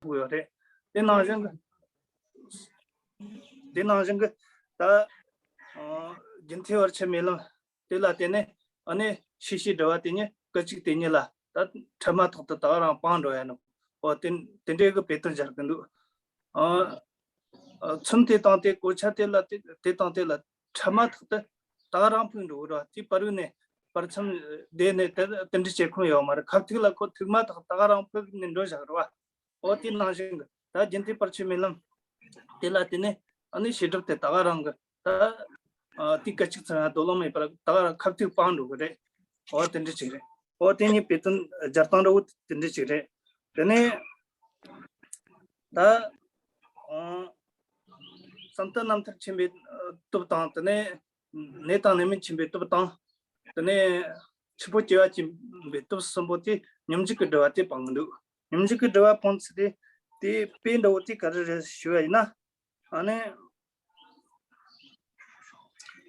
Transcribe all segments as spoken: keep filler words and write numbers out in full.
ཐུབ་ཡོད་རེད། དེ་ནང་བཞིན་གྱི་དེ་ནང་བཞིན་གྱི་ད་ཨ་རྒྱུན་མཐའི་བར་ཆད་མེད་ལམ་དེ་ལ་བརྟེན་ནས་ཨ་ནི་ཤེས་བྱའི་སྒྲིབ་པ་དེ་ཉིད་སྐད་ཅིག་དེ་ཉིད་ལ་ད་འཕྲལ་མ་ཐག་ཏུ་ད་ག་རང་སྤངས་འགྲོ་ཡ་ནོ། འོ་དེ་དེ་འདྲའི་གི་དཔེ་དོན་སྦྱར་གི་འདུག་ཨ་ཨ་ཚུལ་དེ་དང་དེ་གོ་ཆ་དེ་ལ་དེ་དེ་དང་དེ་ལ་འཕྲལ་མ་ཐག་ཏུ་ད་ག་རང་ཕུག་འགྲོ་གི་རེད་བ། དེ་བར་དུ་ནས་བར་མཚམས་བསྡད་ནས་དེ་དེ་འདྲ་བྱེད་ཁོམ་ཡོད་མ་རེད། ཁ་ཐུག་ལ་ཁོ་ཐུག་མ་ཐག་ད་ག་རང་ཕུག་ནས་འགྲོ་བཞག་རེད་བ། འོ་དེ་ནང་བཞིན་གྱི་ད་རྒྱུན་མཐའི་བར་ཆད་མེད་ལམ་དེ་ལ་བརྟེན་ནས་ཨ་ནི་བྱེད་སྒྲུབ་དེ་ད་ག་རང་གི་ད་ཨ་དེ་སྐད་ཅིག་ཙམ་ཡང་དོ་སློང་མེད་པར་ད་ག་རང་ཁ་ཐུག་སྤངས་འགྲོ་གི་རེད། འོ་དེ་འདྲ་ཅིག་རེད། འོ་དེ་ཉིད་དཔེ་དོན་སྦྱར་སྟངས་འདྲ་བོ་དེ་འདྲ་ཅིག་རེད། དེ་ནས་ད་ཨ་བསམ་གཏན་རྣམ་ཐར་ཆེན་པོའི་སྟོབས་དང་དེ་ནས་གནས་དང་གནས་མིན་ཆེན་པོའི་སྟོབས་དང་། དེ་ནས་འཆི་འཕོ་སྐྱེ་བ་ཆེན་པོའི་སྟོབས་གསུམ་པོ་དེ་སྙོམས་འཇུག་གི་སྒྲིབ་པ་དེ་སྤང་གི་འདུག་སྙོམས་འཇུག་གི་སྒྲིབ་པ་སྤོང་ཚུལ་དེ་དེ་དཔེ་འདྲ་བོ་དེ་ག་རེ་རེད་ཞུ་བ་ཡིན་ན། ཨ་ནི་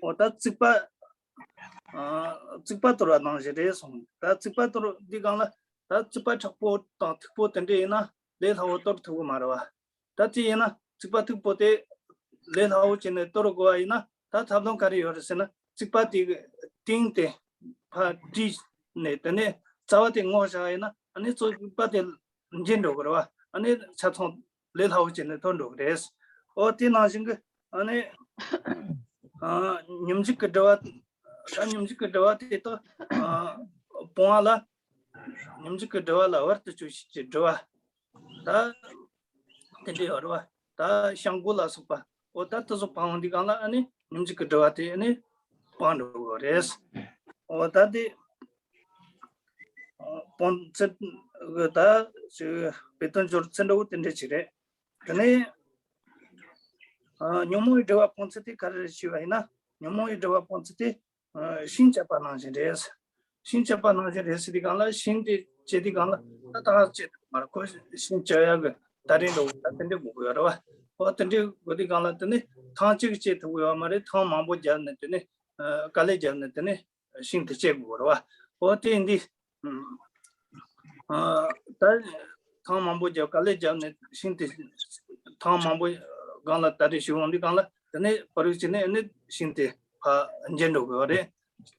འོ་ད་རྩིག་པ་ཨ་རྩིག་པ་གཏོར་བ་ནང་བཞིན་རེད་གསུངས། ད་རྩིག་པ་གཏོར་འདི་སྒང་ལ་ད་རྩིག་པ་མཁྲེགས་པོ་དང་མཐུག་པོ་དེ་འདྲ་ཡིན་ན་ལས་སླ་བོ་གཏོར་ཐུབ་གི་མ་རེད་བ། ད་དེ་ཡིན་ན་རྩིག་པ་མཐུག་པོ་དེ་ལས་སླ་བོ་བྱས་ནས་གཏོར་དགོས་པ་ཡིན་ན་ད་ཐབས་ལམ་ག་རེ་ཡོད་རེད་ཟེར་ན། རྩིག་པ་དེ་གི་སྟེང་དེ་ཕར་བྲིས་ནས་དེ་ནས་རྩ་བ་དེ་སྔོག་བཞག་ཡིན་ན་ཨ་ནི་རྩིག་པ་དེ་འགྱེལ་འགྲོ་གི་རེད་བ། ཨ་ནི་ཆ་ཚང་ལས་སླ་བོ་བྱས་ནས་གཏོར་འགྲོ་གི་རེད། འོ་དེ་ནང་བཞིན་གི་ཨ་ནི་ཨ་སྙོམས་འཇུག་གི་སྒྲིབ་པ། ད་སྙོམས་འཇུག་གི་སྒྲིབ་པ་དེ་དག་ཨ་སྤོང་བ་ལ། སྙོམས་འཇུག་གི་སྒྲིབ་པ་ལ་བར་དུ་གཅོད་བྱེད་ཀྱི་སྒྲིབ་པ། ད་དེ་འདྲའི་བར་བ། ད་བྱང་སྒོ་ལ་སོགས་པ། འོ་ད་དེ་ཚོ་སྤང་འོང་དུས་སྒང་ལ་ཨ་ནི་སྙོམས་འཇུག་གི་སྒྲིབ་པ་དེ་ཨ་ནི་སྤང་འགྲོ་དགོས་རེད། འོ་ད་དེ་སྤོང་ཚུལ་གི་ད་ཅིག་དཔེ་དོན་སྦྱོར་ཚུལ་འདྲ་བོ་དེ་འདྲ་ཅིག་རེད། དེ་ནས་ཨ་ཉོན་མོངས་པའི་སྒྲིབ་པ་སྤོང་ཚུལ་དེ་ག་རེ་རེད་ཞུས་པ་ཡིན་ན། ཉོན་མོངས་པའི་སྒྲིབ་པ་སྤོང་ཚུལ་དེ་ཨ་ཤིང་བཅད་པ་ནང་བཞིན་རེད། ཤིང་བཅད་པ་ནང་བཞིན་རེད་ཟེར་དུས་སྒང་ལ་ཤིང་དེ་བཅད་དུས་སྒང་ལ་ད་ད་བཅད་ཐུབ་མ་རེད། ཁོ་ཤིང་བཅད་ཡག་གི་ད་རིང་འགྲོ་ད་དེ་འདྲའི་དགོས་ཀྱི་ཡོད་རེད་བ། ཨོ་དེ་འདྲའི་དགོས་དུས་སྒང་ལ་དེ་ནི་ཐང་གཅིག་བཅད་ཐུབ་ཀྱི་ཡོད་མ་རེད། ཐང་མང་པོ་བརྒྱབ་ནས་དེ་ནི་ཨ་དཀའ་ལས་བརྒྱབ་ནས་དེ་ནི་ཤིང་དེ་བཅད་དགོས་རེད་བ། ཨོ་དེ་འདི་ཨ་ད་ཐང་མང་པོ་བརྒྱབ་དཀའ་ལས་བརྒྱབ་ནས་ཤིང་དེ་ཐང་མང་པོ་སྒང་ལ་ད་རེས་ཞུ་འོང་དུས་སྒང་ལ་དེ་ནས་པ་རུ་ཅི་ནས་ནི་ཤིང་དེ་ཕར་འགྱེལ་འགྲོ་གི་ཡོད་རེད།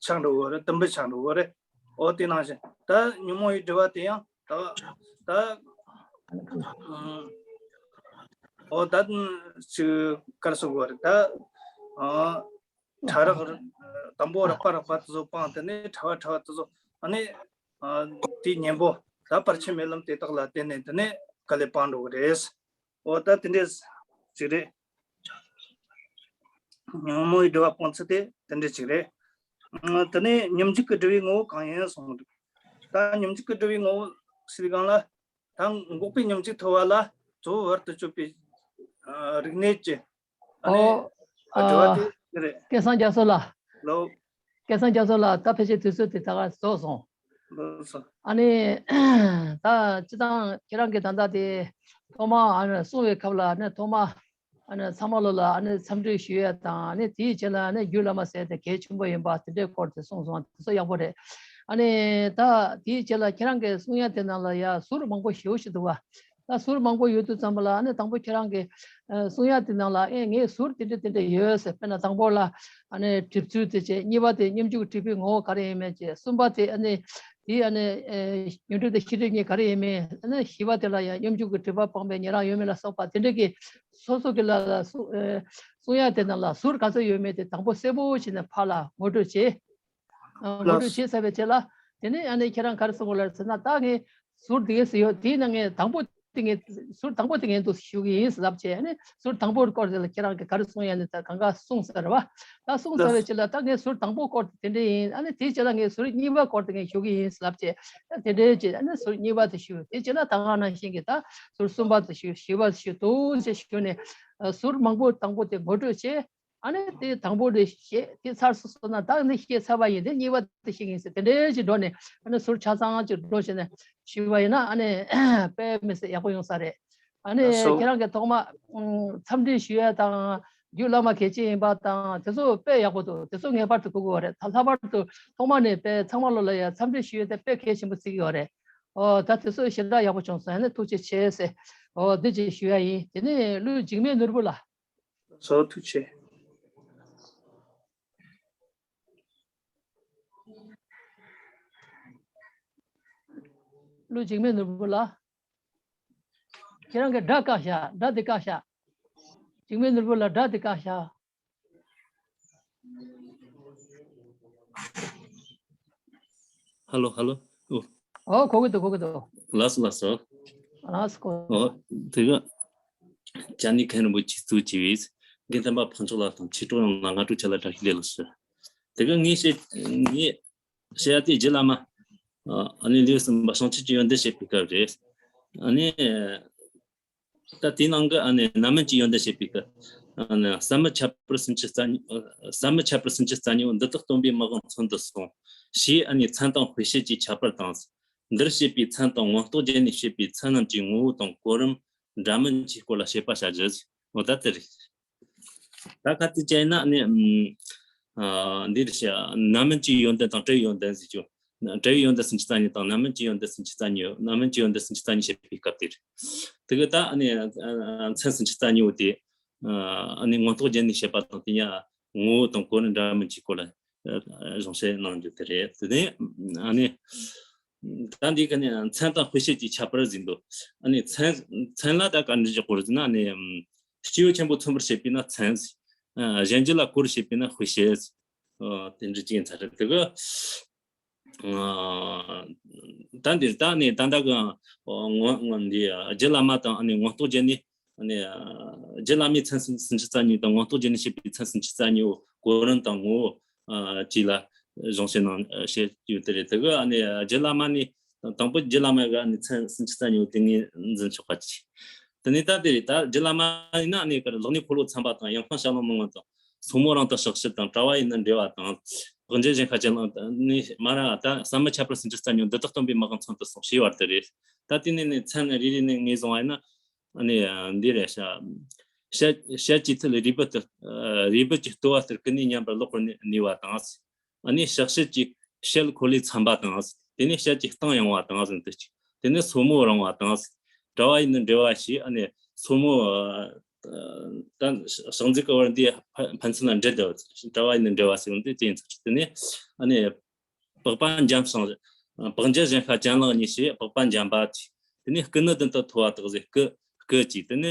ཆག་འགྲོ་གི་ཡོད་རེད། དུམ་བུ་ཆག་འགྲོ་གི་ཡོད་རེད། ཨོ་དེ་ནང་བཞིན་ད་ཉོན་མོངས་པའི་སྒྲིབ་པ་དེ་ཡང་ད་ད་ཨ་ཨོ་ད་ཅིག་ག་རེ་ཟེར་དགོས་རེད། ད་ཨ་ཕྲ་རགས་དང་པོ་རགས་པ་རགས་པ་དེ་ཚོ་སྤངས། དེ་ནས་ཕྲ་བ་ཕྲ་བ་དེ་ཚོ་ཨ་ནི་ཨ་དེའི་གཉེན་པོ་ད་བར་ཆད་མེད་ལམ་དེ་དག་ལ་བརྟེན་ནས་དེ་ནས་དཀའ་ལས་སྤང་འགྲོ་གི་རེད། འོ་ད་དེ་འདྲས་ཅིག་རེད། ཉོན་མོངས་པའི་སྒྲིབ་པ་སྤོང་ཚུལ་དེ་དེ་འདྲས་ཅིག་རེད། ཨ་དེ་ནས་སྙོམས་འཇུག་གི་སྒྲིབ་པའི་ངོ་བོ་གང་ཡིན་གསུངས་འདུག་ད་སྙོམས་འཇུག་གི་སྒྲིབ་པའི་ངོ་བོ་ཟེར་སྒང་ལ་ད་འགོག་པའི་སྙོམས་འཇུག་ཐོབ་པ་ལ་གཙོ་བོ་བར་དུ་གཅོད་པའི་ཨ་རིག་གནས་ཀྱི་ཨ་ནི་ཨོ། ཨ་སྒྲིབ་པ་དེ་རེད། སྐལ་བཟང་རྒྱ་མཚོ་ལགས། ལོ། སྐལ་བཟང་རྒྱ་མཚོ་ལགས། ད་ཕལ་ཆེར་དུས་ཚོད་དེ་ད་ག་རྫོགས་སོང་། ལོ་སོ། ཨ་ནི་ད་སྤྱི་བཏང་ཁྱེད་རང་གིས་ད་ལྟ་དེ་ཐོག་མ་ཨ་ནི་གསུང་བའི་སྐབས་ལ་ཨ་ནི་ཐོག་མ་ཨ་ནི་ཚང་མ་ལོ་ལ་ཨ་ནི་འཚམས་འདྲི་ཞུ་ཡ་དང་། ཨ་ནི་དེའི་རྗེས་ལ་ཨ་ནི་རྒྱུད་བླ་མ་ཟེར་དེ་གལ་ཆེན་པོ་ཡིན་པ་དེ་འདྲའི་སྐོར་དེ་གསུངས་སོང་། དེ་ཚོ་ཡག་པོ་རེད། ཨ་ནི་ད་དེའི་རྗེས་ལ་ཁྱེད་རང་གིས་གསུང་ཡ་དེ་ནང་ལ་ཡ་ཟུར་མང་པོ་ཞེ་པོ་ཞིག་འདུག་བ། ད་ཟུར་མང་པོ་ཡོད་དུས་ཙམ་པ་ལ་ཨ་ནི་དང་པོ་ཁྱེད་རང་གིས་ཨ་གསུང་ཡ་དེ་ནང་ལ་ཨེ་ངས་ཟུར་དེ་འདྲ་དེ་འདྲ་ཡོད་ཟེར། དཔེར་ན་དང་པོ་ལ་ཨ་ནི་སྒྲིབ་ཚུལ་དེ་བྱས། གཉིས་པ་དེ་སྙོམས་འཇུག་གི་སྒྲིབ་པའི་ངོ་བོ་ག་རེ་ཡིན་མིན་བྱས། གསུམ་པ་དེ་ཨ་ནི་དེ་ཨ་ནི་ཨེ་ཉོན་སྒྲིབ་དང་ཤེས་སྒྲིབ་གཉིས་ག་རེ་ཡིན་མིན། ཨ་ནི་བཞི་པ་དེ་ལ་ཡང་སྙོམས་འཇུག་གི་སྒྲིབ་པ་སྤངས་པའི་ཉེ་རང་ཡོད་མེད་ལ་སོགས་པ་དེ་འདྲ་གི་སོ་སོ་གི་ལ་ལ་གསུང་ཨེ་གསུང་ཡ་དེ་ནང་ལ་ཟུར་ག་ཚོད་ཡོད་མེད་དེ་དང་པོ་གསལ་པོ་བྱས་ནས་ཕར་ལ་ངོ་སྤྲོད་བྱས། ཨ་ངོ་སྤྲོད་བྱས་ཚར་བའི་རྗེས་ལ་དེ་ནས་ཨ་ནི་ཁྱེད་རང་ག་རེ་གསུང་གི་ཡོད་ལབ་ཟེར་ན། ད་ངས་ཟུར་དེ་གས་སུ་ཡོད། དེའི་ནང་ངས་དང་པོ་དེ་ངས་ཟུར་དང་པོ་དེ་ངས་འདུག་ཞུ་གི་ཡིན་ཟེར་ལབ་བྱས། ཨ་ནི་ཟུར་དང་པོའི་སྐོར་དེ་ལ་ཁྱེད་རང་གིས་ག་རེ་གསུང་ཡ་ནི་ད་གང་ག་གསུངས་ཚར་བ། ད་གསུངས་ཚར་བའི་རྗེས་ལ་ད་ངས་ཟུར་དང་པོའི་སྐོར་དེ་དེ་འདྲ་ཡིན། ཨ་ནི་དེའི་རྗེས་ལ་ངས་ཟུར་གཉིས་པའི་སྐོར་དེ་ངས་ཞུ་གི་ཡིན་ཟེར་ལབ་བྱས། ཨ་དེ་འདྲའི་རྗེས་ཨ་ནི་ཟུར་གཉིས་པ་དེ་ཞུ། དེའི་རྗེས་ལ་ད་ག་ནང་བཞིན་གྱི་ད་ཟུར་གསུམ་པ་དེ་ཞུ། བཞི་པ་ཞུ། འདུག་ཅེས་ཞུ་ནས་ཨ་ཟུར་མང་པོ་དང་པོ་དེ་ངོ་སྤྲོད་བྱས། ཨ་ནི་དེ་དང་པོ་དེ་བཤད། དེ་ཚར་སོང་སོང་ན་ད་འདི་བཤད་ཚར་བ་ཡིན། དེ་གཉིས་པ་དེ་བཤད་ཀྱི་ཡིན་ཟེར། དེ་འདྲའི་ཅིག་འགྲོ་ནས་ཨ་ནི་ཟུར་ཆ་ཚང་ཅིག་འགྲོ་བྱས་ནས་ཞུས་པ་ཡིན་ན་ཨ་ནི་དཔེ་མི་སྲིད་ཡག་པོ་ཡོང་ས་རེད། ཨ་ནི་ལགས་སོ། ཁྱེད་རང་གིས་ཐོག་མ་ཨུམ་འཚམས་འདྲི་ཞུ་ཡ་དང་རྒྱུད་བླ་མ་གལ་ཆེན་ཡིན་པ་དང་དེ་ཚོ་དཔེ་ཡག་པོ་འདུག་དེ་ཚོ་ངེས་པར་དུ་གོ་དགོས་པ་རེད། ད་ལྷག་པར་དུ་ཐོག་མ་ནས་དཔེ་ཚང་མ་ལོ་ལ་ཡ་འཚམས་འདྲི་ཞུ་ཡ་དེ་དཔེ་གལ་ཆེན་པོ་བརྩི་གི་ཡོད་རེད། ཨོ་ད་དེ་ཚོ་ཞེ་དྲག་ཡག་པོ་བྱུང་སོང་། ཨ་ནི་ཐུགས་རྗེ་ཆེ་ཟེར། ཨོ་འདི་ཅིག་ཞུ་ཡ་ཡིན། དེ་ནས་ཀླུ་འཇིགས་མེད་ནོར་བུ་ལགས། ཚོགས་ཐུགས་ཆེ། ཀླུ་འཇིགས་མེད་ནོར་བུ་ལགས། ཁྱེད་རང་གི་སྒྲ་བཀག་ཤག་སྒྲ་དེ་བཀག་ཤག་འཇིགས་མེད་ནོར་བུ་ལགས་སྒྲ་དེ་བཀག་ཤག་ཧ་ལོ་ཧ་ལོ། ཨོ། ཨོ་གོ་གི་འདུག་གོ་གི་འདུག་ལགས་སོ་ལགས་སོ། ལགས་སོ་གོ། ཨོ་དེ་ག་ཅ་ནི་མཁན་རིན་པོ་ཆེ་གཙོས་བྱས་པའི་དགེ་འདུན་པ་ཕང་ཕྱོགས་ལ་དང་ཆོས་གྲོགས་ཡོངས་ལ་སྔ་དྲོ་ཆ་ལ་བཀྲ་ཤིས་བདེ་ལེགས་ཞུ། དེ་ག་ངས་བཤད་ངས་བཤད་ཡ་དེ་རྗེ་བླ་མ་ཨ་ནི་ལེའུ་གསུམ་པ་བྱང་ཆུབ་ཀྱི་ཡོན་ཏན་བཤད་པའི་སྐབས་རེད། ཨ་ནི། ད་དེའི་ནང་གི་ཨ་ནི་རྣམ་སྨིན་གྱི་ཡོན་ཏན་བཤད་པའི་སྐབས། ཨ་ནི་ཟབ་མོ་ཁྱད་པར་སུམ་ཅུ་རྩ་གཉིས། ཟབ་མོ་ཁྱད་པར་སུམ་ཅུ་རྩ་གཉིས་པོ་འདི་དག་སྟོན་པའི་མི་དབང་མཚོན་དུ་གསུངས། ཞེས་ཨ་ནི་མཚན་དང་དཔེ་བཤད་ཀྱི་ཁྱད་པར་དང་། འདིར་བཤད་པའི་མཚན་དང་མངོན་རྟོགས་རྒྱན་ནས་བཤད་པའི་མཚན་རྣམས་ཀྱི་ངོ་བོ་དང་གོ་རིམ། འདྲ་མིན་གྱི་སྐོར་ལ་དཔྱད་པ་བྱ་རྒྱུ། འོ་ད་དེ་རེད། ད་ག་དེ་བྱས་ན་ནི་ཨ་འདིར་བཤད་རྣམ་སྨིན་གྱི་ཡོན་ཏན་དང་སྤྲེའུའི་ཡོན་ཏན་ཟེར་རྒྱུ། སྤྲེའུའི་ཡོན་ཏན་སུམ་ཅུ་རྩ་གཉིས་དང་རྣམ་སྨིན་གྱི་ཡོན་ཏན་སུམ་ཅུ་རྩ་གཉིས་ཡོད། རྣམ་སྨིན་གྱི་ཡོན་ཏན་སུམ་ཅུ་རྩ་གཉིས་བཤད་པའི་སྐབས་དེར། དེ་གི་ད་ཨ་ནི་ཨ་མཚན་སུམ་ཅུ་རྩ་གཉིས་པོ་དེ་ཨ་ནི་མངོན་རྟོགས་རྒྱན་ནས་བཤད་པ་དང་དེ་ཉིད་ངོ་བོ་དང་གོ་རིམ་འདྲ་མིན་གྱི་སྐོར་ལ་ཨ་གཞུང་བཤད་གནང་རྒྱུ་དེ་རེད། དེ་ནས་ཨ་ནི་ད་འདི་ག་ནི་མཚན་དང་དཔེ་བཤད་ཀྱི་ཁྱད་པར་ཟིན་འདུག་ཨ་ནི་མཚན་མཚན་ལ་ད་ག་འདྲ་ཅིག་གོ་རེད་ཟེར་ན་ཨ་ནི། སྤྱི་ཡོ་ཆེན་པོ་མཚོན་པར་བྱེད་པས་ན་མཚན། ཨ་གཞན་རྒྱུད་ལ་གོ་བར་བྱེད་པས་ན་དཔེ་བཤད། ཨ་དེ་འདྲ་ཅིག་ཡིན་ཚར་རེད་དེ་གི། ཨ་ད་འདིར་ད་ནི་ད་ལྟ་གི་ངོ་ངོ་འདི་རྗེ་བླ་མ་དང་ཨ་ནི་མངོན་རྟོགས་རྒྱན་ནས་ཨ་ནི་རྗེ་བླ་མའི་མཚན་སུམ་སུམ་ཅུ་རྩ་གཉིས་དང་མངོན་རྟོགས་རྒྱན་ནས་བཤད་པའི་མཚན་སུམ་ཅུ་རྩ་གཉིས་པོ་གོ་རིམ་དང་ངོ་བོ་ཨ་བཅས་ལ་གཞུང་བཤད་གནང་བཤད་ཡོད་དེ་རེད། དེ་གི་ཨ་ནི་རྗེ་བླ་མ་ནི། དང་པོ་རྗེ་བླ་མ་གི་ཨ་ནི་མཚན་སུམ་ཅུ་རྩ་གཉིས་པོ་དེ་ངོས་འཛིན་ཆོག་པ་ཅིག་དེ་ནས་ད་དེ་རེད། ད་རྗེ་བླ་མ་ཡིན་ན་ཨ་ནི་གར་ལག་གཉིས་འཁོར་ལོ་མཚན་པ་དང་། ཡང་ཁོང་ཞལ་ལུང་མི་མངོན་དང་། སོར་མོ་རིང་དང་ཕྱག་ཕྱིར་དང་། དྲ་བ་ཡིས་ནི་འབྲེལ་བ་དང་། བག་འཇལ་གཞན་ཁ་ཅན་ལ་ནི་མ་ར་ད་ཟབ་མོ་ཁྱད་པར་སུམ་ཅུ་རྩ་གཉིས་པོ་འདི་དག་སྟོན་པའི་མི་དབང་མཚོན་དུ་གསུངས་ཞེས་པ་དེ་རེད། ད་དེ་ནས་ནི་མཚན་རེ་རེ་ནས་ངོས་བཟུང་བ་ཡིན་ན་ཨ་ནི་འདི་རེད་ཤག་བཤད་བཤད་ཀྱི་མཐུ་ལས་རུས་པ་དེ་རུས་པ་གྱི་ལྟོ་བ་ལྟར་ཀུན་ནས་མཉམ་པར་ལོག་པར་ནུས་པ་དང་། ཨ་ནི་ཕྱག་ཕྱིར་གྱི་ཞལ་འཁོར་ལོའི་མཚན་པ་དང་། དེ་ནས་ཞལ་གྱི་སྟེང་ཡངས་པ་དང་ཟེར་དུས་ཅིག་དེ་ནས་སོར་མོ་རིང་བ་དང་། དྲ་བ་ཡིས་ནི་འབྲེལ་བ་ཞེས་ཨ་ནི་སོར་མོ་ད་ཕྱག་མཛུབ་ཀྱི་བར་འདི་ཕན་ཚུན་ལ་འབྲེལ་དུ་དྲ་བ་ཡིས་ནི་འབྲེལ་བ་ཟེར་འདི་དེ་ཡིན་ཚུལ་དེ་ནས་ཨ་ནི་པགས་པ་འཇམ་ཞིང་། པགས་འཇམ་གཞན་ཁ་ཅན་ལག་གཉིས་ཞེས་པགས་པ་འཇམ་པ་ཅིག་དེ་ནས་སྐུ་ནི་མདུན་དུ་མཐོ་བ་དག་ཟེར་སྐུ་སྐུ་ཅིག་དེ་ནས་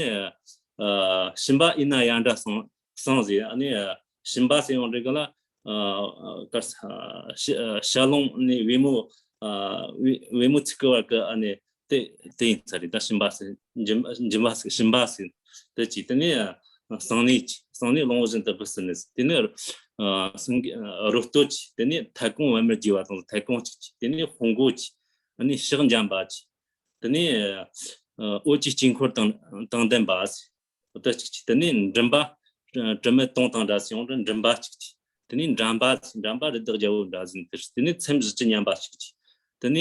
ཨ་ཞིམ་པ་ཡིན་ན་ཡར་འདྲ་སང་སང་ཟེར། ཨ་ནི་ཨ་ཞིམ་པ་ཟེར་ཡང་འགྲིག་གི་ལ། ཨ་ཨ་གར་ས་ཨ་ཞི་ཨ་ཞལ་ལུང་ནི་བུ་མོ་ཨ་བུ་བུ་མོ་ཚིག་གི་བར་གི་ཨ་ནི་དེ་དེ་ཡིན་ས་རེད། ད་ཞིམ་པ་ཟེར་འཇིམ་འཇིམ་པ་ཟེར་ཞིམ་པ་ཟེར་དེ་གཅིག་དེ་ནས་ཨ་སང་ནི་གཅིག་སང་ནི་ལོང་བོ་བཞིན་དུ་སྦུབས་སུ་ནི་ཟེར། དེ་ནས་ཨ་སང་གི་ཨ་རོ་སྟོད་གཅིག་དེ་ནས་ཐལ་གོང་བར་མར་རྒྱས་པ་དང་ཐལ་གོང་གཅིག་གཅིག་དེ་ནས་ཕུང་མགོ་གཅིག་ཨ་ནི་ཕྱག་འཇམ་པ་གཅིག་དེ་ནས་ཨ་འོད་ཀྱི་དཀྱིལ་འཁོར་དང་དང་ལྡན་པ་ཟེར། དེ་གཅིག་གཅིག་དེ་ནས་མགྲིན་པ་དྲི་མེད་དུང་དང་འདྲ་ཟེར་ཡང་འདྲ་མགྲིན་པ་གཅིག་གཅིག་དེ་ནས་འགྲམ་པ་འགྲམ་པ་རི་དྭགས་རྒྱལ་པོ་འདྲ་ཟེར་དེ་དེ་ནས་མཚན་བཞི་བཅུ་མཉམ་པ་གཅིག་གཅིག་དེ་ནས་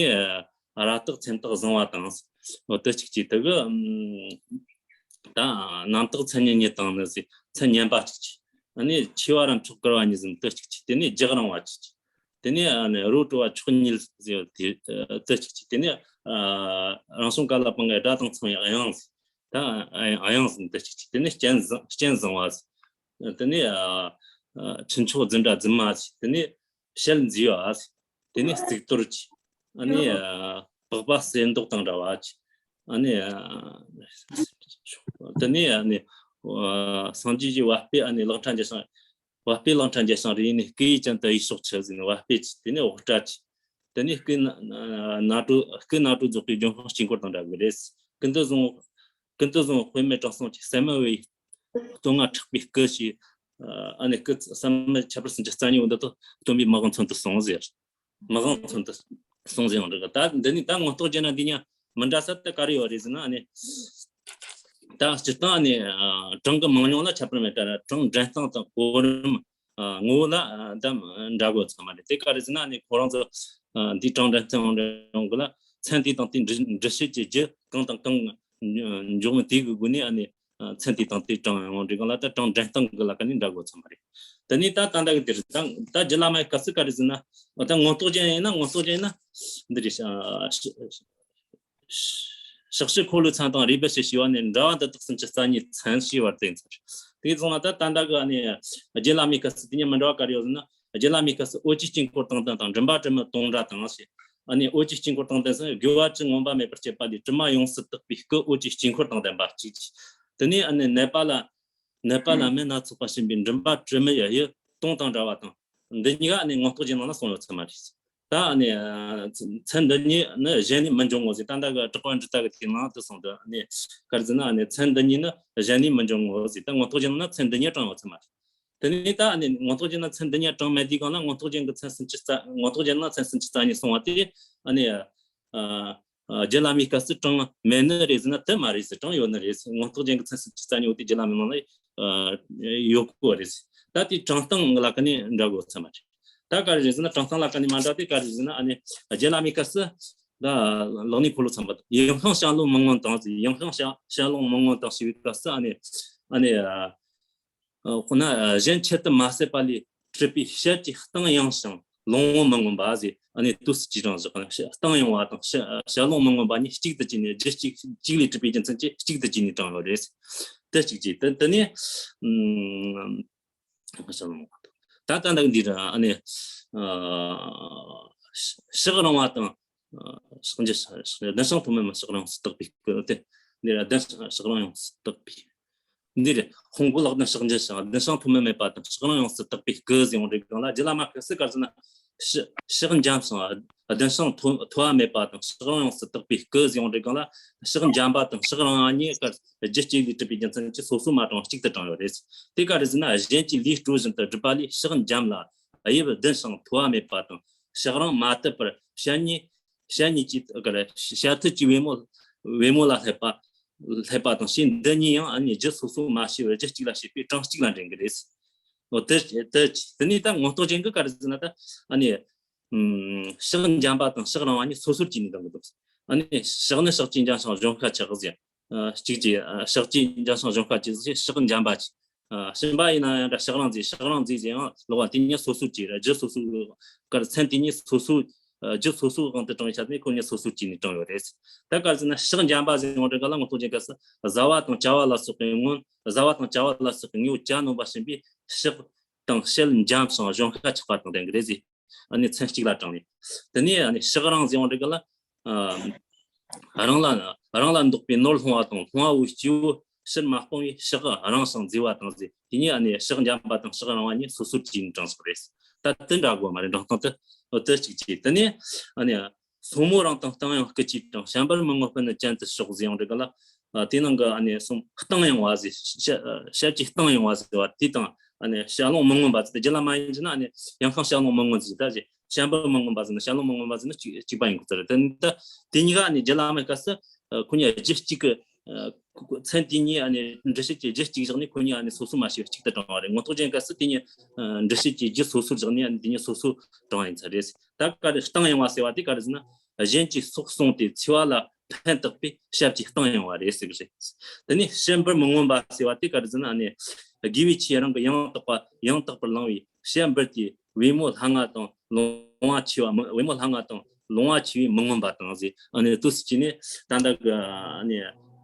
ར་བཏགས་མཚན་བཏགས་བཟང་བ་དང་། དེ་གཅིག་གཅིག་དེ་གི་ད་རྣམ་བཏགས་མཚན་ཉིད་གཉིས་དང་ནི་ཟེར་མཚན་མཉམ་པ་གཅིག་གཅིག་ཨ་ནི་མཆེ་བ་ར་མཆོག་དཀར་བ་གཉིས་ཟེར་དེ་གཅིག་གཅིག་དེ་ནས་རྒྱགས་རིང་བ་གཅིག་གཅིག་དེ་ནས་ཨ་ནི་རོ་བྲོ་བ་མཆོག་གཉིས་ཟེར་དེ་དེ་གཅིག་གཅིག་དེ་ནས་རང་བྱུང་ཀ་ལ་པང་གི་སྒྲ་དང་མཚུངས་པའི་དབྱངས་ཟེར། ད་ཨ་ཡང་ཟིན་དེ་གཅིག་གཅིག་དེ་ནས་སྤྱན་བཟང་སྤྱན་བཟང་བ་ཟིན། དེ་ནས་ཨ་ཨ་ཁྱུ་མཆོག་རྫུ་འདྲ་རྫུན་མ་ཟིན། དེ་ནས་ཞལ་མཛེས་པ་ཟིན། དེ་ནས་གཙུག་ཏོར་གྱི་ཨ་ནས་ཨ་པགས་པ་གསེར་མདོག་དང་འདྲ་བ་གྱི་ཨ་ནས་ཨ་དེ་ནས་ཨ་ནས་ཨ་སངས་རྒྱས་ཀྱི་བ་སྤུའི་ཨ་ནས་ལག་ཕྲ་འཇལ་ཞིང་བ་སྤུའི་ལག་ཕྲ་འཇལ་ཞིང་རེ་ནས་སྐུ་ཡི་སྤྱན་དུ་གཡས་ཕྱོགས་ཆུ་ཟིན། བ་སྤུ་གྱི་དེ་ནས་འོག་སྐྲ་གྱི་དེ་ནས་སྐུ་ན་ན་ན་གྲོ་སྐུ་ན་གྲོ་རྫོགས་པའི་ལྗོན་ཤིང་དཀྱིལ་འཁོར་དང་འདྲ་གི་རེད། ཀུན་ཏུ་བཟང་ཀུན་ཏུ་བཟང་དཔེ་མེད་དྲང་སྲོང་གི་སད་མི་བའི་སྟོད་མངའ་ཕྲག་པའི་སྐུ་ཞེས་ཨ་ནི་སྐུ་སད་མི་ཁྱད་པར་སུམ་ཅུ་རྩ་གཉིས་པོ་འདི་དག་སྟོན་པའི་མི་དབང་མཚོན་དུ་གསུངས་ཟེར། མི་དབང་མཚོན་དུ་གསུངས་ཟེར་ཡང་འགྲིག་གི་ད་འདི་ནི་ད་མངོན་རྟོགས་རྒྱན་ན་འདི་ཉ་མི་འདྲ་ས་ད་ག་རེ་ཡོད་རེད་ཟེར་ན་ཨ་ནི། ད་སྤྱིར་བཏང་ནི་ཨ་གྲངས་ཀྱི་མང་ཉུང་ལ་ཁྱད་པར་མེད་པར་གྲངས་འདྲེན་སྟངས་དང་གོ་རིམ་ཨ་ངོ་བོ་ལ་ཨ་ད་འདྲ་དགོས་ཚང་མ་རེད། དེ་ག་རེ་ཟེར་ན་ནི་ཁོ་རང་ཚོ་ཨ་འདིའི་གྲངས་འདྲེན་སྟངས་ཡོང་གི་ལ་མཚན་དེ་དང་དེའི་འབྲི་འབྲི་བྱེད་ཀྱི་རྒྱུ་གང་དང་གང་འཇོག་མིན་དེ་གི་སྒོ་ནས་ཨ་ནི་ཨ་མཚན་དེ་དང་དེའི་གྲངས་ཡོང་འདྲི་གང་ལ་ད་གྲངས་འདྲེན་སྟངས་གི་ལ་ཀ་ནི་འདྲ་དགོས་ཚང་མ་རེད། དེ་ནས་ད་ད་ལྟ་གི་དེ་རེད། ད་ད་རྗེ་བླ་མའི་སྐབས་སུ་ག་རེ་ཟེར་ན་ཨ་ད་མངོན་རྟོགས་ཅན་ཡིན་ན་མངོན་རྟོགས་ཅན་ཡིན་ན་འདི་རེད། ཨ་ཤ- ཕྱག་ཕྱི་འཁོར་ལོའི་མཚན་དང་རུས་སྦལ་ཕྱི་ཞེས་པ་ནི་འདྲ་བ་འདི་དག་སུམ་ཅུ་རྩ་གཉིས་མཚན་ཞེས་པར་བསྟན་ཚར། དེ་སོང་ན་ད་ད་ལྟ་གི་ཨ་ནི་རྗེ་བླ་མའི་སྐབས་སུ་དེ་ཉིད་མི་འདྲ་བ་ག་རེ་ཡོད་ཟེར་ན། རྗེ་བླ་མའི་སྐབས་སུ་འོད་ཀྱི་དཀྱིལ་འཁོར་དང་ལྡན་དང་། མགྲིན་པ་དྲི་མེད་དུང་འདྲ་དང་ཞེས། ཨ་ནི་འོད་ཀྱི་དཀྱིལ་འཁོར་དང་ལྡན་ཟེར་དགེ་བ་བཅུ་མངོན་པ་མེད་པར་བྱེད་པ་ལས་དྲི་མ་ཡོངས་སུ་དག་པའི་སྐུ་འོད་ཀྱི་དཀྱིལ་འཁོར་དང་ལྡན་པ་གཅིག། དེ་ནས་ཨ་ནི་ནད་པ་ལ་ནད་པ་ལ་སྨན་སྣ་ཚོགས་པ་བྱིན་པའི་མགྲིན་པ་དྲི་མེད་ཡི་དུང་དང་འདྲ་བ་དང་། འདི་གཉིས་ཀ་ནི་མངོན་རྟོགས་རྒྱན་ནང་ལ་གསུངས་ཡོད་ཚད་མ་རེད། ད་ནི་མཚན་འདི་གཉིས་ནི་གཞན་ལས་མི་འབྱུང་ངོ་ཟེར། ད་ལྟ་གི་གྲགས་པ་འབྲི་ལྟ་གི་དེའི་ནང་དུ་སོང་དུ་ནི་ག་རེ་ཟེར་ན། ནི་མཚན་འདི་གཉིས་ནི་གཞན་ལས་མི་འབྱུང་ངོ་ཟེར། ད་མངོན་རྟོགས་རྒྱན་ནང་ན་མཚན་འདི་གཉིས་དྲངས་ཡོད་ཚད་མ་རེད། དེ་ནས་ད་ནི་མངོན་རྟོགས་རྒྱན་ན་མཚན་འདི་གཉིས་དྲངས་མེད་དུས་གང་ལ་མངོན་རྟོགས་རྒྱན་གྱི་མཚན་སུམ་ཅུ་རྩ། མངོན་རྟོགས་རྒྱན་ན་མཚན་སུམ་ཅུ་རྩ་གཉིས་གསུངས་པ་དེ་ཨ་ནི། ཨ། ཨ། རྗེ་བླ་མའི་སྐབས་སུ་དྲངས་མེད་ནི་རེད་ཟེར་ན་དེ་མ་རེད་ཟེར། དྲངས་ཡོད་ནི་རེད་ཟེར། མངོན་རྟོགས་རྒྱན་གྱི་མཚན་སུམ་ཅུ་རྩ་གཉིས་པོ་དེ་རྗེ་བླ་མའི་ནང་ལ་ཨ་ཡོད་གོ་རེད་ཟེར། ད་དེ་དྲངས་སྟངས་ལ་ཀ་ནས་འདྲ་དགོས་ཚད་མ་རེད། ད་ག་རེ་རེད་ཟེར་ན་དྲངས་སྟངས་ལ་ཀ་ནས་མ་འདྲ་དེ་ག་རེ་རེད་ཟེར་ན། ཨ་ནི་རྗེ་བླ་མའི་སྐབས་སུ་ད་ལག་ལེན་འཁོར་ལོ་ཚན་པ་དང་། ཡངས་ཤིང་བྱ་རླུང་མི་མངོན་དང་ཟེར། ཡངས་ཤིང་བྱ་བྱ་རླུང་མི་མངོན་དང་ཞེས་པའི་སྐབས་སུ་ཨ་ནི། ཨ་ནི། ཨ། འོ་ན་གཞན་ཆེད་དུ་མ་བསད་པ་ལས་གྲུབ་པའི་ཞལ་གྱི་གཏིང་ཡངས་ཤིང་རླུང་བུ་མི་མངོན་པ་ཟེར། ཨ་ནི་དུས་སུ་ཅི་དྲངས་བཞག་ན། གཏིང་ཡངས་པ་དང་ཞལ་ལོང་མི་མངོན་པ་གཉིས་གཅིག་ཏུ་བྱས་ནས། རྒྱུ་གཅིག་གཅིག་ལས་གྲུབ་པའི་རྒྱུ་མཚན་གྱིས་གཅིག་ཏུ་བྱས་ནས་དྲངས་ཡོད་རེད། དེ་གཅིག་བྱས། དེ་དེ་ནས་ཨུམ། ད་ལྟ་འདི་འདིར་ཨ་ནི་ཨ་ཕྱག་རིང་བ་དང་། ཕྱག་འཇམ། ཕྱག་ལྡན་ཞིང་ཐུགས་མི་དམན་པ། ཕྱག་རིང་ཡོངས་སུ་དག་པའི་སྐུ་སྟེ། འདིར་ལྡན་ཕྱག་རིང་ཡོངས་སུ་དག་པའི། འདིར་ཧོང་གོ་ལག་ལྡན་ཕྱག་འཇམ་ཞིང་ལྡན་ཞིང་ཐུགས་མི་དམན་པ་དང་ཕྱག་རིང་ཡོངས་སུ་དག་པའི་སྐུ་ཟེར་ཡོང་དུས་གང་ལ་རྗེ་བླ་མ་སྐབས་སུ་ག་རེ་ཟེར་ན། ཕྱག་ཕྱག་འཇམ་ཞིང་ལྡན་ཞིང་ཐུ་ཐུབ་པ་མེད་པ་དང་ཕྱག་རིང་ཡོངས་སུ་དག་པའི་སྐུ་ཟེར་ཡོང་དུས་གང་ལ། ཕྱག་འཇམ་པ་དང་ཕྱག་རིང་བ་གཉིས་ཀ་རྒྱུ་གཅིག་ལས་གྲུབ་པའི་རྒྱུ་མཚན་གྱིས་སོ་སོ་མ་དྲངས་པར་གཅིག་ཏུ་དྲངས་ཡོད་རེད། དེ་ག་རེ་ཟེར་ན། གཞན་གྱི་ལུས་སྤྲོད་བཞིན་དུ་སྒྲུབ་པ་ལས་ཕྱག་འཇམ་ལ་དབྱིབས་ལྡན་ཞིང་ཐུབ་པ་མེད་པ་དང་། ཕྱག་རིང་མ་བཏུབ་པར་ཞལ་གཉིས། ཞལ་གཉིས་ཀྱིས་ག་རེ། ཞལ་ཐུར་གྱིས་པུས་མོ། པུས་མོ་ལ་སླེབས་པ། སླེབས་པ་དང་ཞེས། འདི་གཉིས་ཡང་ཨ་ནི་རྒྱུ་སོ་སོ་མ་ཕྱེ་བར་རྒྱུ་གཅིག་ལ་བྱེད་པའི་གྲངས་གཅིག་ལ་འདྲེན་གྱི་རེད། འོ་དེ་དེ་དེ་ནས་ད་མངོན་རྟོགས་རྒྱན་གྱིས་ག་རེ་ཟེར་ན། ད་ཨ་ནི། ཨུམ། ཕྱག་འཇམ་པ་དང་ཕྱག་རིང་བ་གཉིས་སོ་སོར་གྱེས་ནས་འདོན་གྱི་འདུག། ཨ་ནི་ཕྱག་ནི་ཕྱག་གྱོས་འཇམ་ཞིང་གཞོན་ཤ་ཆགས་ཟེར། ཨ། གཅིག་གིས། ཨ། ཕྱག་གྱོས་འཇམ་ཞིང་གཞོན་ཤ་ཆགས་ཟེར། ཕྱག་འཇམ་པ་གཅིག། ཨ། གཞན་པ་ཡིན་ན་ཡང་འདྲ། ཕྱག་རིང་མཛེས། ཕྱག་རིང་མཛེས་ཟེར་ཡང་ལོག་པ་དེ་གཉིས་སོ་སོར་གྱེས་ར། རྒྱུ་སོ་སོ་ག་རེ། མཚན་དེ་གཉིས་སོ་སོ། ཨ། རྒྱུ་སོ་སོའི་དབང་དུ་དྲངས་པའི་ཆ་ནས་ཁོ་གཉིས་སོ་སོར་གྱེས་ནས་དྲངས་ཡོད་རེད། ད་ག་རེ་ཟེར་ན་ཕྱག་འཇམ་པ་ཟེར་ཡོང་དུས་གང་ལ་མངོན་རྟོགས་རྒྱན་གྱིས་བཟའ་བ་དང་བཅའ་བ་ལ་སོགས་པའི་དངོས། བཟའ་བ་དང་བཅའ་བ་ལ་སོགས་པའི་དངོས་པོ་གྱ་ནོམ་པ་བྱིན་པས་ཕྱག་དང་ཞལ་འཇམ་ཞིང་གཞོན་ཤ་ཆགས་པ་དང་ལྡན་གྱི་རེད་ཟེར། ཨ་ནི་མཚན་གཅིག་ལ་དྲངས་ནས། དེ་ནས་ཨ་ནི་ཕྱག་རིང་ཟེར་ཡོང་དུས་གང་ལ། ཨ། རིང་ལ་རིང་ལ་འདོགས་པའི་ནོར་སློང་བ་དང་སློང་བ་པོའི་སྐྱེ་བོ་ཕྱིར་མ་སྤོང་བའི་ཕྱག་རིང་ཞིང་མཛེས་པ་དང་ཟེར། དེ་ནས་ཨ་ནི་ཕྱག་འཇམ་པ་དང་ཕྱག་རིང་བ་གཉིས་སོ་སོར་གྱེས་ནས་དྲངས་སོགས་རེད། ད་དེ་འདྲ་དགོས་མ་རེད། འབྲིང་སྟངས་དེ། འོ་དེ་གཅིག་བྱས། དེ་ནས་ཨ་ནི། སོར་མོ་རིང་དང་གཏིང་ཡངས་སྐུ་གཅིག་དྲངས། བྱམས་པར་མི་མངོན་སྤུན་ནི་ཅན་དུ་ཞོག་ཟེར་ཡོང་དུས་གང་ལ། ཨ། དེའི་ནང་གི་ཨ་ནི་གསུམ། གཏིང་ཡངས་པ་ཟེར། ཞལ་ཞལ་གྱི་གཏིང་ཡངས་པ་ཟེར་བ་དེ་དང་། ཨ་ནི་ཞལ་ལོང་མི་མངོན་པ་ཟེར་ཏེ། རྗེ་བླ་མ་ཡིན་གྱི་ན་ཨ་ནི་ཡངས་ཤིང་ཞལ་ལོང་མི་མངོན་ཟེར། ད་ཟེར་བྱམས་པར་མི་མངོན་པ་ཟེར་ན་ཞལ་ལོང་མི་མངོན་པ་ཟེར་ན་གཅིག་གཅིག་པ་ཡིན་དགོས་ཚར། དེ་ནི་ད་དེ་གཉིས་ཀ་ཨ་ནི་རྗེ་བླ་མའི་སྐབས་སུ། ཨ། ཁོ་གཉིས་རྒྱུ་གཅིག་གི། ཨ། མཚན་དེ་གཉིས་ཨ་ནི་འགྲེལ་བཤད་ཀྱི་རྒྱུ་གཅིག་བཞག་ནས་ཁོ་གཉིས་ཨ་ནི་སོ་སོ་མ་ཕྱེ་བར་གཅིག་ཏུ་དྲངས་པ་རེད། མངོན་རྟོགས་རྒྱན་སྐབས་སུ་དེ་གཉིས། ཨ། འགྲེལ་བཤད་ཀྱི་རྒྱུ་སོ་སོར་བཞག་ནས་ཨ་ནི་དེ་གཉིས་སོ་སོ་དྲངས་པ་ཡིན་ཚར་རེད། ད་ག་རེ་གཏིང་ཡངས་པ་ཟེར་བ་དེ་ག་རེ་ཟེར་ན། གཞན་གྱི་སྲོག་བསྲུངས་ཏེ་འཚེ་བ་ལ་ཕན་བཏགས་པའི་ཞབས་ཀྱི་གཏིང་ཡངས་པ་རེད་ཟེར་གི་རེད། དེ་ནས་བྱམས་པར་མི་མངོན་པ་ཟེར་བ་དེ་ག་རེ་ཟེར་ན། ཨ་ནི་དགེ་བའི་ཆོས་རང་གི་ཡང་དག་པ་ཡང་དག་པར་བླང་བའི་ཞབས་འབུལ་ཏེ་པུས་མོ་ལྷ་ང་དང་ལོང་བ་ཆེ་བ་མི། པུས་མོ་ལྷ་ང་དང་ལོང་བ་ཆེ་བས་མི་མངོན་པ་དང་ཟེར། ཨ་ནི་དུས་སུ་བྱས་ནས་ད་ལྟ་གི་ཨ་ནི་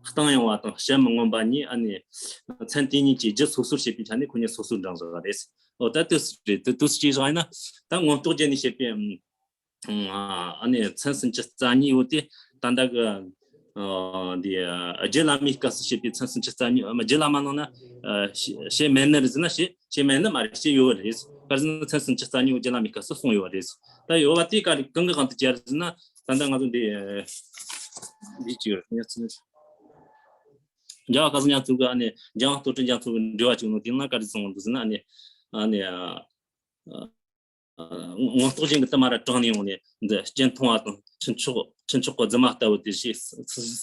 གཏིང་ཡངས་པ་དང་བྱམས་མི་མངོན་པ་གཉིས་ཨ་ནི་མཚན་དེ་གཉིས་ཀྱི་རྒྱུ་སོ་སོར་བྱེད་པའི་ཆ་ནས་ཁོ་གཉིས་སོ་སོར་འབྲངས་བཞག་པ་རེད། འོ་ད་དུས་སུ་རེད། དུ་དུས་སུ་བྱས་བཞག་ཡིན་ན་ད་མངོན་རྟོགས་རྒྱན་ནས་བཤད་པའི། ཨ་ནི་མཚན་སུམ་ཅུ་རྩ་གཉིས་ཡོད་དེ། ད་ལྟ་གི་ཨ་འདི་ཨ་རྗེ་བླ་མའི་སྐབས་སུ་བཤད་པའི་མཚན་སུམ་ཅུ་རྩ་གཉིས། ཨ། རྗེ་བླ་མ་ནང་ན་ཨ་བཤད་བཤད་མེད་ནི་རེད་ཟེར་ན། བཤད་བཤད་མེད་ནི་མ་རེད། བཤད་ཡོད་རེད། ག་རེ་ཟེར་ན་མཚན་སུམ་ཅུ་རྩ་གཉིས་པོ་རྗེ་བླ་མའི་སྐབས་སུ་གསུངས་ཡོད་རེད། ད་ཡོད་པ་དེ་ག་རེ་གང་གི་དབང་དུ་བྱས་རེད་ཟེར་ན། ད་ལྟ་ང་ཚོ་འདི་འདི་ཅིག་ཡོད་རེད། ཉ་ཚོ་རྒྱལ་བ་སྐལ་བཟང་རྒྱ་མཚོ་གི་ཨ་ནི་རྒྱལ་དབང་སྟོབས་ལྡན་རྒྱ་མཚོ་གི་འགྲེལ་བ་ཅིག་ནོ་དེ་ན་ག་རེ་གསུངས་འདུག་ཟེར་ན། ཨ་ནི་ཨ་ནི་ཨ། མངོན་རྟོགས་རྒྱན་གྱིས་དེ་མ་ར་དྲངས་ནས་ཡོང་ནས། འདི་སྤྱན་མཐོང་བ་དང་ཁྱུ་མཆོག་ཁྱུ་མཆོག་གི་རྫི་མ་ལྟ་བུ་དེ་ཞེས།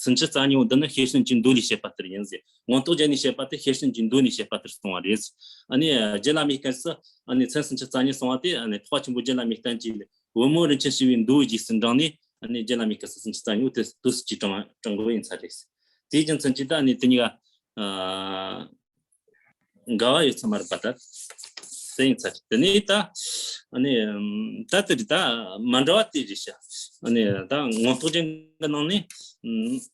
སུམ་ཅུ་རྩ་གཉིས་པོ་འདི་ནི་ཤེར་ཕྱིན་གྱི་མདོ་ལས་བཤད་པ་ལྟར་ཡིན་ཟེར། མངོན་རྟོགས་རྒྱན་ནས་བཤད་པ་དེ་ཤེར་ཕྱིན་གྱི་མདོ་ནས་བཤད་པ་ལྟར་གསུངས་པ་རེད། ཨ་ནི་རྗེ་བླ་མའི་སྐབས་སུ་ཨ་ནི་མཚན་སུམ་ཅུ་རྩ་གཉིས་གསུངས་པ་དེ། ཨ་ནི་ཐེག་པ་ཆེན་པོ་རྗེ་བླ་མའི་བསྟན་བཅོས་ལས་པུས་མོ་རིན་ཆེན་ཞེས་པའི་མདོའི་རྗེས་སུ་འབྲངས་ནས། ཨ་ནི་རྗེ་བླ་མའི་སྐབས་སུ་སུམ་ཅུ་རྩ་གཉིས་པོ་དེ་དུས་སུ་ཅིག་དྲངས་དྲངས་དགོས་ཡིན་ཚར་རེད། དེའི་རྒྱུ་མཚན་གྱིས་ད་ཨ་ནི་དེ་གཉིས་ཀ་ཨ། འགལ་བ་ཡོད་ས་མ་རེད་པ། ད་དེ་ཡིན་ཚར། དེ་ནས་ད་ཨ་ནི་ད་དེ་རེད། ད་མ་འདྲ་བ་དེ་རེད་ཤག། ཨ་ནི་ད་མངོན་རྟོགས་རྒྱན་གྱི་ནང་ནས་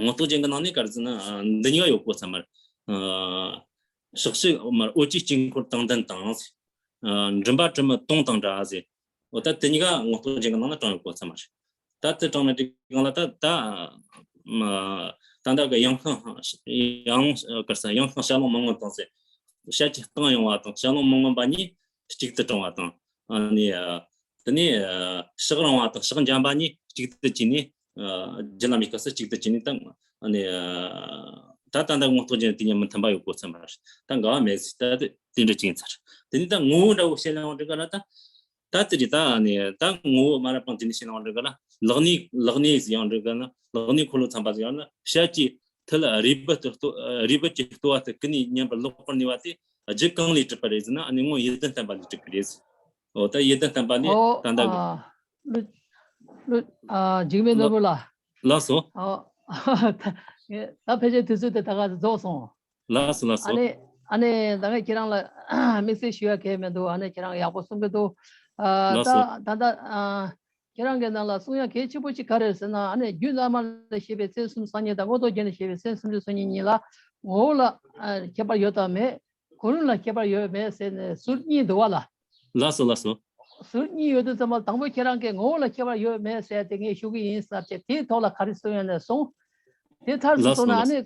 ངོ་ཐོག་ཅན་གྱི་ནང་ནས་ག་རེ་ཟེར་ན། འདི་གཉིས་ཀ་ཡོད་གོ་ཚང་མར། ཕྱག་ཕྱི་མར་འོད་ཀྱི་དཀྱིལ་འཁོར་དང་ལྡན་དང་། མགྲིན་པ་དྲི་མེད་སྟོང་དང་འདྲ་ཟེར། འོ་ད་དེ་གཉིས་ཀ་ངོ་ཐོག་ཅན་གྱི་ནང་ན་དྲངས་ཡོད་གོ་ཚང་མར། ད་དེ་དྲངས་ན་དེ་གང་ལ་ད་ད་ད་ད་གི་ཡང་ཤང་ཡང་གར་ས་ཡང་ཤང་ཞལ་ལུང་མི་མངོན་དང་ཟེར། ཞལ་གྱི་སྟེང་ཡོང་བ་དང་ཞལ་ལུང་མི་མངོན་པ་གཉིས་གཅིག་ཏུ་དྲངས་པ་དང་། ཨ་ནི་དེ་ནས་ཕྱག་རིང་བ་དང་ཕྱག་འཇམ་པ་གཉིས་གཅིག་ཏུ་བྱས་ནས། རྒྱུད་ལ་མི་སྐབས་སུ་གཅིག་ཏུ་བྱས་ནས་ད། ཨ་ནི་ད་ད་ད་ངོ་ཐོག་ཅན་དེ་ཉིད་མི་མཐུན་པ་ཡོད་གོ་ཚང་མར། ད་འགལ་བ་མེད་ཟེར། ད་དེ་འདྲ་ཅིག་ཡིན་ཚར། དེ་ནས་ད་ངོ་བོ་འདྲ་བོ་བཤད་ལེ་ཡོང་དུས་ག་ལ་ད། ད་དེ་རེད། ད་ནི་ད་ངོ་བོ་མ་རབས་པང་དེ་ནས་ཤེས་ནའང་འགྲིག་ག་ན། ལག་ནས་ལག་ནས་ཡང་འགྲིག་ག་ན། ལག་ནས་འཁོར་ལོ་ཚངས་པ་ཡང་ན། ཞལ་གྱི་མཐིལ་རུས་སྦལ་གྱི་ལྟོ་རུས་སྦལ་གྱི་ལྟོ་བ་དེ་ཀུན་ནས་མཉམ་པར་ལོག་པར་ནུས་པ་དེ་རྒྱུ་གང་ལས་གྲུབ་པ་རེད་ཟེར་ན། ཨ་ནི་ངོ་བོ་ཡོན་ཏན་བརྟན་པ་ལས་གྲུབ་ཀྱི་རེད། འོ་ད་ཡོན་ཏན་བརྟན་པ་ལས། ཨོ་ད་ད་ཨ་ལུ་ལུ་ཨ་འཇིགས་མེད་ནོར་བུ་ལགས། ལགས་སོ། ཨོ་ད་ད་ཕལ་ཆེར་དུས་ཚོད་དེ་ད་ག་རྫོགས་སོང་། ལགས་སོ་ལགས་སོ། ཨ་ནི་ཨ་ནི་ད་ངས་ཁྱེད་རང་ལ་དམིགས་བསལ་ཞུ་ཡ་གང་ཡང་མི་འདུག་ཨ་ནི་ཁྱེད་རང་ཡག་པོ་གསུང་གི་འདུག་ཨ་ལགས་སོ། ད་ད་ད་ཨ་ཁྱེད་རང་གི་ནང་ལ་གསུང་ཡ་གལ་ཆེན་པོ་ཅིག་ག་རེ་རེད་ཟེར་ན། ཨ་ནི་རྒྱུད་བླ་མ་ལས་བཤད་པའི་མཚན་གསུམ་གསང་སྙིང་དང་མངོན་རྟོགས་རྒྱན་ལས་བཤད་པའི་མཚན་སུམ་ཅུ་སོ་གཉིས་གཉིས་ལ་ངོ་བོ་ལ་ཨ་ཁྱད་པར་ཡོད་དམ་མེད། གོ་རིམ་ལ་ཁྱད་པར་ཡོད་མེད་ཟེར་ནས་ཟུར་གཉིས་འདུག་བ་ལ། ལགས་སོ་ལགས་སོ། ཟུར་གཉིས་ཡོད་དུས་ཙམ་པ་དང་པོ་ཁྱེད་རང་གིས་ངོ་བོ་ལ་ཁྱད་པར་ཡོད་མེད་ཟེར་དེ་ངས་ཞུ་གི་ཡིན་ཟེར་ཏེ། དེའི་ཐོག་ལ་ག་རེ་གསུང་ཡོད་ན་གསུང་། དེ་མཐར་ཐུག་ལགས་སོ་སོང་ན་ཨ་ལགས་ནི་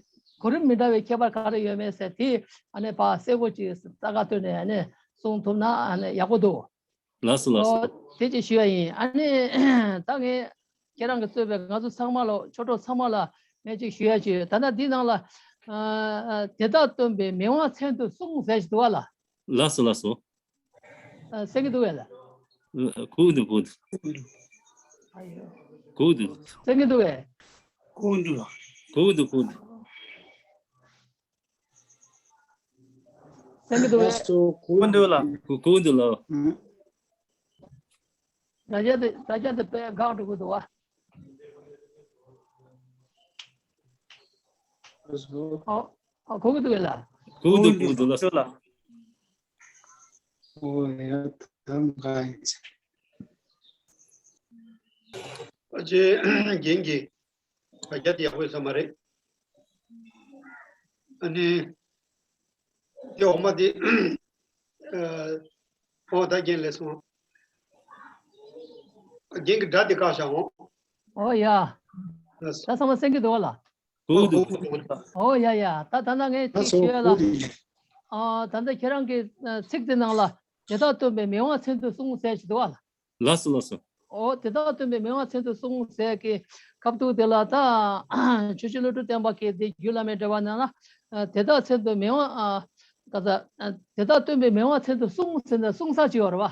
གོ་རིམ་མི་འདྲ་བའི་ཁྱད་པར་ག་རེ་ཡོད་མེད་ཟེར་དེ་ཨ་ནི་ཕར་གསལ་པོ་ཅིག་རྩ་ཁ་བཏོན་ནས་ཨ་ནི་གསུང་ཐུབ་ན་ཨ་ནི་ཡག་པོ་འདུག་ལགས་སོ་ལགས་སོ། ཨོ་དེ་ཅིག་ཞུ་ཡ་ཡིན། ཨ་ནི་ད་ངས་ཁྱེད་རང་གིས་གཙོས་པའི་ང་ཚོ་ཚང་མ་ལ་ཆོས་གྲོགས་ཚང་མ་ལ་ངས་ཅིག་ཞུ་ཡ་ཅིག་ད་ལྟ་འདི་ནང་ལ་ཨ་ཨ་དེ་དག་སྟོན་པའི་མི་དབང་མཚན་དུ་གསུངས་ཟེར་ཞིག་འདུག་བ་ལ། ལགས་སོ་ལགས་སོ། ཨ་གསན་གྱི་འདུག་བས་ལ། ཨ་གོ་གི་འདུག་གོ་གི་འདུག་ཨ་ཡོ། གོ་གི་འདུག་གསན་གྱི་འདུག་བས། གོ་གི་འདུག་གོ་གི་འདུག་གོ་གི་འདུག་གསན་གྱི་འདུག་བས། ལགས་སོ། གོ་གི་འདུག་ལགས། གོ་གོ་གི་འདུག་ལགས། ཨང་། དྲ་རྒྱ་དེ་དྲ་རྒྱ་དེ་དཔེ་འགག་འགྲོ་གི་འདུག་བ། ལགས་སོ། ཨོ་ཨོ་གོ་གི་འདུག་གས་ལགས། གོ་གི་འདུག་གོ་གི་འདུག་ལགས། ལགས་སོ། ཨོ་ཡ་ད་འགའ་ཡིན་ཚེ། ཨ་ཅེ་རྒན་གྱིས་དྲ་རྒྱ་དེ་ཡག་པོ་ཡོད་ས་མ་རེད། ཨ་ནི་དེ་འོག་མ་དེ་ཨ་ཨོ་ད་རྒན་ལས་སོང་། རྒན་གྱི་སྒྲ་དེ་བཀག་བཞག་འོང་། ཨོ་ཡ། ལགས་སོ། ད་ཚང་མ་གསན་གྱི་འདུག་བ་ལ། གོ་གི་འདུག་གོ་གི་འདུག་ཨོ་ཡ་ཡ། ད་ད་ལྟ་ངས་ཅིག་ཞུ་ཡ་ལ། ཨ་ད་ལྟ་ཁྱེད་རང་གི་ཨ་ཚིག་དེ་ནང་ལ་དེ་དག་སྟོན་པའི་མི་དབང་མཚན་དུ་གསུངས་ཟེར་ཞིག་འདུག་བ་ལ། ལགས་སོ་ལགས་སོ། ཨོ་དེ་དག་སྟོན་པའི་མི་དབང་མཚན་དུ་གསུངས་ཟེར་གྱི་སྐབས་ཐོག་དེ་ལ་ད་ཆོས་རྗེ་བློ་གྲོས་བརྟན་པ་གིས་དེ་རྒྱུད་བླ་མའི་འགྲེལ་པ་ནང་ལ་ཨ་དེ་དག་མཚན་དུ་མི་དབང་ཨ་ད་ད་ཨ་དེ་དག་སྟོན་པའི་མི་དབང་མཚན་དུ་གསུངས་ཟེར་ནས་གསུངས་ས་ཅིག་ཡོད་རེད་བ།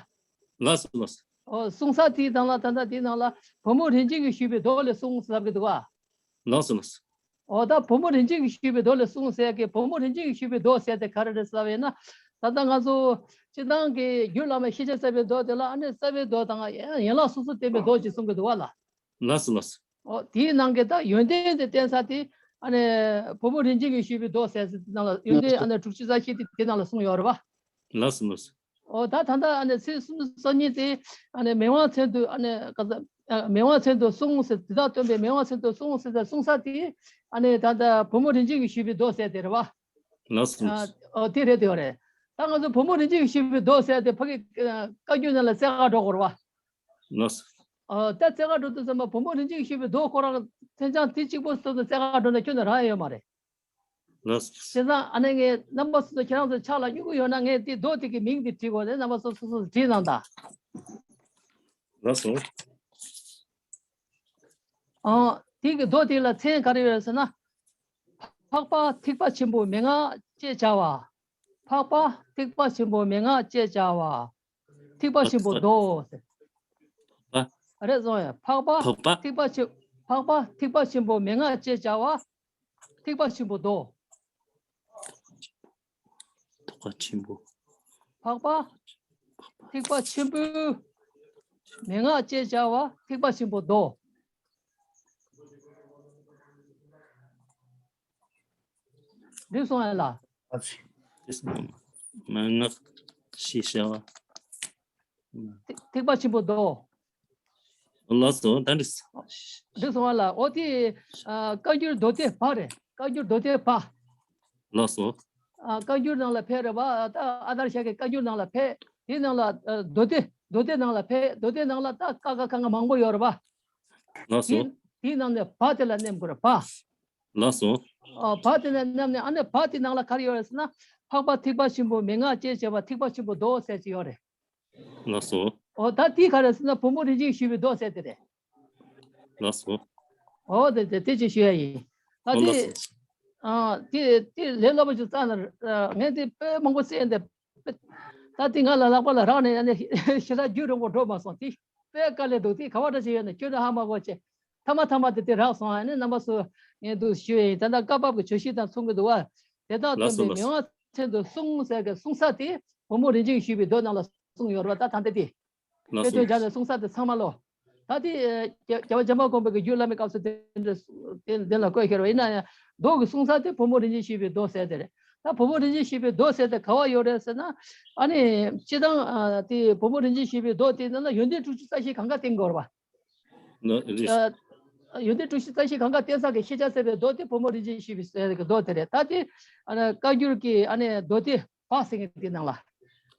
ལགས་སོ་ལགས་སོ། ཨོ་གསུངས་ས་དེའི་ནང་ལ་ད་ལྟ་དེའི་ནང་ལ་བུ་མོ་རིན་ཆེན་གྱིས་ཞུས་པའི་མདོ་ལས་གསུངས་ཟེར་གྱི་འདུག་བ། ལགས་སོ་ལགས་སོ། ཨོ་ད་བུ་མོ་རིན་ཆེན་གྱིས་ཞུས་པའི་མདོ་ལས་གསུངས་ཟེར་གྱི་བུ་མོ་རིན་ཆེན་གྱིས་ཞུས་པའི་མདོ་ཟེར་དེ་ག་རེ་རེད་ཟེར་བས་ན། ད་ལྟ་ང་ཚོ་སྤྱིར་བཏང་གི་རྒྱུད་བླ་མའི་ཤེས་བྱ་རྩ་བའི་མདོ་དེ་ལ་ཨ་ནི་རྩ་བའི་མདོ་དང་ཡན་ལག་སོ་སོར་བསྟན་པའི་མདོ་ཅེས་གསུང་གི་འདུག་བ་ལ། ལགས་སོ་ལགས་སོ། ཨོ་དེའི་ནང་གི་ད་ཡོན་ཏན་དེ་བསྟན་ས་དེ་ཨ་ནི་བུ་མོ་རིན་ཆེན་གྱིས་ཞུས་པའི་མདོ་ཟེར་ཟེར་དེ་ནང་ལ་ཡོན་ཏན་ཨ་ནི་དྲུག་ཅུ་རྩ་བཞི་དེ་དེ་ནང་ལ་གསུངས་ཡོད་རེད་བ། ལགས་སོ་ལགས་སོ། ཨོ་ད་ད་ལྟ་ཨ་ནི་ཚིག་སུམ་ཅུ་སོ་གཉིས་དེ་ཨ་ནི་མི་དབང་མཚན་དུ་ཨ་ནི་ག་ས་ཨ་མི་དབང་མཚན་དུ་གསུངས་ཟེར་དེ་དག་སྟོན་པའི་མི་དབང་མཚན་དུ་གསུངས་ཟེར་ད་གསུངས་ས་དེ་ཨ་ནི་ད་ལྟ་བུ་མོ་རིན་ཆེན་གྱིས་ཞུས་པའི་མདོ་ཟེར་དེ་རེད་བ། ལགས་སོ་ལགས་སོ། ཨ་ཨོ་དེ་རེད་དེ་ཡོད་རེད། ད་ང་ཚོ་བུ་མོ་རིན་ཆེན་གྱིས་ཞུས་པའི་མདོ་ཟེར་དེ་ཕ་གི་ཨ་བཀའ་བརྒྱུད་ནང་ལ་རྩེ་ག་འགྲོ་དགོས་རེད་བ། ལགས་སོ། ཨོ་ད་རྩེ་ག་འགྲོ་དུས་ཙམ་པ་བུ་མོ་རིན་ཆེན་གྱིས་ཞུས་པའི་མདོ་ཁོ་རང་མཚན་བྱང་དེ་གཅིག་པོ་སོ་སོ་རྩེ་ག་འགྲོ་ན་ཁྱོན་ནས་རག་ཡ་ཡོད་མ་རེད། ལགས་སོ། བྱས་ཙང་ཨ་ནི་ངས་རྣམ་པ་སོ་སོ་ཁྱེད་རང་ཚོ་ཕྱག་ལ་སྨྱུ་གུ་ཡོད་ན་ངས་དེ་མདོ་དེ་གི་མིང་དེ་བྲིས་དགོས་རེད། རྣམ་པ་སོ་སོ་སོ་སོ་བྲིས་གནང་དང་། ལགས་སོ། ཨང་། དེ་གི་མདོ་དེ་ལ་མཚན་ག་རེ་ཡོད་ཟེར་ན། འཕགས་པ་ཐེག་པ་ཆེན་པོའི་མན་ངག་ཅེས་བྱ་བ། འཕགས་པ་ཐེག་པ་ཆེན་པོའི་མན་ངག་ཅེས་བྱ་བ། ཐེག་པ་ཆེན་པོའི་མདོ་ཟེར། འཕགས་པ། རེད་སོང་ཡ། འཕགས་པ། འཕགས་པ། ཐེག་པ་ཆེ། འཕགས་པ་ཐེག་པ་ཆེན་པོའི་མན་ངག་ཅེས་བྱ་བ། ཐེག་པ་ཆེན་པོའི་མདོ། ཐེག་པ་ཆེན་པོ། འཕགས་པ། ཐེག་པ་ཆེན་པོའི་མན་ངག་ཅེས་བྱ་བ་ཐེག་པ་ཆེན་པོའི་མདོ། འགྲིག་སོང་ཡ་ལ། མན་ངག་ཅེས་བྱ་བ། ཐེག་ཐེག་པ་ཆེན་པོའི་མདོ། ལགས་སོ། ད་འགྲིག་སོང་། འགྲིག་སོང་བ་ལ། འོ་དེ་ཨ་བཀའ་འགྱུར་མདོ་སྡེ་བ་རེད། བཀའ་འགྱུར་མདོ་སྡེ་བ། ལགས་སོ། ཨ་བཀའ་འགྱུར་ནང་ལ་ཕེབས་རེད་བ། ད་ཨ་དར་ཤ་གི་བཀའ་འགྱུར་ནང་ལ་ཕེབས། དེའི་ནང་ལ་ཨ་མདོ་སྡེ། མདོ་སྡེ་ནང་ལ་ཕེབས། མདོ་སྡེ་ནང་ལ་ད་ཀ་ཁ་ག་ང་མང་པོ་ཡོད་རེད་བ། ལགས་སོ། དེ་དེའི་ནང་ནས་བ་དེ་ལ་གནོན་དགོས་རེད་བ། ལགས་སོ། ཨ་བ་དེ་ལ་གནོན་ནས། ཨ་ནི་བ་དེའི་ནང་ལ་ག་རེ་ཡོད་རེད་ཟེར་ན། འཕགས་པ་ཐེག་པ་ཆེན་པོ་མན་ངག་ཅེས་བྱ་བ་ཐེག་པ་ཆེན་པོའི་མདོ་ཟེར་གྱི་ཡོད་རེད། ལགས་སོ། འོ་ད་དེ་ག་རེ་ཟེར་ན་བུ་མོ་རིན་ཆེན་ཞུས་པའི་མདོ་ཟེར་དེ་རེད། ལགས་སོ། འོ་དེ་དེ་དེ་ཅིག་ཞུ་ཡ་ཡིན། ད་འོ་ལགས་དེ་སོ། ཨ་དེ་དེ་ལས་སླ་པོ་ཅིག་བརྩམས་ན། ཨ་ངས་དེ་དཔེ་མང་པོ་བཤད་འདི། ད་དེ་ང་ལ་ལག་པ་ལ་རག་ནས་ཡང་ནས་ཞེ་དྲག་རྒྱུན་རིང་པོ་འགྲོ་མ་སོང་། དེ་དཔེ་དཀའ་ལས་འདུག། དེ་ག་བ་འདྲ་ཞིག་ཡོད་ན་ཁྱོད་རང་ཧ་མ་གོ་བྱས། ཐ་མ་ཐ་མ་དེ་དེ་རག་སོང་། ཨ་ནི་རྣམ་པ་ཚོ་ངས་འདུག་ཞུ་ཡ་ཡིན། ད་ལྟ་སྐབས་བབ་ཀྱི་བརྗོད་གཞི་དང་མཚུངས་ཀྱི་འདུག་བ། དེ་དག་ལགས་སྟོན་སོ། པའི་ལགས་མི་སོ། དབང་མཚན་དུ་གསུངས་ཟེར་གི་གསུང་ས་དེ་བུ་མོ་རིན་ཆེན་ཞུས་པའི་མདོ་ནང་ལ་གསུངས་ཡོད་རེད་བ། ད་ད་ལྟ་དེ། ལགས་དཔེ་སོ། སྟོན་སྦྱར་ནས་གསུང་ས་དེ་ཚང་མ་ལོ། ད་དེ་རྒྱལ་བ་བྱམས་པ་མགོན་པོ་གི་རྒྱུད་བླ་མའི་སྐབས་སུ་དེ་འདྲ་དེ་འདི་ལ་བཀོད་ཁྱེར་བ་ཡིན་ན་ཡང་། མདོ་གི་གསུང་ས་དེ་བུ་མོ་རིན་ཆེན་ཞུས་པའི་མདོ་ཟེར་དེ་རེད། ད་བུ་མོ་རིན་ཆེན་ཞུས་པའི་མདོ་ཟེར་དེ་ག་བ་ཡོད་རེད་ཟེར་ན། ཨ་ནི་སྤྱིར་བཏང་ཨ་དེ་བུ་མོ་རིན་ཆེན་ཞུས་པའི་མདོ་དེ་ནང་ལ་ཡོན་ཏན་དྲུག་ཅུ་རྩ་བཞི་གང་ག་བསྟན་དགོས་རེད་བ། ན་རེད། ཨ་ཡོན་ཏན་དྲུག་ཅུ་རྩ་བཞི་གང་ག་བསྟན་ས་གི་ཤེས་བྱ་ཟེར་བའི་མདོ་དེ་བུ་མོ་རིན་ཆེན་ཞུས་པའི་ཟེར་གི་མདོ་དེ་རེད། ད་དེ་ཨ་ནི་བཀའ་འགྱུར་གྱི་ཨ་ནི་མདོ་སྡེ་བ་ཟེར་གི་དེ་ནང་ལ།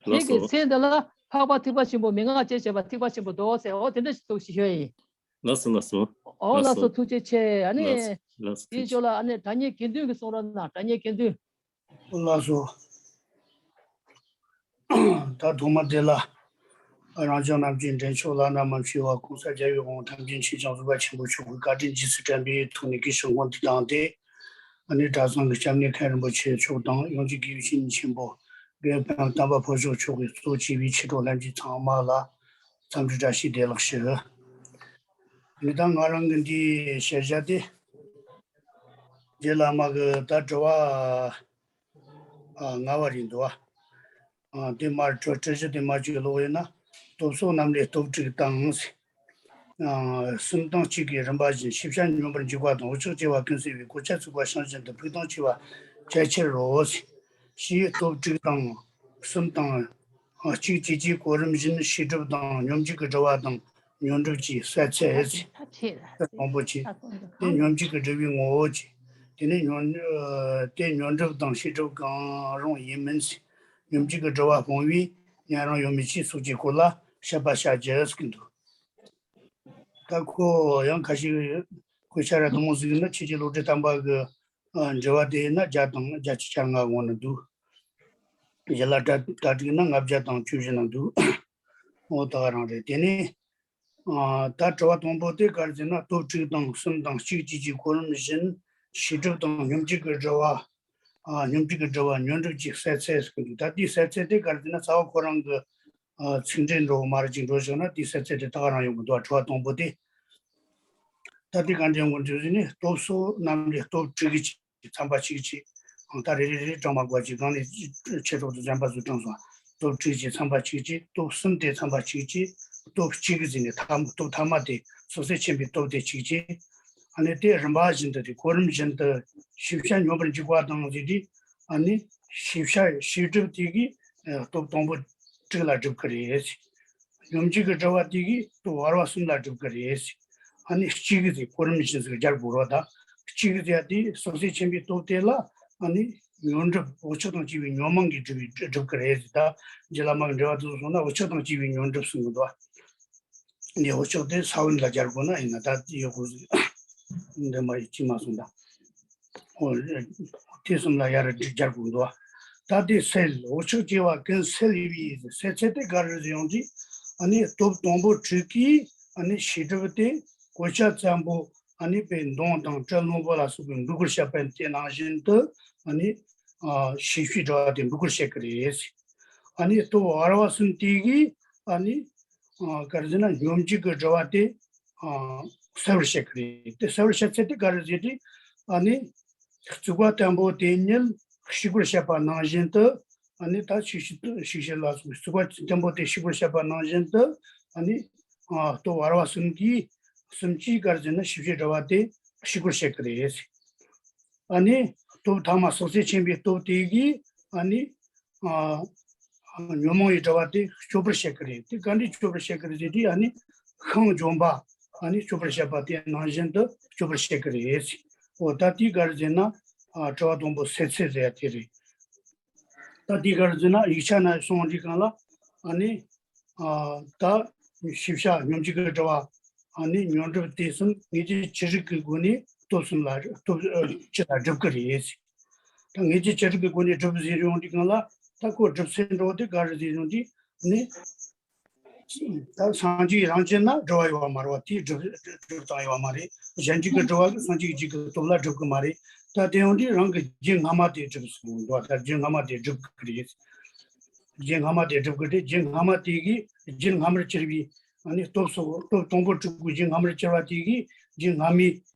དེ་ལགས་གི་སོ། མཚན་དེ་ལ་འཕགས་པ་ཐེག་པ་ཆེན་པོ་མན་ངག་ཅེས་བྱ་བ་ཐེག་པ་ཆེན་པོའི་མདོ་ཟེར། འོ་དེ་འདྲ་ཞིག་འདུག་ཞེས་ཞུ་ཡ་ཡིན། ལགས་སོ། ལགས་སོ། འོ་ལགས་ལགས་སོ། སོ། ཐུགས་རྗེ་ཆེ། ཨ་ནི་ལགས་སོ། ལགས་སོ། དེའི་ཕྱོགས་ལ་ཨ་ནི་དྲ་བརྙན་དགེ་འདུན་གྱིས་གསུང་རོགས་གནང་། དྲ་བརྙན་དགེ་འདུན། ལགས་སོ། ད་ཐོག་མར་དེ་ལ་རང་བྱུང་རྣམ་བཅུའི་འདྲེན་མཆོག་བླ་ན་མ་མཆིས་པ་གོང་ས་རྒྱལ་བའི་དབང་ཐམས་ཅད་མཁྱེན་ཅིང་གཟིགས་པ་ཆེན་པོ་མཆོག་གི་བཀའ་དྲིན་རྗེས་སུ་དྲན་པའི་ཐོག་ནས་གུས་ཕྱག་འཁོར་འདི་བཏང་སྟེ། ཨ་ནི་གྲྭ་ཚང་གི་སྐྱབས་གནས་མཁན་རིན་པོ་ཆེ་མཆོག་དང་། ཡང་ཅིག་དགེ་བའི་བཤེས་གཉེན་ཆེན་པོ་དགེ་འཕེལ་དམ་པ་ཕོ་བྱུང་མཆོག་གིས་གཙོ་བྱས་པའི་ཆོས་གྲོགས་ལྷན་རྒྱས་ཚང་མ་ལ་འཚམས་འདྲི་བཀྲ་ཤིས་བདེ་ལེགས་ཞུ། ཨ་ནི་ད་ང་རང་གི་འདིའི་བཤད་བྱ་དེ། རྗེ་བླ་མ་གི་ད་དྲི་བ་ཨ་ལྔ་པ་རེད་འདུག་ཨ། ཨ་དེ་མར་དྲི་དྲི་གཞི་དེ་མར་ཅིག་ཀློག་ཡིན་ན། སྟོབས་སོགས་རྣམས་ལས་སྟོབས་དྲུག་དང་། ཨ་གསུམ་དང་གཅིག་གི་རིམ་པ་བཞིན་ཤེས་བྱ་སྙོམས་པར་འཇུག་པ་དང་། འུ་ཅག་སྐྱེ་བ་ཀུན་སེལ་བའི་གོ་ཆ་ཚུགས་པ་བྱང་བཞིན་དུ་ཕུགས་དང་འཆི་བ་བཅད་ཁྱེར་རོ། ཞེས་སྟོབས་དྲུག་དང་གསུམ་དང་། ཨ་གཅིག་བཅས་ཀྱི་གོ་རིམ་བཞིན་ཤེས་སྒྲིབ་དང་སྙོམས་འཇུག་གི་སྒྲིབ་པ་དང་། ཉོན་སྒྲིབ་ཀྱི་སད་ཚད། ཚད་དང་པོ་བཅས། དེ་སྙོམས་འཇུག་གི་སྒྲིབ་པའི་ངོ་བོ་བཅས། དེ་ནས་ཉོན་དེ་ཉོན་སྒྲིབ་དང་ཤེས་སྒྲིབ་གང་རུང་ཡིན་མིན་ཚེ། སྙོམས་འཇུག་གི་སྒྲིབ་པ་སྤོང་བའི་ཉན་རང་ཡོད་མེད་ཅེས་སོགས་ཀྱི་སྐོར་ལ་བཤད་པ་བྱ་རྒྱུ་ཟེར་གྱི་འདུག། ད་ཁོ་ཡང་ཁ་ཤས་ཁོ་ཆ་ར་དུ་མོ་ཟིག་ནི་ཆོས་ཀྱི་བློ་གྲོས་བརྟན་པ་གི་ཨ་འགྲེལ་བ་དེ་ན་བརྒྱ་དང་བརྒྱད་ཅུ་གྱ་ལྔ་གོང་ན་འདུག། ཡི་ལ་གྲ་གྲ་སྒྲིག་ན་ལྔ་བརྒྱ་དང་བཅུ་བཞི་ན་འདུག། འོ་ད་ག་རང་རེད། དེ་ནས། ཨ་ད་དྲི་བ་དང་པོ་དེ་ག་རེ་ཟེར་ན། སྟོབས་དྲུག་དང་གསུམ་དང་གཅིག་བཅས་ཀྱི་གོ་རིམ་བཞིན་ཤེས་སྒྲིབ་དང་སྙོམས་འཇུག་གི་སྒྲིབ་པ། ཨ་སྙོམས་འཇུག་གི་སྒྲིབ་པ་ཉོན་སྒྲིབ་ཀྱི་སད་ཚད་ཟེར་གྱི་འདུག། ད་དེའི་སད་ཚད་དེ་ག་རེ་ཟེར་ན། རྩ་བ་ཁོ་རང་གི་ཨ་ཚིག་འགྲེལ་འགྲོ་མར་ཅིག་འགྲོ་བཞག་ན་དེའི་སད་ཚད་དེ་ད་ག་རང་ཡོང་གི་འདུག། དྲི་བ་དང་པོ་དེ། ད་དེ་ག་འདྲ་ཡོང་གི་འདུག་ཟེར་ནས། སྟོབས་སོགས་རྣམས་ལས་སྟོབས་དྲུག་གི་ཚན་པ་གཅིག་བྱས། ཨང་ད་རེ་རེ་རེ་དྲངས་མ་དགོས་ཀྱི་སྒང་ནས་ཆེ་ཐོག་ཏུ་ཚན་པ་ཚོ་དྲངས་སོང་། སྟོབས་དྲུག་ཅེས་ཚན་པ་གཅིག་བྱས། སྟོབས་གསུམ་དེ་ཚན་པ་གཅིག་བྱས། སྟོབས་གཅིག་ཟེར་ནས་ཐ་སྟོབས་ཐ་མ་དེ་སོ་སོའི་ཆེན་པོའི་སྟོབས་དེ་གཅིག་བྱས། ཨ་ནི་དེ་རིམ་པ་བཞིན་དུ་དེ་གོ་རིམ་བཞིན་དུ་ཤེས་བྱ་སྙོམས་པར་འཇུག་པ་དང་ཟེར་དུས། ཨ་ནི་ཤེས་བྱ་ཤེས་སྒྲིབ་དེ་གི་སྟོབས་དང་པོ་དྲུག་ལ་སྒྲིབ་ཀྱི་རེད། སྙོམས་འཇུག་གི་སྒྲིབ་པ་དེ་གིས་སྟོབས་བར་པ་གསུམ་ལ་སྒྲིབ་ཀྱི་རེད། ཨ་ནི་གཅིག་གི་ཚེ་གོ་རིམ་བཞིན་ཟེར་སྦྱར་དགོས་རེད་ད། གཅིག་གི་ཚེ་དེ་སོ་སོའི་ཆེན་པོའི་སྟོབས་དེ་ལ་ཨ་ནི་ཉོན་སྒྲིབ་འུ་ཅག་དང་བཅས་པའི་ཉོན་མོངས་ཀྱི་སྒྲིབ་པའི་སྒྲིབ་ཀྱི་རེད་ཟེར་ད། རྗེ་བླ་མ་གི་འགྲེལ་པ་དེ་ཚོ་སོང་ན་འུ་ཅག་དང་བཅས་པའི་ཉོན་སྒྲིབ་གསུང་གི་འདུག། འདི་འུ་ཅག་དེ་ས་བོན་ལ་སྦྱར་དགོས་ན་ཡིན་ན་ད་ཡོད་དགོས་ཟེར། འདི་མ་ཡིན་ཅི་མ་སོང་ད། འོ། དེ་གསུམ་ལ་ཡར་སྒྲིག་སྦྱར་དགོས་འདུག། ད་དེ་སེལ། འུ་ཅག་སྐྱེ་བ་ཀུན་སེལ་བའི་སེལ་ཚད་དེ་ག་རེ་ཡོང་དུས། ཨ་ནི་སྟོབས་དང་པོ་དྲུག་གིས་ཨ་ནི་ཤེས་སྒྲིབ་དེ་གོ་ཆ་བཙན་པོ། ཨ་ནི་དཔེ་མདུང་དང་གྲི་རློན་པ་ལ་སོགས་པའི་འབུད་སྒོར་བཤད་པ་དེ་ནང་བཞིན་དུ། ཨ་ནི་ཨ་ཤེས་བྱའི་སྒྲིབ་པ་དེ་འབུད་སྒོར་བཤད་ཀྱི་རེད། ཨ་ནི་སྟོབས་བར་པ་གསུམ་དེ་གིས་ཨ་ནི་ཨ་ག་རེ་ཟེར་ན་སྙོམས་འཇུག་གི་སྒྲིབ་པ་དེ་ཨ་སེལ་བར་བཤད་ཀྱི་རེད། དེ་སེལ་བར་བཤད་ཚད་དེ་ག་རེ་ཟེར་དུས། ཨ་ནི་རྩིག་པ་བརྟན་པོ་དེ་ཉིད་ཤིག་པར་བཤད་པ་ནང་བཞིན་དུ། ཨ་ནི་ད་ཤིག་ཤིག་ཤིག་ཤིག་ལ་སོགས་པའི་རྩིག་པ་བརྟན་པོ་དེ་ཤིག་པར་བཤད་པ་ནང་བཞིན་དུ། ཨ་ནི་ཨ་སྟོབས་བར་པ་གསུམ་གྱིས་གསུམ་གྱིས་ག་རེ་ཟེར་ན་ཤེས་བྱའི་སྒྲིབ་པ་དེ་ཤིག་པར་བཤད་ཀྱི་རེད། ཨ་ནི་སྟོབས་ཐ་མ་སོ་སོའི་ཆེན་པོའི་སྟོབས་དེ་གིས་ཨ་ནི་ཨ་ཉོན་མོངས་པའི་སྒྲིབ་པ་དེ་གཅོད་པར་བཤད་ཀྱི་རེད། དེ་ག་འདྲས་གཅོད་པར་བཤད་ཀྱི་རེད་ཟེར་དུས། ཨ་ནི་ཤིང་ལྗོན་པ་ ཨ་ནི་སྤྱོད་པར་བཤད་པ་དེ་ནང་བཞིན་དུ་སྤྱོད་པར་བཤད་ཀྱི་རེད། འོ་ད་དེའི་ག་རེ་ཟེར་ན། ཨ་དྲི་བ་དང་པོ་སེལ་ཚད་ཟེར་ཡ་དེ་རེད། ད་དེའི་ག་རེ་ཟེར་ན་ཡིག་ཆ་ན་གསུངས་དུས་སྒང་ལ། ཨ་ནི་ཨ་ད་ཞིབ་ཆ་སྙོམས་འཇུག་གི་དྲི་བ། ཨ་ནི་ཉོན་སྒྲིབ་དེ་གསུམ་ངེས་ཅན་ཅི་རིགས་ཀྱི་སྒོ་ནས་སྟོབས་གསུམ་ལ་སྟོབས་ཨ་སྤྱི་ལ་སྒྲུབ་ཀྱི་རེད། ད་ངེས་ཅན་ཅི་རིགས་ཀྱི་སྒོ་ནས་སྒྲུབ་ཟེར་ཡོང་དུས་སྒང་ལ། ད་ཁོ་སྒྲུབ་ཚུལ་འདྲ་བོ་དེ་ག་རེ་ཟེར་ཡོང་དུས། ཨ་ནི་ད་སངས་རྒྱས་རང་བཞིན་ན་སྒྲུབ་པ་ཡོད་པ་མ་རེད་པ། དེའི་སྒྲུབ་སྒྲུབ་སྟངས་ཡོད་པ་མ་རེད། གཞན་འཇུག་གི་སྒྲུབ་པ་གིས་སངས་རྒྱས་རྒྱུད་ཀྱི་སྟོབས་ལ་སྒྲུབ་ཀྱི་མ་རེད། ད་དེ་ཡོང་དུས་རང་གི་རྒྱུད་སྔ་མ་དེ་སྒྲུབ་ཟེར་གྱི་འདུག་ད་རྒྱུད་སྔ་མ་དེ་སྒྲུབ་ཀྱི་རེད། རྒྱུད་སྔ་མ་དེ་སྒྲུབ་ཀྱི་རེད། རྒྱུད་སྔ་མ་དེ་གིས་རྒྱུད་སྔ་མར་གྱུར་པའི་ཨ་ནི་སྟོབས་སོགས་སྟོབས་དང་པོར་གྲུབ་པའི་རྒྱུད་སྔ་མར་གྱུར་པ་དེ་གིས་རྒྱུད་སྔ་མའི་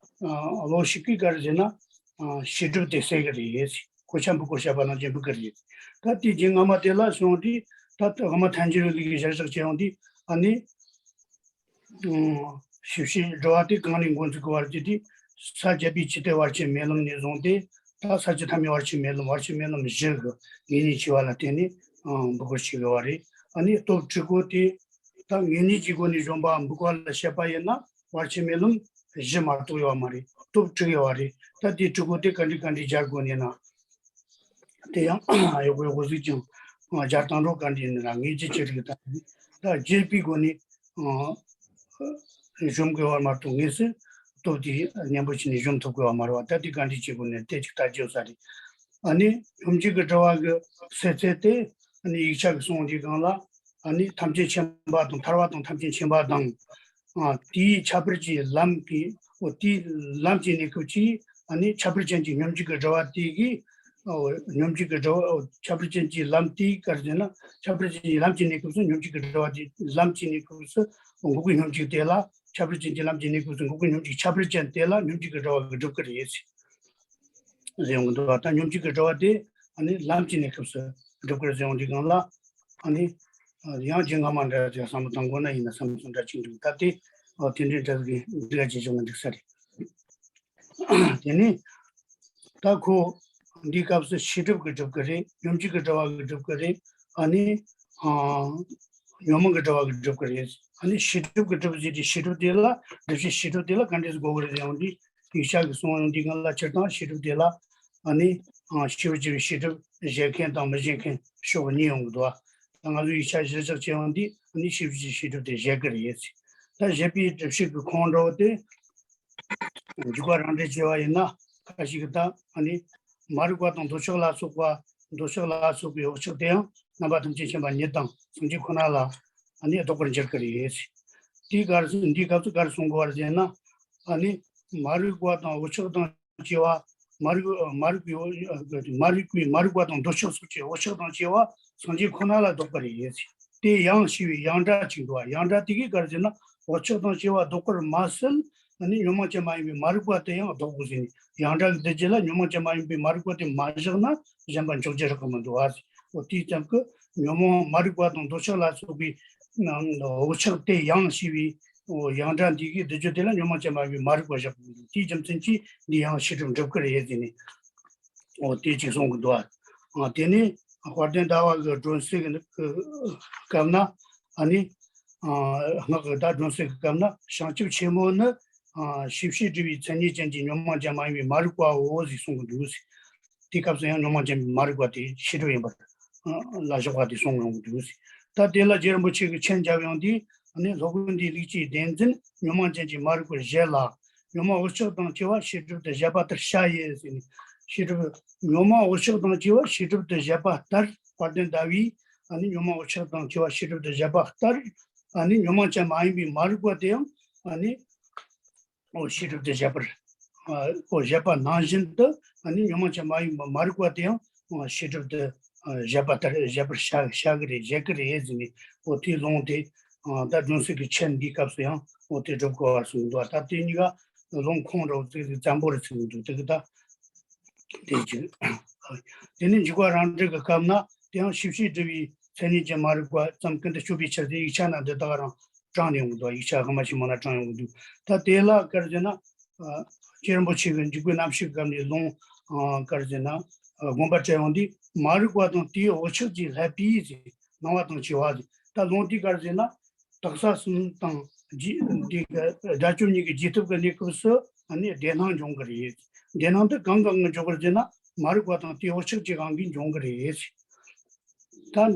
ཨ་བློ་ཞིག་གིས་ག་རེ་ཟེར་ན། ཨ་ཤེས་སྒྲིབ་དེ་སེལ་གྱི་རེད། གོ་ཆ་འབུད་དགོས་བཤད་པ་ནང་བཞིན་འབུད་ཀྱི་རེད། ད་དེ་རྒྱུད་སྔ་མ་དེ་ལ་སོང་དུས་ད་དབུ་མ་ཐལ་འགྱུར་བའི་ལུགས་ཀྱི་གཞིར་བཞག་བྱས་ཡོང་དུས། ཨ་ནི་ཨ་ཞིབ་བཤེར་དྲི་བ་དེ་གང་ནས་འགོ་འཛུགས་དགོས་པ་རེད་དེ། ས་བརྒྱད་པའི་ཇི་ལྟར་བར་ཆད་མེད་ལམ་ནས་བཟུང་སྟེ། ད་ས་བཅུ་ཐ་མའི་བར་ཆད་མེད་ལམ། བར་ཆད་མེད་ལམ་བཞི་གི་ངེས་གཉིས་ཆེ་བ་ལ་བརྟེན་ནས་ཨ་འབུད་དགོས་བྱེད་དགོས་པ་རེད། ཨ་ནི་སྟོབས་དྲུག་པོ་དེ་ད་ངེས་གཉིས་ཀྱི་སྒོ་ནས་གཞོམ་པ་འབུད་དགོས་པ་ལ་བཤད་པ་ཡིན་ན། བར་ཆད་མེད་ལམ་བཞི་མ་གཏོགས་ཡོད་པ་མ་རེད། སྟོབས་དྲུག་ཡོད་པ་རེད། ད་དེ་དྲུག་པོ་དེ་ག་འདྲ་ག་འདྲ་སྦྱར་དགོས་ནས་ན། དེ་ཡང་ཡག་པོ་ཡག་པོ་གཟིགས་ཀྱང་སྦྱར་སྟངས་འགྲོ་ག་འདྲ་ཡིན་ན་ངེས་ཅན་ཅི་རིགས་དང་། ད་རྒྱས་པའི་སྒོ་ནས་གཞོམ་དགོས་པ་མ་གཏོགས། དངོས་སུ་སྟོབས་དེ་མཉམ་པོ་བྱས་ནས་གཞོམ་ཐུབ་དགོས་པ་མ་རེད་པ། ད་དེ་ག་འདྲ་བྱེད་དགོས་ནས་དེ་ཅིག་ལྟ་རྒྱུ་ས་རེད། ཨ་ནི་སྙོམས་འཇུག་གི་དྲི་བ་གི་སེལ་ཚད་དེ། ཨ་ནི་ཡིག་ཆ་གི་གསུང་དེའི་སྒང་ལ། ཨ་ནི་ཐམས་ཅད་མཁྱེན་པ་དང་། ཐར་པ་དང་ཐམས་ཅད་མཁྱེན་པ་དང་། ཨ་དེའི་ཁྱད་པར་གྱི་ལམ་གྱི། འོ་དེའི་ལམ་གྱི་གནས་སྐབས་ཀྱི། ཨ་ནི་ཁྱད་པར་ཅན་གྱི་སྙོམས་འཇུག་གི་དྲི་བ་དེ་གིས། འོ་སྙོམས་འཇུག་གི་དྲི་བ། འོ་ཁྱད་པར་ཅན་གྱི་ལམ་དེ་ག་རེ་ཟེར་ན། ཁྱད་པར་ཅན་གྱི་ལམ་གྱི་གནས་སྐབས་སུ། སྙོམས་འཇུག་གི་དྲི་བ་དེ་ལམ་གྱི་གནས་སྐབས་སུ། འགོག་པའི་སྙོམས་འཇུག་དེ་ལ། ཁྱད་པར་ཅན་གྱི་ལམ་གྱི་གནས་སྐབས་སུ་འགོག་པའི་སྙོམས་འཇུག་ཁྱད་པར་ཅན་དེ་ལ་སྙོམས་འཇུག་གི་དྲི་བ་གིས་སྒྲུབ་ཀྱི་རེད་ཟེར་ཡོང་གི་འདུག་ད་སྙོམས་འཇུག་གི་དྲི་བ་དེ་ཨ་ནི་ལམ་གྱི་གནས་སྐབས་སུ་སྒྲུབ་ཀྱི་རེད་ཟེར་ཡོང་དུས་སྒང་ལ། ཨ་ནི་ཡང་རྒྱུད་སྔ་མ་འདྲ་ཅིག་བསམ་བློ་བཏང་དགོས་ན་ཡིན་ན་བསམ་བློ་འདྲ་ཅིག་འདུག་ད་དེ་དེ་འདྲའི་འདྲ་གི་འདྲ་ཅིག་བྱུང་ན་འགྲིག་ས་རེད། དེ་ནས་ད་ཁོ་འདིའི་སྐབས་སུ་ཤེས་སྒྲིབ་ཀྱིས་སྒྲུབ་ཀྱི་རེད། སྙོམས་འཇུག་གི་དྲི་བ་གིས་སྒྲུབ་ཀྱི་རེད། ཨ་ནི་ཨ་ཉོན་མོངས་ཀྱི་དྲི་བ་གིས་སྒྲུབ་ཀྱི་རེད། ཨ་ནི་ཤེས་སྒྲིབ་ཀྱིས་སྒྲུབ་ཟེར་དུས། ཤེས་སྒྲིབ་དེ་ལ། སྒྲིབ་བྱེད་ཤེས་སྒྲིབ་དེ་ལ་ག་འདྲས་སེ་འགོག་གི་རེད་ཟེར་ཡོང་དུས། ཡིག་ཆ་གི་གསུང་ཡོང་དུས་སྒང་ལ། སྤྱིར་བཏང་ཤེས་སྒྲིབ་དེ་ལ་ཨ་ནི་ཨ་ཤེས་པར་བྱ་བའི་ཤེས་སྒྲིབ་བཞེད་མཁན་དང་མི་བཞེད་མཁན་ཕྱོགས་གཉིས་ཡོང་གི་འདུག་ད་ང་ཚོའི་ཡིག་ཆ་གཞིར་བཞག་བྱས་ཡོང་དུས། ཨ་ནི་ཤེས་པར་བྱ་བའི་ཤེས་སྒྲིབ་དེ་བཞེད་ཀྱི་རེད་ཟེར། ད་བཞེད་པའི་སྒྲུབ་བྱེད་ཀྱི་ཁུངས་འདྲ་བོ་དེ། འཇུག་པ་རང་འགྲེལ་བྱས་པ་ཡིན་ན། ཁ་ཅིག་གིས་ད་ཨ་ནི་མ་རིག་པ་དང་འདོད་ཆགས་ལ་སོགས་པ། འདོད་ཆགས་ལ་སོགས་པའི་བག་ཆགས་དེ་ཡང་རྣམ་པ་ཐམས་ཅད་མཁྱེན་པ་ཉིད་དང་སངས་རྒྱས་ཁོ་ན་ལ་ཨ་ནི་ལྡོག་པར་འགྱུར་གྱི་རེད། དེའི་སྐབས་སུ། འདིའི་སྐབས་སུ་ག་རེ་གསུང་དགོས་པ་རེད་ཟེར་ན། ཨ་ནི་མ་རིག་པ་དང་བག་ཆགས་དང་བཅས་པ། མ་རིག་མ་རིག་པའི་མ་རིག་པའི་མ་རིག་པ་དང་འདོད་ཆགས་སོགས་ཀྱི་བག་ཆགས་དང་བཅས་པ་སངས་རྒྱས་ཁོ་ན་ལ་ལྡོག་པ་རེད། དེ་ཡང་ཞེས་པའི་ཡང་སྒྲ་ཅིག་འདུག་པ། ཡང་སྒྲ་དེ་གིས་ག་རེ་ཟེར་ན། བག་ཆགས་དང་བཅས་པ་ལྡོག་པར་མ་ཟད། ཨ་ནི་ཉོན་མོངས་ཅན་མ་ཡིན་པའི་མ་རིག་པ་དེ་ཡང་ལྡོག་དགོས་ཟེར་ནས། ཡང་སྒྲ་གི་སྡེ་བརྒྱད་ལ་ཉོན་མོངས་ཅན་མ་ཡིན་པའི་མ་རིག་པ་དེ་མ་བཞག་ན་གཞན་པ་འཇོག་རྒྱུ་རག་གི་མི་འདུག་པ། འོ་དེའི་ཙམ་གྱིས་ཉོན་མོངས་མ་རིག་པ་དང་འདོད་ཆགས་ལ་སོགས་པའི་བག་ཆགས་དེ་ཡང་ཞེས་པའི། འོ་ཡང་སྒྲ་འདི་གི་སྡེ་བརྒྱད་དེ་ལ་ཉོན་མོངས་ཅན་མ་ཡིན་པའི་མ་རིག་པ་བཞག་དགོས་འདུག་དེའི་རྒྱུ་མཚན་གྱིས་འདི་ཡང་ཤེས་སྒྲིབ་འགྲུབ་ཀྱི་རེད་ཟེར་ནས། འོ་དེ་ཅིག་གསུང་གི་འདུག་པ། དེ་ནས་དཔལ་ལྡན་ཟླ་བ་གི་སྒྲོན་གསལ་གྱི་སྐབས་ན། ཨ་ནི་སྔགས་ཀྱི་ད་སྒྲོན་གསལ་གྱི་སྐབས་ན། བྱང་ཆུབ་ཆེན་པོ་ནི་ཤེས་བྱའི་སྒྲིབ་པའི་མཚན་ཉིད་ཅན་གྱི་ཉོན་མོངས་ཅན་མ་ཡིན་པའི་མ་རིག་པའོ་ཞེས་གསུང་གི་འདུག་དེའི་སྐབས་སུ་ཡང་ཉོན་མོངས་ཅན་མ་རིག་པ་དེ་ཤེས་སྒྲིབ་ཡིན་པར་ལ་བཞག་པ་དེ་གསུང་ཡོང་གི་འདུག་ད་དེ་ལ་རྗེ་རིན་པོ་ཆེ་གིས་མཆན་བརྒྱབ་ཡོང་དུས། ཨ་ནི་སློབ་དཔོན་འདིའི་ལུགས་ཀྱི་བདེན་འཛིན་ཉོན་མོངས་ཅན་གྱི་མ་རིག་པར་བཞེད་ལ། ཉོན་མོངས་བག་ཆགས་དང་བཅས་པ་ཤེས་སྒྲིབ་ཏུ་བཞེད་པ་ལྟར་བྱ་ཡི་ཟེར་ནས། ཤེས་སྒྲིབ། ཉོན་མོངས་བག་ཆགས་དང་བཅས་པ་ཤེས་སྒྲིབ་ཏུ་བཞེད་པ་ལྟར། དཔལ་ལྡན་ཟླ་བས་ཨ་ནི་ཉོན་མོངས་བག་ཆགས་དང་བཅས་པ་ཤེས་སྒྲིབ་ཏུ་བཞེད་པ་ལྟར། ཨ་ནི་ཉོན་མོངས་ཅན་མ་ཡིན་པའི་མ་རིག་པ་དེ་ཡང་ཨ་ནི། འོ་ཤེས་སྒྲིབ་ཏུ་བཞེད་པར། འོ་བཞེད་པ་ནང་བཞིན་དུ། ཨ་ནི་ཉོན་མོངས་ཅན་མ་ཡིན་པའི་མ་རིག་པ་དེ་ཡང་ཤེས་སྒྲིབ་ཏུ་བཞེད་པ་ལྟར། བཞེད་པར་བྱ་བྱ་གི་རེད། བཞེད་ཀྱི་རེད་ཟེར་ནས། འོ་དེའི་ལུང་དེ། ད་སྒྲོན་གསལ་གྱི་མཆན་འདིའི་སྐབས་སུ་ཡང་འོ་དེ་སྒྲུབ་དགོས་པར་གསུངས་འདུག་ད་དེ་གཉིས་ཀ་ལུང་ཁུངས་འདྲ་བོ་ཙིག་ཙིག་འཛམ་བུ་རུ་ཚུད་འདུག་དེ་གི་ད་དེ་བརྗོད། དེ་ནས་འཇུག་པ་རང་འགྲེལ་གྱི་སྐབས་ན། དེ་ཡང་ཤེས་བྱའི་སྒྲིབ་པའི་མཚན་ཉིད་ཀྱི་མ་རིག་པ་ཙམ་ཀུན་ཏུ་སྤྱོད་པའི་ཕྱིར་ཏེ། ཡིག་ཆ་ན་འདི་དག་རང་དྲངས་ནས་ཡོང་གི་འདུག་ཡིག་ཆ་སྔ་མ་ཞིག་མ་ན་དྲངས་ཡོང་གི་འདུག་ད་དེ་ལ་ག་རེ་ཟེར་ན། རྗེ་རིན་པོ་ཆེ་གིས་འཇུག་པའི་རྣམ་བཤད་སྐབས་ནས་ལུང་ག་རེ་ཟེར་ན། དགོངས་པ་བཀྲལ་ཡོང་དུས། མ་རིག་པ་དང་དེའི་བག་ཆགས་ཀྱིས་བསླད་པའི་ཟེར། སྣང་བ་དང་བཅས་པ་ཟེར། ད་ལུང་དེ་ག་རེ་ཟེར་ན། དག་ས་གསུམ་དང་ རྗེས་འདི་གི་དགྲ་བཅོམ་གཉིས་ཀྱི་རྗེས་ཐོབ་ཀྱི་གནས་སྐབས་སུ་ཨ་ནི་བདེན་སྣང་འབྱུང་གི་རེད། བདེན་སྣང་དེ་གང་གི་དབང་གིས་འབྱུང་གི་རེད་ཟེར་ན། མ་རིག་པ་དང་དེའི་བག་ཆགས་ཀྱི་དབང་གིས་འབྱུང་གི་རེད། ད། ཨ།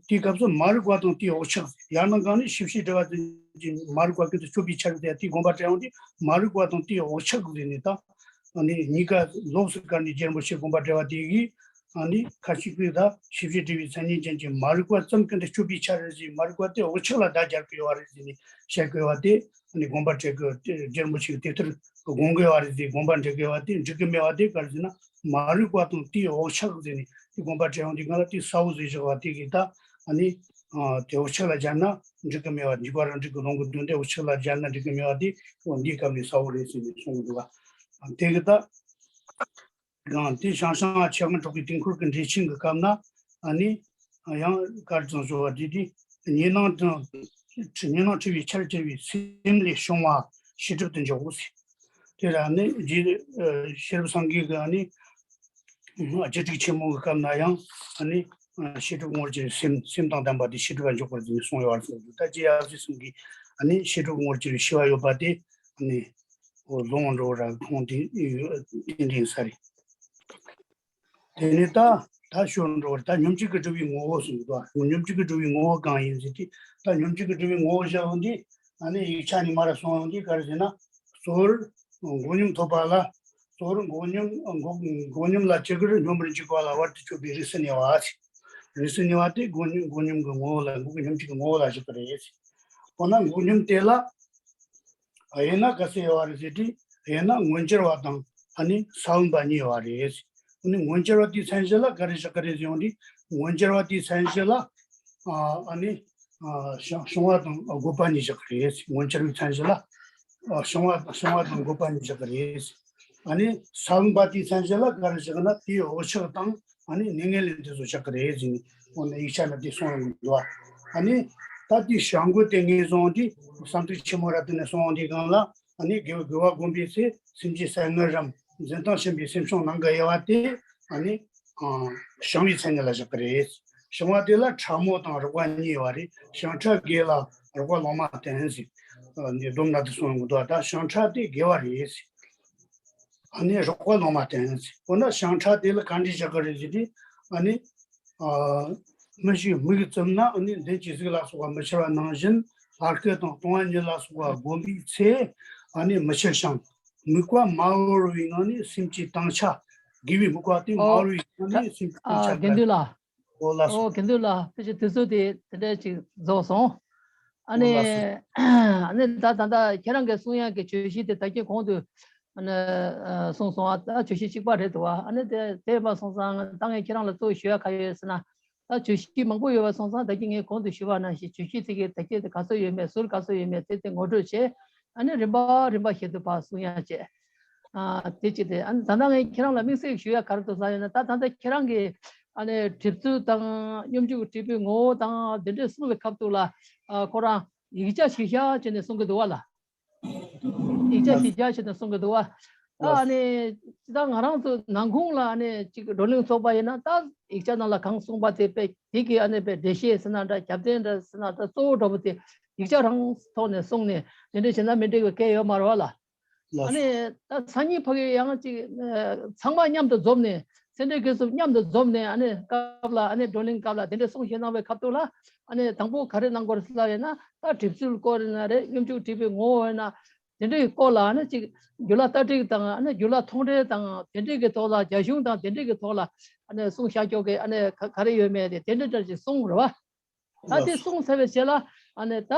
དེའི་སྐབས་སུ་མ་རིག་པ་དང་དེའི་བག་ཆགས། ཡང་ན་གང་ནི་ཤེས་བྱའི་སྒྲིབ་པ་ཅན་གྱི་མ་རིག་པ་ཀུན་ཏུ་སྤྱོད་པའི་ཕྱིར་ཟེར་དེའི་དགོངས་པ་འགྲེལ་ཡོང་དུས། མ་རིག་པ་དང་དེའི་བག་ཆགས་ཟེར་ནས། ད་ཨ་ནི་གཉིས་ཀ་ལོགས་སུ་བཀར་ནས་རྒྱལ་རིན་པོ་ཆེས་དགོངས་པ་འགྲེལ་བ་དེ་གིས། ཨ་ནི་ཁ་ཅིག་གིས་ད་ཤེས་བྱའི་སྒྲིབ་པའི་མཚན་ཉིད་ཅན་གྱི་མ་རིག་པ་ཙམ་ཀུན་ཏུ་སྤྱོད་པའི་ཕྱིར་ཟེར། མ་རིག་པ་དེ་བག་ཆགས་ལ་བརྡ་སྦྱར་གྱི་ཡོད་རེད་ཟེར་ནས་བཤད་ཀྱི་ཡོད་པ་དེ། ཨ་ནི་དགོངས་པ་འགྲེལ་གྱི་རྒྱལ་རིན་པོ་ཆེས་དེ་ལྟར་དགོངས་ཀྱི་ཡོད་རེད་ཟེར། དགོངས་པ་འགྲེལ་གྱི་ཡོད་པ་དེ་འགྲིག་གི་མེད་པ་དེ་ག་རེ་ཟེར་ན། མ་རིག་པ་དང་དེའི་བག་ཆགས་ཟེར་ནས་དེ་དགོངས་པ་འགྲེལ་ཡོང་དུས། སྒང་ལ་དེ་གསལ་བོ་ཟེར་བཞག་པ་དེ་གིས་ད་ཨ་ནི། ཨ། དེ་བག་ཆགས་ལ་སྦྱར་ན་འགྲིག་གི་མེད་པ། འཇུག་པ་རང་འགྲེལ་གྱི་ལུང་གི་དོན་དེ་བག་ཆགས་ལ་སྦྱར་ན་འགྲིག་གི་མེད་པ་དེ་འོ་འདིའི་སྐབས་ནས་གསལ་བོ་རེད་ཟེར་ནས་གསུངས་འདུག་ག། དེ་གིས་ད། གང་དེ་ཤང་ཤང་ཆེ་གང་གྲགས་པའི་དུས་འཁོར་གྱི་འགྲེལ་ཆེན་གྱི་སྐབས་ན། ཨ་ནི་ཡང་གར་ཙང་བཟོ་བ་དེ་དེ། ཉོན་མོངས་དང་། ཉོན་མོངས་འཁྲུལ་བའི་ཆར་གྱུར་པའི་སེམས་ལས་བྱུང་བ་ཤེས་སྒྲིབ་ཏུ་འཇོག་གོ་ཟེར། དེ་ལ་ནི་རྗེ་ཤེས་རབ་སངས་རྒྱས་ཀྱི་ཨ་ནི་རྗེ་ཁྲིད་ཆེན་མོ་གི་སྐབས་ན་ཡང་ཨ་ནི་ཤེས་སྒྲིབ་ངོར་གྱུར་པའི་སེམས། སེམས་དང་ལྡན་པ་དེ་ཤེས་སྒྲིབ་ལ་འཇོག་པར་གསུངས་ཡོད་པར་གསུངས་འདུག། ད་རྗེ་ཡབ་སྲས་གསུམ་གྱིས་ཨ་ནི་ཤེས་སྒྲིབ་ངོར་གྱུར་པའི་ཤེས་པ་ཡོད་པ་དེ་ཨ་ནི། འོ་ལོང་འགྲོ་ར་ཁོང་དེ་དེ་འདྲ་ཡིན་ས་རེད། དེ་ནས་ད་ད་ཤོར་འགྲོ་བར། ད་སྙོམས་འཇུག་གི་སྒྲིབ་པའི་ངོ་བོ་གསུངས་འདུག། སྙོམས་འཇུག་གི་སྒྲིབ་པའི་ངོ་བོ་གང་ཡིན་ཟེར་དུས། ད་སྙོམས་འཇུག་གི་སྒྲིབ་པའི་ངོ་བོ་བཤད་ཡོང་དུས། ཨ་ནི་ཡིག་ཆ་ནས་མར་གསུངས་ཡོང་དུས་ག་རེ་ཟེར་ན། གཙོ་བོར་འགོག་སྙོམས་ཐོབ་པ་ལ། གཙོ་བོར་འགོག་སྙོམས་འགོག་འགོག་སྙོམས་ལ་ཅི་དགར་སྙོམས་པར་འཇུག་པ་ལ་བར་དུ་གཅོད་པའི་རིས་སུ་ངེས་པ་ཟེར། རིས་སུ་ངེས་པ་དེ་འགོག་སྙོམས་འགོག་སྙོམས་ཀྱི་ངོ་བོ་ལ། འགོག་སྙོམས་འཇུག་གི་ངོ་བོ་ལ་བཞག་གི་རེད། འོ་ན་འགོག་སྙོམས་དེ་ལ། དབྱེ་ན་ག་ཚོད་ཡོད་རེད་ཟེར་དུས། དབྱེ་ན་མངོན་གྱུར་བ་དང་ཨ་ནི་ས་བོན་པ་གཉིས་ཡོད་རེད། ཨ་ནི་མངོན་གྱུར་བ་དེའི་མཚན་གཞི་ལ་ག་རེ་བཞག་གི་རེད་ཟེར་ཡོང་དུས། མངོན་གྱུར་བ་དེའི་མཚན་གཞི་ལ་ཨ་ནི་བྱུང་བ་དང་འགོད་པ་གཉིས་བཞག་གི་རེད། མངོན་གྱུར་བའི་མཚན་གཞི་ལ་བྱུང་བ་བྱུང་བ་དང་འགོད་པ་གཉིས་བཞག་གི་རེད། ཨ་ནི་ས་བོན་པ་དེའི་མཚན་གཞི་ལ་ག་རེ་བཞག་ན། དེའི་བག་ཆགས་དང་ཨ་ནི་གནས་ངན་ལེན་དེ་ཚོ་བཞག་གི་རེད་ཟེར་ནས། འོ་ན་ཡིག་ཆ་ན་དེ་གསུངས་ཡོང་གི་འདུག། ཨ་ནི་ད་དེའི་བྱ་འགོད་དེ་ངེས་སོང་དུས། གསང་ཐིག་ཆེན་མོ་ར་དེ་ནས་གསུངས་ཡོང་དུས་སྒང་ལ། ཨ་ནི་དགེ་དགེ་བ་བསྒོམ་པའི་ཚེ་སེམས་ཀྱི་གསལ་ངར་རམ་འཛིན་སྟངས་ཞན་པའི་སེམས་བྱུང་ནམ་མཁའི་དབྱེ་བ་དེ་ཨ་ནི་བྱང་བའི་མཚན་ཉིད་ལ་བཞག་གི་རེད། བྱང་བ་དེ་ལ་ཕྲ་མོ་དང་རགས་པ་གཉིས་ཡོད་རེད། བྱང་ཕྲ་དགེ་ལ་རགས་པ་ལོང་མ་བསྟེན་ཟེར། ཨ་ནི་སྡོམ་ན་དེ་གསུངས་ཡོང་གི་འདུག། ད་བྱང་ཕྲ་དེ་དགེ་བ་རེད་ཟེར། ཨ་ནི་རགས་པ་ལོང་མ་བསྟེན་ཟེར། འོ་ན་བྱང་ཕྲ་དེ་ལ་ག་འདྲ་བཞག་གི་རེད་ཟེར་དུས། ཨ་ནི། ཨ། མི་ཞིག་མིག་བཙུམ་ན་ཨ་ནི་མདུན་གྱི་གཟུགས་ལ་སོགས་པ་མི་འཆར་བ་ནང་བཞིན། ལྷ་སྐུ་དང་སྟོང་པ་ཉིད་ལ་སོགས་པ་བསྒོམ་པའི་ཚེ་ཨ་ནི་མི་འཆར་ཞིང་། དམིགས་པ་མ་བོར་བའི་ངང་ནས་སེམས་ཀྱི་དྭངས་ཆ། དགེ་བའི་དམིགས་པ་དེ་མ་ཨོ། བོར་བའི་ངང་ནས་སེམས་ཀྱི་ཨ། དྭངས་ཆ་དགེ་འདུན་ལགས། འོ་ལགས་སོ། ཨོ་དགེ་འདུན་ལགས། ཕལ་ཆེར་དུས་ཚོད་དེ་དེ་འདྲ་ཅིག་རྫོགས་སོང་། ཨ་ནི། ཨོ་ལགས་སོ། ཨ་ནི་ད་ད་ལྟ་ཁྱེད་རང་གིས་གསུང་ཡག་གི་བརྗོད་གཞི་དེ་ད་གིན་གོང་དུ་ཨ་ནི་ཨ་གསུངས་སོང་བ། ད་བརྗོད་གཞི་གཅིག་པ་རེད་འདུག་བ། ཨ་ནི་དེ་དེ་ཡིན་པ་སོང་ཙང་ད་ངས་ཁྱེད་རང་ལ་གཙོ་བོ་ཞུ་ཡག་ག་ཡོད་ཟེར་ན། ད་བརྗོད་གཞི་མང་པོ་ཡོད་པ་སོང་ཙང་ད་གིན་ངས་གོང་དུ་ཞུས་པ་ནང་བཞིན་བརྗོད་གཞི་དེ་གི་དེ་ག་ཚོད་ཡོད་མེད། ཟུར་ག་ཚོད་ཡོད་མེད་དེ་དེ་ངོ་སྤྲོད་བྱས། ཨ་ནི་རིམ་པ་རིམ་པ་བཞིན་དུ་ཕར་གསུང་ཡག་བྱས། ཨ་དེ་གཅིག་དེ། ཨ་ནི་ད་ལྟ་ངས་ཁྱེད་རང་ལ་དམིགས་བསལ་ཞུ་ཡག་ག་རེ་འདུག་ཟེར་ཡོད་ན། ད་ད་ལྟ་ཁྱེད་རང་གིས་ཨ་ནི་གྲིབ་ཚུལ་དང་སྙོམས་འཇུག་གི་སྒྲིབ་པའི་ངོ་བོ་དང་དེ་འདྲས་གསུངས་པའི་སྐབས་དུ་ལ། ཨ་ཁོ་རང་ཡིག་ཆ་ཞིབ་ཆ་བྱས་ནས་གསུང་གི་འདུག་བ་ལ། ཡིག་ཆ་ཞིབ་ཆ་བྱས་ནས་གསུང་གི་འདུག་བ། ད་ཨ་ནི་ད་ང་རང་ཚོ་ནང་ཁོངས་ལ་ཨ་ནི་ཅིག་བགྲོ་གླེང་ཚོགས་པ་ཡིན་ན། ད་ཡིག་ཆ་ནང་ལ་གང་གསུངས་པ་དེ་དཔེ་དེ་གི་ཨ་ནི་དཔེ་འགྲེལ་བཤད་ཟེར་ན་འདྲ། རྒྱབ་རྟེན་འདྲ་ཟེར་ན་འདྲ། གཙོ་བོ་འདྲ་པོ་དེ་ཡིག་ཆ་རང་ཐོག་ནས་གསུངས་ནས་དེ་འདྲས་བྱས་ན་མི་འགྲིག་པའི་སྐད་ཡོད་མ་རེད་བ་ལ། ལགས་སོ། ཨ་ནི་ད་སང་ཉིན་ཕ་གི་ཡང་ཅིག་ཨ་ཚང་མ་མཉམ་དུ་འཛོམས་ནས། སེ་འབྲས་དགེ་གསུམ་མཉམ་དུ་འཛོམས་ནས་ཨ་ནི་སྐབས་ལ། ཨ་ནི་བགྲོ་གླེང་སྐབས་ལ་དེ་འདྲས་གསུང་བཤད་གནང་བའི་སྐབས་དུ་ལ། ཨ་ནི་དང་པོ་ག་རེ་གནང་དགོས་རེད་ཟེར་ལབ་ཡོད་ན། ད་གྲིབ་ཚུལ་སྐོར་ཡིན་ན་རེད། སྙོམས་འཇུག་སྒྲིབ་པའི་ངོ་བོ་ཡིན་ན། དེ་འདྲས་ཀྱི་སྐོར་ལ་ཨ་ནི་ཅིག་རྒྱུད་བླ་ལྟ་ཁྲིད་དང་། ཨ་ནི་རྒྱུད་བླ་མཐོང་གྲོལ་དང་དེ་འདྲས་ཀྱི་ཐོག་ལ། རྒྱ་གཞུང་དང་དེ་འདྲས་ཀྱི་ཐོག་ལ་ཨ་ནི་གསུང་བཤད་ཕྱོགས་ཀྱི་ཨ་ནི་ག་ག་རེ་ཡོད་མེད་དེ་དེ་འདྲས་འདྲ་ཅིག་གསུང་རེད་བ། ད་དེ་གསུངས་ཚར་བའི་རྗེས་ལ་ཨ་ནི་ད་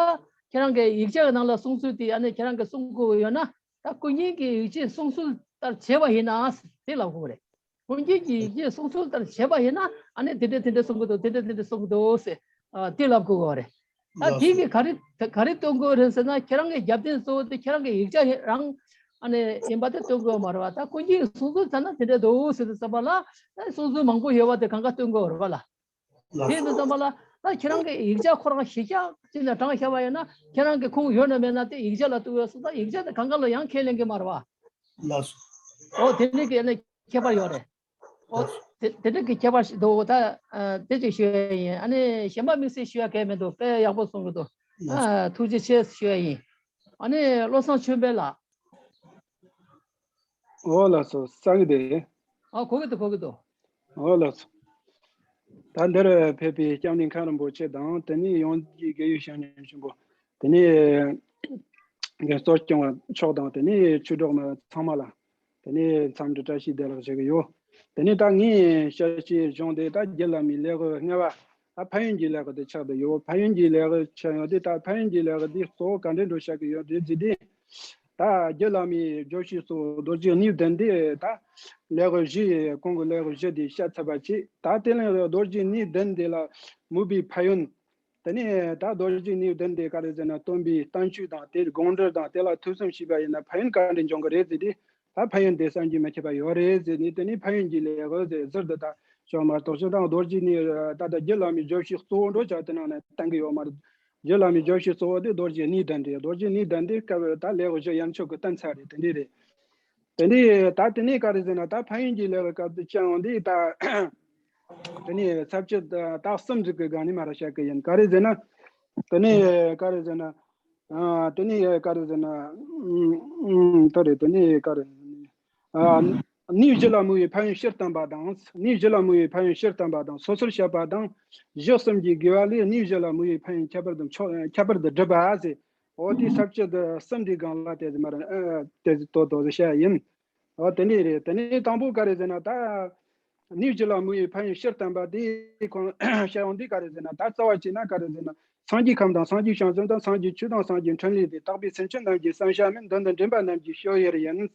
ཁྱེད་རང་གི་ཡིག་ཆ་གི་ནང་ལ་གསུངས་ཚུལ་དེ་ཨ་ནི་ཁྱེད་རང་གིས་གསུང་དགོས་ཡོད་ན། ད་ཀུན་མཁྱེན་གྱི་ཡིག་ཆའི་གསུང་ཚུལ་ལྟར་བྱས་པ་ཡིན་ན་དེ་ལབ་དགོས་རེད། ཀུན་མཁྱེན་གྱི་ཡིག་ཆའི་གསུང་ཚུལ་ལྟར་བྱས་པ་ཡིན་ན། ཨ་ནི་དེ་འདྲས་དེ་འདྲས་གསུང་གི་འདུག། དེ་འདྲས་དེ་འདྲས་གསུང་གི་འདུག་ཟེར། ཨ་དེ་ལབ་དགོས་རེད། ད་དེ་གིས་ག་རེ་ག་རེ་སྟོན་དགོས་རེད་ཟེར་ན། ཁྱེད་རང་གི་རྒྱབ་རྟེན་གཙོ་བོ་དེ་ཁྱེད་རང་གི་ཡིག་ཆ་རང་ཨ་ནི་ཡིན་པ་དེ་སྟོན་དགོས་མ་རེད་བ། ད་ཀུན་མཁྱེན་གྱི་གསུང་ཚུལ་ལྟར་ན་དེ་འདྲས་འདུག་ཟེར་དུས་ཙམ་པ་ལ། ད་གསུང་ཚུལ་མང་པོ་ཡོད་པ་དེ་གང་ག་སྟོན་དགོས་རེད་བ་ལ། ལགས་དེ་ཡིན་དུས་ཙམ་པ་ལ། ད་ཁྱེད་རང་གི་ཡིག་ཆ་ཁོ་རང་གཞི་བཞག་ཅིག་ནས་དྲངས་བཞག་པ་ཡིན་ན། ཁྱེད་རང་གི་ཁུངས་ཡོད་ན་མེད་ན་དེ་ཡིག་ཆ་ལ་གཏུགས་ཡོད་སོང་ཙང་། ཡིག་ཆ་དེ་གང་ག་ལ་ཡང་ཁས་ལེན་གྱི་མ་རེད་བ། ལགས་སོ། ཨོ་དེ་འདྲས་ཀྱི་ཨ་ནི་ཁྱད་པར་ཡོད་རེད། ཨོ་དེ་དེ་འདྲས་ཀྱི་ཁྱད་པར་ཞིག་འདུག། ད་ཨ་དེ་ཅིག་ཞུ་ཡ་ཡིན། ཨ་ནི་གཞན་པ་དམིགས་བསལ་ཞུ་ཡ་གང་ཡང་མི་འདུག། དཔེ་ཡག་པོ་གསུང་གི་འདུག། ཨ། ཐུགས་རྗེ་ཆེ་ཞུ་ཡ་ཡིན། ཨ་ནི་བློ་བཟང་ཆོས་འཕེལ་ལགས། འོ་ལགས་སོ། གསན་གྱི་འདུག་ཨ། གོ་གི་འདུག་གོ་གི་འདུག་འོ་ལགས་སོ། ད་འདིར་ཕེབས་པའི་སྐྱབས་གནས་མཁན་རིན་པོ་ཆེ་དང་། དེ་ནས་ཡོངས་ཀྱི་དགེ་བའི་བཤེས་གཉེན་ཆེན་པོ། དེ་ནས་རྒན་གཙོ་སྐྱོང་བ་མཆོག་དང་། དེ་ནས་ཆོས་གྲོགས་མི་ཚང་མ་ལ། དེ་ནས་འཚམས་འདྲི་བཀྲ་ཤིས་བདེ་ལེགས་ཞུ་གི་ཡོད། དེ་ནས་ད་ངས་བཤད་བྱའི་གཞུང་དེ་ད་རྒྱུད་བླ་མའི་ལེའུ་ལྔ་པ། ད་ཕན་ཡོན་གྱི་ལེའུ་དེ་ཆགས་བསྡད་ཡོད། ཕན་ཡོན་གྱི་ལེའུ་ཆགས་ཡོད་དེ། ད་ཕན་ཡོན་གྱི་ལེའུ་འདི་གཙོ་བོ་ག་འདྲ་འགྲོ་བཤད་ཀྱི་ཡོད་རེད་ཟེར་དུས། ད་རྒྱུད་བླ་མའི་བརྗོད་བྱའི་གཙོ་བོ་རྡོ་རྗེ་གནས་བདུན་དེ། ད་ལེའུ་བཞི། གོང་གི་ལེའུ་བཞི་དེ་བཤད་ཚར་བ་བྱས། ད་དེ་ལས་རྡོ་རྗེ་གནས་བདུན་དེ་ལ་དམིགས་པའི་ཕན་ཡོན། དེ་ནས་ད་རྡོ་རྗེ་གནས་བདུན་དེ་ག་རེ་ཟེར་ན། སྟོན་པའི་བསྟན་བཅོས་དང་དེར་དགོངས་འགྲེལ་དང་། དེ་ལ་ཐོས་བསམ་བྱས་པ་ཡིན་ན་ཕན་ཡོན་ག་འདྲ་འབྱུང་གི་རེད་ཟེར་དུས། ད་ཕན་ཡོན་དེ་བསམ་གྱིས་མི་ཁྱབ་པ་ཡོད་རེད་ཟེར་ནས། དེ་ནས་ཕན་ཡོན་གྱི་ལེའུ་ཟེར་ཟུར་དུ་ད་ཞུ་མ་གཏོགས། སྤྱིར་བཏང་རྡོ་རྗེ་གནས། ད་ལྟ་རྒྱུད་བླ་མའི་བརྗོད་བྱའི་གཙོ་བོ་འགྲོ་བྱ་དེ་ནང་ནས་གཏན་གྱི་ཡོད་མ་རེད། རྒྱུད་བླ་མའི་བརྗོད་བྱའི་གཙོ་བོ་དེ་རྡོ་རྗེ་གནས་བདུན་རེད། རྡོ་རྗེ་གནས་བདུན་དེ་སྐབས་ད་ལེའུ་བཞི་ཡན་ཆོད་ཀྱི་གཏན་ཚར་རེད། དེ་འདྲ་རེད། དེ་འདྲའི་ད་དེ་ནས་ག་རེ་ཟེར་ན། ད་ཕན་ཡོན་གྱི་ལེའུ་སྐབས་དུ་བྱ་ཡོང་དུས། ད་དེ་ནས་ཚར་བཅད་ད་གསུམ་ཟིག་གི་སྒང་ནས་མར་བཤད་གི་ཡིན། ག་རེ་ཟེར་ན། དེ་ནས་ག་རེ་ཟེར་ན། ཨ། དེ་ནས་ག་རེ་ཟེར་ན། ཨུམ། ཨུམ། ད་རེད། དེ་ནས་ག་རེ། ཨ། གནས་བཞི་ལ་དམིགས་པའི་ཕན་ཡོན་སྤྱིར་བསྟན་པ་དང་། གནས་བཞི་ལ་དམིགས་པའི་ཕན་ཡོན་སྤྱིར་བསྟན་པ་དང་སོ་སོར་བཤད་པ་དང་། གཞི་གསུམ་གྱི་དགེ་བ་ལས་གནས་བཞི་ལ་དམིགས་པའི་ཕན་ཡོན་ཁྱད་པར་དུ་ཕྱོགས། ཁྱད་པར་དུ་སྒྲུབ་པ་ཟེར། འོ་དེ་ཚར་བཅད་གསུམ་དེའི་སྒང་ལ་དེ་ཟེར་མར། ཨ། དེ་ཟེར་ཏོག་ཏོག་ཟེར་བཤད་ཡིན། འོ་དེ་འདྲ་རེད། དེ་ནས་དང་པོ་ག་རེ་ཟེར་ན། ད་གནས་བཞི་ལ་དམིགས་པའི་ཕན་ཡོན་སྤྱིར་བསྟན་པ་དེ་གོང་བཤད་ཡོང་དུས་ག་རེ་ཟེར་ན། ད་རྩ་བ་བྱས་ན་ག་རེ་ཟེར་ན། སངས་རྒྱས་ཁམས་དང་སངས་རྒྱས་བྱང་སེམས་དང་། སངས་རྒྱས་ཆོས་དང་སངས་རྒྱས་འཕྲིན་ལས་དེ། དག་པའི་སེམས་ཅན་རྣམས་ཀྱི་བསམ་བྱ་མིན། མདུན་དུ་འདྲེན་པ་རྣམས་ཀྱི་སྤྱོད་ཡུལ་ཡིན།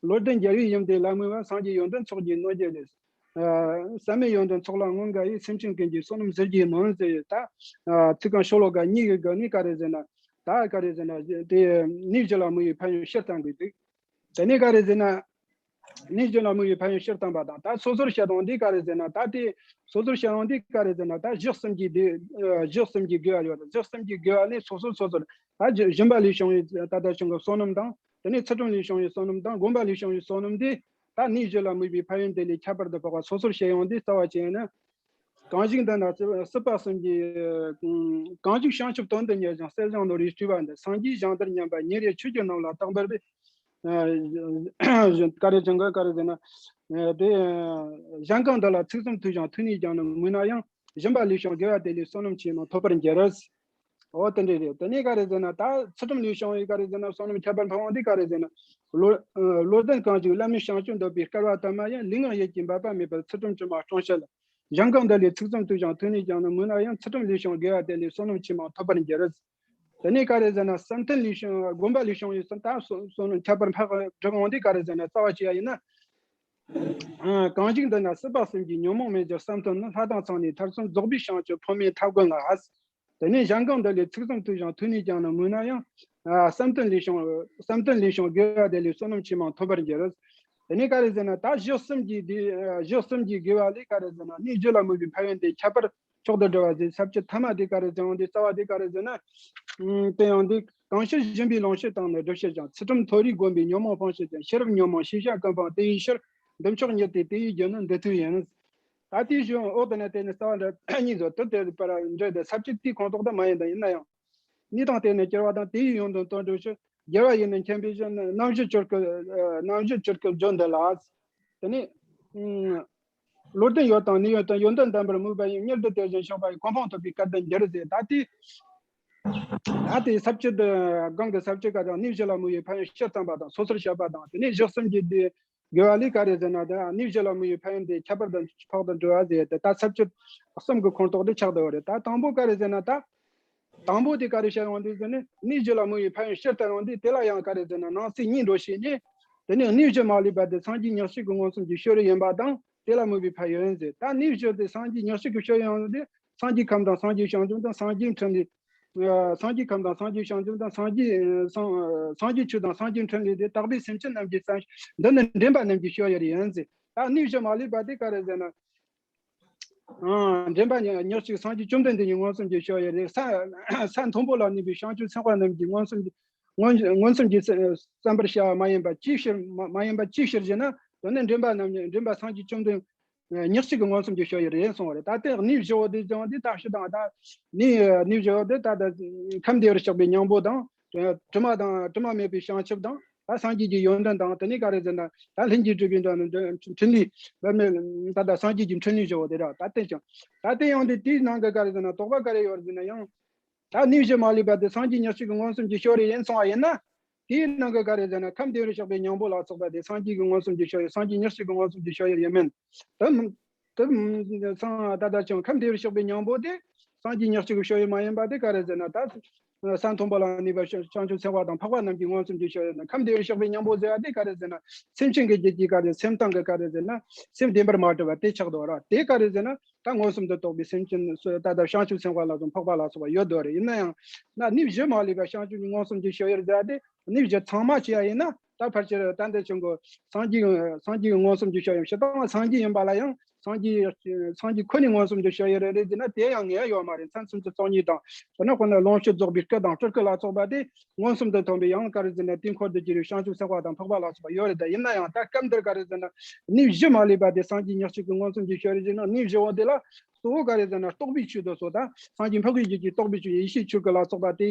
བློ་ལྡན་རྒྱལ་བའི་ཡུམ་དེ་ལ་དམིགས་པ། སངས་རྒྱས་ཡོན་ཏན་ཚོགས་ཀྱི་སྣོད་ཀྱི་ལས། ཨ། བསམ་མེད་ཡོན་ཏན་ཚོགས་ལ་མངོན་དགའ་ཡི། སེམས་ཅན་ཀུན་གྱི་བསོད་ནམས་ཟིལ་གྱིས་གནོན་ཟེར། ད་ཚིག་རྐང་ཤོ་ལོ་ཀ་གཉིས་ཀྱི་སྒང་ནས་ག་རེ་ཟེར་ན། ད་ག་རེ་ཟེར་ན། དེ་གནས་བཞི་ལ་དམིགས་པའི་ཕན་ཡོན་སྤྱིར་བསྟན་དགོས་འདུག་དེ་ནས་ག་རེ་ཟེར་ན། གནས་བཞི་ལ་དམིགས་པའི་ཕན་ཡོན་སྤྱིར་བསྟན་པ་དང་། ད་སོ་སོར་བཤད་སྟངས་འདི་ག་རེ་ཟེར་ན། ད་དེ་སོ་སོར་བཤད་སྟངས་འདི་ག་རེ་ཟེར་ན། ད་གཞི་གསུམ་གྱི་དེ། ཨ། གཞི་གསུམ་གྱི་དགེ་བ་ཡོད་རེད། གཞི་གསུམ་གྱི་དགེ་བ་ནི་སོ་སོར་སོ་སོར། ད་སྦྱིན་པ་ལས་བྱུང་བའི་ད་ལྟ་བྱུང་གི་བསོད་ནམས་དང་། དེ་ནས་ཚུལ་ཁྲིམས་ལས་བྱུང་བའི་བསོད་ནམས་དང་། སྒོམ་པ་ལས་བྱུང་བའི་བསོད་ནམས་དེ། ད་གནས་བཞི་ལ་དམིགས་པའི་ཕན་ཡོན་དེ་ལས་ཁྱད་པར་དུ་འཕགས་པ་སོ་སོར་བཤད་ཡོང་དུས། རྩ་བ་བྱས་ན། གང་ཞིག་འདི་ན་སྲིད་པ་གསུམ་གྱི། གང་ཞིག་བྱང་ཆུབ་དོན་དུ་གཉེར་ཞིང་། བསྲེ་ཞིང་ནོར་བའི་སྤྲོས་པ་འདི། སངས་རྒྱས་ཞིང་དེར་མཉམ་པ་ཉིད་རེད། ཆོས་ཀྱི་རྣམ་ལ་རྟག་འབར་བའི། ཨ། ག་རེ་ཅང་ག་རེ་ཟེར་ན། ཨ། དེ་གཞན་གང་འདི་ལ་ཚིག་ཙམ་ཐོས་ཤིང་ཐོས་ནས་ཀྱང་ནི། མོས་ན་ཡང་སྦྱིན་པ་ལས་བྱུང་དགེ་བ་དེ་ལས། བསོད་ནམས་ཆེས་མང་ཐོབ་པར་འགྱུར། འོ་དེ་འདྲ་རེད། དེ་ནས་ག་རེ་ཟེར་ན། ད་ཚུལ་ཁྲིམས་ལས་བྱུང་བའི་ག་རེ་ཟེར་ན། བསོད་ནམས་ཁྱད་པར་འཕགས་པ་འདི་ག་རེ་ཟེར་ན། བློ། ཨ། བློ་ལྡན་གང་ཞིག་བླ་མའི་བྱང་ཆུབ་འདོད་པའི་སྐལ་བ་དུ་མ་ཡང་། ལུས་ངག་ཡིད་ཀྱིས་འབད་པ་མེད་པར། ཚུལ་ཁྲིམས་ཇི་མ་སྲུངས་ཕྱིར་ལ། གཞན་གང་འདི་ལས་ཚིག་ཙམ་ཐོས་ཤིང་ཐོས་ནས་ཀྱང་ནི། མོས་ན་ཡང་ཚུལ་ཁྲིམས་ལས་བྱུང་དགེ་བ་དེ་ལས། བསོད་ནམས་ཆེས་མང་ཐོབ་པར་འགྱུར། དེ་ནས་ག་རེ་ཟེར་ན། བསམ་གཏན་ལས་བྱུང་། སྒོམ་པ་ལས་བྱུང་བའི་བསམ། ད་བསོད་ནམས་ཁྱད་པར་འཕགས་འགྲིག་འོང་དུས་ག་རེ་ཟེར་ན། རྩ་བ་བྱས་པ་ཡིན་ན། ཨ། གང་ཞིག་འདི་ན་སྲིད་པ་གསུམ་གྱི་ཉོན་མོངས་མེད་ཀྱང་བསམ་གཏན་ནི། ལྷ་དང་ཚངས་གནས་མཐར་སོན་རྫོགས་པའི་བྱང་ཆུབ་འཕོ་མེད་ཐབས་དགོས་ལ། དེ་ནས་གཞན་གང་འདི་ལས་ཚིག་ཙམ་ཐོས་ཤིང་ཐོས་ནས་ཀྱང་ནི། མོས་ན་ཡང་། ཨ། བསམ་གཏན་ལས་བྱུང་། བསམ་གཏན་ལས་བྱུང་དགེ་བ་དེ་ལས། བསོད་ནམས་ཆེས་མང་ཐོབ་པར་འགྱུར། དེ་ནས་ག་རེ་ཟེར་ན། ད་གཞི་གསུམ་གྱི་དེ། ཨ། གཞི་གསུམ་གྱི་དགེ་བ་ལས་ག་རེ་ཟེར་ན། གནས་བཞི་ལ་དམིགས་པའི་ཕན་ཡོན་དེ་ཁྱད་པར་མཆོག་ཏུ་བསྒྲུབ་པ་ཟེར། ས་བཅད་ཐ་མ་དེ་ག་རེ་ཟེར་ཡོང་དུས། རྩ་བ་དེ་ག་རེ་ཟེར་ན། ཨུམ། དེ་ཡང་འདི། གང་ཕྱིར་སྦྱིན་པའི་ལོངས་སྤྱོད་དང་ནི། སྒྲུབ་ཕྱིར་ཀྱང་ཚུལ་ཁྲིམས་མཐོ་རིས་བསྒོམས་པས། ཉོན་མོངས་སྤང་ཕྱིར་ཀྱང་ཤེས་རབ་ཉོན་མོངས་ཞེས་བྱ་ཀུན་སྤངས་དེ་ཡི་ཕྱིར། འདི་མཆོག་ཉིད་དེ་དེ་ཡི་རྒྱུ་ནི་འདི་ལྟར་ཡིན། ད་དེའི་གཞུང་འོག་ཏུ་ནི་དེ་ནི་རྩ་བ་འདྲ་གཉིས་སོ། དེ་དེ་བར་འབྲེལ་ཏེ་ས་བཅད་དེའི་ཁོངས་གཏོགས་དེ་མ་ཡིན་དང་། ཡིན་ན་ཡང་། གནས་དང་བརྟེན་ནས་སྐྱེ་བ་དང་། དེ་ཡི་ཡོན་ཏན་དོན་སྒྲུབ་ཕྱིར། རྒྱལ་བ་ཡི་ནི་མཁྱེན་པའི་གཞི། རྣམ་བཞི་བཅུད་སྐུ། རྣམ་བཞི་བཅུད་སྐུ་བརྗོད་འདི་ལ། དེ་ནས། ཨུམ། བློ་ལྡན་ཡུལ་དང་ནི་ཡོན་ཏན། ཡོན་ཏན་ལྡན་པར་དམིགས་པ་ཡིས། མྱུར་དུ་དེ་བཞིན་གཤེགས་པ་ཡི། གོ་འཕང་ཐོབ་པའི་སྐལ་དུ་འགྱུར་ཟེར། ད་དེ། ད་དེ་ས་བཅད་དེ། གོང་གི་ས་བཅད་ཀ་དང་། གནས་བཞི་ལ་དམིགས་པའི་ཕན་ཡོན་སྤྱིར་བསྟན་པ་དང་། སོ་སོར་བཤད་པ་དང་། དེ་ནས་གཞི་གསུམ་གྱི་དེ་དགེ་བ་ལས་ག་རེ་ཟེར་ན། ད་གནས་བཞི་ལ་དམིགས་པའི་ཕན་ཡོན་དེ་ཁྱད་པར་དུ་འཕགས་པར་འགྲོ་བ་ཟེར་ཏེ། ད་ས་བཅད་གསུམ་གྱི་ཁོངས་གཏོགས་དེ་ཆགས་བསྡད་པ་རེད། ད་དང་པོ་ག་རེ་ཟེར་ན། ད། དང་པོ་དེ་ག་རེ་བཤད་ཡོང་དུས་ཟེར་ན། གནས་བཞི་ལ་དམིགས་པའི་ཕན་ཡོན་སྤྱིར་བསྟན་ཡོང་དུས། དེ་ལ་ཡང་ག་རེ་ཟེར་ན། ནང་གསེས་གཉིས་འགྲོ་བྱས་ནས། དེ་ནས་གནས་བཞི་མ་ལུས་པ་དེ་སངས་རྒྱས་ཉག་གཅིག་གི་མངོན་སུམ་གྱི་སྤྱོད་ཡུལ་ཡིན་པ་དང་། དེ་ལ་དམིགས་པའི་ཕན་ཡོན་ཟེར། ད་གནས་བཞི་དེ་སངས་རྒྱས་ཉག་གཅིག་གི་སྤྱོད་ཡུལ་ཡིན་དུས། སངས་རྒྱས་ཁམས་དང་། སངས་རྒྱས་བྱང་ཆུབ་དང་། སངས་རྒྱས་འཕྲིན་ལས། ཨ། སངས་རྒྱས་ཁམས་དང་། སངས་རྒྱས་བྱང་ཆུབ་དང་། སངས་རྒྱས། ཨ། སངས། སངས་རྒྱས་ཆོས་དང་། སངས་རྒྱས་འཕྲིན་ལས་དེ། དག་པའི་སེམས་ཅན་རྣམས་ཀྱི་བསམ། མདུན་དུ་འདྲེན་པ་རྣམས་ཀྱི་སྤྱོད་ཡུལ་ཡིན་ཟེར། ད་གནས་བཞི་མ་ལུས་པ་དེ་ག་རེ་ཟེར་ན། ཨང་། འདྲེན་པ་ཉག་གཅིག་སངས་རྒྱས་བཅོམ་ལྡན་འདས་ཀྱི་མངོན་སུམ་གྱི་སྤྱོད་ཡུལ་རེད། ས། ས་མཐོན་པོ་ལ་གནས་པའི་བྱང་ཆུབ་སེམས་དཔའ་རྣམས་ཀྱི་མངོན་སུམ་གྱི། མངོན། མངོན་སུམ་གྱི་བསམ་པར་བྱ་བ་མ་ཡིན་པ་ཅིའི་ཕྱིར། མ། མ་ཡིན་པ་ཅིའི་ཕྱིར་ཞེ་ན། དོན་ནི་འདྲེན་པ་རྣམས་ནི། འདྲེན་པ་སངས་རྒྱས་བཅོམ་ལྡན། ཉག་གཅིག་གི་མངོན་སུམ་གྱི་ཕྱོགས་ཡུལ་ཡིན་གསུངས་པ་རེད། ད་ལྟའི་གནས་བཞི་བོ་དེ་ཀྱང་དེ་ད་ཕྱི་དང་ད་གནས་གནས་བཞི་བོ་དེ་ད་ད་ཁམས་བདེ་བར་གཤེགས་པའི་སྙིང་པོ་དང་། དྲི་མ་དང་དྲི་མ་མེད་པའི་བྱང་ཆུབ་དང་། ད་སངས་རྒྱས་ཀྱི་ཡོན་ཏན་དང་། དེ་ནས་ག་རེ་ཟེར་ན་ད་ལྷུན་གྱིས་གྲུབ་པའི་འཕྲིན་ལས་པདྨའི་ད་ད་སངས་རྒྱས་ཀྱི་འཕྲིན་ལས་བཞི་བོ་དེ་ར། ད་དེ་ཀྱང་ད་དེ་ཡང་དེ་དེའི་ནང་གི་ག་རེ་ཟེར་ན་དོགས་པ་ག་རེ་ཡོད་ཟེར་ན་ཡང་། ད་གནས་བཞི་མ་ལུས་པ་དེ་སངས་རྒྱས་ཉག་གཅིག་གི་མངོན་སུམ་གྱི་ཕྱོགས་ཡུལ་ཡིན་གསུངས་པ་ཡིན་ན། དེའི་ནང་གི་ག་རེ་ཟེར་ན་ཁམས་བདེ་བར་གཤེགས་པའི་སྙིང་པོ་ལ་སོགས་པ་དེ་སངས་རྒྱས་ཀྱི་མངོན་སུམ་གྱི་ཕྱོགས་ཡུལ། སངས་རྒྱས་ཉག་གཅིག་གི་མངོན་སུམ་གྱི་ཕྱོགས་ཡུལ་ཡིན་མིན། དེ་དེ་སངས་ད་ལྟ་ཀྱང་ཁམས་བདེ་བར་གཤེགས་པའི་སྙིང་པོ་དེ་སངས་རྒྱས་ཉག་གཅིག་གི་ཕྱོགས་ཡུལ་མ་ཡིན་པ་དེ་ག་རེ་ཟེར་ན། ད་ས་མཐོན་པོ་ལ་གནས་པ་བྱང་ཆུབ་སེམས་དཔའ་དང་འཕགས་པ་རྣམས་ཀྱི་མངོན་སུམ་གྱི་ཕྱོགས་ཡུལ་ན། ཁམས་བདེ་བར་གཤེགས་པའི་སྙིང་པོ་ཟེར་བ་དེ་ག་རེ་ཟེར་ན། སེམས་ཅན་གྱི་རྒྱུད་ཀྱི་ག་རེ་སེམས་གཏིང་གི་ག་རེ་ཟེར་ན། སེམས་བདེན་པར་མ་གྲུབ་པ་དེ་ཆགས་འདུག་ར། དེ་ག་རེ་ཟེར་ན། ད་མངོན་སུམ་དུ་རྟོགས་པའི་སེམས་ཅན་སུ་ད་ལྟ་བྱང་ཆུབ་སེམས་དཔའ་ལ་སོགས་འཕགས་པ་ལ་སོགས་པ་ཡོད་དོ་རེད། ཡིན་ན་ཡང་ན་གནས་བཞི་མ་ལུས་པ་བྱང་ཆུབ་ཀྱི་མངོན་སུམ་གྱི་ཕྱོགས་ཡུལ་ཟེར་ཏེ། གནས་བཞི་ཚང་མ་བྱས་པ་ཡིན་ན་ད་ཕལ་ཆེར་ད་འདི་ཆུང་གོ་སངས་རྒྱས་སངས་རྒྱས་ཀྱི་མངོན་སུམ་གྱི་ཕྱོགས་ཡུལ་སྤྱིར་བཏང་སངས་རྒྱས་ཡིན་པ་ལ་ཡང་སངས་རྒྱས་སངས་རྒྱས་ཁོ་ནས་མངོན་སུམ་གྱི་ཕྱོགས་ཡུལ་རེད་ཟེར་ན་དེ་ཡང་ངེས་ཡོད་མ་རེད། མཚན་སུམ་ཅུ་རྩ་གཉིས་དང་། དཔེར་ན་ཁོ་ན་ལོངས་སྤྱོད་རྫོགས་པའི་སྐུ་དང་སྤྲུལ་སྐུ་ལ་སོགས་པ་དེ་མངོན་སུམ་དུ་མཐོང་བའི་ཡང་ག་རེ་ཟེར་ན་དེ་འཁོར་དུ་གྱུར་པའི་བྱང་ཆུབ་སེམས་དཔའ་དང་འཕགས་པ་ལ་སོགས་པ་ཡོད་རེད། ད་ཡིན་ན་ཡང་ད་སྐབས་འདིར་ག་རེ་ཟེར་ན་གནས་བཞི་མ་ལུས་པ་དེ་སངས་རྒྱས་ཉག་གཅིག་གི་མངོན་སུམ་གྱི་ཕྱོགས་ཡུལ་ཟེར་ན། གནས་བཞི་བོ་དེ་ལ་གཙོ་བོ་ག་རེ་ཟེར་ན་རྟོགས་པའི་ཆོས་དེ་ཚོ་དང་སངས་རྒྱས་འཕགས་པའི་རྒྱུད་ཀྱི་རྟོགས་པའི་ཆོས་ཡེ་ཤེས་ཆོས་སྐུ་ལ་སོགས་པ་དེ་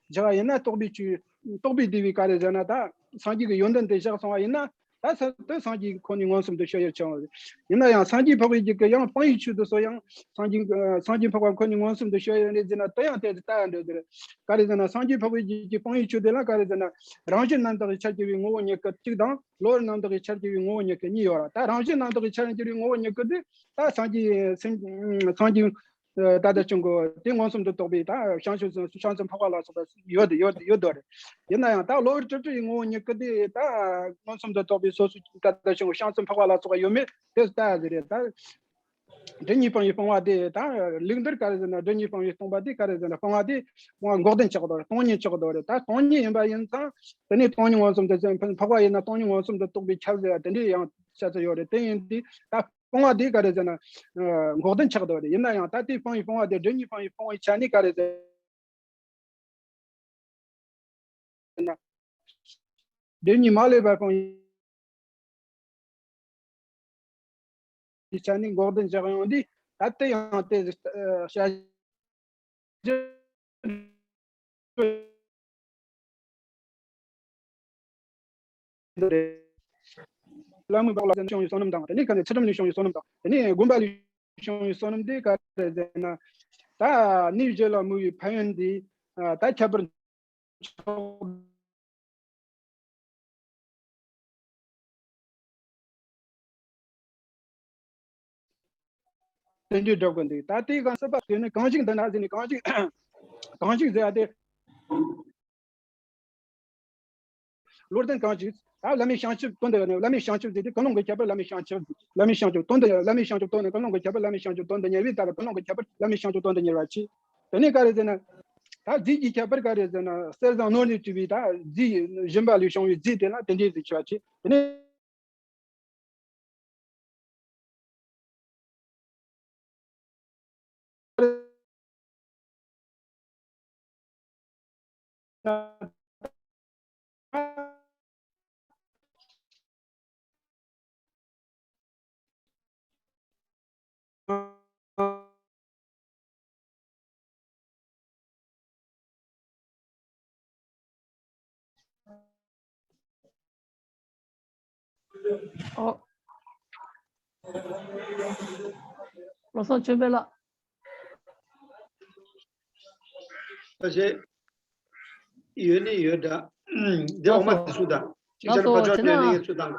བཞག་པ་ཡིན་ན། རྟོགས་པའི་ཆོས་རྟོགས་པའི་དེ་བས་ག་རེ་ཟེར་ན་ད་སངས་རྒྱས་ཀྱི་ཡོན་ཏན་དེ་བཞག་སོང་བ་ཡིན་ན། ད་ས་དེ་སངས་རྒྱས་ཁོ་ནས་མངོན་སུམ་དུ་ཕྱོགས་ཡུལ་ཆགས་པ་རེད། ཡིན་ན་ཡང་སངས་རྒྱས་འཕགས་པའི་རྒྱུད་ཀྱི་ཡང་སྤང་བའི་ཆོས་དེ་ཚོ་ཡང་སངས་རྒྱས་སངས་རྒྱས་འཕགས་པ་ཁོ་ནས་མངོན་སུམ་དུ་ཕྱོགས་ཡུལ་རེད་ཟེར་ན་དེ་ཡང་དེ་ལྟ་ཡང་འདོད་དེ་རེད། ག་རེ་ཟེར་ན་སངས་རྒྱས་འཕགས་པའི་རྒྱུད་ཀྱི་སྤང་བའི་ཆོས་དེ་ལ་ག་རེ་ཟེར་ན་རང་བཞིན་རྣམ་དག་གི་ཆར་གྱུར་པའི་ངོ་བོ་ཉིད་སྐུ་གཅིག་དང་། གློ་བུར་རྣམ་དག་གི་ཆར་གྱུར་པའི་ངོ་བོ་ཉིད་སྐུ་གཉིས་ཡོད་ར། ད་རང་བཞིན་རྣམ་དག་གི་ཆར་གྱུར་པའི་ངོ་བོ་ཉིད་སྐུ་དེ་ད་སངས་རྒྱས་སེམས་སངས་རྒྱས་ད་ལྟ་བྱུང་གོ་དེ་མངོན་སུམ་དུ་རྟོགས་པའི་ད་བྱང་ཆུབ་སེམས་བྱང་སེམས་འཕགས་པ་ལ་སོགས་པ་ཡོད་དེ་ཡོད་དེ་ཡོད་དོ་རེད། ཡིན་ན་ཡང་ད་གློ་བུར་སྤྲུལ་སྤྲུལ་གྱི་ངོ་བོ་ཉིད་སྐུ་དེ་ད་མངོན་སུམ་དུ་རྟོགས་པའི་སོ་སོ་ད་ལྟ་བྱུང་གོ་བྱང་སེམས་འཕགས་པ་ལ་སོགས་པ་ཡོད་མེད་དེ་ལྟ་ཡ་ཟེར་རེད། ད་སྒྲིབ་གཉིས་སྤངས་པའི་སྤོང་བ་དེ་ད་ལུགས་འདིར་ག་རེ་ཟེར་ན་སྒྲིབ་གཉིས་སྤངས་པའི་སྤོང་བ་དེ་ག་རེ་ཟེར་ན་སྤོང་བ་དེ་སྤོང་བ་འགོག་བདེན་ཆགས་དོ་རེད། སྟོང་ཉིད་ཆགས་དོ་རེད། ད་སྟོང་ཉིད་ཡིན་པ་ཡིན་ཙང་དེ་ནས་སྟོང་ཉིད་མངོན་སུམ་དུ་འཕགས་པ་ཡིན་ན་སྟོང་ཉིད་མངོན་སུམ་དུ་རྟོགས་པའི་ཁྱབ་ཟེར་བ་དེ་འདྲའི་ཡང་བཤད་ཚུལ་ཡོད་རེད། དེ་ཡིན་དུས་ད་སྤོང་བ་དེ་ག་རེ་ཟེར་ན་འགོག་བདེན་ཆགས་དོ་རེད། ཡིན་ན་ཡང་ད་དེ་སྤོང་བའི་སྤོང་བ་དེ་སྒྲིབ་གཉིས་སྤངས་པའི་སྤོང་བའི་ཆ་ནས་ག་རེ་ཟེར་ན། སྒྲིབ་གཉིས་མ་ལུས་པ་སྤོང་བའི་ཆ་ནས་འགོག་བདེན་བཞག་ཡོང་དུས་ད་དེ་ཡང་དེ་བྱ་བླ་མའི་བག་ལ་བྱུང་བའི་བསོད་ནམས་དང་། དེ་ནས་ག་ནས་ཚུལ་ཁྲིམས་ལས་བྱུང་བའི་བསོད་ནམས་དང་། དེ་ནས་སྒོམ་པ་ལས་བྱུང་བའི་བསོད་ནམས་དེ་ག་རེ་ཟེར་ན། ད་གནས་བཞི་ལ་མོས་པའི་ཕན་ཡོན་དེ་ད་ཁྱད་པར་དེ་འདྲའི་སྒྲུབ་དགོས་འདུག་ད་དེའི་སྒང་སྲིད་པ་དེ་ནི་གང་ཞིག་འདི་ན་ཟེར་ནས་གང་ཞིག་གང་ཞིག་ཟེར་ཡ་དེ། བློ་ལྡན་གང་ཞིག་ད་བླ་མའི་བྱང་ཆུབ་དོན་དུ་ཡོད་ནས་བླ་མའི་བྱང་ཆུབ་ཟེར་དུས་ཀུན་སློང་གི་ཁྱད་པར་བླ་མའི་བྱང་ཆུབ། བླ་མའི་བྱང་ཆུབ་དོན་དུ་ཡོད། བླ་མའི་བྱང་ཆུབ་དོན་ནི་ཀུན་སློང་གི་ཁྱད་པར་བླ་མའི་བྱང་ཆུབ་དོན་དུ་གཉེར་བས་ད་ལ་ཀུན་སློང་གི་ཁྱད་པར་བླ་མའི་བྱང་ཆུབ་དོན་དུ་གཉེར་བ་ཆེ། དེ་ནས་ག་རེ་ཟེར་ན། ད་རྫས་ཀྱི་ཁྱད་པར་ག་རེ་ཟེར་ན་གསེར་བཟང་ནོར་ལས་གྲུབ་པའི་ད་རྫས་སྦྱིན་པ་ལས་བྱུང་བའི་རྫས་དེ་ལ་དེ་འདྲའི་རྫས་ཆེ་བ་ཆེ། དེ་ནས། ཨོ། བློ་བཟང་ཆོས་འཕེལ་ལགས། ཨ་ཅེ། ཡོད་ནི་ཡོད་འདྲ། འདི་འོག་མ་དེ་སུ་དང་། ཅིག་ལགས་སོ། ཆར་པ་ཅོག་བྱས་ན་ནས་ངས་སུ་དང་།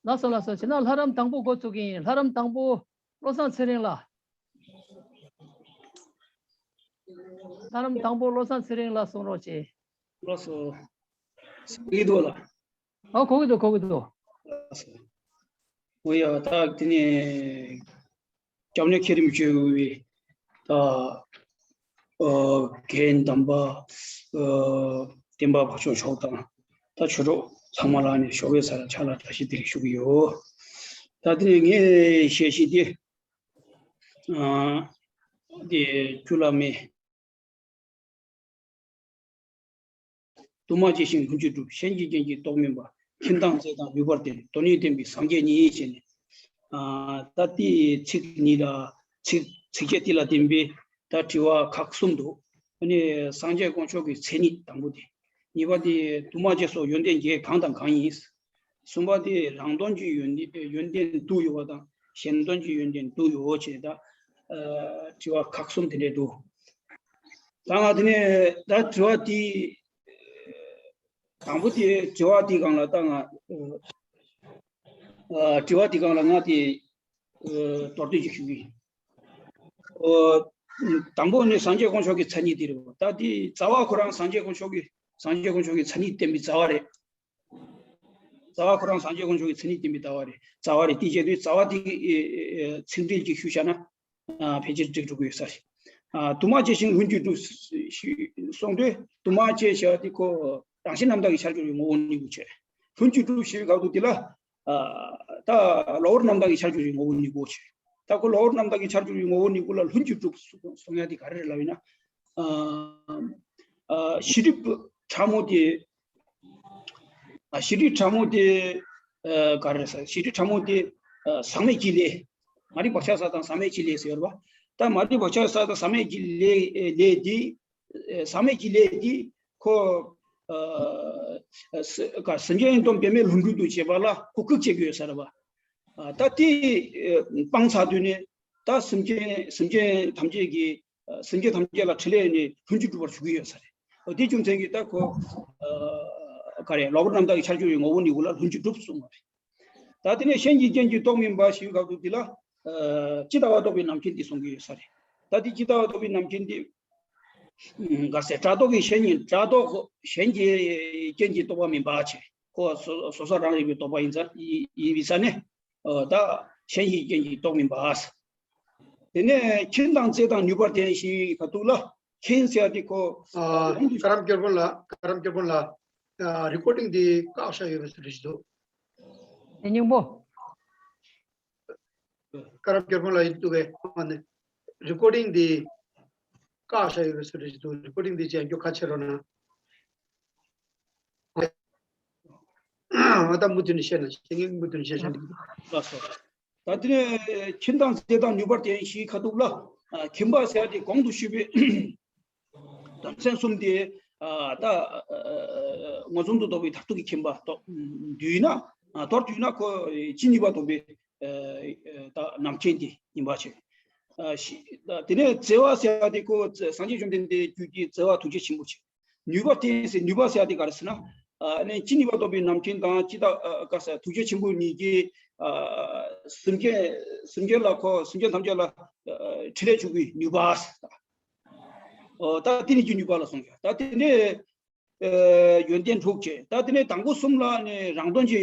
ལགས་སོ་ལགས་སོ། བྱས་ན་ལྷ་རམས་དང་པོ་འགོ་ཚུགས་ཀྱི་ཡིན། ལྷ་རམས་དང་པོ་བློ་བཟང་ཚེ་རིང་ལགས། ལྷ་རམས་དང་པོ་བློ་བཟང་ཚེ་རིང་ལགས་གསུང་རོགས་གྱིས། ལགས་སོ། གསན་གྱི་འདུག་ལགས། ཨ་གོ་གི་འདུག་གོ་གི་འདུག་ལགས་སོ། འོ་ཡ་ད་དེ་ནས་སྐྱབས་གནས་མཁན་རིན་པོ་ཆེ་ད་ཨ་རྒན་དམ་པ་ཨ་བསྟན་པ་འཕགས་མཆོག་མཆོག་དང་ད་ཆོས་གྲོགས་ཚང་མ་ལ་ནས་ཞོགས་པའི་སར་ཕྱག་ལ་བཀྲ་ཤིས་བདེ་ལེགས་ཞུ་གི་ཡོད། ད་དེ་ནས་ངས་བཤད་གཞི་དེ་ཨ་དེ་རྒྱུ་ལ་མེ། དུ་མ་ཇི་བཞིན་ལྷུན་གྱིས་གྲུབ། གཞན་གྱིས་བརྒྱན་གྱི་རྟོག་མིན་པ། ཁྱིམ་དང་རྫས་དང་ཡུལ་བར་ལྡན། དོན་ཡོད་བསྟན་པའི་སངས་རྒྱས་ཉིད་ཡིན་ཞེས་ནས། ཨ་ད་དེའི་ཚིག་གཉིས་ལ་ཚིག་ཚིགས་བཅད་དེ་ལ་བརྟེན་པའི་ད་དྲི་བ་ཁག་གསུམ་འདུག་ཨ་ནི་སངས་རྒྱས་དཀོན་མཆོག་གི་མཚན་ཉིད་དང་པོ་དེ། གཉིས་པ་དེ་དུ་མ་རྗེས་སོགས་ཡོན་ཏན་བརྒྱད་གང་དང་གང་ཡིན། གསུམ་པ་དེ་རང་དོན་གྱི་ཡོན་ཏན་ཡོན་ཏན་དུ་ཡོད་པ་དང་གཞན་དོན་གྱི་ཡོན་ཏན་དུ་ཡོད་ཅེས་ད་ཨ་དྲི་བ་ཁག་གསུམ་དེ་འདྲས་འདུག་ད་ང་དེ་ནས་ད་དྲི་བ་དེ་དང་པོ་དེ་དྲི་བ་དེ་སྒང་ལ་ད་ང་ཨ་དྲི་བ་དེ་སྒང་ལ་ང་དེ་ཨ་མདོར་བསྡུས་ཅིག་ཞུ་གི་ཡིན། ཨ་དང་པོ་ནི་སངས་རྒྱས་དཀོན་མཆོག་གི་མཚན་ཉིད་དེ་རེད་པ། ད་དེ་རྩ་བ་ཁོ་རང་སངས་རྒྱས་དཀོན་མཆོག་གི་སངས་རྒྱས་དཀོན་མཆོག་གི་མཚན་ཉིད་བསྟན་པའི་རྩ་བ་རེད། རྩ་བ་ཁོ་རང་སངས་རྒྱས་དཀོན་མཆོག་གི་མཚན་ཉིད་བསྟན་པའི་རྩ་བ་རེད། རྩ་བ་རེད། དེ་བྱས་དུས་རྩ་བ་དེ་ཨེ་ཨེ་ཚིག་འགྲེལ་གྱིས་ཞུས་བཞག་ན་ཨ་ཕལ་ཆེར་འགྲིག་འགྲོ་གི་ཡོད་ས་རེད། ཨ་དུ་མ་སྐྱེས་ཤིང་ལྷུན་གྱིས་གྲུབ་ཞེས་གསུངས་དུས་དུ་མ་སྐྱེས་ཞེས་པ་དེ་ཁོ་རང་བཞིན་རྣམ་དག་གི་ཆར་གྱུར་པའི་ངོ་བོ་ཉིད་དགོས་ཆེ། ལྷུན་གྱིས་གྲུབ་ཞེས་པའི་སྐབས་སུ་དེ་ལ་ཨ་ད་གློ་བུར་རྣམ་དག་གི་ཆར་གྱུར་པའི་ངོ་བོ་ཉིད་དགོས་ཆེ། ད་ཁོ་གློ་བུར་རྣམ་དག་གི་ཆར་གྱུར་པའི་ངོ་བོ་ཉིད་དགོས་ལ་ལྷུན་གྱིས་གྲུབ་གསུང་ཡ་དེ་ག་རེ་རེད་ལབ་ཡིན་ན། ཨ་ཨ་ཤེས་སྒྲིབ་ཕྲ་མོ་དེ། ཨ་ཤེས་སྒྲིབ་ཕྲ་མོ་དེ་ཨ་ག་རེ་ཟེར། ཤེས་སྒྲིབ་ཕྲ་མོ་དེ་ཨ་ཟག་མེད་ཀྱི་ལས། མ་རིག་བག་ཆགས་བསགས་དང་ཟག་མེད་ཀྱི་ལས་ཟེར་བ། ད་མ་རིག་བག་ཆགས་བསགས་དང་ཟག་མེད་ཀྱི་ལས་ཨེ་ལས་དེ་ཨེ་ཟག་མེད་ཀྱི་ལས་དེ་ཁོ་ཨ་ཨ་ས་ག་སེམས་ཅན་སྟོང་པདྨའི་ལོངས་སྐུ་དུ་བྱེད་པ་ལ་ཁོ་བཀོད་བྱེད་ཀྱི་ཡོད་ས་རེད་བ། ཨ་ད་དེ་ཨེ་སྤངས་ཚར་དུས་ནས་ད་སེམས་ཅན་སེམས་ཅན་ཐམས་ཅད་ཀྱི་སེམས་ཅན་ཐམས་ཅད་ལ་ཕྲིན་ལས་ནི་ལྷུན་གྱིས་གྲུབ་པར་ཞུ་གི་ཡོད་ས་རེད། འོ་དེ་རྒྱུ་མཚན་གྱིས་ད་ཁོ་ཨ་ག་རེ་གློ་བུར་རྣམ་དག་གི་ཆར་གྱུར་པའི་ངོ་བོ་ཉིད་དགོས་ལ་ལྷུན་གྱིས་གྲུབ་གསུངས་པ་རེད། ད་དེ་ནས་གཞན་གྱི་རྐྱེན་གྱིས་རྟོགས་མིན་པ་ཞེས་པའི་སྐབས་སུ་དེ་ལ་ཨ་ཇི་ལྟ་བ་རྟོགས་པའི་རྣམ་མཁྱེན་དེ་གསུང་གི་ཡོད་ས་རེད། ད་དེ་ཇི་ལྟ་བ་རྟོགས་པའི་རྣམ་མཁྱེན་དེ་ག་ཟེར། སྒྲ་རྟོག་གི་གཞན་ཉིད་སྒྲ་རྟོག་གཞན་གྱི་རྐྱེན་གྱིས་རྟོགས་པ་མིན་པ་བྱས། ཁོ་སོ་སོ་སོ་རང་རིག་པའི་རྟོག་པ་ཡིན་ཙང་ཡིན་ཡིན་པའི་ས་ནས། ཨ་ད་གཞན་ཞིག་རྐྱེན་གྱིས་རྟོགས་མིན་པ། དེ་ནས་མཁྱེན་དང་རྩལ་དང་ནུས་པར་བརྟེན་ཞེས་ཁ་ཐུག་ལ་མཁྱེན་ཟེར་ཡ་དེ་ཁོ་ཨ་གོང་དུ་ཀ་རམ་སྐྱོར་དཔོན་ལགས། ཀ་རམ་སྐྱོར་དཔོན་ལགས། ཨ་རི་ཀོར་ཌིང་འདི་བཀག་བཞག་ཡོད་པའི་བཟོ་འདྲ་ཞིག་འདུག་དེ་སྙིང་པོ། ཀ་རམ་སྐྱོར་དཔོན་ལགས་ཡིན་འདུག་གས། ཨ་ནི་རི་ཀོར་ཌིང་འདི་བཀག་བཞག་ཡོད་པའི་བཟོ་འདྲ་ཞིག་འདུག་རི་ཀོར་ཌིང་འདི་བྱས་རྒྱུ་ཁ་ཕྱེ་རོགས་གནང་། ང་ད་མུ་མཐུད་ནས་བཤད་ན་བཤད་ངེས་མུ་མཐུད་ནས་བཤད་བཤད་འདུག་ལགས་སོ། ད་དེ་ནས་མཁྱེན་དང་རྩལ་དང་ནུས་པར་བརྟེན་ཞེས་ཁ་ཐུག་ལ་ཨ་མཁྱེན་པ་ཟེར་ཡ་དེ་གོང་དུ་ཞུས་པའི་དོན་ཚན་གསུམ་དེ་ཨ་ད་ཨ་མངོན་སུམ་དུ་རྟོགས་པའི་མཐར་ཐུག་གི་མཁྱེན་པ་རྟོགས་བསྡུས་ན་ཨ་མདོར་བསྡུས་ན་ཁོ་ཇི་སྙེད་པ་རྟོགས་པའི་ཨ་ད་རྣམ་མཁྱེན་དེ་ཡིན་པ་བྱས། ཨ་ཞི་ད་དེ་ནས་རྩལ་བ་ཟེར་ཡ་དེ་ཁོ་སངས་རྒྱས་བཅོམ་ལྡན་འདས་རྒྱུད་ཀྱི་རྩལ་བ་ཐུགས་རྗེ་ཆེན་པོ་བྱས། ནུས་པ་བརྟེན་ཟེར་ནུས་པ་ཟེར་ཡ་དེ་ག་རེ་ཟེར་ན། ཨ་ནི་ཇི་སྙེད་པ་རྟོགས་པའི་རྣམ་མཁྱེན་དང་ཇི་ལྟ་ཨ་ག་ཟེར་ཐུགས་རྗེ་ཆེན་པོ་གཉིས་ཀྱིས་ཨ་སེམས་ཅན་སེམས་ཅན་ལ་ཁོ་སེམས་ཅན་ཐམས་ཅད་ལ་ཨ་ཕྲིན་ལས་བྱེད་པའི་ནུས་པ་ཟེར། ཨོ་ད་དེ་ནི་རྒྱུ་ནུས་པ་ལ་སོང་ཡ། ད་དེ་ནས་ཨ་ཡོན་ཏན་དྲུག་བྱས། ད་དེ་ནས་དང་པོ་གསུམ་ལ་ནི་རང་དོན་གྱི་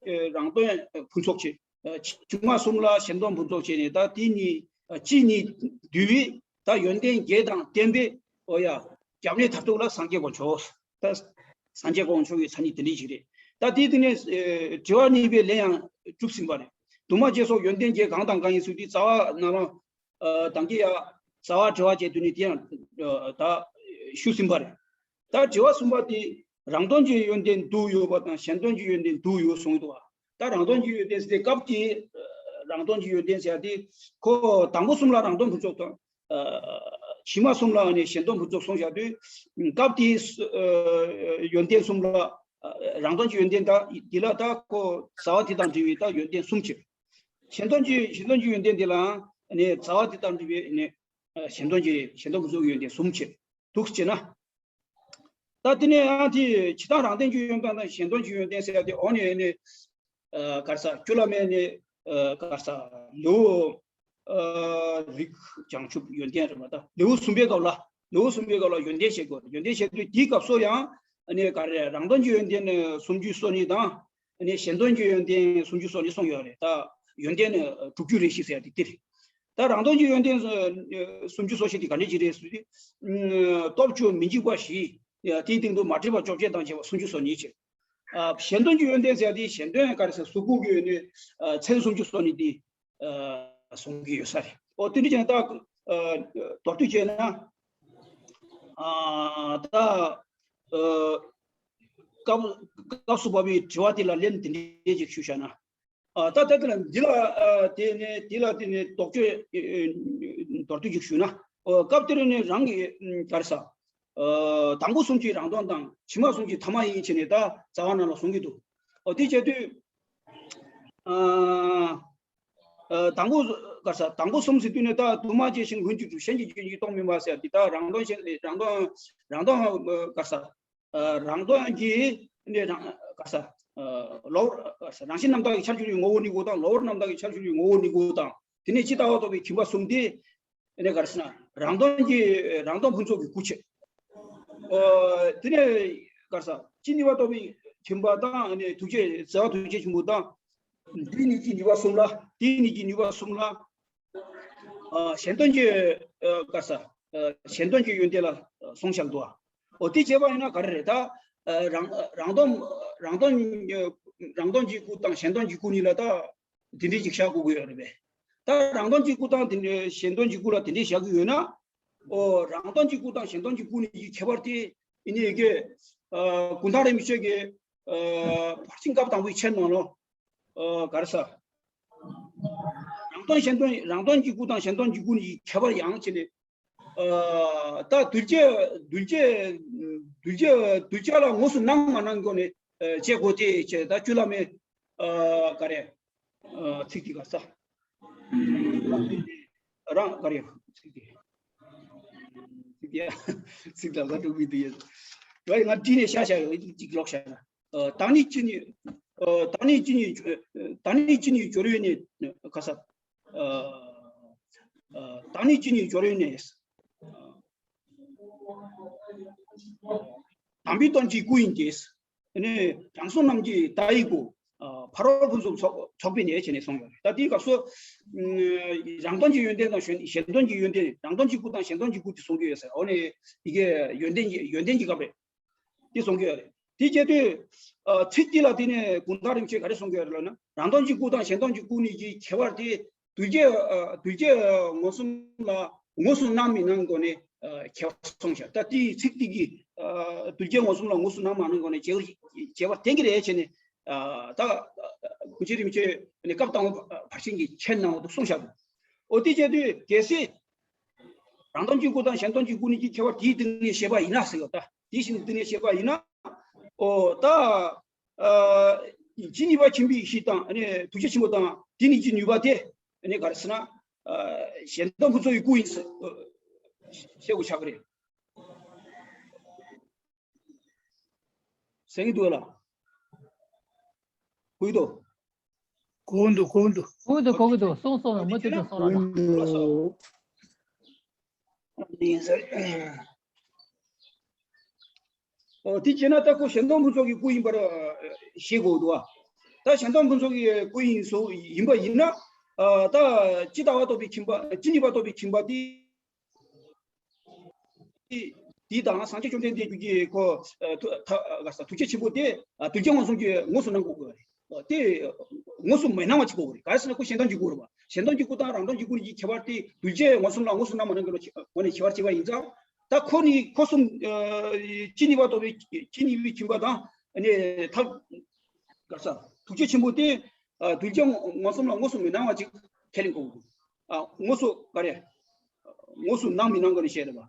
ཨ་རང་དོན་ཕུན་ཚོགས་བྱས། ཨ་ཕྱི་མ་གསུམ་ལ་གཞན་དོན་ཕུན་ཚོགས་བྱས་ནས་ད་དེ་གཉིས་ཨ་གཅིག་གཉིས་བསྡུས་པས་ད་ཡོན་ཏན་བརྒྱད་དང་ལྡན་པའི་ཨོ་ཡ་རྒྱབ་ནས་མཐར་ཐུག་ལ་སངས་རྒྱས་དཀོན་མཆོག་ད་སངས་རྒྱས་དཀོན་མཆོག་གི་མཚན་ཉིད་དེ་འདྲ་ཞིག་རེད། ད་དེ་དེ་ནས་ཨ་དྲི་བ་གཉིས་པའི་ལན་ཡང་གྲུབ་ཟིན་པ་རེད། དུ་མ་རྗེས་སོགས་ཡོན་ཏན་བརྒྱད་གང་དང་གང་ཡིན་ཟེར་དུས་རྩ་བ་ནང་ལ་ཨ་དང་གི་ཡ་རྩ་བ་དྲི་བ་བྱས་དུས་ནི་དེ་ཡང་ཨ་ད་ཞུ་ཟིན་པ་རེད། ད་དྲི་བ་གསུམ་པ་དེ་རང་དོན་གྱི་ཡོན་ཏན་དུ་ཡོད་པ་དང་གཞན་དོན་གྱི་ཡོན་ཏན་དུ་ཡོད་གསུངས་འདུག་བ། ད་རང་དོན་གྱི་ཡོན་ཏན་ཟེར་ཏེ་སྐབས་དེ་རང་དོན་གྱི་ཡོན་ཏན་ཟེར་ཡ་དེ་ཁོ་དང་པོ་གསུམ་ལ་རང་དོན་ཕུན་ཚོགས་དང་ཕྱི་མ་གསུམ་ལ་ནི་གཞན་དོན་ཕུན་ཚོགས་གསུངས་བཞག་དུས་སྐབས་དེའི་ཡོན་ཏན་གསུམ་ལ་རང་དོན་གྱི་ཡོན་ཏན་དང་དེ་ལ་ད་ཁོ་རྩ་བ་དེ་དང་འབྲེལ་བའི་ད་ཡོན་ཏན་གསུམ་བྱས། གཞན་དོན་གྱི་གཞན་དོན་གྱི་ཡོན་ཏན་དེ་ལའང་ནི་རྩ་བ་དེ་དང་འབྲེལ་བའི་ནི་གཞན་དོན་གྱི་གཞན་དོན་ཕུན་ཚོགས་ཀྱི་ཡོན་ཏན་གསུམ་བྱས་འདུག་ཅེ་ན། ད་དེ་ནས་ཡང་དེ་ཇི་ལྟར་རང་དོན་གྱི་ཡོན་ཏན་དང་གཞན་དོན་གྱི་ཡོན་ཏན་ཟེར་ཡ་དེ་འོ་ནས་ནི་ཨ་ག་རེ་ཟེར། རྒྱུད་བླ་མེད་ནས་ཨ་ག་རེ་ཟེར། ལེའུ་ཨ་རིགས་བྱང་ཆུབ་ཡོན་ཏན་རེད་མ་ད་ལེའུ་གསུམ་པའི་སྐབས་ལ་ལེའུ་གསུམ་པའི་སྐབས་ལ་ཡོན་ཏན་བཤད་དགོས། ཡོན་ཏན་བཤད་དུས་དེའི་སྐབས་སུ་ཡང་ཨ་ནི་ག་རེ་རང་དོན་གྱི་ཡོན་ཏན་ནི་སུམ་ཅུ་སོ་གཉིས་དང་། ཨ་ནི་གཞན་དོན་གྱི་ཡོན་ཏན་སུམ་ཅུ་སོ་གཉིས་གསུངས་ཡོད་རེད། ད་ཡོན་ཏན་ནི་དྲུག་ཅུ་རེ་བཞི་ཟེར་ཡ་དེ་དེ་རེད། ད་རང་དོན་གྱི་ཡོན་ཏན་སུམ་ཅུ་སོ་བཞི་དེ་ག་འདྲ་ཅིག་རེད་ཟེར་དུས། སྟོབས་བཅུ་མི་འཇིགས་པ་བཞི། དེའི་སྟེང་དུ་མ་འདྲེས་པ་བཅོ་བརྒྱད་དང་བཅས་པ་སུམ་ཅུ་སོ་གཉིས་བྱས། གཞན་དོན་གྱི་ཡོན་ཏན་ཟེར་ཡ་དེ་གཞན་དོན་ག་རེ་ཟེར་གཟུགས་སྐུ་གི་ཡོན་ཏན་མཚན་སུམ་ཅུ་སོ་གཉིས་དེ་གསུང་གི་ཡོད་ས་རེད། ཨོ་དེ་འདྲ་བྱས་ན་ད་མདོར་བསྡུས་བྱས་ན་ད་སྐབས་སྐབས་སུ་བབས་པའི་དྲི་བ་དེ་ལ་ལན་དེ་འདྲ་ཅིག་ཞུ་བྱས་ན། ཨ་ད་ལྟ་དེ་ལ་འདི་ལ་ཨ་དེ་ནས་དེ་ལ་དེ་ནས་དོགས་གཅོད་ཨེ་ཨེ་མདོར་བསྡུས་ཅིག་ཞུས་ན། ཨོ་སྐབས་དེར་ནས་རང་གི་ཨམ་ག་རེ་ཟ། ཨ་དང་པོ་གསུམ་གྱི་རང་དོན་དང་ཕྱི་མ་གསུམ་གྱི་ཐ་མ་ཡིན་བྱས་ནས་ད་རྩ་བ་ནང་ལ་གསུང་གི་འདུག་ཨོ་དེ་བྱས་དུས། ཨ་ཨ་དང་པོ་ག་རེ་ཟ། དང་པོ་གསུམ་ཟེར་དུས་ནས་ད་དུ་མ་སྐྱེས་ཤིང་ལྷུན་གྱིས་གྲུབ། གཞན་གྱིས་སྐྱོན་གྱིས་རྟོགས་མིན་པ་ཟེར་ཡ་དེ་ད་རང་དོན་གཞན་རང་དོན་རང་དོན་ག་རེ་ཟ། ཨ་རང་དོན་གྱི་ནས་རང་ག་རེ་ཟ། ཨ་ལོག་རང་བཞིན་རྣམ་དག་གི་འཆར་གྱུར་པའི་ངོ་བོ་ཉིད་སྐུ་དང་། ལོག་རྣམ་དག་གི་འཆར་གྱུར་པའི་ངོ་བོ་ཉིད་སྐུ་དང་། དེ་ནས་ཇི་ལྟ་བ་རྟོགས་པའི་ཁྱིམ་པ་གསུམ་སྟེ། དེ་ནས་ག་རེ་ཟེར་ན་རང་དོན་གྱི་རང་དོན་ཕུན་ཚོགས་ཀྱི་སྐུ་བྱས། ཨ་དེ་ནས་ག་རེ་ཟ། ཇི་སྙེད་པ་རྟོགས་པའི་ཁྱིམ་པ་དང་། ཨ་ནི་ཐུགས་རྗེ་བྱེ་བ་ཐུགས་རྗེ་ཆེན་པོ་དང་། དེ་ཉིད་ཀྱི་ནུས་པ་གསུམ་ལ། དེ་ཉིད་ཀྱི་ནུས་པ་གསུམ་ལ། ཨ་གཞན་དོན་གྱི་ཨ་ག་རེ་ཟ། ཨ་གཞན་དོན་གྱི་ཡོན་ཏན་ལ་གསུངས་བཞག་འདུག་ཨོ་དེ་བྱས་པ་ཡིན་ན་ག་རེ་རེད་ད། ཨ་རང་རང་དོན་རང་དོན་རང་དོན་གྱི་སྐུ་དང་གཞན་དོན་གྱི་སྐུ་གཉིས་ལ་ད་དེ་འདྲའི་ཅིག་བཞག་དགོས་ཀྱི་ཡོད་རེད་པས། ད་རང་དོན་གྱི་སྐུ་དང་དེ་འདྲའི་གཞན་དོན་གྱི་སྐུ་ལ་དེ་འདྲའི་བཞག་གི་ཡོད་ན། ཨོ་རང་དོན་གྱི་སྐུ་དང་གཞན་དོན་གྱི་སྐུ་གཉིས་ཀྱི་ཁྱད་པར་དེ་ཡིན་ནའི་གི་ཨ་གུང་ཐང་རིན་པོ་ཆེ་གི་ཨ་ཕར་ཕྱིན་སྐབས་དང་པོའི་མཆན་ནང་ལོ། ཨ་ག་རེ་ཟ། རང་དོན་གཞན་དོན། རང་དོན་གྱི་སྐུ་དང་གཞན་དོན་གྱི་སྐུ་གཉིས་ཀྱི་ཁྱད་པར་ཡང་བྱས་ནས། ཨ་ད་གདུལ་བྱ་གདུལ་བྱ་གདུལ་བྱ་གདུལ་བྱ་ལ་དངོས་སུ་སྣང་མ་སྣང་སྐོར་ནས་ཨ་དཔྱད་དགོས་ཏེ་བྱས། ད་བཅུ་བླ་མའི་ཨ་ག་རེ་ཨ་ཚིག་དེ་ག་རེ་ཟ། རང་ག་རེ་ཚིག་དེ་ཚིག་དེ་ཚིག་དེ་ག་འགྲོ་གི་འདུག་ཡ། ཡ་ང་བྲིས་ནས་བཞག་བཞག་ཡོད། གཅིག་ཀློག་བཞག་ན། ཨ་བདག་ནི་ཅི་ནུས། ཨ་བདག་ནི་ཅི་ནུས། བདག་ནི་ཅི་ནུས་སྦྱོར་བས་ནི། ག་རེ་ཟ། ཨ་ཨ་བདག་ནི་ཅི་ནུས་སྦྱོར་བས་ནི། དམ་པའི་དོན་གྱི་སྐུ་ཡིན་ཏེ། ཨ་ནི་དྲང་སྲོང་རྣམས་ཀྱི་བརྡ་ཡི་སྐུ། ཨ་ཕ་རོལ་ཕུན་སུམ་ཚོགས་ཚོགས་པའི་གནས་བྱས་ནས་གསུངས་ཡོད་རེད། ད་དེའི་སྐབས་སུ་ཨ་རང་དོན་གྱི་ཡོན་ཏན་དང་གཞན་གཞན་དོན་གྱི་ཡོན་ཏན། རང་དོན་གྱི་སྐུ་དང་གཞན་དོན་གྱི་སྐུ་དེ་གསུང་གི་ཡོད་ཟེར། འོ་ནི་ཡི་གེ་ཡོན་ཏན་གྱི་ཡོན་ཏན་གྱི་སྐབས་རེད། དེ་གསུང་གི་ཡོད་རེད། དེ་བྱས་དུས་ཨ་ཚིག་དེ་ལ་བརྟེན་ནས་གུང་ཐང་རིན་པོ་ཆེས་ག་རེ་གསུང་གི་ཡོད་རེད་ལབ་ན། རང་དོན་གྱི་སྐུ་དང་གཞན་དོན་གྱི་སྐུ་གཉིས་ཀྱི་ཁྱད་པར་དེ་གདུལ་བྱ་ཨ་གདུལ་བྱ་མངོན་སུམ་ལ་དངོས་སུ་སྣང་མི་སྣང་སྐོར་ནས་ཨ་ཁྱད་པར་གསུངས་བཞག་ད་དེའི་ཚིག་དེ་གིས་ཨ་གདུལ་བྱ་མངོན་སུམ་ལ་དངོས་སུ་སྣང་མ་སྣང་སྐོར་ནས་ཁྱད་པར་ཁྱད་པར་བསྟན་གྱི་རེད་བྱས་ནས། ཨ་ད་གུང་ཐང་རིན་པོ་ཆེས་ནི་སྐབས་དང་པོ་ཕར་ཕྱིན་གྱི་མཆན་ནང་དུ་གསུངས་བཞག་འདུག་ཨོ་དེ་བྱས་དུས་གལ་སྲིད་རང་དོན་གྱི་སྐུ་དང་གཞན་དོན་གྱི་སྐུ་གཉིས་ཀྱི་ཁྱད་པར་དེའི་སྟེང་ནས་བཤད་པ་ཡིན་ན་ཟེར་བ། ད་དེ་བཞིན་སྟེང་ནས་བཤད་པ་ཡིན་ན། ཨོ་ད་ཨ་ཇི་སྙེད་པ་ཁྱིམ་པའི་ཡེ་ཤེས་དང་། ཨ་ནི་ཐུགས་རྗེ་ཆེན་པོ་དང་དེ་ཉིད་ཀྱི་ནུས་པ་དེ། ཨ་ནི་ག་རེ་ཟེར་ན། ཨ་གཞན་དོན་ཕུན་ཚོགས་ཀྱི་སྐུ་ཡིན་ཟེར་ཨ་བཤད་དགོས་ཆགས་ཀྱི་རེད། གསན་གྱི་འདུག་ལ། གོ་གི་འདུག་གོ་གི་འདུག་གོ་གི་འདུག་གོ་གི་འདུག་གོ་གི་འདུག་གསུངས་སོང་། མུ་མཐུད་དུ་གསུངས་རོགས་གནང་། ཡིན་ཟེར། ཨོ་དེ་བྱས་ན་ད་ཁོ་གཞན་དོན་ཕུན་ཚོགས་ཀྱི་སྐུ་ཡིན་པར་ཨ་ཤེས་དགོས་འདུག་ཨ། ད་གཞན་དོན་ཕུན་ཚོགས་ཀྱི་སྐུ་ཡིན་སོ་ཡིན་པ་ཡིན་ན། ཨ་ད་ཇི་ལྟ་བ་རྟོགས་པའི་ཁྱིམ་པ། ཇི་སྙེད་པ་རྟོགས་པའི་ཁྱིམ་པ་དེ། དེ་དེ་དང་སངས་རྒྱས་བཅོམ་ལྡན་འདས་ཀྱི་ཁོ་ཨ་ཐུ་ཐ་ག་ས་ཐུགས་རྗེ་ཆེན་པོ་དེ་ཨ་གདུལ་བྱ་མངོན་སུམ་གྱིས་དངོས་སུ་སྣང་དགོས་དགོས་རེད། དེ་དངོས་སུ་མི་སྣང་བ་ཅིག་དགོས་དགོས་རེད། ག་རེ་ཟེར་ན་ཁོ་གཞན་དོན་གྱི་སྐུ་རེད་པ། གཞན་དོན་གྱི་སྐུ་དང་རང་དོན་གྱི་སྐུ་གཉིས་ཀྱི་ཁྱད་པར་དེ་གདུལ་བྱ་མངོན་སུམ་ལ་དངོས་སུ་སྣང་མ་སྣང་གི་ལོ་ངོ་ནས་ཁྱད་པར་བྱས་པ་ཡིན་ཙང་། ད་ཁོ་ནི་ཁོ་གསུམ་ཨ་ཇི་སྙེད་པ་རྟོགས་པའི་ཇི་སྙེད་པའི་ཁྱིམ་པ་དང་ཨ་ནི་ཐབས་ག་ས་ཐུགས་རྗེ་ཆེན་པོ་དེ་ཨ་གདུལ་བྱ་མངོན་སུམ་ལ་དངོས་སུ་མི་སྣང་བ་ཅིག་ཁས་ལེན་དགོས་ཀྱི་འདུག་ཨ་དངོས་སུ་ག་རེ། དངོས་སུ་སྣང་མི་སྣང་ག་ནས་བཤད་རེད་པ།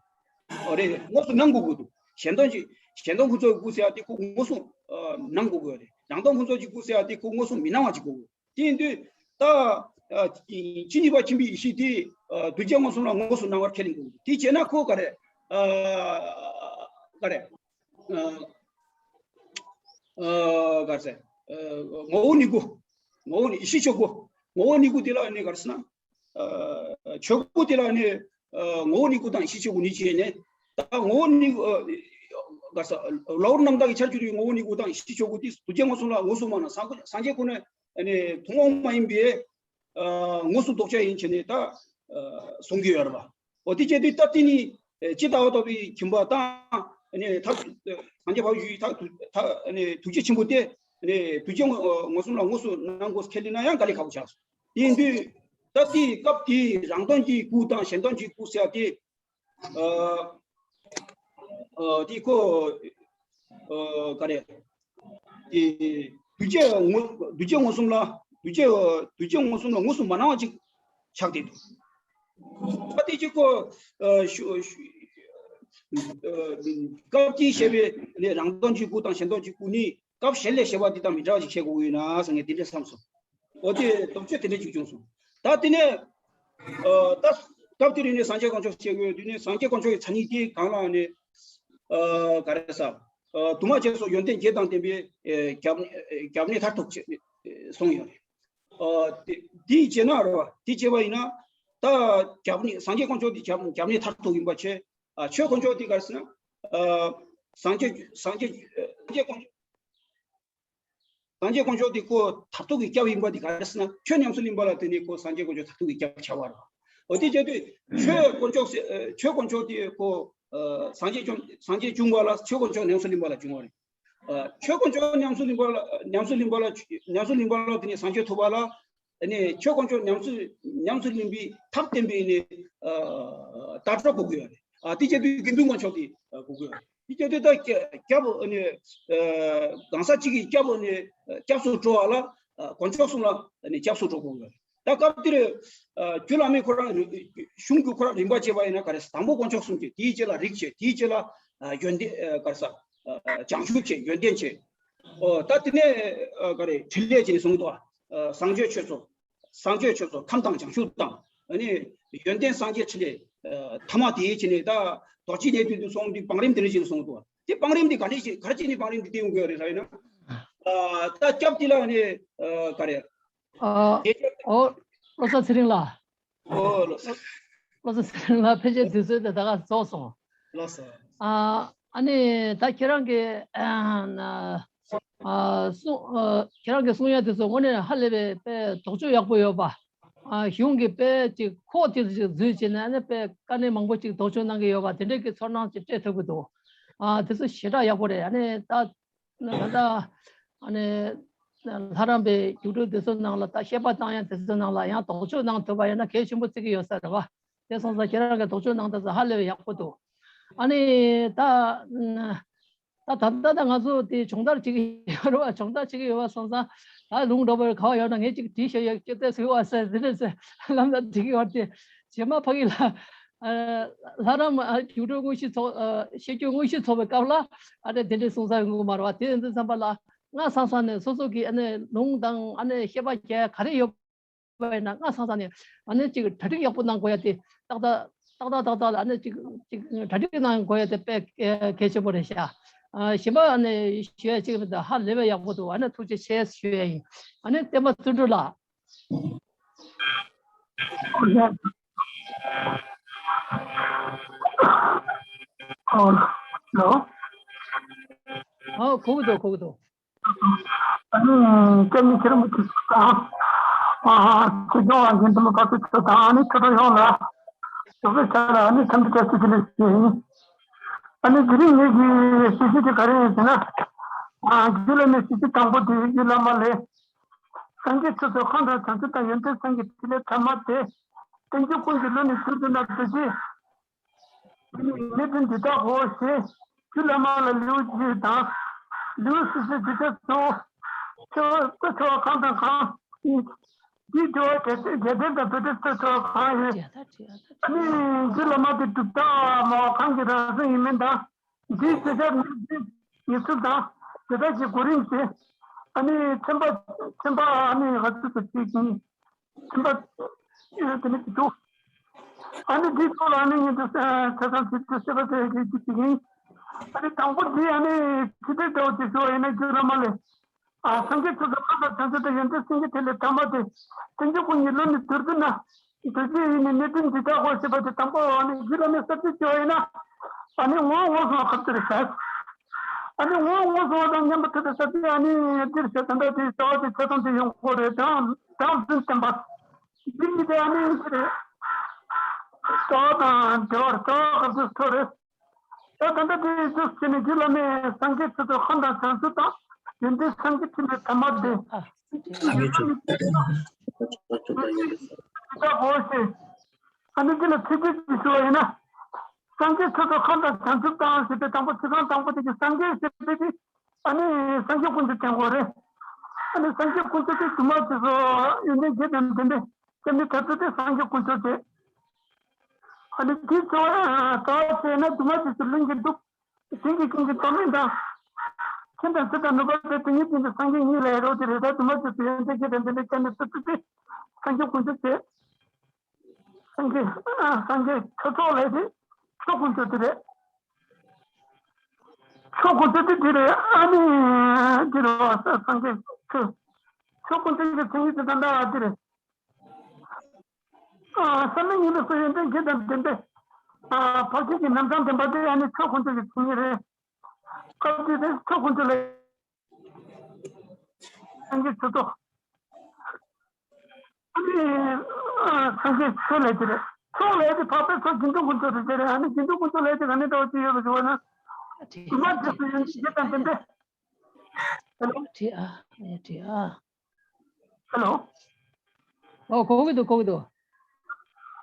ཨོ་རེད། དངོས་སུ་སྣང་དགོས་ཀྱི་འདུག་གཞན་དོན་གྱི་གཞན་དོན་ཕུན་ཚོགས་ཀྱི་སྐུ་ཟེར་ཡ་དེ་ཁོ་དངོས་སུ་ཨ་སྣང་དགོས་ཀྱི་ཡོད་རེད། རང་དོན་ཕུན་ཚོགས་ཀྱི་སྐུ་ཟེར་ཡ་དེ་ཁོ་དངོས་སུ་མི་སྣང་བ་ཅིག་དགོས་ཀྱི་ཡོད། དེ་ཡིན་དུས་ད་ཨ་ཇི་སྙེད་པ་ཁྱིམ་པའི་ཡེ་ཤེས་དེ་ཨ་གདུལ་བྱ་མངོན་སུམ་ལ་དངོས་སུ་སྣང་བར་ཁས་ལེན་དགོས་ཀྱི་འདུག་དེ་བྱས་ན་ཁོ་ག་རེ་ཨ་ག་རེ་ཨ་ཨ་ག་རེ་ཟེར། ཨ་ངོ་བོ་ཉིད་སྐུ། ངོ་བོ་ཉིད་ཡེ་ཤེས་ཆོས་སྐུ། ངོ་བོ་ཉིད་སྐུ་དེ་ལ་ནི་ག་རེ་ཟེར་ན། ཨ་ཆོས་སྐུ་དེ་ལ་ནི་ཨ་ངོ་བོ་ཉིད་སྐུ་དང་ཡེ་ཤེས་ཆོས་སྐུ་གཉིས་བྱས་ནས། ད་ངོ་བོ་ཉིད་ཨ་ག་རེ་ཟེར། ལོག་རྣམ་དག་གི་འཆར་གྱུར་པའི་ངོ་བོ་ཉིད་སྐུ་དང་ཡེ་ཤེས་ཆོས་སྐུ་དེ་གདུལ་བྱ་མངོན་སུམ་ལ་དངོས་སུ་མ་སྣང་། སངས་སངས་རྒྱས་ཁོ་ན་ནི་ཐུན་མོང་མ་ཡིན་པའི་ཨ་དངོས་སུ་རྟོགས་བྱ་ཡིན་བྱས་ནས་ད་ཨ་གསུང་གི་ཡོད་རེད་པ། འོ་དེ་བྱས་དུས་ད་དེ་ནི་ཨ་ཇི་ལྟ་བ་རྟོགས་པའི་ཁྱིམ་པ་དང་། ཨ་ནི་ཐབས་སངས་རྒྱས་བག་ཡོད་ཐབས་ཐབས་ཨ་ནི་ཐུགས་རྗེ་ཆེན་པོ་དེ་ཨ་ནི་གདུལ་བྱ་མངོན་སུམ་ལ་དངོས་སུ་སྣང་དགོས་ཁས་ལེན་ན་ཡང་དཀའ་ལས་ཁག་པོ་ཆགས་སོང་། དེ་ཡིན་དུས་ད་དེའི་སྐབས་དེའི་རང་དོན་གྱི་སྐུ་དང་གཞན་དོན་གྱི་སྐུ་ཟེར་ཡ་དེ། ཨ་ཨ་དེ་ཁོ་ཨ་ག་རེ། དེ་གདུལ་བྱ་མངོན་གདུལ་བྱ་མངོན་སུམ་ལ་ གདུལ་བྱ་གདུལ་བྱ་མངོན་སུམ་ལ་མངོན་སུམ་མ་སྣང་བ་ཅིག་ཆགས་བསྡད་འདུག་ད་དེ་གཅིག་གོ། ཨ་ཞུ་ཞུ་ཨ་སྐབས་དེའི་བཤད་པའི་ནི་རང་དོན་གྱི་སྐུ་དང་གཞན་དོན་གྱི་སྐུ་ནི་སྐབས་གཞན་ལས་བཤད་པ་འདི་དང་མི་འདྲ་བ་ཞིག་བཤད་དགོས་ཀྱི་ཡོད་ན་བསམ་ངས་དེ་འདྲ་བསམ་སོང་། འོ་དེ་དོགས་གཅོད་དེ་འདྲ་ཅིག་བྱུང་སོང་། ད་དེ་ནས་ཨ་ད་སྐབས་དེར་ནི་སངས་རྒྱས་དཀོན་མཆོག་བཤད་དགོས་དུས་ནི་སངས་རྒྱས་དཀོན་མཆོག་གི་མཚན་ཉིད་དེ་གང་ལ་ནི་ཨ་ག་རེ་ཟ། ཨ་དུ་མ་རྗེས་སུ་ཡོན་ཏན་བརྒྱད་དང་ལྡན་པའི་ཨ་སྐྱབས་སྐྱབས་གནས་མཐར་ཐུག་ཅེས་གསུངས་ཡོད་རེད། ཨ་དེ་དེའི་རྗེས་ན་རེད་བ། དེ་བྱས་པ་ཡིན་ན་ད་སྐྱབས་གནས་སངས་རྒྱས་དཀོན་མཆོག་དེ་སྐྱབས་སྐྱབས་གནས་མཐར་ཐུག་ཡིན་པ་བྱས། ཨ་ཆོས་དཀོན་མཆོག་དེ་ག་རེ་ཟེར་ན། ཨ་སངས་རྒྱས་སངས་རྒྱས་སངས་རྒྱས་དཀོན་མཆོག་སངས་རྒྱས་དཀོན་མཆོག་དེ་ཁོ་མཐར་ཐུག་གི་སྐྱབས་ཡིན་པ་དེ་ག་རེ་ཟེར་ན། ཆོས་ཉམས་སུ་ལེན་པ་ལ་བརྟེན་ནས་ཁོ་སངས་རྒྱས་དཀོན་མཆོག་མཐར་ཐུག་གི་སྐྱབས་བྱ་བ་རེད། འོ་དེ་བྱས་དུས་ཆོས་དཀོན་མཆོག་ཟེར་ཨ་ཆོས་དཀོན་མཆོག་དེ་ཁོ་ཨ་སངས་རྒྱས་བྱུང་སངས་རྒྱས་བྱུང་བ་ལ་ཆོས་དཀོན་མཆོག་ཉམས་སུ་ལེན་པ་ལ་བྱུང་བ་རེད། ཨ་ཆོས་དཀོན་མཆོག་ཉམས་སུ་ལེན་པ་ལ་ཉམས་སུ་ལེན་པ་ལ་ཉམས་སུ་ལེན་པ་ལ་དེ་ནས་སངས་རྒྱས་ཐོབ་པ་ལ་ཨ་ནི་ཆོས་དཀོན་མཆོག་ཉམས་སུ་ཉམས་སུ་ལེན་པའི་ཐབས་བསྟན་པའི་ནི་ཨ་ལྟ་གྲུབ་དགོས་ཀྱི་ཡོད་རེད། ཨ་དེ་བྱས་དུས་དགེ་འདུན་དཀོན་མཆོག་དེ་ཨ་དགོས་ཀྱི་ཡོད་རེད། དེ་བྱས་དུས་ད་སྐྱ- སྐྱབས་ཨ་ནི་ཨ་གང་ཟག་གཅིག་གིས་སྐྱབས་ཨ་ནི་སྐྱབས་སུ་འགྲོ་བ་ལ་ཨ་དཀོན་མཆོག་གསུམ་ལ་ཨ་ནི་སྐྱབས་སུ་འགྲོ་དགོས་ཀྱི་ཡོད་རེད། ད་སྐབས་དེར་ཨ་རྒྱུ་བླ་མའི་ཁོ་རང་གཞུང་གི་ཁོ་རང་རིམ་པ་བྱས་པ་ཡིན་ན་ག་རེ་ཟེར། དང་པོ་དཀོན་མཆོག་གསུམ་བྱས། དེའི་རྗེས་ལ་རིགས་བྱས། དེའི་རྗེས་ལ་ཨ་ཡོན་ཏན་ཨ་ག་རེ་ཟེར། ཨ་བྱང་ཆུབ་བྱས། ཡོན་ཏན་བྱས། ཨོ་ད་དེ་ནས་ཨ་ག་རེ་ཕྲིན་ལས་བྱས་ནས་གསུངས་འདུག་ཨ་སངས་རྒྱས་ཆོས་ཚོགས། སངས་རྒྱས་ཆོས་ཚོགས་ཁམས་དང་བྱང་ཆུབ་དང་། ཨ་ནི་ཡོན་ཏན་སངས་རྒྱས་ཕྲིན་ལས་ཨ་ཐ་མ་དེའི་ཕྱིར་ནས་ད་རྡོ་རྗེ་གནས་བདུན་དུ་སོང་དུས་བང་རིམ་དེ་འདྲ་བྱས་ནས་གསུངས་འདུག་དེ་བང་རིམ་དེ་ག་ནས་བྱས་ག་རེ་བྱས་ནས་བང་རིམ་དེ་བསྟན་ཡོང་གི་ཡོད་རེད་ལབ་ཡིན་ན། ཨ་ད་སྐབས་དེ་ལ་ཨ་ནི་ཨ་ག་རེ། ཨ་དེ་ཨོ་བློ་བཟང་ཚེ་རིང་ལགས། ཨོ་ལགས་སོ། བློ་བཟང་ཚེ་རིང་ལགས་ཕལ་ཆེར་དུས་ཚོད་དེ་ད་ག་རྫོགས་སོང་། ལགས་སོ། ཨ་ཨ་ནི་ད་ཁྱེད་རང་གི་ཨ་ཨ་གསུང་ཨ་ཁྱེད་རང་གི་གསུང་ཡ་དེ་ཚོ་དངོས་གནས་ཧ་ལས་པའི་དཔེ་དོགས་གཅོད་ཡག་པོ་ཡོད་པ། ཨ་གཞུང་གི་དཔེ་ཅིག་ཁོག་ཅིག་ཅིག་འཛུལ་བྱས་ནས་ཨ་ནི་དཔེ་དཀའ་གནད་མང་པོ་ཅིག་དོགས་གཅོད་གནང་གི་ཡོད་པ་དེ་འདྲའི་གི་ཚོར་སྣང་ཅིག་སྤྲད་ཐུབ་ཀྱི་འདུག་ཨ་དེ་ཚོ་ཞེ་དྲག་ཡག་པོ་རེད། ཨ་ནི་ད་ད་ལྟ་ཨ་ནི་ལྷ་རམས་པའི་རྒྱུགས་སྤྲོད་དེ་ཚོ་ནང་ལ་ད་བཤད་པ་བཏང་ཡ་དེ་ཚོ་ནང་ལ་ཡང་དོགས་གཅོད་གནང་ཐུབ་པ་ཡིན་ན་གལ་ཆེན་པོ་བརྩི་གི་ཡོད་ས་རེད་བ། དེ་སོང་ཙང་ཁྱེད་རང་གི་དོགས་གཅོད་གནང་དེ་ཚོ་ཧ་ལས་པའི་ཡག་པོ་འདུག་ཨ་ནི་ད་ད་ད་ད་ང་ཚོ་དེ་སྦྱོང་བརྡར་བྱེད་ཀྱི་ཡོད་རེད་བ། སྦྱོང་བརྡར་བྱེད་ཀྱི་ཡོད་པ་སོང་ཙང་ད་ལུང་འདྲ་པོ་ག་བ་ཡོད་ན་ངས་ཅིག་བྲིས་བཞག་ཡོད། ཅི་ལྟར་ཟེར་བ་ཟེར་དེ་འདྲ་ཟེར་ལམ་སང་འགྲིག་གི་ཡོད་དེ། རྗེས་མ་ཕ་གི་ལ་ལྷ་རམས་རྒྱུགས་སྤྲོད་དངོས་གཞི་ཚོགས་བཤད་རྒྱུགས་དངོས་གཞི་ཚོགས་པའི་སྐབས་ལ་ཨ་ནི་དེ་འདྲའི་གསུང་ས་ཡོང་གི་མ་རེད་བ། དེ་ཡིན་དུས་ཙམ་པ་ལ་སྔ་ས་ས་ནས་སོ་སོ་གི་ཨ་ནི་ལུང་དང་ཨ་ནི་བཤད་པ་རྒྱག་ག་རེ་ཡོད་པ་ཡིན་ན་སྔ་ས་ས་ནས་ཨ་ནི་ཅིག་གྲ་སྒྲིག་ཡག་པོ་གནང་དགོས་ཡ་དེ་ཏག་ཏག་ཏག་ཏག་ཏག་ཏག་ལ་ཨ་ནི་ཅིག་ཅིག་གྲ་སྒྲིག་གནང་དགོས་ཡ་དེ་དཔེ་གལ་ཆེན་པོ་རེད་ཤག་ཨ་གཞན་པ་ཨ་ནི་ཞུ་ཡ་ཅིག་མི་འདུག་ཧ་ལས་པའི་ཡག་པོ་འདུག་ཨ་ནི་ཐུགས་རྗེ་ཆེ་ཞུ་ཡ་ཡིན། ཨ་ནི་བསྟན་པ་བརྩོན་འགྲུས་ལགས། ཨོ་ལོ། ཨོ་གོ་གི་འདུག་གོ་གི་འདུག་ཨ་ནི་སྐྱབས་མགོན་ཚེ་རིང་པོ་ཆེ་དང་། ཨ་ཆོས་སྐྱོང་དབང་ཆེན་དུ་མ་བབས་པའི་ཚོ་དང་། ཨ་ནི་ཆོས་གྲོགས་ཡོངས་ལ་ཞོགས་པའི་ཆ་ལ་ཨ་ནི་འཚམས་འདྲི་བཀྲ་ཤིས་བདེ་ལེགས་ཞུ་ཡིན། ཨ་ནི་དེ་རིང་ངེད་ཀྱི་གཟིགས་ཞིབ་དེ་ག་རེ་ཡིན་ཟེར་ན། ཨ་རྒྱུད་བླ་མའི་གཟིགས་ཞིབ་དང་པོ་དེ་རྒྱུད་བླ་མ་ལས། སངས་རྒྱས་ཆོས་ཚོགས་ཁམས་དང་བྱང་ཆུབ་དང་ཡོན་ཏན་གསུམ་གྱི་ཕྲིན་ལས་ཐ་མ་སྟེ། བསྟན་བཅོས་ཀུན་གྱི་ལུས་ནི་གྱུར་ཏེ་ན་འདུ་ཤེས། གནད་དོན་འདི་དག་གོ་ཞེས་རྒྱུད་བླ་མ་ལ་ལེའུ་བཅུ་དང་། ལེའུ་སོ་སོའི་རྒྱུ་ཆ་གཙོ་བོ། ཆོས་ཆོས་ཁམས་དང་གང་། འདིའི་དྲི་བ་རྒྱ་ཆེ་རྒྱ་ལྡན་དང་བོད་དོན་ཆོས་ཁམས་ཡོད། ཨ་ནི་རྒྱུད་བླ་མ་དེ་གྲུབ་མཐའ་མ་གང་གི་རང་བཞིན་ཡིན་མིན་དང་། འདིའི་བྱེད་ཐབས་ནི་འདིའི་ཡིག་ཚུལ་དང་དེ་དག་གི་གོ་རིམ་སྟེ། ཨ་ནི་ཚན་པ་ཚན་པ་ཨ་ནི་ང་ཚོ་ཚོ་གཅིག་ཡིན། ཚན་པ་ཨེ་དེ་ནི་འདུག་ཨ་ནི་འདིའི་ཐོག་ལ་ཨ་ནི་ངས་འདི་ཆ་ཚང་ཚིག་ཏུ་བཤད་པ་དེ་གི་གཅིག་ཡིན། ཨ་ནི་དང་པོ་འདི་ཨ་ནི་ཚིག་དེ་འདྲ་བོ་ཅིག་ཞུ་བ་ཡིན་ན་རྒྱུད་བླ་མ་ལས། ཨ་སངས་རྒྱས་ཆོས་ཚོགས་ཁམས་དང་བྱང་ཆུབ་དང་ཡོན་ཏན་གསུམ་གྱི་ཐད་ལས་ཐ་མ་སྟེ། བསྟན་བཅོས་ཀུན་གྱི་ལུས་ནི་གྱུར་ཏེ་ན། འདུ་ཤེས་ཡིས་ནི་གནད་དོན་འདི་དག་གོ་ཞེས་པ་དེ་དང་པོ་ཨ་ནི་རྒྱུད་བླ་མའི་ས་བཅད་ཅིག་ཡིན་ན། ཨ་ནི་ངོ་བོ་ངོས་བཟུང་བ་ཁབ་ཏུ་རེད་ཟེར། ཨ་ནི་ངོ་བོ་ངོས་བཟུང་བ་དང་མཉམ་པར་ཐུག་པའི་ས་བཅད་ཨ་ནི་འདིར་ཟེར་ད་ལྟ་དེའི་རྩ་བ་དེ་ཆ་ཚང་དེ་ཡོང་གི་རེད། དང་དང་བཙུན་བསྟན་པ། འདི་གཉིས་དེ་ཨ་ནི་འདི་རེད། རྩ་བ་དང་འབྲེལ་བར་རྩ་བ་ཁབ་ཏུ་ཐོ་རེད། ད་ད་ལྟ་དེ་བཞུགས་བྱས་ནས་རྒྱུད་བླ་མའི་སངས་རྒྱས་ཆོས་ཚོགས་ཁམས་དང་བྱང་ཆུབ་དང་ཡོན་ཏན་གསུམ་གྱི་ཕྲིན་ལས་ཐ་མ་སྟེ། ད་གོ་ཞེས། ཨ་ནི་འདི་ལ་ཚིག་གཅིག་ཅིག་ཞུ་བ་ཡིན་ན། སངས་རྒྱས་ཆོས་ཚོགས་ཁམས་དང་བྱང་ཆུབ་དང་ཞེས་པའི་དང་པོ་ཚིག་རྐང་དང་པོ་དེ་གི་སངས་རྒྱས་ཞེས་པའི་དེ་ཨ་ནི་སངས་རྒྱས་ཀུན་གྱི་དོན་གོ་རེད། ཨ་ནི་སངས་རྒྱས་དཀོན་མཆོག་དེ་དུ་མ་དེ་ཚོ་ཡོན་ཏན་བརྒྱད་དང་ལྡན་པའི་སྐྱབས་གནས་དར་ཚུལ་དེ་སངས་རྒྱས་དཀོན་མཆོག་དེ། ཨ་ནི་དེ་ཚོ་ད་བྱས་ན་དུ་མ་དེ་ཚོ་ལྷུན་གྱིས་གྲུབ། དེང་གི་ཀུན་གྱི་རྟོག་མེད་དང་། མཁྱེན་དང་བརྩེ་དང་ནུས་པ་དེ་དེ་ཉིད་ཀུན་གྱི་སངས་རྒྱས་ཉིད་ལ་ཡོད་དེ་རེད། ད་དུ་མ་དེ་ཚོ་ཡོན་ཏན་བརྒྱད་དང་ལྡན་པའི་སྐྱབས་གནས་དར་ཚུལ་དེ་སངས་རྒྱས་དཀོན་མཆོག་དེ། སངས་རྒྱས་ཨ་སངས་རྒྱས་ཆོས་ཚོགས་ལས་དེ་ཆོས་དཀོན་མཆོག་དེ་རེད། ཆོས་དཀོན་མཆོག་དེ་དེ་རེད། ཨ་ནི་དེ་རེད་བ། སངས་རྒྱས་ཆོས་ཆོས་དཀོན་མཆོག་གི་མཚན་ཉིད་དེ་ད་ལྟ་དེ་རེད། ཨ་བསམ་མེད་ཉིད་ལ་སོགས་ཡོན་ཏན་བརྒྱད་དང་ལྡན་པའི་ཨ་འཕགས་ཆོས་ཀྱི་རྣམ་གྲངས་ལྡན་པ་དེ་ཨ་ནི་ཆོས་དཀོན་མཆོག་གི་མཚན་ཉིད་རེད། སྐབས་དེ་དེ་ཆོས་དཀོན་མཆོག་ལས། སངས་རྒྱས་ཆོས་ཚོགས། ཨ་ནི་སངས་རྒྱས་ཆོས་ལས་དེ་རེད། ཚོགས་ལས་དེ་འཕགས་པའི་ཚོགས་དགེ་འདུན་དཀོན་མཆོག་དེ་དེ་རེད། ཨ་ནི་དགེ་འདུན་དཀོན་མཆོག་ལས་དེ་ག་ནས་འདྲ་བ་ཅིག་ཡོད་པ་ཞུ་བ་ན། དྲི་དུ་མ་དྲི་དེ་སུ་ཡོན་ཏན་བརྒྱད་དང་ལྡན་པས། ཧེ་ལོ། དྲི་ཨ་ཨེ་དྲི་ཨ། ཧེ་ལོ། ཨོ་གོ་གི་འདུག་གོ་གི་འདུག་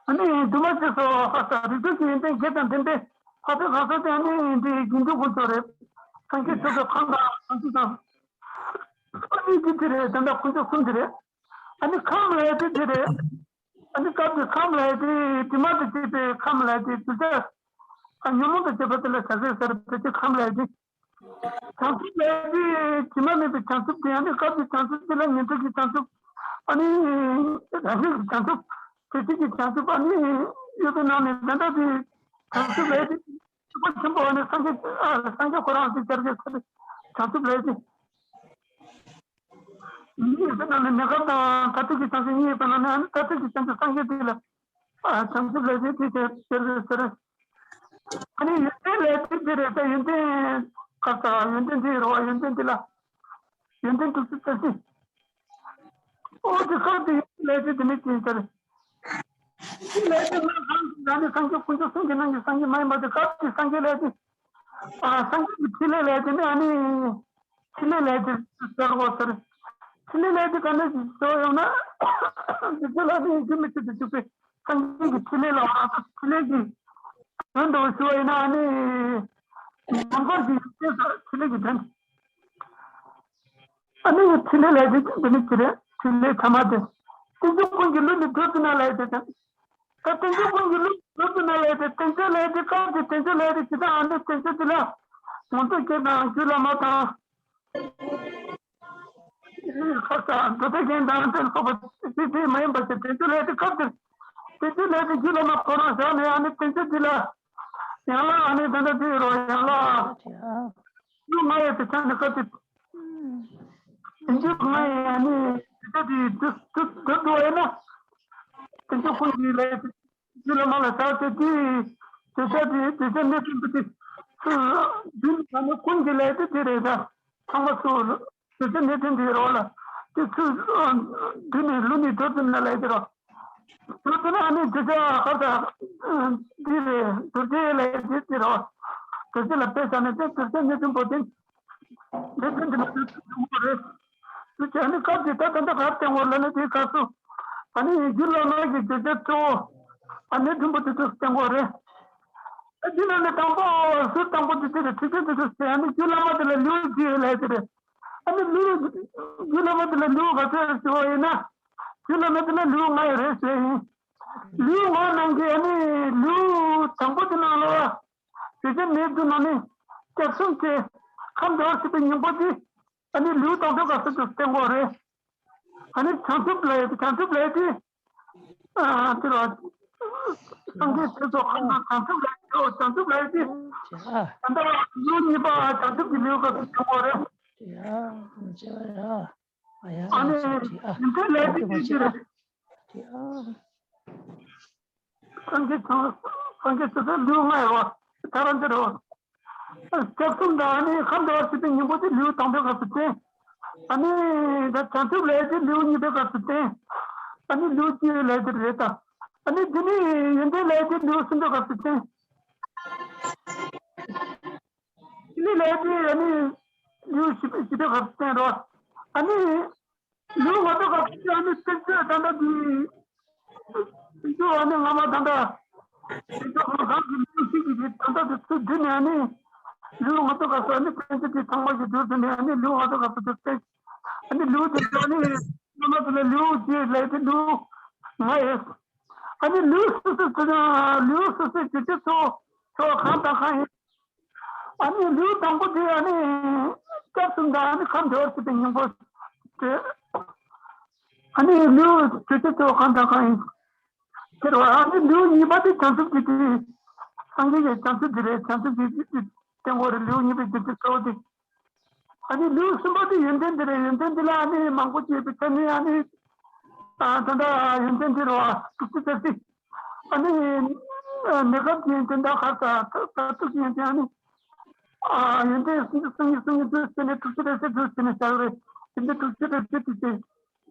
ཨ་ནི་དུ་མ་དྲི་སོ་ཧ་ས་རིགས་དྲུག་གི་ཡོན་ཏན་བརྒྱད་དང་ལྡན་པས་འཕགས་པའི་ལྷ་ཚོགས་དེ་ཨ་ནི་འདི་དགེ་འདུན་དཀོན་མཆོག་རེད། སངས་རྒྱས་ཆོས་ཚོགས་ཁམས་དང་སངས་རྒྱས་དང་། ཨ་ནི་འདི་དེ་རེད། ད་ལྟ་དཀོན་མཆོག་གསུམ་དེ་རེད། ཨ་ནི་ཁམས་ལས་དེ་དེ་རེད། ཨ་ནི་སྐབས་དེ་ཁམས་ལས་དེ་དྲི་མ་དང་བཅས་པའི་ཁམས་ལས་དེ་དུས་ཚོད་ཉོན་མོངས་དང་བཅས་པ་དེ་ལ་བྱ་སྲེག་ཟེར་བའི་དེ་ཁམས་ལས་དེ། བྱང་ཆུབ་ལས་དེ་དྲི་མ་མེད་པའི་བྱང་ཆུབ་དེ། ཨ་ནི་སྐབས་དེ་བྱང་ཆུབ་དེ་ལ་ཉན་ཐོས་ཀྱི་བྱང་ཆུབ། ཨ་ནི་རང་རྒྱུད་ཀྱི་བྱང་ཆུབ། བདེ་གཤེགས་ཀྱི་བྱང་ཆུབ། ཨ་ནི་ཡོད་པའི་ནང་ནས་ད་ལྟ་དེ་བྱང་ཆུབ་ལས་དེ་ཆེན་པོ་ཆེན་པོ། ཨ་ནི་སངས་རྒྱས་ཨ་སངས་རྒྱས་ཁོ་རང་དེ་བྱ་སྲེག་ཟེར་བའི་བྱང་ཆུབ་ལས་དེ། གཉིས་ཡོད་པའི་ནང་ནས་མེ་ཁབ་དང་མཐར་ཐུག་གི་བྱང་ཆུབ་གཉིས་ཡོད་པའི་ནང་ནས་ཨ་ནི་མཐར་ཐུག་གི་བྱང་ཆུབ་སངས་རྒྱས་དེ་ལ། ཨ་བྱང་ཆུབ་ལས་དེ་དེ་དེ་དེ་རེད་ཟེར། ཨ་ནི་ཡོན་ཏན་ལས་དེ་དེ་རེད། ད་ཡོན་ཏན་ག་ས་ཡོན་ཏན་དེ་རེད་བ། ཡོན་ཏན་དེ་ལ་ཡོན་ཏན་དྲུག་ཅུ་རྩ་བཞི། ཨོ་དེ་སྐབས་དེ་ཡོན་ཏན་ལས་དེ་དེ་ནས་ཅི་ཡིན་ཟེར། ལས་དེ་ནང་གང་གི་ནང་ནས་སངས་རྒྱས་དཀོན་མཆོག་གསུམ་གྱི་ནང་གི་སངས་རྒྱས་མ་ཡིན་པ་དེ་སྐབས་དེ་སངས་རྒྱས་ལས་དེ། ཨ་སངས་རྒྱས་ཀྱི་ཕྲིན་ལས་ལས་དེ་ནི་ཨ་ནི། ཕྲིན་ལས་ལས་དེ་གསལ་བོ་ཟེར། ཕྲིན་ལས་ལས་དེ་ག་ནས་བཟོ་ཡོང་ན། འདི་ཚོ་ལ་ནི་རྒྱུན་མི་ཆད་དུ་འཇུག་པའི་སངས་རྒྱས་ཀྱི་ཕྲིན་ལས་ལ་བ་ཕྲིན་ལས་ཀྱི་དོན་དུ་ཞུ་བ་ཡིན་ན་ཨ་ནི། ནམ་མཁར་གྱི་ཡུལ་ཕྲིན་ལས་ཀྱི་དོན། ཨ་ནི་ཕྲིན་ལས་ལས་དེ་འདི་ནི་ཅི་རེད། ཕྲིན་ལས་ཐ་མ་དེ། བསྟན་བཅོས་ཀུན་གྱི་གླུ་ནི་བསྡུ་ཟིན་ན་ལས་དེ་དང་། ད་བསྟན་བཅོས་ཀུན་གྱི་གླུ་བསྡུ་ཟིན་ན་ལས་དེ། བསྟན་བཅོས་ལས་དེ་སྐབས་དེ་བསྟན་བཅོས་ལས་དེ་ཇི་ལྟར་ཨ་ནི་བསྟན་བཅོས་འདི་ལ་ངོ་མཚར་ཅན་དང་རྒྱུད་བླ་མ་དང་། ཁ་ས་མདོ་སྡེ་རྒྱན་དང་དེ་ལ་སོགས་པ་དེ་དེ་མ་ཡིན་པ་ཞིག་བསྟན་བཅོས་ལས་དེ་སྐབས་དེ་བསྟན་བཅོས་ལས་དེ་རྒྱུད་བླ་མ་ཁོ་རང་བཞག་ནས་ཨ་ནི་བསྟན་བཅོས་འདི་ལ་ཡན་ལག་ཨ་ནི་ད་ལྟ་དེ་རོ་ཡན་ལག་ལུས་ངག་ཡོད་པའི་ཆ་ནས་སྐབས་དེ། ཡིན་རྒྱུ་གང་ཡིན་ཡང་ནི་དེ་ཚོ་དེ་དུ་དུ་དུ་དུ་ཡིན་ན། དེ་ཚོ་ཀུན་གྱིས་ལས་རྒྱུད་བླ་མ་ལ་བཞག་སྟེ་དེ་དེ་ཚོ་དེ་དེ་ཚོ་གནད་དོན་དུ་དེ་ཚུར་བདུན་གང་ནི་ཀུན་གྱིས་ལས་དེ་དེ་རེད་ད། ཚང་མ་ཚུར་དེ་ཚོ་གནད་དོན་དེ་རོགས་ལ་དེ་ཚུར་བདུན་ནས་ལུ་ནི་དུ་དུ་ན་ལས་དེ་རོགས། དུ་དུ་ན་ཨ་ནི་དེ་ཚོ་ཧ་ད་དེ་རེད། དུ་དེ་ལས་དེ་དེ་རོགས། དེ་ཚོ་ལ་དཔེ་བཞག་ནས་དེ་དུ་དེ་གནད་དོན་པོ་དེ། འདི་ཚོ་འདི་ལ་དུས་ཚོད་ཐུང་ངུ་རེད། དུས་ཚོད་ནི་སྐབས་ཀྱི་ད་ད་ལྟ་གར་བསྟན་དགོས་ལ་ནི་དེའི་སྐབས་སུ། ཨ་ནི་རྒྱུད་བླ་མ་གི་བརྗོད་བྱ་གཙོ་བོ། ཨ་ནི་མཐུན་པོ་དེ་ཚོ་བསྟན་དགོས་རེད། ཨ་འདི་ལ་ནི་དང་པོ་ཟུར་དང་པོ་དེ་དེ་རེད། དུས་ཚོད་དེ་ཚོ་ཟེར་ཨ་ནི་རྒྱུད་བླ་མ་དེ་ལ་ལེའུ་བཅུ་ཡོད་ལས་དེ་རེད། ཨ་ནི་ལེའུ་རྒྱུད་བླ་མ་དེ་ལ་ལེའུ་ག་ཚོད་ཟེར་བ་ཡིན་ན། རྒྱུད་བླ་མ་དེ་ལ་ལེའུ་ལྔ་ཡོད་རེད་ཟེར་ཡིན། ལེའུ་ལྔ་ནང་གི་ཨ་ནི་ལེའུ་དང་པོ་དེ་ནང་ལ་བ། དེ་ཚོ་ནས་དུ་ནང་ནས་སྐྱབས་གསུམ་བཅས་ཁམས་དང་བ་ཞེས་པའི་སྙིང་པོ་དེ། ཨ་ནི་ལེའུ་དང་པོའི་སྐབས་སུ་བསྟན་དགོས་རེད། ཨ་ནི་བྱང་ཆུབ་ལས་དེ་བྱང་ཆུབ་ལས་དེ། ཨ་དེ་ལ་སངས་རྒྱས་ཆོས་ཚོགས་ཁམས་དང་བྱང་ཆུབ་ལས་དེ་བྱང་ཆུབ་ལས་དེ། ད་ལྟ་ལེའུ་གཉིས་པ་བྱང་ཆུབ་ཀྱི་ལེའུ་སྐབས་སུ་བསྟན་དགོས་རེད། ཨ་ནི་ཡོན་ཏན་ལས་དེ་དེ་རེད། སངས་རྒྱས་ཚང་སངས་རྒྱས་ཆོས་ཚོགས་ལེའུ་ལྔ་ཡོད་པ་ད་རང་དེ་རེད། སྐྱབས་གསུམ་དང་ཨ་ནི་ཁམས་དང་བ་ཞེས་པའི་སྙིང་པོ་དེ་ལེའུ་དང་པོའི་སྐབས་སུ་བསྟན། ཨ་ནི་ད་བྱང་ཆུབ་ལས་དེ་ལེའུ་གཉིས་པའི་སྐབས་སུ་བསྟན། ཨ་ནི་ལེའུ་བཅུའི་ལས་དེ་རེད་ད། ཨ་ནི་དེ་ནི་ཡོན་ཏན་ལས་དེ་ལེའུ་གསུམ་པའི་སྐབས་སུ་བསྟན། དེ་ནི་ལས་དེ་ཨ་ནི་ལེའུ་བཞི་པའི་བཞི་པའི་སྐབས་སུ་བསྟན་རོ། ཨ་ནི། ལེའུ་ལྔ་པའི་སྐབས་སུ་ཨ་ནི་བསྟན་བཅོས་ད་ལྟ་འདི། བསྟན་བཅོས་ཨ་ནི་སྔ་མ་ད་ལྟ། བསྟན་བཅོས་ཁོང་རང་གི་ལེའུ་གཅིག་གི་ད་ལྟ་དེ་ཚུར་བསྡུས་ནས་ཨ་ནི། ལེའུ་ལྔ་པའི་སྐབས་སུ་ཨ་ནི་བསྟན་བཅོས་དེ་ཚང་མ་ཞིག་བསྡུས་ནས་ཨ་ནི་ལེའུ་ལྔ་པའི་སྐབས་སུ་དེ་བསྟན། ཨ་ནི་ལེའུ་དེ་ཚོ་ནི་ལོ་མ་དེ་ལ་ལེའུ་བརྒྱད་ལས་དེ་ལེའུ་ལྔ་ཡོད། ཨ་ནི་ལེའུ་སོ་སོ་དེ་ན་ལེའུ་སོ་སོའི་བརྗོད་བྱ་གཙོ་བོ་གཙོ་བོ་གང་དང་གང་ཡིན། ཨ་ནི་ལེའུ་དང་པོ་དེ་ཨ་ནི་སྐྱབས་གསུམ་དང་ཨ་ནི་ཁམས་བདེ་བར་གཤེགས་པའི་སྙིང་པོ་དེ། ཨ་ནི་ལེའུ་བརྗོད་བྱ་གཙོ་བོ་གང་དང་གང་ཡིན། དེ་རུ་ཨ་ནི་ལེའུ་གཉིས་པ་དེ་བྱང་ཆུབ་ཀྱི་དེ། སངས་རྒྱས་ཀྱི་བྱང་ཆུབ་དེ་རེད། བྱང་ཆུབ་ཀྱི་དེ་དེ་གཏན་གོ་རེད། ལེའུ་གཉིས་པའི་བརྗོད་བྱ་གཙོ་བོ་དེ། ཨ་ནི་ལེའུ་གསུམ་པ་དེ་ཡོན་ཏན་དེ་རེད། ཡོན་ཏན་དེ་ལ་ཨ་ནི་མང་པོ་སྐྱེས་པའི་ཆ་ནས་ཨ་ནི། ཨ་ད་ལྟ་ཡོན་ཏན་དེ་རུ་ཨ་དྲུག་ཅུ་རྩ་བཞི། ཨ་ནི་ཨ་གནས་སྐབས་ཀྱི་ཡོན་ཏན་དང་ཁར་ད་ད་ཐུག་གི་ཡོན་ཏན་ཨ་ནི། ཨ་ཡོན་ཏན་སུམ་ཅུ་སོ་གཉིས། སོ་གཉིས་བསྡུས་བྱས་ནས་དྲུག་ཅུ་རེ་ཟེར་བསྡུས་བྱས་ནས་བཞག་རེད། དེ་འདྲ་དྲུག་ཅུ་རེ་ཟེར་དེ་ཚེ་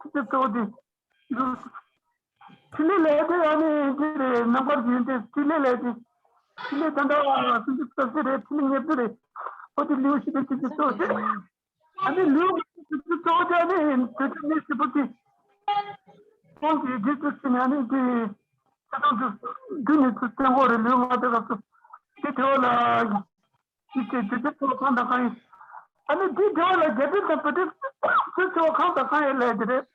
དྲུག་ཅུ་གཙོ་བོ་དེ། ཕྲིན་ལས་ལས་དེ་ཨ་ནི་དེ་རེད། རྣམ་དཀར་གྱི་ཡོན་ཏན་ཕྲིན་ལས་ལས་དེ། ཕྲིན་ལས་ད་ལྟ་སུམ་ཅུ་རྩ་བཞི་རེད། ཕྲིན་ལས་ཉེར་བདུན་རེད། ཨོ་དེ་ལེའུ་བཞི་པའི་དྲུག་ཅུ་གཙོ་བོ་དེ། ཨ་ནི་ལེའུ་དྲུག་ཅུ་གཙོ་བོ་དེ་ཨ་ནི་དེ་ཚོ་ནི་ཞིབ་པོ་དེ། ཁོང་གིས་རྗེས་སུ་ཟིན་ནས་ཨ་ནི་དེ་ཚེ་དང་དུ་བདུན་ནས་ཚུར་བསྟན་གོ་རེད། ལེའུ་ལྔ་པའི་སྐབས་སུ་དེ་དེ་བ་ལ་ཡིད་ཆེས་རྗེས་སུ་ཚོགས་གང་དང་གང་ཡིན། ཨ་ནི་དེ་དེ་བ་ལ་རྒྱ་འགྲེལ་དང་བུ་འགྲེལ་ཚུར་ཚོགས་གང་དང་གང་ཡིན་ལས་དེ་རེད།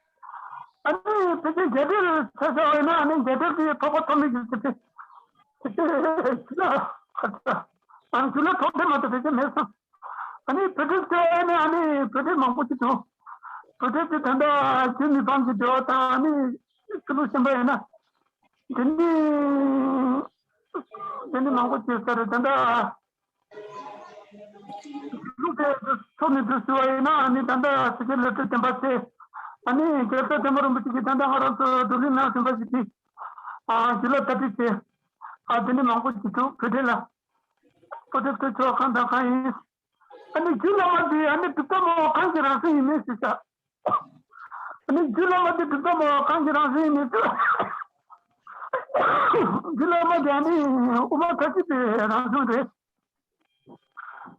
ཨ་ནི་དེ་ཚེ་རྒྱ་འགྲེལ་ཆ་བཞག་པ་ཡིན་ན་ཨ་ནི་རྒྱ་འགྲེལ་དེ་འཕགས་པ་ཐོགས་མེད་ཀྱི་ཚེ་ཚེ་ཚེ་ཚེ་ཚེ་ལ་ཁ་ཚ་ཨ་ནི་ཚུར་ལ་ཐོགས་ཚད་མ་གཏོགས་དེ་ཚེ་མེད་སོང་། ཨ་ནི་བུ་འགྲེལ་ཟེར་བ་ཡིན་ན་ཨ་ནི་བུ་འགྲེལ་མང་པོ་ཅིག་འདུག་བུ་འགྲེལ་དེ་ད་ལྟ་རྒྱུ་མི་ཕམ་གྱི་འགྲེལ་པ་དང་ཨ་ནི་ཚུལ་ལུགས་ཆེན་པོ་ཡིན་ན། དེ་ནི་དེ་ནི་མང་པོ་བྱས་ས་རེད། ད་ལྟ་ལུགས་དེ་ཚོ་ནི་དུ་ཞུ་བ་ཡིན་ན་ཨ་ནི་ད་ལྟ་སྲིད་རྒྱལ་བློ་གྲོས་བདེན་པ་ཆེ། ཨ་ནི་རྒྱལ་སྲས་བསྟན་པ་རིན་པོ་ཆེ་གིས་ད་ལྟ་ང་རང་ཚོ་བགྲོ་གླེང་གནང་ཟིན་པ་ཞིག་གིས། ཨ་རྒྱུད་ལ་དར་སྤེལ་བྱས། ཨ་དེ་ནི་མང་པོ་ཞིག་འདུག་བོད་དེ་ལ་བོད་དེ་ཚོ་ཆོག་གང་དང་གང་ཡིན། ཨ་ནི་རྒྱུད་བླ་མ་འདི་ཨ་ནི་གྲུབ་མཐའ་སྨྲ་བ་གང་གི་རང་བཞིན་ཡིན་མིན་ཞེས་བྱ། ཨ་ནི་རྒྱུད་བླ་མ་འདི་གྲུབ་མཐའ་སྨྲ་བ་གང་གི་རང་བཞིན་ཡིན་མིན་ཞེས། རྒྱུད་བླ་མ་འདི་ཨ་ནི་དབུ་མ་ཐལ་འགྱུར་བའི་རང་བྱུང་རེད།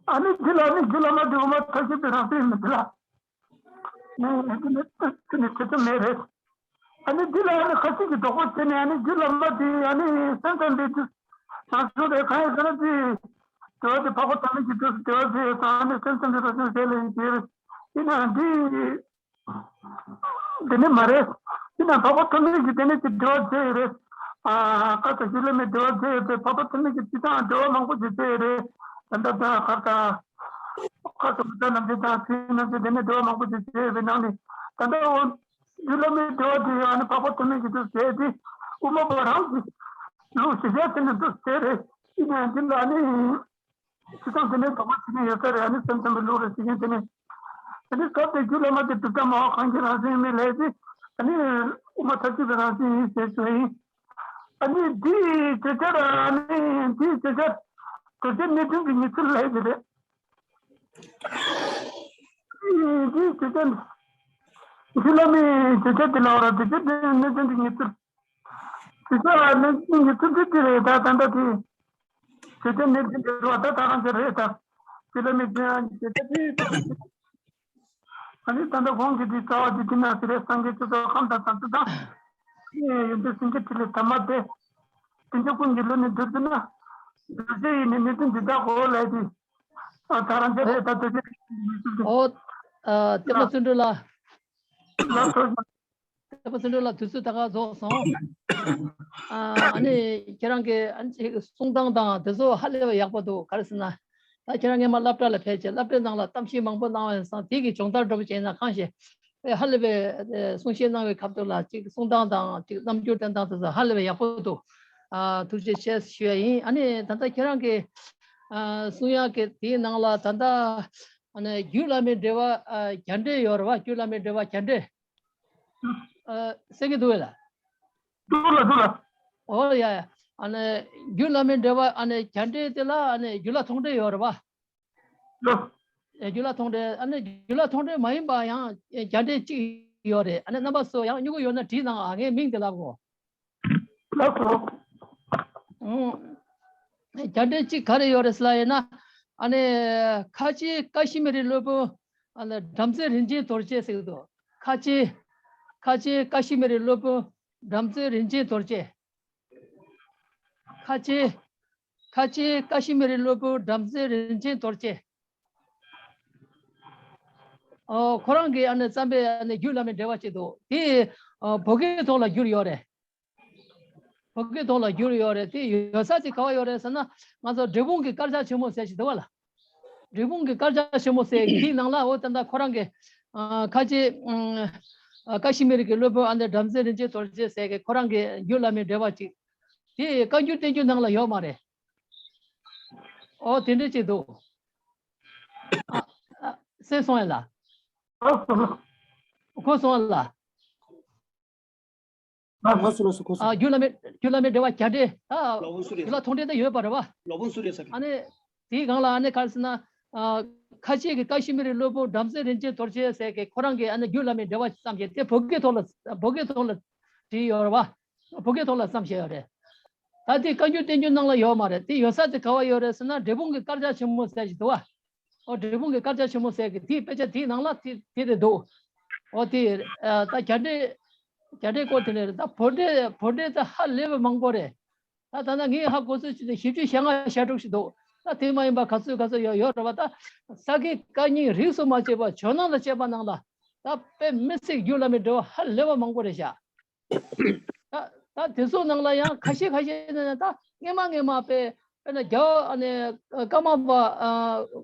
ཨ་ནི་འདི་ལ་ཨ་ནི་རྒྱུད་བླ་མ་འདི་དབུ་མ་ཐལ་འགྱུར་བའི་རང་བཞིན་ཡིན་མིན་འདི་ལ། ནས་དེ་ནི་དེ་ནི་དེ་ཚོ་མེད་རེད། ཨ་ནི་འདི་ལ་ཨ་ནི་ཁ་ཅིག་གིས་དོགས་པ་བྱས་ནས་ཨ་ནི་རྒྱུད་བླ་མ་དེ་ཨ་ནི་སེམས་ཙམ་པའི་དུས་ན་སོང་རེད། གང་ཡིན་ཟེར་ན་དེ་དེ་བ་དེ་འཕགས་པ་ཐོགས་མེད་ཀྱི་དུས་སུ་དེ་བ་དེ་ཨ་ནི་སེམས་ཙམ་པའི་རང་བཞིན་ཟེར་ལེ་ཡིན་གྱི་རེད། ཡིན་ནའང་འདི་དེ་ནི་མ་རེད། ཡིན་ནའང་འཕགས་པ་ཐོགས་མེད་ཀྱི་དེ་ནི་ཅིག་འགྲེལ་བ་མཛད་ཡོད་རེད། ཨ་ཁ་ཙ་ཞིག་ལ་མི་འགྲེལ་བ་མཛད་ཡོད་པས་འཕགས་པ་ཐོགས་མེད་ཀྱི་སྤྱི་དང་འགྲེལ་བ་མང་པོ་ཞིག་མཛད་ཡོད་རེད། ད་ལྟ་ད་ཁ་ཙ་ཁ་ཙ་མི་ད་ནམ་རྒྱུན་དང་ཚིག་ནམ་རྒྱུན་དེ་ནི་འགྲེལ་བ་མང་པོ་ཞིག་བྱས་པའི་ནང་ནས་ད་ལྟ་འོ་རྒྱུད་བླ་མའི་འགྲེལ་བ་དེ་ཡང་ནི་འཕགས་པ་ཐོགས་མེད་ཀྱི་དུས་བྱས་ཏེ་དབུ་མ་པ་རང་གི་ལུགས་ཞིག་བྱས་ཏེ་ནི་འདུག་བྱས་རེད། ཡིན་ནའང་འདི་ལ་ནི་སྤྱི་བཏང་དེ་ནས་དོགས་པ་བྱེད་མཁན་ཡོད་ས་རེད། ཨ་ནི་སེམས་ཙམ་པའི་ལུགས་རེད་ཟེར་མཁན་དེ་ནི་ཨ་ནི་སྐབས་དེ་རྒྱུད་བླ་མ་དེ་གྲུབ་མཐའ་སྨྲ་བ་གང་གི་རང་བཞིན་ཡིན་མིན་ལས་ཏེ་ཨ་ནི་དབུ་མ་ཐལ་འགྱུར་བའི་རང་བཞིན་ཡིན་ཞེས་ཞུ་བ་ཡིན། ཨ་ནི་འདིའི་བརྗོད་བྱ་ལ་ཨ་ནི་འདིའི་བརྗོད་བྱ་རྡོ་རྗེ་གནས་བརྟན་གྱི་ངེས་ཚུལ་ལབ་ཀྱི་རེད། འདིའི་བརྗོད་བྱ་འདི་བླ་མའི་བརྗོད་བྱ་འདི་ལ་བར་རྡོ་རྗེ་གནས་བརྟན་གྱི་ངེས་ཚུལ། བརྗོད་བྱ་གནས་བརྟན་གྱི་ངེས་ཚུལ་འདི་འདི་རེད། ད་ད་ལྟ་དེ་བརྗོད་བྱ་གནས་བརྟན་འདི་རེད་བ། ད་ད་རང་ཅག་རེད་ད། འདི་ལ་མི་བརྗོད་བྱ་འདི། ཨ་ནི་ད་ལྟ་གོང་གི་འདི་རྩ་བ་འདི་འདི་ན་ཟེར་རེད། སངས་རྒྱས་ཆོས་ཚོགས་ཁམས་དང་བྱང་ཆུབ་དང་། ཡོན་ཏན་སེམས་བསྐྱེད་ཕྲིན་ལས་དམ་པ་སྟེ། དེ་འདྲ་ཀུན་གྱི་ལུས་ནི་བདུད་བཏུལ་ན། རྡོ་རྗེ་ཡི་ནི་གནས་བརྟན་འདི་དག་གོ་ལས་ཏེ། ཨ་ད་རང་ཅག་རེད་ད་རྡོ་རྗེ། ཨོ། ཨ་བསྟན་པ་བརྩོན་འགྲུས་ལགས། ལགས་སོ། བསྟན་པ་བརྩོན་འགྲུས་ལགས་དུས་ཚོད་ད་ག་རྫོགས་སོང་། ཨ་ཨ་ནི་ཁྱེད་རང་གི་ཨ་ནི་གསུང་སྟངས་དང་དེ་ཚོ་ཧ་ལས་པ་ཡག་པོ་འདུག་ག་རེ་ཟེར་ན། ད་ཁྱེད་རང་སྔས་མ་སློབ་གྲྭ་ལ་ཕེབས་བྱས་སློབ་གྲྭའི་ནང་ལ་གཏམ་བཤད་མང་པོ་གནང་བ་ཡིན་ཙང་དེ་གི་སྦྱོང་བརྡར་འདྲ་པོ་བྱས་ན་གང་ཤེས། ཨེ་ཧ་ལས་པའི་ཨེ་གསུང་བཤད་གནང་བའི་སྐབས་དུ་ལ་ཅིག་གསུང་སྟངས་དང་ཅིག་རྣམ་འགྱུར་བསྟན་སྟངས་དེ་ཚོ་ཧ་ལས་པའི་ཡག་པོ་འདུག་ཨ་ཐུགས་རྗེ་ཆེ་ཞུ་ཡ་ཡིན། ཨ་ནི་ད་ལྟ་ཁྱེད་རང་གི་ཨ་གསུང་ཡག་གི་དེའི་ནང་ལ་ད་ལྟ་ཨ་ནི་རྒྱུད་བླ་མའི་འགྲེལ་པ་ཨ་རྒྱ་འགྲེལ་ཡོད་རེད་བ། རྒྱུད་བླ་མའི་འགྲེལ་པ་རྒྱ་འགྲེལ། ཨ་གསན་གྱི་འདུག་བས་ལ། འདུག་ལ་འདུག་ལ། ཨོ་ཡ་ཡ། ཨ་ནི་རྒྱུད་བླ་མའི་འགྲེལ་པ་ཨ་ནི་རྒྱ་འགྲེལ་དེ་ལ་ཨ་ནི་རྒྱུད་བླ་མཐོང་གྲོལ་ཡོད་རེད་བ། ལགས། ཨེ་རྒྱུད་བླ་མཐོང་གྲོལ་ཨ་ནི་རྒྱུད་བླ་མཐོང་གྲོལ་མ་ཡིན་པ་ཡང་ཨེ་རྒྱ་འགྲེལ་གཅིག་ཡོད་རེད། ཨ་ནི་རྣམ་པ་ཚོ་ཡང་སྨྱུ་གུ་ཡོད་ན་བྲིས་གནང་ཨ། ངས་མིང་དེ་ལབ་གོ། ལགས་སོ། ཨང་། རྒྱ་འགྲེལ་གཅིག་ག་རེ་ཡོད་རེད་ཟེར་ལ་ཡིན་ན། ཨ་ནི་ཁ་ཆེ་ཀ་ཤི་མི་རི་སློབ་དཔོན་ཨ་ནི་བྲམ་ཟེ་རིན་ཆེན་རྡོ་རྗེ་ཟེར་གྱི་འདུག་ཁ་ཆེ། ཁ་ཆེ་ཀ་ཤི་མི་རི་སློབ་དཔོན་བྲམ་ཟེ་རིན་ཆེན་རྡོ་རྗེ། ཁ་ཆེ། ཁ་ཆེ་ཀ་ཤི་མི་རི་སློབ་དཔོན་བྲམ་ཟེ་རིན་ཆེན་རྡོ་རྗེ། ཨོ་ཁོ་རང་གི་ཨ་ནི་བརྩམས་པའི་ཨ་ནི་རྒྱུད་བླ་མའི་འགྲེལ་པ་ཅིག་འདུག་དེ་ཨོ་བོད་སྐད་ཐོག་ལ་བསྒྱུར་ཡོད་རེད། བོད་སྐད་ཐོག་ལ་བསྒྱུར་ཡོད་རེད། དེ་ཡོད་ས་ཅིག་ག་བ་ཡོད་རེད་ཟེར་ན། ང་ཚོ་འབྲས་སྤུངས་ཀྱི་དཀར་ཆག་ཆེན་མོ་ཟེར་ཞིག་འདུག་བ་ལ། འབྲས་སྤུངས་ཀྱི་དཀར་ཆག་ཆེན་མོ་ཟེར་གྱི་དེའི་ནང་ལ་འོ་ད་ལྟ་ཁོ་རང་གི་ཨ་ཁ་ཆེ་ཨ་ཀ་ཤི་མིར་གྱི་སློབ་དཔོན་ཨ་ནི་བྲམ་ཟེ་རིན་ཆེན་རྡོ་རྗེ་ཟེར་གྱི་ཁོ་རང་གི་རྒྱུད་བླ་མའི་འགྲེལ་པ་ཅིག་དེ་བཀའ་འགྱུར་བསྟན་འགྱུར་ནང་ལ་ཡོད་མ་རེད། ཨོ་དེ་འདྲ་ཅིག་འདུག་ཨ་ཨ་གསན་སོང་ཡ་ལ། གོ་སོང་ཡ་ལ། ཨ་ལགས་སོ་ལགས་སོ་གོ་སོང་། ཨ་རྒྱུད་བླ་མའི་རྒྱུད་བླ་མའི་འགྲེལ་པ་རྒྱ་འགྲེལ་ད་ལོ་ཕུན་སུ་རེད་རྒྱུད་ལ་མཐོང་འགྲེལ་ད་ཡོད་པ་རེད་བ། ལོ་ཕུན་སུ་རེད་ས་རེད། ཨ་ནི་དེའི་སྒང་ལ་ཨ་ནི་ག་རེ་ཟེར་ན། ཨ་ཁ་ཆེ་གི་ཀ་ཤི་མིར་སློབ་དཔོན་བྲམ་ཟེ་རིན་ཆེན་རྡོ་རྗེ་ཟེར་གི་ཁོ་རང་གི་ཨ་ནི་རྒྱུད་བླ་མའི་འགྲེལ་པ་བརྩམས་ཀྱི་དེ་བོད་སྐད་ཐོག་ལ་བོད་སྐད་ཐོག་ལ་བྲིས་ཡོད་རེད་བ། བོད་སྐད་ཐོག་ལ་བརྩམས་བཞག་ཡོད་རེད། ད་དེ་བཀའ་འགྱུར་བསྟན་འགྱུར་ནང་ལ་ཡོད་མ་རེད། དེ་ཡོད་ས་དེ་ག་བ་ཡོད་རེད་ཟེར་ན་འབྲས་སྤུངས་ཀྱི་དཀར་ཆག་ཆེན་མོ་ཟེར་ཞིག་འདུག་བ། ཨོ་འབྲས་སྤུངས་ཀྱི་དཀར་ཆག་ཆེན་མོ་ཟེར་གི་དེའི་དཔེ་ཆ་དེའི་ནང་ལ་དེ་དེ་རེད་འདུག་ཨོ་དེ་ཨ་ད་རྒྱ་འགྲེལ་རྒྱ་འགྲེལ་སྐོར་དེ་ནས་རེད། ད་བོད་འགྲེལ་བོད་འགྲེལ་ད་ཧ་ལས་པ་མང་པོ་རེད། ད་ད་ལྟ་ངས་ཧ་གོ་ཚོད་ཅིག་དེ་བཞི་བཅུ་ཞེ་ལྔ་ཞེ་དྲུག་ཞིག་འདུག་ད་དེ་མ་ཡིན་པ་ག་ཚོད་ག་ཚོད་ཡོད་ཡོད་རེད་བ། ད་ས་དགེ་བཀའ་རྙིང་རིས་སུ་མ་ཆད་པ་ཇོ་ནང་ལ་བཅད་པ་ནང་ལ་ད་དཔེ་མི་སྲིད་རྒྱུད་བླ་མའི་འགྲེལ་པ་ཧ་ལས་པ་མང་པོ་རེད་ཤག་ད་ད་དེ་ཚོ་ནང་ལ་ཡང་ཁ་ཤས་ཁ་ཤས་ནས་ད་སྔས་མ་སྔས་མ་དཔེ་དཔེར་ན་རྒྱལ་བ་ཨ་ནི་ཀརྨ་པ་ཨ་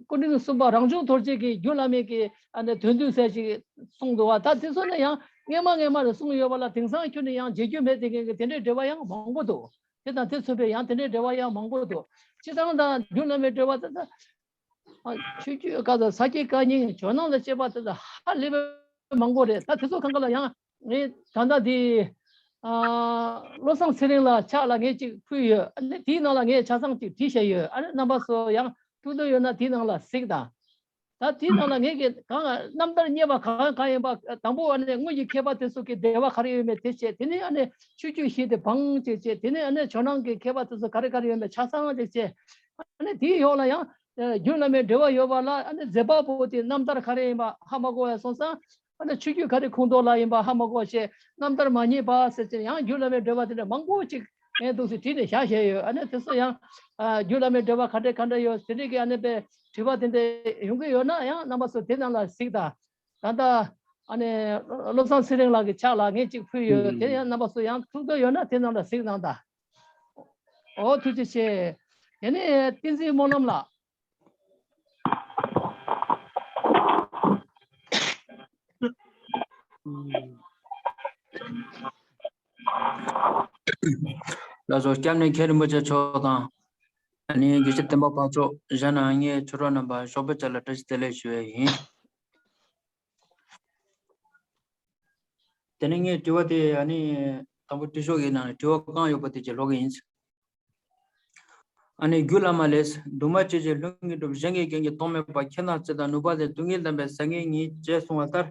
སྐུ་ཕྲེང་གསུམ་པ་རང་བྱུང་རྡོ་རྗེ་གིས་རྒྱུད་བླ་མའི་གི་ཨ་ནི་དོན་བསྡུས་ཟེར་ཞིག་གསུངས་འདུག་བ། ད་དེ་ཚོ་ནས་ཡང་སྔས་མ་སྔས་མ་ནས་གསུངས་ཡོད་པ་ལ་དེང་སང་ཁྱོན་ནས་ཡང་མཇལ་རྒྱུ་མེད་དེ་མཁན་གི་དེ་འདྲའི་འགྲེལ་པ་ཡང་མང་པོ་འདུག་དེ་དང་དེ་མཚུངས་པའི་ཡང་དེ་འདྲའི་འགྲེལ་པ་ཡང་མང་པོ་འདུག་སྤྱིར་བཏང་ད་རྒྱུད་བླ་མའི་འགྲེལ་པ་དེ་ད། ཨ་ཆོས་བརྒྱུད་ཀ་དང་ས་དགེ་བཀའ་རྙིང་ཇོ་ནང་ལ་བཅད་པ་དེ་ཚོ་ཧ་ལས་པའི་མང་པོ་རེད། ད་དེ་ཚོ་གང་ག་ལ་ཡང་ངས་ད་ལྟ་འདི་ཨ་བློ་བཟང་ཚེ་རིང་ལགས་ཕྱག་ལ་ངས་ཅིག་ཕུལ་ཡོད། ཨ་ནི་དེའི་ནང་ལ་ངས་ཆ་ཚང་ཅིག་བྲིས་བཞག་ཡོད། ཨ་ནི་རྣམ་པ་ཚོ་ཡང་ཐུགས་འདོད་ཡོད་ན་དེའི་ནང་ལ་གཟིགས་དང་། ད་དེའི་ནང་ལ་ངས་ཀྱི་གང་རྣམ་ཐར་རྙེད་པ་གང་གང་ཡིན་པ་དང་པོ་ཨ་ནི་སྔོན་གྱི་མཁས་པ་དེ་ཚོ་གི་འགྲེལ་པ་ག་རེ་ཡོད་མེད་དེ་བྱས། དེ་ནས་ཨ་ནི་ཆོས་བརྒྱུད་བཞི་དེ་བང་ཅིག་བྱས། དེ་ནས་ཨ་ནི་ཇོ་ནང་གི་མཁས་པ་དེ་ཚོ་ག་རེ་ག་རེ་ཡོད་མེད་ཆ་ཚང་ཅིག་བྱས། ཨ་ནི་དེའི་འོག་ལ་ཡང་རྒྱུད་བླ་མའི་འགྲེལ་པ་ཡོད་པ་ལ་ཨ་ནི་མཛད་པ་པོ་དེ་རྣམ་ཐར་ག་རེ་ཡིན་པ་ཧ་མ་གོ་བ་སོང་ཙང་། ཨ་ནི་ཆོས་བརྒྱུད་ག་རེ་ཁོངས་གཏོགས་ལ་ཡིན་པ་ཧ་མ་གོ་བ་བྱས། རྣམ་ཐར་མ་རྙེད་པ་ཟེར་ཅིག་ཡང་རྒྱུད་བླ་མའི་འགྲེལ་པ་དེ་འདྲ་མང་པོ་ཅིག་ངས་འདུག་སེ་བྲིས་ནས་བཞག་བཞག་ཡོད། ཨ་ནི་དེ་ཚོ་ཡང་རྒྱུད་བླ་མའི་འགྲེལ་པ་ག་འདྲ་ག་འདྲ་ཡོད་དེ་འདྲ་གི་ཨ་ནི་དཔེ་དྲི་བ་དེ་འདྲ་ཡོང་གི་ཡོད་ན་ཡང་རྣམ་པ་ཚོ་དེ་ནང་ལ་གཟིགས་དང་། ད་ལྟ་ཨ་ནི་བློ་བཟང་ཚེ་རིང་ལགས་ཀྱི་ཕྱག་ལ་ངས་ཅིག་ཕུལ་ཡོད། དེ་ཡང་རྣམ་པ་ཚོ་ཡང་ཐུགས་འདོད་ཡོད་ན་དེ་ནང་ལ་གཟིགས་གནང་དང་། ཨོ་ཐུགས་རྗེ་ཆེ། དེ་ནས་བསྟན་འཛིན་སྨོན་ལམ་ལགས། ལགས་སོ། སྐྱབས་གནས་མཁན་རིན་པོ་ཆེ་མཆོག་དང་། ཨ་ནི་དགེ་བཤེས་བསྟན་པ་འཕགས་མཆོག་གཞན་ནང་ངའི་ཆོས་གྲོགས་རྣམ་པ་ཞོགས་པ་བཅས་ལ་བཀྲ་ཤིས་བདེ་ལེགས་ཞུ་བ་ཡིན། དེ་ནས་ངས་དྲི་བ་དེ་ཨ་ནི་དང་པོ་དྲི་ཤོག་གི་ནང་ནས་དྲི་བ་གང་ཡོད་པ་དེ་ཅིག་ཀློག་གི་ཡིན། ཨ་ནི་རྒྱུད་བླ་མ་ལས། འདུས་མ་བྱས་ཀྱི་ལྷུན་གྱིས་གྲུབ། གཞན་གྱི་རྐྱེན་གྱིས་རྟོགས་མེད་པ། ཁྱད་ན་སྤྱོད་དང་ནུས་པ་ལས། སྡུག་བསྔལ་ལྡན་པའི་ཟང་ངེ་ཉིད། ཅེས་གསུངས་པ་ལྟར།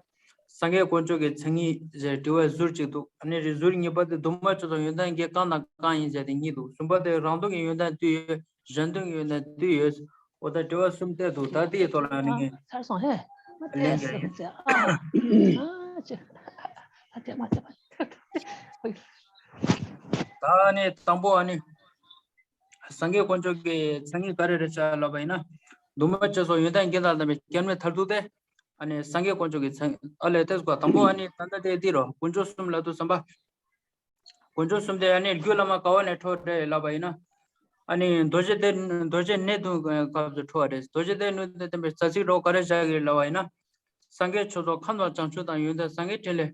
སངས་རྒྱས་དཀོན་མཆོག་གི་མཚན་ཉིད་ཟེར་དྲི་བ་ཟུར་གཅིག་འདུག་ཨ་ནི་རེད། ཟུར་གཉིས་པ་དེ་འདུས་མ་བྱས་སོགས་ཡོན་ཏན་བརྒྱད་གང་དང་གང་ཡིན་ཟེར་དེ་གཉིས་འདུག་གསུམ་པ་དེ་རང་སྟོང་གི་ཡོན་ཏན་དུ་ཡོད། གཞན་སྟོང་གི་ཡོན་ཏན་དུ་ཡོད། འོ་ད་དྲི་བ་གསུམ་བལྟས་འདུག་ད་དེའི་ཐོག་ལ་ཨ་ནི་ངས་ཚར་སོང་ཧེ། ལན་རྒྱག་ཡིན། ད་ནི་དང་པོ་ཨ་ནི། སངས་རྒྱས་དཀོན་མཆོག་གི་མཚན་ཉིད་ག་རེ་རེད་ཟེར་ལབ་པ་ཡིན་ན། འདུས་མ་བྱས་སོགས་ཡོན་ཏན་བརྒྱད་དང་ལྡན་པའི་སྐྱབས་གནས་མཐར་ཐུག་སྟེ། ཨ་ནི་སངས་རྒྱས་དཀོན་མཆོག་གི་མཚན་ཨ་ལས་ཏེ་དང་པོ་ཨ་ནི་ད་ལྟ་དེ་འདི་རོ། དཀོན་མཆོག་གསུམ་ལ་དུ་བསམ་པ། དཀོན་མཆོག་གསུམ་དེ་ཨ་ནི་རྒྱུད་བླ་མ་ག་བ་ནས་འཕྲོ་རེད་ལབ་པ་ཡིན་ན། ཨ་ནི་རྡོ་རྗེ་གདན་རྡོ་རྗེ་གནས་དུ་སྐབས་སུ་འཕྲོ་བ་རེད། རྡོ་རྗེ་གདན་ནུས་ལྡན་པའི་རྩ་ཚིག་རོ་ག་རེ་བཞག་གི་ལབ་པ་ཡིན་ན། སངས་རྒྱས་ཆོས་ཚོགས་ཁམས་དང་བྱང་ཆུབ་དང་ཡོན་ཏན་སངས་རྒྱས་འཕྲིན་ལས།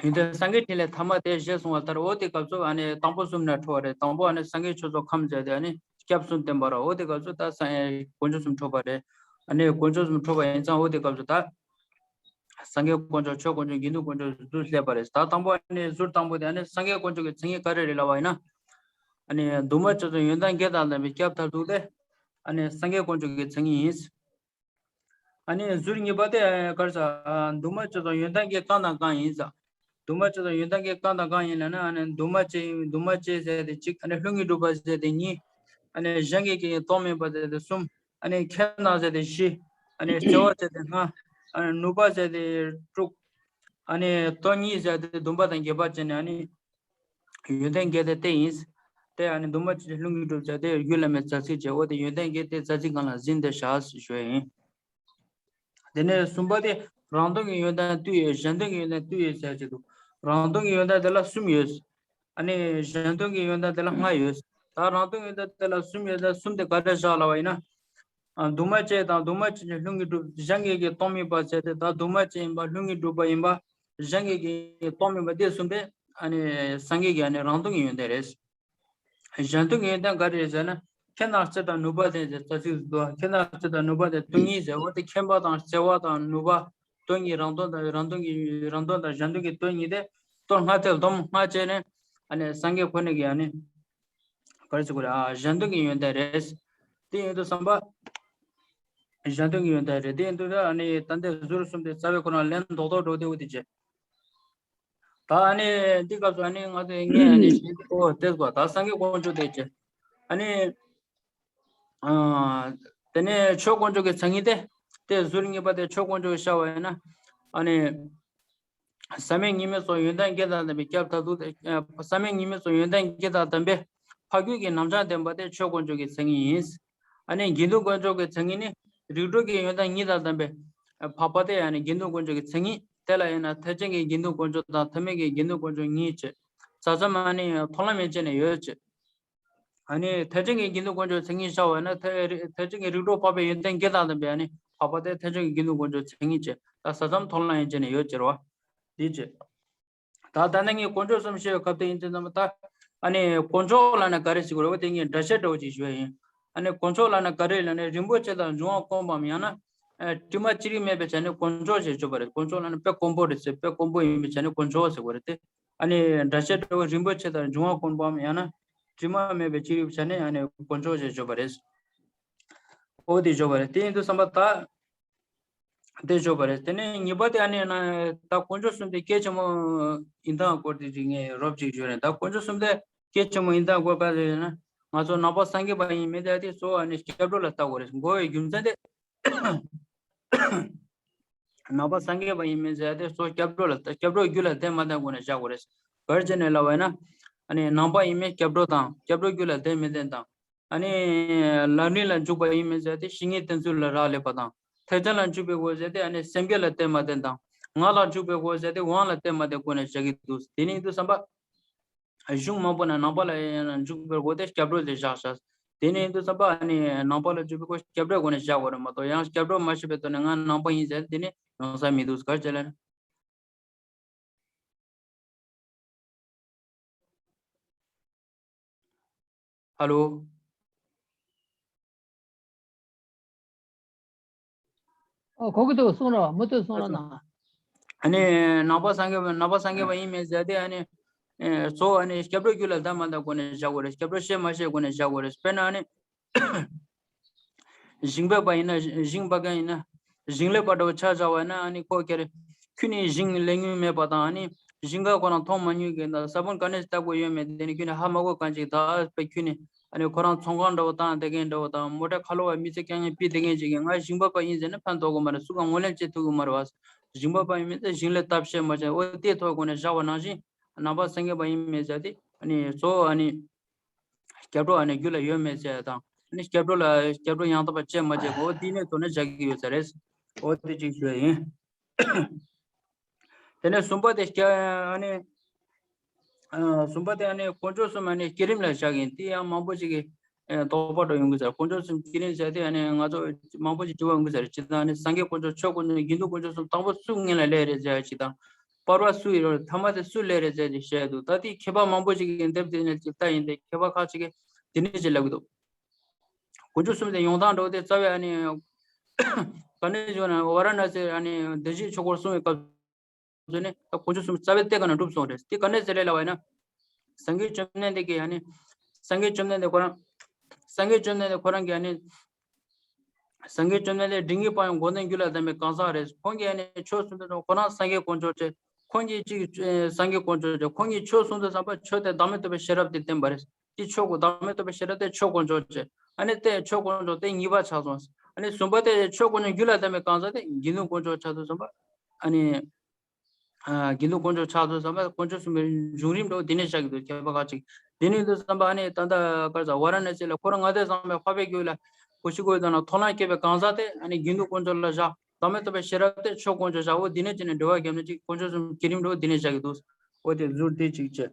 ཡོན་ཏན་སངས་རྒྱས་འཕྲིན་ལས་ཐ་མ་དེ་ཞེས་གསུངས་པ་ལྟར། འོ་དེ་སྐབས་སུ་ཨ་ནི་དང་པོ་གསུམ་ནས་འཕྲོ་བ་རེད། དང་པོ་ཨ་ནི་སངས་རྒྱས་ཆོས་ཚོགས་ཁམས་ཟེར་དེ་ཨ་ནི་སྐྱབས་གསུམ་བསྟན་པ་ར། འོ་དེ་སྐབས་སུ་ད་སངས་དཀོན་མཆོག་གསུམ་འཕྲོ་བ་རེད། ཨ་ནི་དཀོན་མཆོག་གསུམ་འཕྲོ་བ་ཡིན་ཙང་འོ་དེ་སྐབས་སུ་ད་སངས་རྒྱས་དཀོན་མཆོག་ཆོས་དཀོན་མཆོག་དགེ་འདུན་དཀོན་མཆོག་ཟུར་སླེབས་པ་རེད། ད་དང་པོ་ཨ་ནི་ཟུར་དང་པོ་དེ་ཨ་ནི་སངས་རྒྱས་དཀོན་མཆོག་གི་མཚན་ཉིད་ག་རེ་རེད་ལབ་པ་ཡིན་ན། ཨ་ནི་འདུས་མ་བྱས་སོགས་ཡོན་ཏན་བརྒྱད་དང་ལྡན་པའི་སྐྱབས་མཐར་ཐུག་སྟེ། ཨ་ནི་སངས་རྒྱས་དཀོན་མཆོག་གི་མཚན་ཉིད་ཡིན། ཨ་ནི་ཟུར་གཉིས་པ་དེ་ག་རེ་ཟ། འདུས་མ་བྱས་སོགས་ཡོན་ཏན་གྱི་གང་དང་གང་ཡིན་ཟ། འདུས་མ་བྱས་སོགས་ཡོན་ཏན་གྱི་གང་དང་གང་ཡིན་ལབ་ན། ཨ་ནི་འདུས་མ་བྱས་འདུས་མ་བྱས་ཟེར་དེ་གཅིག་ཨ་ནི་ལྷུན་གྱིས་གྲུབ་པ་ཟེར་དེ་གཉིས། ཨ་ནི་གཞན་གྱི་རྐྱེན་གྱིས་རྟོགས་མེད་པ་ཟེར་དེ་གསུམ། ཨ་ནི་ཁྱད་ན་ཟེར་དེ་བཞི། ཨ་ནི་བརྩེ་བ་ཟེར་དེ་ལྔ། ཨ་ནི་ནུས་པ་ཟེར་དེ་དྲུག་ཨ་ནི་སྟོང་ཉིད་ཟེར་དེ་བདུན་པ་དང་བརྒྱད་པ་བྱས་ནས་ཨ་ནི། ཡོན་ཏན་བརྒྱད་དེ་དེ་ཡིན། དེ་ཨ་ནི་འདུས་མ་བྱས་ལྷུན་གྱིས་གྲུབ་བྱ་དེ་རྒྱུད་བླ་མའི་རྩ་ཚིག་བྱས། འོ་དེ་ཡོན་ཏན་བརྒྱད་དེ་རྩ་ཚིག་སྒང་ལ་ཟིན་ཏེ་བཞག་ཞུ་ཡ་ཡིན། དེ་ནས་གསུམ་པ་དེ་རང་སྟོང་གི་ཡོན་ཏན་དུ་ཡོད། གཞན་སྟོང་གི་ཡོན་ཏན་དུ་ཡོད་ཟེར་གྱི་འདུག་རང་སྟོང་གི་ཡོན་ཏན་དེ་ལ་གསུམ་ཡོད། ཨ་ནི་གཞན་སྟོང་གི་ཡོན་ཏན་དེ་ལ་ལྔ་ཡོད། ད་རང་སྟོང་ཡོན་ཏན་དེ་ལ་གསུམ་ཡོད། ད་གསུམ་དེ་ག་རེ་བཞག་ལབ་པ་ཡིན་ན། ཨ། འདུས་མ་བྱས་དང་འདུས་མ་བྱས་ཀྱི་ལྷུན་གྱིས་གྲུབ། གཞན་གྱིས་ཀྱང་སྟོང་མིན་པ་ཟེར་ཏེ། ད་འདུས་མ་བྱས་ཡིན་པ་ལྷུན་གྱིས་གྲུབ་པ་ཡིན་པ། གཞན་གྱིས་ཀྱང་སྟོང་མིན་པ་དེ་གསུམ་དེ་ཨ་ནི་སངས་རྒྱས་ཀྱི་ཨ་ནི་རང་སྟོང་གི་ཡོན་ཏན་རེད། གཞན་སྟོང་གི་ཡོན་ཏན་ག་རེ་རེད་ཟེར་ན། མཁྱེན་དང་བརྩེ་དང་ནུས་པ་ལྡན་ཟེར་རྩ་ཚིག་འདུག་མཁྱེན་དང་བརྩེ་དང་ནུས་པ་ལྡན་སྟོང་ཉིད་ཟེར་བ་དེ། མཁྱེན་པ་དང་བརྩེ་བ་དང་ནུས་པ། སྟོང་ཉིད། རང་སྟོང་དང་རང་སྟོང་གི་རང་སྟོང་དང་གཞན་སྟོང་གི་སྟོང་ཉིད་དེ། སྟོང་ལྔ་སྟེ་སྡོམ་ལྔ་བྱས་ནས་ཨ་ནི་སངས་རྒྱས་ཁོ་ནས་ཀྱི་ཨ་ནི་ག་རེ་ཟེར་དགོས་རེད། ཨ། གཞན་སྟོང་གི་ཡོན་ཏན་རེད། དེ་ཡིན་དུས་ཙམ་པ། གཞན་སྟོང་གི་ཡོན་ཏན་རེད། དེ་ཡིན་དུས་ཨ་ནི་ད་ལྟའི་ཟུར་གསུམ་དེ་རྩ་བའི་ཁོ་ན་ལན་རྡོག་རྡོག་འགྲོ་དེ་འུ་དེ་བྱས། ད་ཨ་ནི་འདི་སྐབས་སུ་ཨ་ནི་ང་ཚོས་ངས་ཨ་ནི་ཞིག་ཨོ་དེ་གོ་ད་སངས་རྒྱས་དཀོན་མཆོག་དེ་བྱས། ཨ་ནི། ཨ། དེ་ནས་ཆོས་དཀོན་མཆོག་གི་མཚན་ཉིད་དེ། དེ་ཟུར་གཉིས་པ་དེ་ཆོས་དཀོན་མཆོག་གི་ཤར་བ་ཡིན་ན། ཨ་ནི། ཟག་མེད་གཉིས་མེད་སོགས་ཡོན་ཏན་བརྒྱད་དང་ལྡན་པའི་སྐྱབས་མཐར་ཐུག་དེ། ཨ། ཟག་མེད་གཉིས་མེད་སོགས་ཡོན་ཏན་བརྒྱད་དང་ལྡན་པའི་འཕགས་རྒྱུད་ཀྱི་རྣམ་གྲངས་ལྡན་པ་དེ་ཆོས་དཀོན་མཆོག་གི་མཚན་ཉིད་ཡིན། ཨ་ནི་དགེ་འདུན་དཀོན་མཆོག་གི་མཚན་ཉིད་ནི། རིགས་དྲུག་གི་ཡོན་ཏན་གཉིས་དང་ལྡན་པའི་འཕགས་པ་དེ་ཨ་ནི་དགེ་འདུན་དཀོན་མཆོག་གི་མཚན་ཉིད། དེ་ལ་ཡིན་ན་ཐེག་ཆེན་གྱི་དགེ་འདུན་དཀོན་མཆོག་དང་ཐ་མལ་གྱི་དགེ་འདུན་དཀོན་མཆོག་གཉིས་བྱས། ས་མཚམས་ཨ་ནི་མཐོང་ལམ་ཡན་ཆད་ནས་ཡོད་བྱས། ཨ་ནི་ཐེག་ཆེན་གྱི་དགེ་འདུན་དཀོན་མཆོག་མཚན་ཉིད་བཞག་པ་ན་ཐེག་ཐེག་ཆེན་གྱི་རིགས་དྲུག་འཕགས་པའི་ཡོན་ཏན་བརྒྱད་དང་ལྡན་པའི་ཨ་ནི་འཕགས་པ་དེ་ཐེག་ཆེན་གྱི་དགེ་འདུན་དཀོན་མཆོག་མཚན་ཉིད་བྱས། ད་ས་མཚམས་མཐོང་ལམ་ཡན་ཆད་ནས་ཡོད་ཟེར་བ། འདི་བྱས། ད་ད་ནི་ངས་དཀོན་མཆོག་གསུམ་བཤད་པའི་སྐབས་དེ་ཡིན་ཙང་ད་ཨ་ནི་དཀོན་མཆོག་ལབ་ན་ག་རེ་ཟེར་དགོས་རེད་བ། དེ་ངས་འགྲེལ་བཤད་འདྲ་བོ་ཅིག་ཞུ་ཡ་ཡིན། ཨ་ནི་དཀོན་མཆོག་ལབ་ན་ག་རེ་ལབ་ན་རིན་པོ་ཆེ་དང་འབྱུང་བ་བཀོད་པའམ་ཡང་ན། ཨ། དྲི་མ་ཅི་རིགས་མེད་པའི་ཆ་ནས་དཀོན་མཆོག་ཅེས་བརྗོད་པ་རེད། དཀོན་མཆོག་ལབ་ན་དཔེ་དཀོན་པོ་རེད་ཟེར། དཔེ་དཀོན་པོ་ཡིན་པའི་ཆ་ནས་དཀོན་མཆོག་ཟེར་བ་རེད་དེ། ཨ་ནི་འགྲེལ་བཤད་འདྲ་བོ་རིན་པོ་ཆེ་དང་འབྱུང་བ་བཀོད་པའམ་ཡང་ན་དྲི་མ་མེད་པའི་ཅི་རིགས་ཆ་ནས་ཨ་ནི་དཀོན་མཆོག་ཅེས་བརྗོད་པ་རེད། ཨོ་དེ་བརྗོད་པ་རེད། དེ་ཡིན་དུས་ཙམ་པ་ད། དེ་བརྗོད་པ་རེད། དེ་ནས་གཉིས་པ་དེ་ཨ་ནི་ན་ད་དཀོན་མཆོག་གསུམ་དེ་གལ་ཆེན་པོ་ཡིན་སྟངས་སྐོར་དེ་ཅིག་ངས་རོབ་ཅིག་བརྗོད་རན། ད་དཀོན་མཆོག་གསུམ་དེ་གལ་ཆེན་པོ་ཡིན་སྟངས་སྐོར་ག་རེ་ཡིན་ན། ང་ཚོ་ནང་པ་སངས་རྒྱས་པ་ཡིན་མིན་དེ་གཙོ་བོ་ཨ་ནི་སྐྱབས་འགྲོ་ལ་བལྟ་དགོས་རེད། གོ་བའི་རྒྱུ་མཚན་དེ། ནང་པ་སངས་རྒྱས་པ་ཡིན་མིན་ཟེར་ཏེ་སོ་སྐྱབས་འགྲོ་ལ་སྐྱབས་འགྲོ་རྒྱུད་ལ་ལྡན་མ་ལྡན་སྒོ་ནས་བཞག་དགོས་རེད། ག་རེ་བྱས་ནས་ལབ་པ་ཡིན་ན། ཨ་ནི་ནང་པ་ཡིན་མིན་སྐྱབས་འགྲོ་དང་སྐྱབས་འགྲོ་རྒྱུད་ལ་ལྡན་མི་ལྡན་དང་། ཨ་ནི་ལམ་རིམ་ལ་འཇུག་པ་ཡིན་མིན་ཟེར་ཏེ་བཤེས་གཉེན་བསྟེན་ཚུལ་ལ་རག་ལས་པ་དང་། ཐེག་ཆེན་ལ་འཇུག་པའི་སྒོ་ཟེར་ཏེ་ཨ་ནི་སེམས་བསྐྱེད་ལ་ལྡན་མ་ལྡན་དང་། ངག་ལ་འཇུག་པའི་སྒོ་ཟེར་ཏེ་དབང་ལ་ལྡན་མ་ལྡན་སྒོ་ནས་བཞག་གི་འདུག་དེ་ནི་འདུག་བསམ་པ། གཞུང་མང་པོ་ན་ནང་པ་ལ་ཡང་ན་འཇུག་པའི་སྒོ་དེ་སྐྱབས་འགྲོ་ལས་བཞག་བཞག་དེ་ནས་ཡིན་དུས་ཙམ་པ་ཨ་ནི་ནང་པ་ལ་འཇུག་པའི་སྒོ་སྐྱབས་འགྲོའི་སྒོ་ནས་བཞག་དགོས་རེད་མ་གཏོགས་ཡང་སྐྱབས་འགྲོ་མ་ཤེས་པའི་ཐོག་ནས་ང་ནང་པ་ཡིན་ཟེར་དེ་ནི་ཡོང་ས་མི་འདུག་ག་རེ་བྱས་ལ་ན། ཧ་ལོ། ཨོ་གོ་གི་འདུག་གསུང་རོགས། མུ་མཐུད་གསུང་རོགས་གནང་། ཨ་ནི་ནང་པ་སངས་རྒྱས་པ་ནང་པ་སངས་རྒྱས་པ་ཡིན་མིན་ཟེར་ཏེ་ཨ་ནི། ཨེ་གཙོ་བོ་ཨ་ནི་སྐྱབས་འགྲོ་རྒྱུད་ལ་ལྡན་མ་ལྡན་སྒོ་ནས་བཞག་དགོས་རེད། སྐྱབས་འགྲོ་ཤེས་མ་ཤེས་སྒོ་ནས་བཞག་དགོས་རེད། དཔེར་ན་ཨ་ནི། ཞིང་འབབ་པ་ཡིན་ན་ཞིང་འབབ་མཁན་ཡིན་ན། ཞིང་ལས་པ་འདྲ་བོ་ཆ་བཞག་པ་ཡིན་ན་ཨ་ནི་ཁོ་ཁྱེད་རེད། ཁྱོད་ནི་ཞིང་ལས་མྱོང་མེད་པ་དང་ཨ་ནི། ཞིང་ཁ་ཁོ་རང་མཐོང་མ་མྱོང་མཁན་དང་ས་བོན་ག་ནས་ལྟ་དགོས་ཡོད་མེད་དེ་ནི་ཁྱོད་ནི་ཧ་མ་གོ་མཁན་ཅིག་ད་ཨ་དཔེ་ཁྱོད་ནི། ཨ་ནི་ཁོ་རང་ཚོང་ཁང་འདྲ་བོ་བཏང་བསྡད་མཁན་འདྲ་བོ་དང་མོ་ཊ་ཁ་ལོ་བ་མི་ཚེ་སྐྱེལ་མཁན་ཕུད་བསྡད་མཁན་ཅིག་གིས་ང་ཞིང་འབབ་པ་ཡིན་ཟེར་ན་ཕན་ཐོགས་གི་མ་རེད། སུ་གང་ངོས་ལེན་བྱེད་ཐུབ་གི་མ་རེད་བ། ཞིང་འབབ་པ་ཡིན་མིན་ཟེར་ཞིང་ལས་བཏབ་ཤེས་མ་བྱས་ཨོ་དེའི་ཐོག་སྒོ་ནས་བཞག་པ་ནང་བཞིན་ནང་པ་སངས་རྒྱས་པ་ཡིན་མིན་ཟེར་ཏེ་ཨ་ནི་གཙོ་བོ་ཨ་ནི། སྐྱབས་འགྲོ་ཨ་ནི་རྒྱུད་ལ་ཡོད་མེད་ཟེར་ཡ་དང་ཨ་ནི་སྐྱབས་འགྲོ་ལ་སྐྱབས་འགྲོ་ཡང་དག་པ་བྱས་མ་བྱས་གོ་འོ་དེའི་གནས་ཐོག་ནས་བཞག་གི་ཡོད་ས་རེད། འོ་དེ་གཅིག་ཞུ་ཡ་ཡིན། དེ་ནས་གསུམ་པ་དེ་སྐྱ་ཨ་ནི། ཨ་གསུམ་པ་དེ་ཨ་ནི་དཀོན་མཆོག་གསུམ་ཨ་ནི་བསྐྱེད་རིམ་ལ་བཞག་གིན་དེ་ཡང་མང་པོ་ཞིག་གིས་ཨེ་དོགས་པ་འགྲོ་ཡོང་གི་ཟེར། དཀོན་མཆོག་གསུམ་བསྐྱེད་རིམ་ཟེར་དེ་ཨ་ནི་ང་ཚོ་མང་པོ་ཞིག་དྲི་བ་ཡོང་གི་ཟེར། སྤྱིར་བཏང་ཨ་ནི་སངས་རྒྱས་དཀོན་མཆོག་ཆོས་དཀོན་མཆོག་དགེ་འདུན་དཀོན་མཆོག་གསུམ་དང་པོ་སུ་སྔོན་ལ་སླེབས་རེད་ཟེར་ཡ་ཅིག་དང་། བར་པ་སུ་ཡིན་རུང་ཐ་མ་དེ་སུ་སླེབས་རེད་ཟེར་ཅིག་བཤད་འདུག་ད་དེ་མཁས་པ་མང་པོ་ཞིག་གིས་འདེབས་དེ་ནས་ཅིག་ལྟ་ཡིན་ཏེ་མཁས་པ་ཁག་ཅིག་གིས་དེ་ནས་ཅིག་ལབ་གི་འདུག་དཀོན་མཆོག་གསུམ་དེ་ཡོང་སྟངས་འགྲོ་དེ་རྩ་བའི་ཨ་ནི། ག་ནས་བྱུང་ན་ཝཱ་ར་ཎ་སི་ཨ་ནི་བདེན་བཞིའི་ཆོས་འཁོར་གསུང་བའི་སྐབས་སུ་ནི་ད་དཀོན་མཆོག་གསུམ་རྩ་བའི་གཏེར་ཁ་ནས་གྲུབ་སོང་རེད། དེ་ག་ནས་ཟེར་ལབ་པ་ཡིན་ན། སངས་རྒྱས་བཅོམ་ལྡན་འདས་ཀྱིས་ཨ་ནི། སངས་རྒྱས་བཅོམ་ལྡན་འདས་ཁོ་རང་། སངས་རྒྱས་བཅོམ་ལྡན་འདས་ཁོ་རང་གིས་ཨ་ནི། སངས་རྒྱས་བཅོམ་ལྡན་འདས་སྒྲིབ་གཉིས་སྤངས་ཡང་སྒོམ་དང་རྒྱུད་ལ་ལྡན་པའི་གང་ཟག་རེད། ཁོང་གིས་ཨ་ནི་ཆོས་གསུང་དུས་ཁོ་རང་སངས་རྒྱས་དཀོན་མཆོག་ཅེས། ཁོང་གིས་གཅིག་ཨེ་སངས་རྒྱས་དཀོན་མཆོག་ཅེས། ཁོང་གིས་ཆོས་གསུང་དུས་ཙམ་པ་ཆོས་དེ་བདག་མེད་རྟོགས་པའི་ཤེས་རབ་དེ་བསྟན་པ་རེད། དེ་ཆོས་སྐུ་བདག་མེད་རྟོགས་པའི་ཤེས་རབ་དེ་ཆོས་དཀོན་མཆོག་ཅེས། ཨ་ནི་དེ་ཆོས་དཀོན་མཆོག་དེ་གཉིས་པ་ཆགས་སོང་། ཨ་ནི་གསུམ་པ་དེ་ཆོས་དཀོན་མཆོག་རྒྱུད་ལ་ལྡན་པའི་གང་ཟག་དེ་དགེ་འདུན་དཀོན་མཆོག་ཆགས་དུས་ཙམ་པ། ཨ་ནི། ཨ་དགེ་འདུན་དཀོན་མཆོག་ཆགས་དུས་ཙམ་པ་དཀོན་མཆོག་གསུམ་པའི་འབྱུང་རིམ་འགྲོ་དེ་ནས་བཞག་གི་འདུག་མཁས་པ་ཁག་ཅིག་དེ་ནས་དུས་ཙམ་པ་ཨ་ནི་ད་ལྟ་ག་རེ་ཟ་ཝཱ་ར་ཎ་སི་ལ་ཁོ་རང་ལྔ་སྡེ་བཟང་པོའི་འཕགས་པའི་རྒྱུད་ལ་གོ་ཤེས་དགོས་དང་ན་མཐོང་ལམ་སྐྱེས་པའི་གང་ཟག་དེ་ཨ་ནི་དགེ་འདུན་དཀོན་མཆོག་ལ་བཞག་བདག་མེད་རྟོགས་པའི་ཤེས་རབ་དེ་ཆོས་དཀོན་མཆོག་བཞག་འོ་འདི་ནས་བྱས་ནས་འགྲེལ་བ་བརྒྱབ་ནས་ཅིག་དཀོན་མཆོག་གསུམ་བསྐྱེད་རིམ་འགྲོ་འདི་ནས་བཞག་གི་འདུག་འོ་དེ་ཟུར་དེ་ཅིག་བྱས།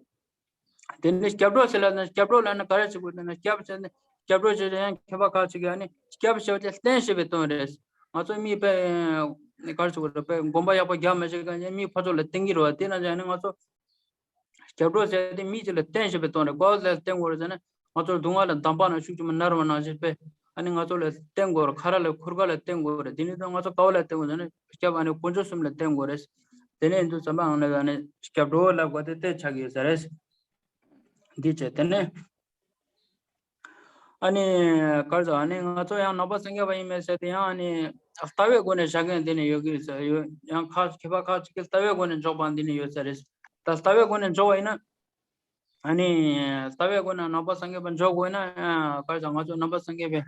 དེ་ནས་སྐྱབས་འགྲོ་ཟེར་ལབ་ན་སྐྱབས་འགྲོ་ལབ་ན་ག་རེ་བྱེད་དགོས་ཟེར་ན། སྐྱབས་བྱས་ནས་སྐྱབས་འགྲོ་བྱས་ནས་ཡང་མཁས་པ་ཁག་ཅིག་གིས་ཨ་ནི་སྐྱབས་ཞེས་པ་དེ་བསྟེན་ཞེས་པའི་དོན་རེད། ང་ཚོ་མི་དཔེ་ག་རེ་བྱེད་དགོས་རེད། དཔེ་སྒོམ་པ་ཡག་པོ་རྒྱག་མི་ཤེས་མཁན་ཡང་མི་ཕར་ཕྱོགས་ལ་བསྟེན་གྱི་རེད་བ། དེ་ན་ཡང་ནི་ང་ཚོ་སྐྱབས་འགྲོ་ཟེར་དེ་མི་གཅིག་ལ་བསྟེན་ཞེས་པའི་དོན་རེད། ག་བ་ལ་བསྟེན་དགོས་རེད་ཟེར་ན། ང་ཚོར་སྡུག་བསྔལ་ལ་འདམ་བག་ནང་ཤུགས་ཆེན་པོ་མནར་བ་ནང་བཞིན་དཔེ་ཨ་ནི་ང་ཚོ་ལ་བསྟེན་དགོས་རེད། ཁ་ར་ལ་ཁུར་ག་ལ་བསྟེན་དགོས་རེད། དེ་ནི་ད་ང་ཚོ་ག་བ་ལ་བསྟེན་དགོས་ཟེར་ན་སྐྱབས་ཨ་ནི་དཀོན་མཆོག་གསུམ་ལ་བསྟེན་དགོས་རེད། དེ་ནས་འདུག་ཙམ་པ་ཨང་ལ་ཨ་ནི་སྐྱབས་འགྲོ་ལབ་དགོས་དེ་དེ་ཆགས་ཀྱི་ཡོད་ས་རེད། འདི་བྱས་དེ་ནས་ཨ་ནི་ག་རེ་ཟེར། ཨ་ནི་ང་ཚོ་ཡང་ནང་པ་སངས་རྒྱས་པ་ཡིན་མེད་ཟེར་དེ་ཡང་ཨ་ནི་ལྟ་བའི་སྒོ་ནས་བཞག་མཁན་འདི་ནས་ཡོད་ཀྱི་ཡོད། ཡང་ཁ་མཁས་པ་ཁག་ཅིག་གིས་ལྟ་བའི་སྒོ་ནས་འཇོག་པ་འདི་ནས་ཡོད་ས་རེད། ད་ལྟ་བའི་སྒོ་ནས་འཇོག་པ་ཡིན་ན། ཨ་ནི་ལྟ་བའི་སྒོ་ནས་ནང་པ་སངས་རྒྱས་པ་འཇོག་དགོས་ན་ཨ་ག་རེ་ཟེར། ང་ཚོ་ནང་པ་སངས་རྒྱས་པའི་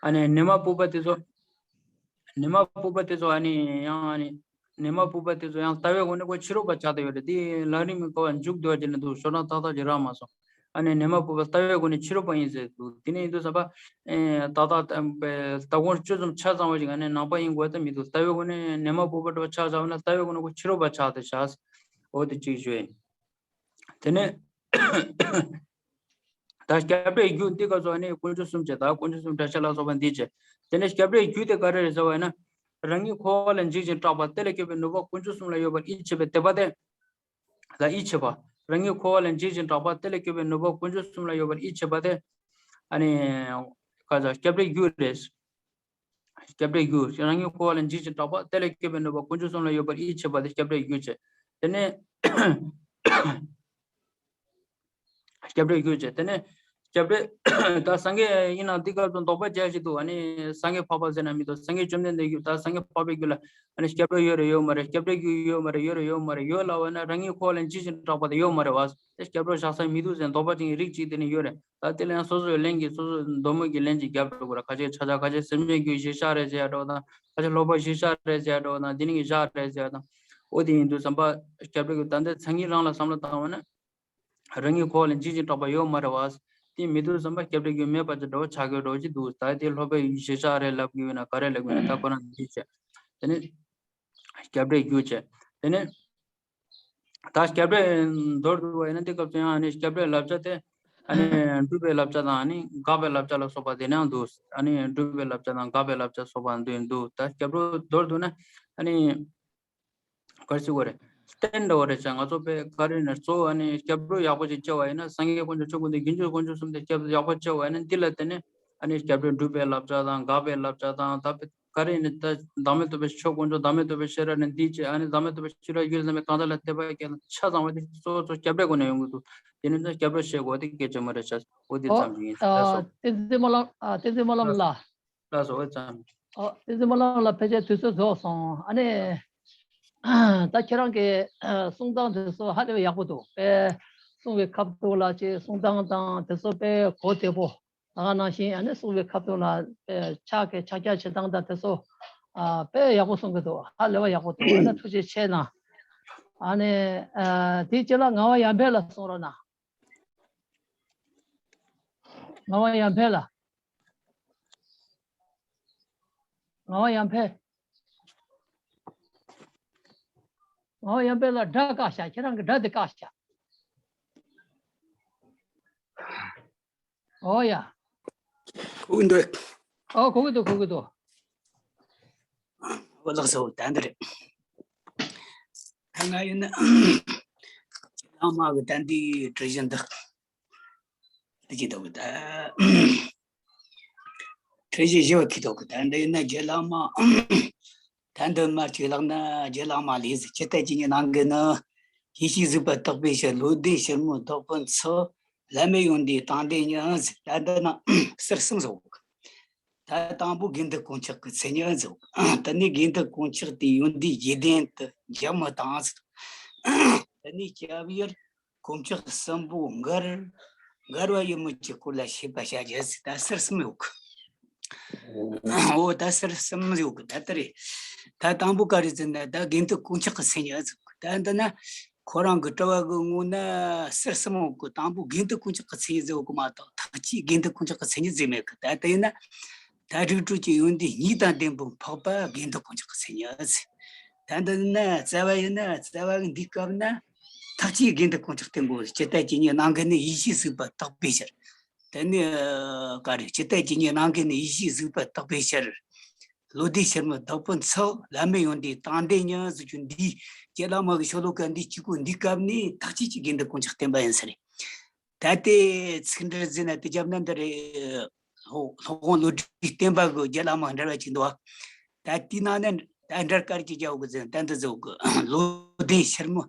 ཨ་ནི་ཉི་མ་སྤུབས་པ་དེ་ཚོ་ཉི་མ་སྤུབས་པ་དེ་ཚོ་ཨ་ནི་ཡང་ཨ་ནི་ཉི་མ་སྤུབས་པ་དེ་ཚོ་ཡང་ལྟ་བའི་སྒོ་ནས་ཁོ་ཕྱི་རོལ་པ་ཆགས་བསྡད་ཡོད་རེད། དེ་ལམ་རིམ་གྱི་སྐོར་མཇུག་བསྡུ་བ་བྱས་ནས་འདུག་ཤོག་གྲངས་ཏག་ཏག་ཅིག་རག་མ་སོང་། ཨ་ནི་ཉི་མ་སྤུབས་པ་ལྟ་བའི་སྒོ་ནས་ཕྱི་རོལ་པ་ཡིན་ཟེར་འདུག་དེ་ནས་ཡིན་དུས་ཙམ་པ་ཨེ་ཏག་ཏག་ལྟ་དགོངས་དཔྱོད་རྩོམ་ཆ་ཚང་བ་ཞིག་ཨ་ནི་ནང་པ་ཡིན་དགོས་ད་མི་འདུག་ལྟ་བའི་སྒོ་ནས་ཉི་མ་སྤུབས་པ་འདྲ་བ་ཆགས་བཞག་པ་ན་ལྟ་བའི་སྒོ་ནས་ཁོ་ཕྱི་རོལ་པ་ཆགས་བསྡད་ཤག་འོ་དེ་གཅིག་ཞུ་ཡིན། དེ་ནས་ད་སྐྱབས་འགྲོའི་རྒྱུ་འདི་ག་ཚོ་ནི་དཀོན་མཆོག་གསུམ་བྱས། ད་དཀོན་མཆོག་གསུམ་བྲལ་བྱ་ལ་སོགས་པ་འདི་བྱས། དེ་ནས་སྐྱབས་འགྲོའི་རྒྱུ་དེ་ག་རེ་རེད་ཟེར་བ་ཡིན་ན། རང་ཉིད་འཁོར་བ་ལས་འཇིགས་ཤིང་སྐྲག་པ་དེ་ལས་སྐྱོབ་པའི་ནུས་པ་དཀོན་མཆོག་གསུམ་ལ་ཡོད་པར་ཡིད་ཆེས་པའི་དད་པ་དེ། ལ་ཡིད་ཆེས་པ། རང་ཉིད་འཁོར་བ་ལས་འཇིགས་ཤིང་སྐྲག་པ་དེ་ལས་སྐྱོབ་པའི་ནུས་པ་དཀོན་མཆོག་གསུམ་ལ་ཡོད་པར་ཡིད་ཆེས་པ་དེ། ཨ་ནི་ག་ཚོད་སྐྱབས་འགྲོའི་རྒྱུ་རེད། སྐྱབས་འགྲོའི་རྒྱུ། རང་ཉིད་འཁོར་བ་ལས་འཇིགས་ཤིང་སྐྲག་པ་དེ་ལས་སྐྱོབ་པའི་ནུས་པ་དཀོན་མཆོག་གསུམ་ལ་ཡོད་པར་ཡིད་ཆེས་པ་དེ་སྐྱབས་འགྲོའི་རྒྱུ་བྱས། དེ་ནས་སྐྱབས་འགྲོའི་རྒྱུ་བྱས། དེ་ནས་སྐྱབས་འགྲོའི་ད་སངས་རྒྱས་ཡིན་ན་འདི་སྐབས་སུ་འདོགས་པ་བྱས་ཞིག་འདུག་ཨ་ནི་སངས་རྒྱས་འཕགས་པ་ཟེར་ན་མི་འདུག་སངས་རྒྱས་བཅོམ་ལྡན་འདས་རྒྱུ་ད་སངས་རྒྱས་འཕགས་པའི་རྒྱུད་ལ་ཨ་ནི་སྐྱབས་འགྲོ་ཡོད་རེད་ཡོད་མ་རེད། སྐྱབས་འགྲོའི་རྒྱུ་ཡོད་མ་རེད་ཡོད་རེད་ཡོད་མ་རེད། ཡོད་ལབ་པ་ན་རང་ཉིད་འཁོར་བ་ལས་འཇིགས་ཤིང་སྐྲག་པ་དེ་ཡོད་མ་རེད་བ། དེ་སྐྱབས་འགྲོ་བཞག་ས་མི་འདུག་ཟེར་འདོགས་པ་བྱེད་མཁན་རིགས་གཅིག་དེ་ནི་ཡོད་རེད། ད་དེ་ལ་ཡང་སོ་སོའི་ལན་གྱིས་སོ་སོའི་འདོད་མོས་ཀྱི་ལན་གྱིས་རྒྱབ་འགྲོ་དགོས་ར། ཁ་ཤས་ཆ་ཆ་ཁ་ཤས་སེམས་ཅན་རྒྱུད་གཞིར་བཞག་རེད་ཟེར་ཡ་འགྲོ་དང་། ཁ་ཤས་སློབ་པ་གཞིར་བཞག་རེད་ཟེར་ཡ་འགྲོ་དང་། འདི་ནི་གཞི་བཞག་རེད་ཟེར་ཡ་དང་། འོ་དེ་ཡིན་དུས་བསམ་པ་སྐྱབས་འགྲོ་གི་ད་ལྟ་མཚན་ཉིད་རང་ལ་བསམ་བློ་བཏང་བ་ན། རང་ཉིད་འཁོར་བ་ལས་འཇིགས་ཤིང་སྐྲག་པ་ཡོད་མ་རེད་བ། དེ་མི་འདུག་བསམ་པ་སྐྱབས་འགྲོ་རྒྱུ་མེད་པ་ཅིག་འདྲ་བོ་ཆགས་ཀྱི་འགྲོ་ཅིག་འདུག་ད་དེ་སློབ་པའི་གཞིར་བཞག་རེད་ལབ་ཀྱི་ཡོད་ན་ག་རེ་ལབ་ཀྱི་ཡོད་ན་ད་ཁོ་རང་འདི་བྱས། དེ་ནི་སྐྱབས་འགྲོའི་རྒྱུ་བྱས། དེ་ནི། ད་སྐྱབས་འགྲོའི་མདོར་བསྡུ་བ་ཡིན་ན་འདི་སྐབས་སུ་ཡང་ཨ་ནི་སྐྱབས་འགྲོའི་བསླབ་བྱ་དེ་ཨ་ནི་སྒྲུབ་པའི་བསླབ་བྱ་དང་ཨ་ནི་དགག་པའི་བསླབ་བྱ་ལ་སོགས་པ་དེ་ནའང་འདུག་ཨ་ནི་སྒྲུབ་པའི་བསླབ་བྱ་དང་དགག་པའི་བསླབ་བྱ་སོགས་པ་འདུས་འདུག་ད་སྐྱབས་འགྲོ་མདོར་བསྡུ་ན་ཨ་ནི་ག་རེ་ཟེར་དགོས་རེད། རྟེན་འདྲ་བོ་རེད་ཤག་ང་ཚོ་དཔེ་ག་རེ་ནས་གཙོ་བོ་ཨ་ནི་སྐྱབས་འགྲོ་ཡག་པོ་ཅིག་བྱས་པ་ཡིན་ན་སངས་རྒྱས་དཀོན་མཆོག་ཆོས་སྐུ་འདུས་རྒྱུན་གྱུར་དཀོན་མཆོག་གསུམ་དེ་སྐྱབས་ཡག་པོ་བྱས་པ་ཡིན་ན་འདི་ལ་བརྟེན་ནས་ཨ་ནི་སྐྱབས་འགྲོ་སྒྲུབ་པའི་བསླབ་བྱ་དང་དགག་པའི་བསླབ་བྱ་དང་ད་ག་རེ་ནི་ད་བདག་མེད་རྟོགས་པའི་ཆོས་དཀོན་མཆོག་བདག་མེད་རྟོགས་པའི་ཤེས་རབ་ནི་འདི་བྱས། ཨ་ནི་བདག་མེད་རྟོགས་པའི་ཤེས་རབ་ཡུལ་ཙམ་པའི་གང་ཟག་ལ་དད་པ་སྐྱེ་ལ་ཆ་ཚང་བ་དེ་གཙོ་བོ་གཙོ་སྐྱབས་འགྲོའི་སྒོ་ནས་ཡོང་གི་འདུག་དེ་ནི་ད་སྐྱབས་འགྲོ་བྱེད་དགོས་དེ་སྐད་ཆ་མ་རེད་ཤག་འོ་དེ་ཨོ། ཙམ་ཞིག་ཡིན། ལགས་སོ། བསྟན་འཛིན་སྨོན་ལམ། ཨ། བསྟན་འཛིན་སྨོན་ལམ་ལགས། ལགས་སོ། འོ་ཙམ། ཨོ། བསྟན་འཛིན་སྨོན་ལམ་ལགས་ཕལ་ཆེར་དུས་ཚོད་རྫོགས་སོང་། ཨ་ནི། ད་ཁྱེད་རང་གི་གསུང་སྟངས་དེ་ཚོ་ཧ་ལས་པའི་ཡག་པོ་འདུག་དཔེ་གསུང་བའི་ཁ་ཐུག་ལ་ཅིག་གསུང་སྟངས་དང་དེ་ཚོ་དཔེ་གོ་བདེ་པོ། ད་ག་ནང་བཞིན་ཨ་ནི་གསུང་བའི་ཁ་ཐུག་ལ་དཔེ་ཕྱག་གི་ཕྱག་རྒྱ་བྱེད་སྟངས་དང་དེ་ཚོ་ཨ་དཔེ་ཡག་པོ་གསུང་གི་འདུག་ཧ་ལས་པ་ཡག་པོ་འདུག་ཨ་ནི་ཐུགས་རྗེ་ཆེ་གནང་། ཨ་ནི་ཨ་དེའི་རྗེས་ལ་ངག་དབང་ཡར་འཕེལ་ལགས་གསུང་རོགས་གནང་། ངག་དབང་ཡར་འཕེལ་ལགས། ངག་དབང་ཡར་འཕེལ། ངག་དབང་ཡར་འཕེལ་ལགས་སྒྲ་བཀག་བཞག་ཁྱེད་རང་གི་སྒྲ་དེ་བཀག་བཞག་ཨོ་ཡ། གོ་གི་འདུག་ཨོ་གོ་གི་འདུག་གོ་གི་འདུག་ཨོ་ལགས་སོ། ད་འདི་རེད། ད་ང་ཡིན་ན་བླ་མ་གི་ད་འདི་གྲོས་གཞི་འདི། འདི་ཅི་འདུག་ད། ཁྲིད་གཞི་བཞི་བ་ཁི་ཐོག་གི་ད་འདི་ཡིན་ན་རྗེ་བླ་མ། ད་འདི་མ་གཅིག་ལག་ན་རྗེ་བླ་མ་ལས་ཟིག་ཅི་ལྟ་ཅི་ཉིད་ནང་གི་ནི། ཡེ་ཤེས་གཟིགས་པ་དག་པའི་ཕྱིར། བློ་ལྡན་ཕྱིར་མོས་བདག་པོ་འཚོལ། བླ་མེད་ཡོན་ཏན་དང་ལྡན་ཉིད་ཟིག་ད་འདི་ན་ཟུར་གསུམ་ཟིག་ད་དང་པོ་དགེ་འདུན་དཀོན་མཆོག་གི་མཚན་ཉིད་ཟིག་དེ་ནས་དགེ་འདུན་དཀོན་མཆོག་དེའི་ཡོན་ཏན་བརྒྱད་ལྡན་དུ་འཇོམས་མི་དང་ཟིག་དེ་ནས་སྐྱབས་ཡུལ། དཀོན་མཆོག་གསུམ་པོ་མགར། མགར་བ་ཡིན་མོད་ཀྱི་སྐོར་ལ་བཤད་པ་བྱ་རྒྱུ་ཟིག་ད་ཟུར་གསུམ་ཡོད་གི། འོ་ད་ཟུར་གསུམ་ཡོད་གི་ད་ལྟ་རེད། ད་དང་པོ་ག་རེ་ཟེར་ན་ད་དགེ་འདུན་དཀོན་མཆོག་གི་མཚན་ཉིད་ཟིག་ད་འདི་ན་ཁོ་རང་གི་དྲི་བ་གི་ངོ་ན་ཟུར་གསུམ་ཡོད་གི། དང་པོ་དགེ་འདུན་དཀོན་མཆོག་གི་མཚན་ཉིད་ཟིག་ཡོད་གི་མ་གཏོགས་ཐེངས་གཅིག་དགེ་འདུན་དཀོན་མཆོག་གི་མཚན་ཉིད་ཟིག་མེད་གི། ད་ལྟ་ཡིན་ན། ད་རིགས་དྲུག་གི་ཡོན་ཏན་གཉིས་དང་ལྡན་པའི་འཕགས་པ་དགེ་འདུན་དཀོན་མཆོག་གི་མཚན་ཉིད། ད་འདི་ན་རྩ་བ་ཡིན་ན་རྩ་བ་གི་འདིའི་སྐབས་ན་ཐེག་ཆེན་དགེ་འདུན་དཀོན་མཆོག་བསྟེན་དགོས། ཇི་ལྟར་ཇི་སྙེད་ནམ་མཁའི་ནི་ཡེ་ཤེས་གཟིགས་པ་དག་པའི་ཕྱིར། དེ་ནི་ག་རེ། ཇི་ལྟར་ཇི་སྙེད་ནམ་མཁའི་ནི་ཡེ་ཤེས་གཟིགས་པ་དག་པའི་ཕྱིར། བློ་ལྡན་ཕྱིར་མི་བདག་པོ་འཚོལ། བླ་མེད་ཡོན་ཏན་དང་ལྡན་ཉིད་ཟེར་རྒྱུ་འདི་རྗེ་བླ་མ་གི་ཤོ་ལོ་ཀ་འདི་གཅིག་པོ་འདིའི་སྐབས་ནས་ཐེག་ཆེན་གྱི་དགེ་འདུན་དཀོན་མཆོག་བསྟེན་པ་ཡིན་ས་རེད། ད་ལྟའི་ཚིག་འགྲེལ་ཟེར་ན་དེ་རྒྱབ་ན་འདི་རེད། སློབ་སློབ་དཔོན་བློ་གྲོས་བསྟན་པ་གི་རྗེ་བླ་མ་འགྲེལ་བ་ཅིག་འདུག་ད་དེའི་ནང་ནས་ད་འགྲེལ་ག་རེ་ཅིག་རྒྱག་དགོས་ཟེར་ན། ད་འདི་ཟེར་གི། བློ་ལྡན་ཕྱིར་མི་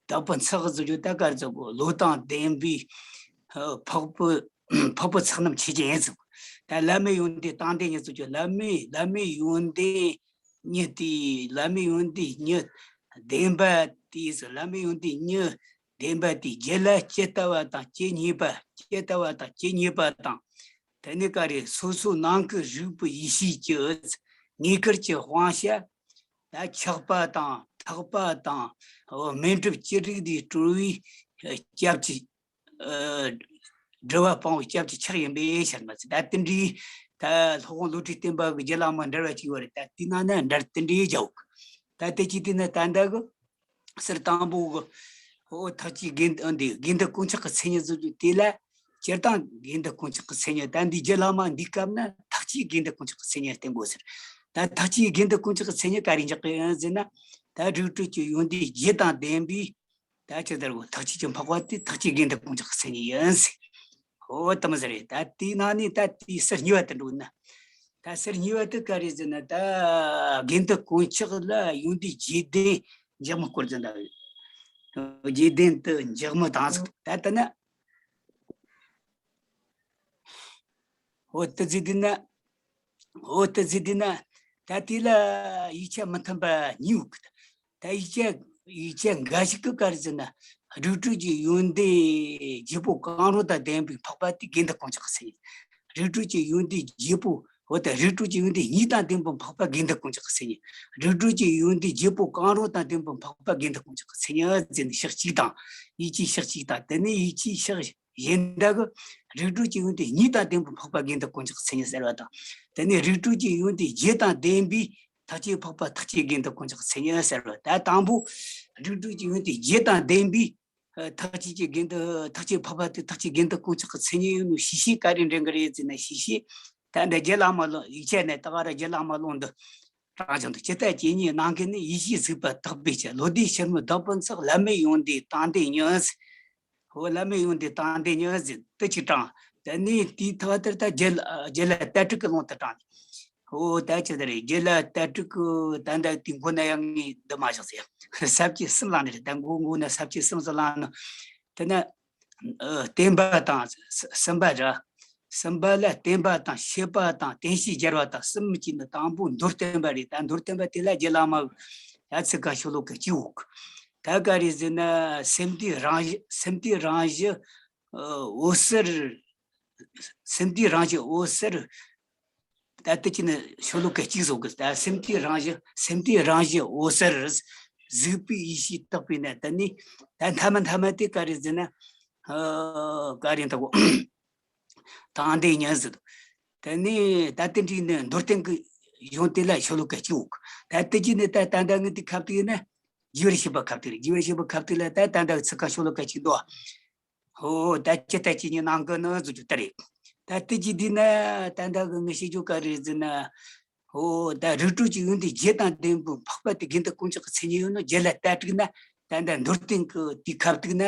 བདག་པོ་འཚོལ་ཟེར་རྒྱུ་ད་ག་རེ་ཟེར་གི། བློ་དང་ལྡན་པའི་འཕགས་པོ་འཕགས་པོ་ཚོགས་རྣམས་ཆོས་ཅན་ཡིན་ཟེར་གི། ད་བླ་མེད་ཡོན་ཏན་དང་ལྡན་ཉིད་ཟེར་རྒྱུ། བླ་མེད་བླ་མེད་ཡོན་ཏན་ཉིད་དེ། བླ་མེད་ཡོན་ཏན་ཉིད་ལྡན་པ་དེས། བླ་མེད་ཡོན་ཏན་ཉིད་ལྡན་པ་དེས་རྒྱུད་ལ་ཇི་ལྟ་བ་དང་ཇི་སྙེད་པ། ཇི་ལྟ་བ་དང་ཇི་སྙེད་པ་དང་། དེ་ནས་ག་རེ། སོ་སོ་ནང་གི་རིག་པའི་ཡེ་ཤེས་ཀྱི་དངོས་གར་གྱི་དབང་ཆ། ད་ཆགས་པ་དང་ཐག་པ་དང་སྨིན་གྲུབ་ཅི་རིགས་དེ་སྤྲོ་བའི་སྐྱབས་ཀྱི་སྒྲིབ་པ་སྤང་བའི་སྐྱབས་ཀྱི་ཕྱག་ཡིན་པའི་ཕྱིར་མ་ཟད། ད་དེ་འདྲའི་ད་སློབ་དཔོན་བློ་གྲོས་བསྟན་པ་གི་རྗེ་བླ་མ་འགྲེལ་བ་ཅིག་ཡོད་རེད། ད་དེའི་ནང་ན་འགྲེལ་དེ་འདྲའི་རྒྱག་གི། ད་དེ་ཅི་དེ་ན་ད་ལྟ་གི་ཟུར་དང་པོ་གི་འོ་ཐེག་ཆེན་དགེ་འདུན་འདི་དགེ་འདུན་དཀོན་མཆོག་གི་མཚན་ཉིད་ཟེར་རྒྱུ་དེ་ལ་སྤྱིར་བཏང་དགེ་འདུན་དཀོན་མཆོག་གི་མཚན་ཉིད། ད་འདི་རྗེ་བླ་མ་འདིའི་སྐབས་ན་ཐེག་ཆེན་དགེ་འདུན་དཀོན་མཆོག་གི་མཚན་ཉིད་བསྟན་དགོས་ཟེར། ད་ཐེག་ཆེན་དགེ་འདུན་དཀོན་མཆོག་གི་མཚན་ཉིད་ག་རེ་འཇོག་གི་ཡིན་ཟེར་ན། ད་རིགས་དྲུག་གི་ཡོན་ཏན་བརྒྱད་དང་ལྡན་པའི་ད་ཅི་ལྟར་གོ་ཐེག་ཆེན་གྱི་འཕགས་པ་དེ་ཐེག་ཆེན་དགེ་འདུན་དཀོན་མཆོག་གི་མཚན་ཉིད་ཡིན་ཟེར། འོ་དེ་མོ་ཟེར་རེད། ད་དེའི་ནང་ནས་ད་དེའི་ཟུར་གཉིས་པ་དེ་འགྲོ་ན། ད་ཟུར་གཉིས་པ་དེ་ག་རེ་ཟེར་ན། ད་དགེ་འདུན་དཀོན་མཆོག་ལ་ཡོན་ཏན་བརྒྱད་ལྡན་འཇགས་མི་སྐོར་ཟེར་འདུག་བརྒྱད་ལྡན་དུ་འཇགས་མི་དང་ཟེར། ད་ལྟ་ན། འོ་དེ་ཟེར་དུས་ན། འོ་དེ་ཟེར་དུས་ན། ད་དེ་ལ་ཡིག་ཆ་མི་མཐུན་པ་གཉིས་ཡོད་གི། ད་ཡིག་ཆ་ཡིག་ཆ་འགའ་ཞིག་གིས་ག་རེ་ཟེར་ན། རིགས་དྲུག་གི་ཡོན་ཏན་བརྒྱད་པོ་གང་རུང་དང་ལྡན་པའི་འཕགས་པ་དེ་དགེ་འདུན་དཀོན་མཆོག་གི་མཚན་ཉིད། རིགས་དྲུག་གི་ཡོན་ཏན་བརྒྱད་པོ། འོ་ད་རིགས་དྲུག་གི་ཡོན་ཏན་གཉིས་དང་ལྡན་པའི་འཕགས་པ་དགེ་འདུན་དཀོན་མཆོག་གི་མཚན་ཉིད། རིགས་དྲུག་གི་ཡོན་ཏན་བརྒྱད་པོ་གང་རུང་དང་ལྡན་པའི་འཕགས་པ་དགེ་འདུན་དཀོན་མཆོག་གི་མཚན་ཉིད་ཟེར་ནས་ཕྱོགས་གཅིག་དང་། ཡིད་ཆེས་ཕྱོགས་གཅིག་དང་། དེ་ནས་ཡིད་ཆེས་ཕྱོགས་གཞན་དག་གི་རིགས་དྲུག་གི་ཡོན་ཏན་གཉིས་དང་ལྡན་པའི་འཕགས་པ་དགེ་འདུན་དཀོན་མཆོག་གི་མཚན་ཉིད་ཟེར་བ་དང་། དེ་ནས་རིགས་དྲུག་གི་ཡོན་ཏན་བརྒྱད་དང་ལྡན་པའི་ཐེག་ཆེན་འཕགས་པ་ཐེག་ཆེན་དགེ་འདུན་དཀོན་མཆོག་གི་མཚན་ཉིད་ཟེར་བ། ད་དང་པོ་རིགས་དྲུག་གི་ཡོན་ཏན་བརྒྱད་དང་ལྡན་པའི་ཐེག་ཆེན་གྱི་དགེ་འདུན། ཐེག་ཆེན་འཕགས་པ་དེ་ཐེག་ཆེན་དགེ་འདུན་དཀོན་མཆོག་གི་མཚན་ཉིད་ཡིན་ནོ་ཞེས་བཤད་ག་རེ་འདྲེན་གི་རེད་ཟེར་ན། ཞེས་བཤད་ད་འདི་རྗེ་བླ་མ་ལུང་ཡིག་ཆ་ནས་ད་ག་ར་རྗེ་བླ་མ་ལུང་འདི་དྲངས་བྱུང་འདུག་ཇི་ལྟར་ཇི་སྙེད་ནམ་མཁའི་ནི་ཡེ་ཤེས་གཟིགས་པ་དག་པའི་ཕྱིར། བློ་ལྡན་ཕྱིར་མི་བདག་པོ་འཚོལ། བླ་མེད་ཡོན་ཏན་དང་ལྡན་ཉིད། འོ་བླ་མེད་ཡོན་ཏན་དང་ལྡན་ཉིད་ཟེར་དེ་གཅིག་དྲངས། དེ་ནས་དེའི་ཐོག་དེར་ད་རྒྱལ་རྒྱལ་བ་དྭ་ཕྲུག་གི་ལུང་དུ་དྲངས་ནས། འོ་ད་ཅི་ཟེར་རེད། རྒྱལ་བ་དྭ་ཕྲུག་གི་ད་ལྟ་དེའི་མགོ་ན་ཡང་ངས་འདི་མ་བཞག་ཟེར། ས་བཅད་གསུམ་བླངས་ནས་རེད། ད་མགོ་མགོ་ན་ས་བཅད་གསུམ་ཙམ་བླངས་ནས། དེ་ན། ཨ། བརྟེན་པ་དང་གསུམ་པ་ར། གསུམ་པ་ལ་བརྟེན་པ་དང་ཤེས་པ་དང་བརྟེན་བྱའི་སྦྱར་བ་དང་གསུམ་གྱི་ནི་དང་པོ་མདོར་བསྟན་པ་རེད། ད་མདོར་བསྟན་པ་དེ་ལ་རྗེ་བླ་མ་ཡ་ཚིག་ག་ཤོ་ལོ་ཀ་གཅིག་ཡོད། ད་ག་རེ་ཟེར་ན། སེམས་དེའི་རང་བཞིན། སེམས་དེའི་རང་བཞིན་འོད་གསལ། སེམས་དེའི་རང་བཞིན་འོད་གསལ། ད་ལྟ་ཅི་ནི་ཤོ་ལོ་ཀ་གཅིག་བཟོ་གི། ད་སེམས་དེའི་རང་བཞིན། སེམས་དེའི་རང་བཞིན་འོད་གསལ་གཟིགས་པའི་ཡེ་ཤེས་དག་པས་ན། ད་ནི་ད་མཐའ་མ་མཐའ་མ་དེ་ག་རེ་ཟེར་ན། ཨ། ག་རེ་འདུག་དང་ལྡན་ཉིད་ཟེར། དེ་ནས་ད་དེ་འདྲའི་ནི་མདོར་བསྟན་གྱི་གཞུང་དེ་ལ་ཤོ་ལོ་ཀ་གཅིག་ཡོད། ད་དེ་གཅིག་ནི་ད་ད་ལྟ་ངས་དེ་ཁ་ཐུག་ཡིན་ན། རྒྱས་པར་བཤད་པ་ཁ་ཐུག་རེད། རྒྱས་པར་བཤད་པ་ཁ་ཐུག་ལ་ད་ད་ལྟ་ཚིག་ཁ་ཤོ་ལོ་ཀ་གཅིག་འདུག་འོ་ད་ཇི་ལྟར་ཇི་སྙེད་ནམ་མཁའི་ནི་ཟེར་རྒྱུ་དེ་རེད། ད་དེ་གཅིག་འདི་ན་ད་ལྟ་གི་ངས་བཤད་རྒྱུ་ག་རེ་ཟེར་ན། འོ་ད་རིགས་དྲུག་གི་ཡོན་ཏན་བརྒྱད་དང་ལྡན་པའི་འཕགས་པ་དེ་དགེ་འདུན་དཀོན་མཆོག་གི་མཚན་ཉིད་ཡིན་ནོ། རྒྱུད་ལ་ལྟ་དྲུག་ན་ད་ལྟ་མདོར་བསྟན་གྱི་དེའི་ཁ་ཐུག་ན་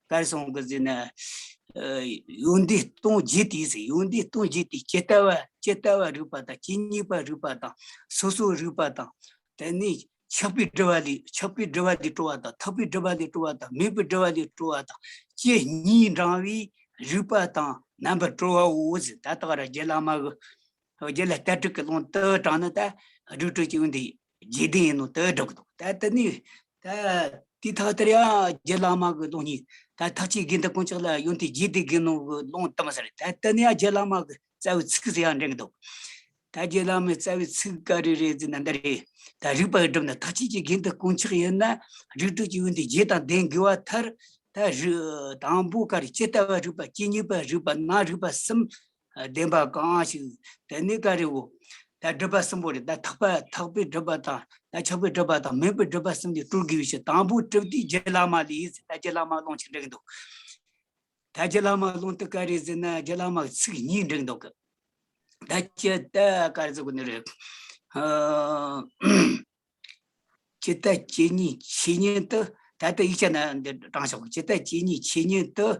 ག་རེ་གསུངས་གི་ཟེར་ན། ཨ། ཡོན་ཏན་སྟོང་བརྒྱད་དེ་ཟེར། ཡོན་ཏན་སྟོང་བརྒྱད་དེ་ཇི་ལྟ་བ་ཇི་ལྟ་བ་རིག་པ་དང་། ཇི་སྙེད་པ་རིག་པ་དང་། སོ་སོ་རིག་པ་དང་། དེ་ནས་ཆགས་པའི་སྒྲིབ་པ་ལས། ཆགས་པའི་སྒྲིབ་པ་ལས་གྲོལ་བ་དང་། ཐོགས་པའི་སྒྲིབ་པ་ལས་གྲོལ་བ་དང་། མེད་པའི་སྒྲིབ་པ་ལས་གྲོལ་བ་དང་། ཇི་སྙེད་འབྲིང་བའི་རིག་པ་དང་རྣམ་པར་གྲོལ་བའོ་ཟེར། ད་ལྟ་ག་ར་རྗེ་བླ་མ་གི་རྒྱུད་ལ་ལྟ་དྲུག་གི་ལུང་དུ་དྲངས་ནས། ད་རིགས་དྲུག་གི་ཡོན་ཏན་བརྒྱད་ལྡན་ཡིན་ནོ་དེ་སྒྲུབ་ཀྱི་འདུག་ད་དེ་ནས་ད་དེའི་ཐོག་དེར་ཡང་རྗེ་བླ་མ་གི་ལུང་གཉིས། ད་ཐེག་ཆེན་དགེ་འདུན་དཀོན་མཆོག་ལ་ཡོན་ཏན་བརྒྱད་ལྡན་དགེ་འདུན་གྱི་ལུང་དུ་མ་ཟེར། ད་དེ་ནས་ཡང་རྗེ་བླ་མ་གི་རྩ་བའི་ཚིག་ཟེར་ཡང་འདྲེན་གྱི་འདུག་ད་རྗེ་བླ་མའི་རྩ་བའི་ཚིག་ག་རེ་རེད་ཟེར་ན་འདི་རེད། ད་རིགས་པ་སྒྲུབ་ན། ཐེག་ཆེན་གྱི་དགེ་འདུན་དཀོན་མཆོག་ཡིན་ན་རིགས་དྲུག་གི་ཡོན་ཏན་བརྒྱད་དང་ལྡན་དགོས་པ་མཐར། ད་རིགས་དང་པོ་ག་རེ། ཇི་ལྟ་བ་རིག་པ། ཇི་སྙེད་པ་རིག་པ། རྣམ་རིག་པ་གསུམ། བདེན་པ་གང་ཞིག་དེ་ནི་ག་རེ་བོ། ད་སྒྲུབ་པ་གསུམ་པོ་རེད། ད་ཐེག་པ་ཐེག་པའི་སྒྲུབ་པ་དང་། ད་ཆགས་པའི་སྒྲུབ་པ་དང་མེད་པའི་སྒྲུབ་པ་གསུམ་གྱིས་གྲོལ་དགོས་པའི་ཕྱིར། དང་པོ་གྲུབ་དུས་རྒྱུ་ལ་མ་ལས་ཟེར། ད་རྒྱུ་ལ་མ་ལོངས་ཅིག་འགྲིག་འདུག་ད་རྒྱུ་ལ་མ་ལོངས་དུས་ག་རེ་ཟེར་ན། རྒྱུ་ལ་མ་ཚིག་གཉིས་འགྲིག་འདུག་གི། ད་ཅི་ད་ག་རེ་ཟེར་དགོས་ནི་རེད། ཨ། ཇི་ལྟ་ཇི་སྙེད་ཆོས་ཉིད་དུ། ད་ལྟ་ཡིག་ཆ་ན་འདི་དྲངས་ཤོག་ཇི་ལྟ་ཇི་སྙེད་ཆོས་ཉིད་དུ།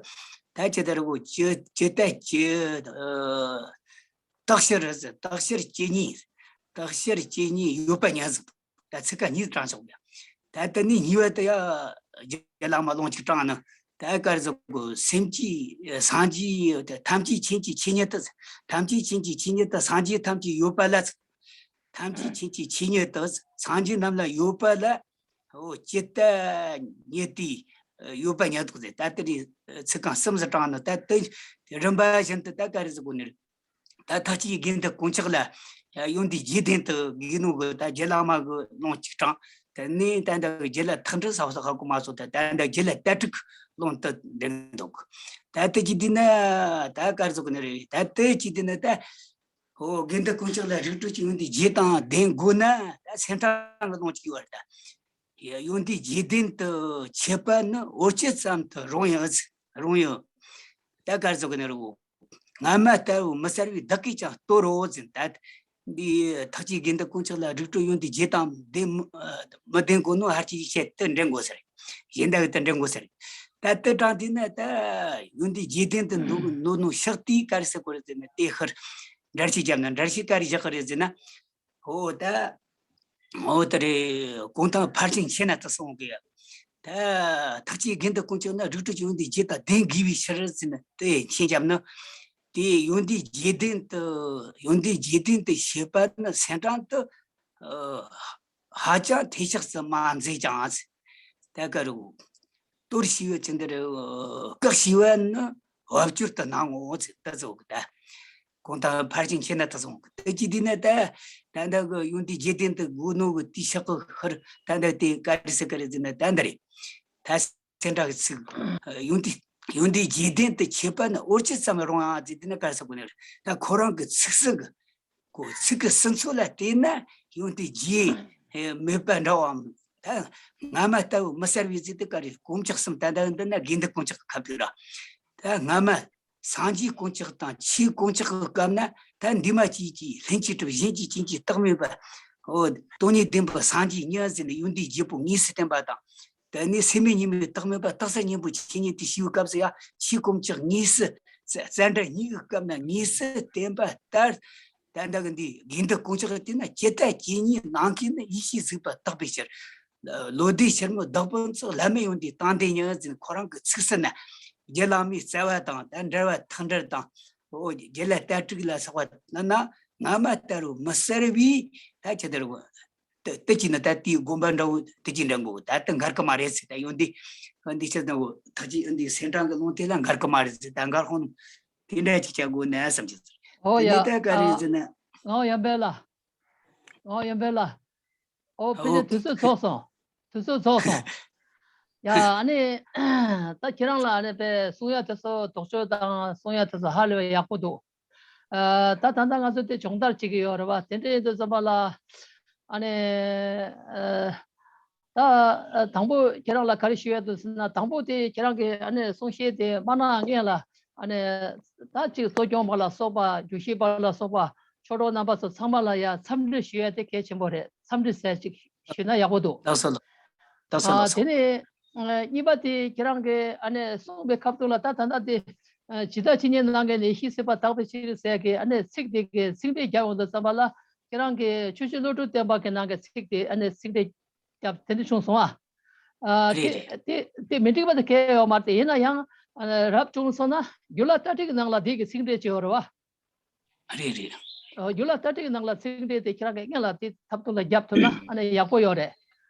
ད་ཇི་ལྟར་བོ་ཇི་ཇི་ལྟ་ཇི། ཨ། དག་ཕྱིར་ཟེར། དག་ཕྱིར་ཇི་སྙེད། དག་ཕྱིར་ཇི་སྙེད་ཡོད་པ་ཉིད་ཟེར། ད་ཚིག་ཁ་གཉིས་དྲངས་ཤོག་ཡ། ད་ལྟ་ནི་གཉིས་པ་དེ་ཡ་རྒྱུ་ལ་མ་ལོངས་ཅིག་དྲངས་ནི། ད་ག་རེ་ཟེར་དགོས། སེམས་ཀྱི་སངས་རྒྱས་ཐམས་ཅད་མཁྱེན་གྱི་ཆོས་ཉིད་དུ། ཐམས་ཅད་མཁྱེན་གྱི་ཆོས་ཉིད་དུ་སངས་རྒྱས་ཐམས་ཅད་ཡོད་པ་ལ། ཐམས་ཅད་མཁྱེན་གྱི་ཆོས་ཉིད་དུ་སངས་རྒྱས་རྣམས་ལ་ཡོད་པ་ལ། འོ་ཇི་ལྟ་ཉིད་དུ་ཡོད་པ་ཉིད་དུ་ཟེར། ད་དེ་རེད། ཚིག་རྐང་གསུམ་ཟིག་དྲངས་ནི། ད་དེ་རིམ་པ་བཞིན་དུ་ད་ག་རེ་ཟེར་དགོས་ནི་རེད། ད་ཐེག་ཆེན་དགེ་འདུན་དཀོན་མཆོག་ལ་ཡོན་ཏན་བརྒྱད་ལྡན་དུ་དགོས་ནོ་གི། ད་རྒྱུ་ལ་མ་གི་ལོངས་ཅིག་དྲངས། དེ་ནས་ད་འདི་རྒྱུད་ལ་ཐེག་འགྲིག་ས་བ་ས་ཧ་གོ་མ་སོང་། ད་ད་འདི་རྒྱུད་ལ་ལྟ་གྲུབ་ལོངས་དུ་འདི་འདུག་ད་དེ་ཅི་དེ་ན་ད་ག་རེ་ཟེར་དགོས་ནི་རེད། ད་དེ་ཅི་དེ་ན་ད། ཨོ་དགེ་འདུན་དཀོན་མཆོག་ལ་རིགས་དྲུག་གི་ཡོན་ཏན་བརྒྱད་དང་ལྡན་དགོས་ན། ད་སེམས་ཁྲལ་གི་ལོངས་ཅིག་ཡོད་རེད། ད་ཡོན་ཏན་བརྒྱད་ལྡན་དུ་བྱེད་པ་ནི་འོ་ཅི་ཙམ་དུ་རུང་ཡང་རུང་ཡང་། ད་ག་རེ་ཟེར་དགོས་ནི་རེད། སྔ་མ་ལྟ་བུ་མི་གསལ་བའི་བདག་གིས་ཀྱང་སྟོར་རོ་ཟེར། ད་འདི་ཐེག་ཆེན་དགེ་འདུན་དཀོན་མཆོག་ལ་རིགས་དྲུག་ཡོན་ཏན་བརྒྱད་དང་ལྡན་མི་ལྡན་དགོས་ནོ་ཧར་གྱི་ཡིག་ཆ་དེ་འདྲེན་དགོས་ཟེར། གཞན་དག་དེ་འདྲེན་དགོས་ཟེར། ད་དེ་དྲངས་དུས་ན་ད་ཡོན་ཏན་བརྒྱད་ལྡན་དུ་འདུག་ནོ་ནོ་ཤག་དེ་ག་རེ་ཟེར་དགོས་རེད་ཟེར་ན། དེ་ཧར་འགྲེལ་བཤད་བརྒྱབ་ན། འགྲེལ་བཤད་ག་རེ་བཞག་གི་རེད་ཟེར་ན། ཨོ་ད། ཨོ་ད་རེད། གུང་ཐང་ཕར་ཕྱིན་ཁྱེད་ན་ད་གསུང་གི། ད་ཐེག་ཆེན་དགེ་འདུན་དཀོན་མཆོག་ན་རིགས་དྲུག་གི་ཡོན་ཏན་བརྒྱད་དང་ལྡན་དགོས་པའི་ཕྱིར་ཟེར་ན། དེ་མཁྱེན་རྒྱབ་ན། དེ་ཡོན་ཏན་བརྒྱད་ལྡན་དུ་ཡོན་ཏན་བརྒྱད་ལྡན་དུ་བྱེད་པ་ནི་སེམས་ཁྲལ་དུ། ཨ། ཧ་ཅང་ཐེ་ཆགས་སུ་མ་མཛད་ཀྱང་། ད་ག་རུ། གཏོར་ཞེས་པ་ཅི་འདིར་བཀག་ཞེས་པ་ནི་བབ་ཅོལ་དུ་སྣང་ངོ་། ཚིག་ད་ཚོ་གི་ད། གུང་ཐང་ཕར་ཕྱིན་ཁྱེད་ན་ད་སོང་གི། ད་ཅི་དེ་ན་ད། ད་ད་གི་ཡོན་ཏན་བརྒྱད་ལྡན་དུ་དགོས་ནོ་གི་དེའི་ཕྱག་གི་ཧར་ད་ད་དེ་ག་རེ་ཟེར་ག་རེ་ཟེར་ན། ད་འདི་རེད། ད་སེམས་ཁྲལ་གི་ཚིག་ཡོན་ཏན་ཡོན་ཏན་བརྒྱད་ལྡན་དུ་བྱེད་པ་ནི་འོ་ཅི་ཙམ་རུང་ཡང་ཟེར། དེ་ན་ག་རེ་ཟེར་དགོས་ནི་རེད། ད་ཁོ་རང་གི་ཚིག་ཟིན་གི། ཁོ་ཚིག་གི་ཟིན་ཚུལ་ལ་བལྟས་ན་ཡོན་ཏན་བརྒྱད་མེད་པ་འདྲ་བའམ། ད་སྔ་མ་ལྟ་བུ་མི་གསལ་བའི་ཚིག་དེ་ག་རེ། དཀོན་མཆོག་གསུམ། ད་ད་འདི་ན་དགེ་འདུན་དཀོན་མཆོག་གི་ཁ་ཐུག་ར། ད་སྔ་མ་སངས་རྒྱས་དཀོན་མཆོག་དང་ཆོས་དཀོན་མཆོག་གི་སྐབས་ན། ད་འདུས་མ་བྱས་ཀྱི་ལྷན་ཅིག་གྲུབ་གཞན་གྱིས་བྱིན་གྱིས་བརྟག་མེད་པ། འོ་སྟོང་ཉིད་བདེན་པའི་སངས་རྒྱས་ཉིད་ཟེར་ནས་ཡོན་ཏན་བརྒྱད་པོ་དངོས་སུ་བསྟན་པ་དང་། དེ་ནས་སེམས་མེད་གཉིས་མེད་བརྟག་མེད་པ། རྟག་གསལ་གཉེན་པོའི་ཆོས་ཉིད་དེ་ཞུ་བའི་སྐབས་སུ་ཡང་ཆོས་དཀོན་མཆོག་དངོས་སུ། རྩ་འགྲེལ་གཉིས་ཀྱི་སྐབས་ན་དངོས་སུ་བསྟན་པ་ལྟར། ད་ལྟ་གི་འདི་དགེ་འདུན་དཀོན་མཆོག་གི་དེ་ན་ཇི་ལྟ་ཇི་སྙེད་ནམ་མཁའི་ནི་ཡེ་ཤེས་གཟིགས་པ་དག་པའི་ཕྱིར། བློ་ལྡན་ཕྱིར་མི་བདག་ཕུན་ཚོགས། ལམ་མེད་ཡོན་ཏན་དང་ལྡན་ཉིད་ཟེར། ཁོ་རང་གི་ཚིག་ཟིན་ན་རྒྱུད་བླ་མའི་རྩ་བ་དང་། ད་འགྲེལ་པ་ཐེག་འགྲེལ་དང་། འོ་རྒྱུད་བླ་ལྟ་དྲུག་ལ་སོགས་པ་ན་ན་སྔ་མ་ལྟར་རུ་མི་གསལ་བའི་ད་ཅི་ལྟར་བོ། དེ་དེ་གཅིག་ནི་ད་དེའི་དགོངས་པ་འདྲ་བོ་དེ་གཅིག་འདྲ་འགོ། ད་དེ་འགལ་གི་མ་རེད་ཟེར། ད་ཡོན་ཏན་འདི་ཆ་ནི་འོ་ཐག་གཅིག་འདི་སེམས་ཁྲལ་གི་ལུང་དེ་ལ་འགལ་གི་མ་རེད་ཟེར། ད་འགལ་ཁོང་དེ་འདྲ་ཅིག་བྱ་དགོས་ན་བསམ་གྱི་ཟེར། ཨོ་དེ་ཡ། ནས་ད་ག་རེ་ཨ། ཟེར་ན། ཨོ་ཡ་འབེ་ལ། ཨོ་ཡ་འབེ་ལ། ཨོ་ཕལ་ཆེར་ཨོ་དུས་ཚོད་རྫོགས་སོང་། དུས་ཚོད་རྫོགས་སོང་། ཡ་ཨ་ནི། ད་ཁྱེད་རང་ལ་ཨ་ནི་དཔེ་གསུང་ཡ་དེ་ཚོ་དོགས་གཅོད་དང་གསུང་ཡ་དེ་ཚོ་ཧ་ལས་པའི་ཡག་པོ་འདུག་ཨ། ད་ད་ལྟ་ང་ཚོ་དེ་སྦྱོང་བརྡར་བྱེད་ཀྱི་ཡོད་རེད་བ། དེ་འདྲ་ཡིན་དུས་ཙམ་པ་ལ། ཨ་ནི། ཨ། ད་དང་པོ་ཁྱེད་རང་ལ་ག་རེ་ཞུ་ཡ་འདུག་ཟེར་ན། དང་པོ་དེ་ཁྱེད་རང་གི་ཨ་ནི་གསུང་བཤད་དེ་མ་གནང་སྔོན་ལ། ཨ་ནི་ད་ཅིག་གཙོ་སྐྱོང་པ་ལ་སོགས་པ། རྒྱུགས་ཤེས་པ་ལ་སོགས་པ། ཆོས་གྲོགས་རྣམ་པ་ཚོ་ཚང་མ་ལ་ཡ་འཚམས་འདྲི་ཞུ་ཡ་དེ་གལ་ཆེན་པོ་རེད། འཚམས་འདྲི་ཟེར་ཅིག་ཞུས་ན་ཡག་པོ་འདུག་ལགས་སོ། ལགས་སོ། ཨ། ལགས་སོ། དེ་ནས་ཨ་གཉིས་པ་དེ་ཁྱེད་རང་གིས་ཨ་ནི་གསུངས་པའི་ཁ་ཐུག་ལ། ད་ད་ལྟ་དེ་ཨ་ཇི་ལྟ་ཇི་སྙེད་ནམ་མཁའི་ནི་ཡེ་ཤེས་གཟིགས་པ་དག་པའི་ཕྱིར་ཟེར་གི་ཨ་ནི་ཚིག་དེ་གི་ཚིག་འགྲེལ་རྒྱག་ཡོང་དུས་ཙམ་པ་ལ། ཁྱེད་རང་གིས་ཆོས་རྗེ་བློ་གྲོས་བསྟན་པ་གི་ནང་གི་ཚིག་དེ་ཨ་ནི་ཚིག་འགྲེལ་རྒྱབ་དེ་འདྲ་བྱུང་སོང་ཨ། ཨ། རེད་དེ་རེད། དེ་དེ་མི་འགྲིག་པ་དེ་གལ་ཡོད་མ་རེད། དེ་ཡིན་ན་ཡང་ཨ་རབ་བྱུང་སོང་ན་རྒྱུད་བླ་ལྟ་བྲལ་གྱི་ནང་ལ་དེ་གི་ཚིག་འགྲེལ་བྱས་ཡོད་རེད་བ། རེད་རེད། ཨ། རྒྱུད་བླ་ལྟ་བྲལ་གྱི་ནང་ལ་ཚིག་འགྲེལ་དེ་ཁྱེད་རང་གིས་སྔོན་ལ་དེ་ཐབས་ཐུག་ལ་རྒྱབ་ཐུབ་ན་ཨ་ནི་ཡག་པོ་ཡོད་རེད།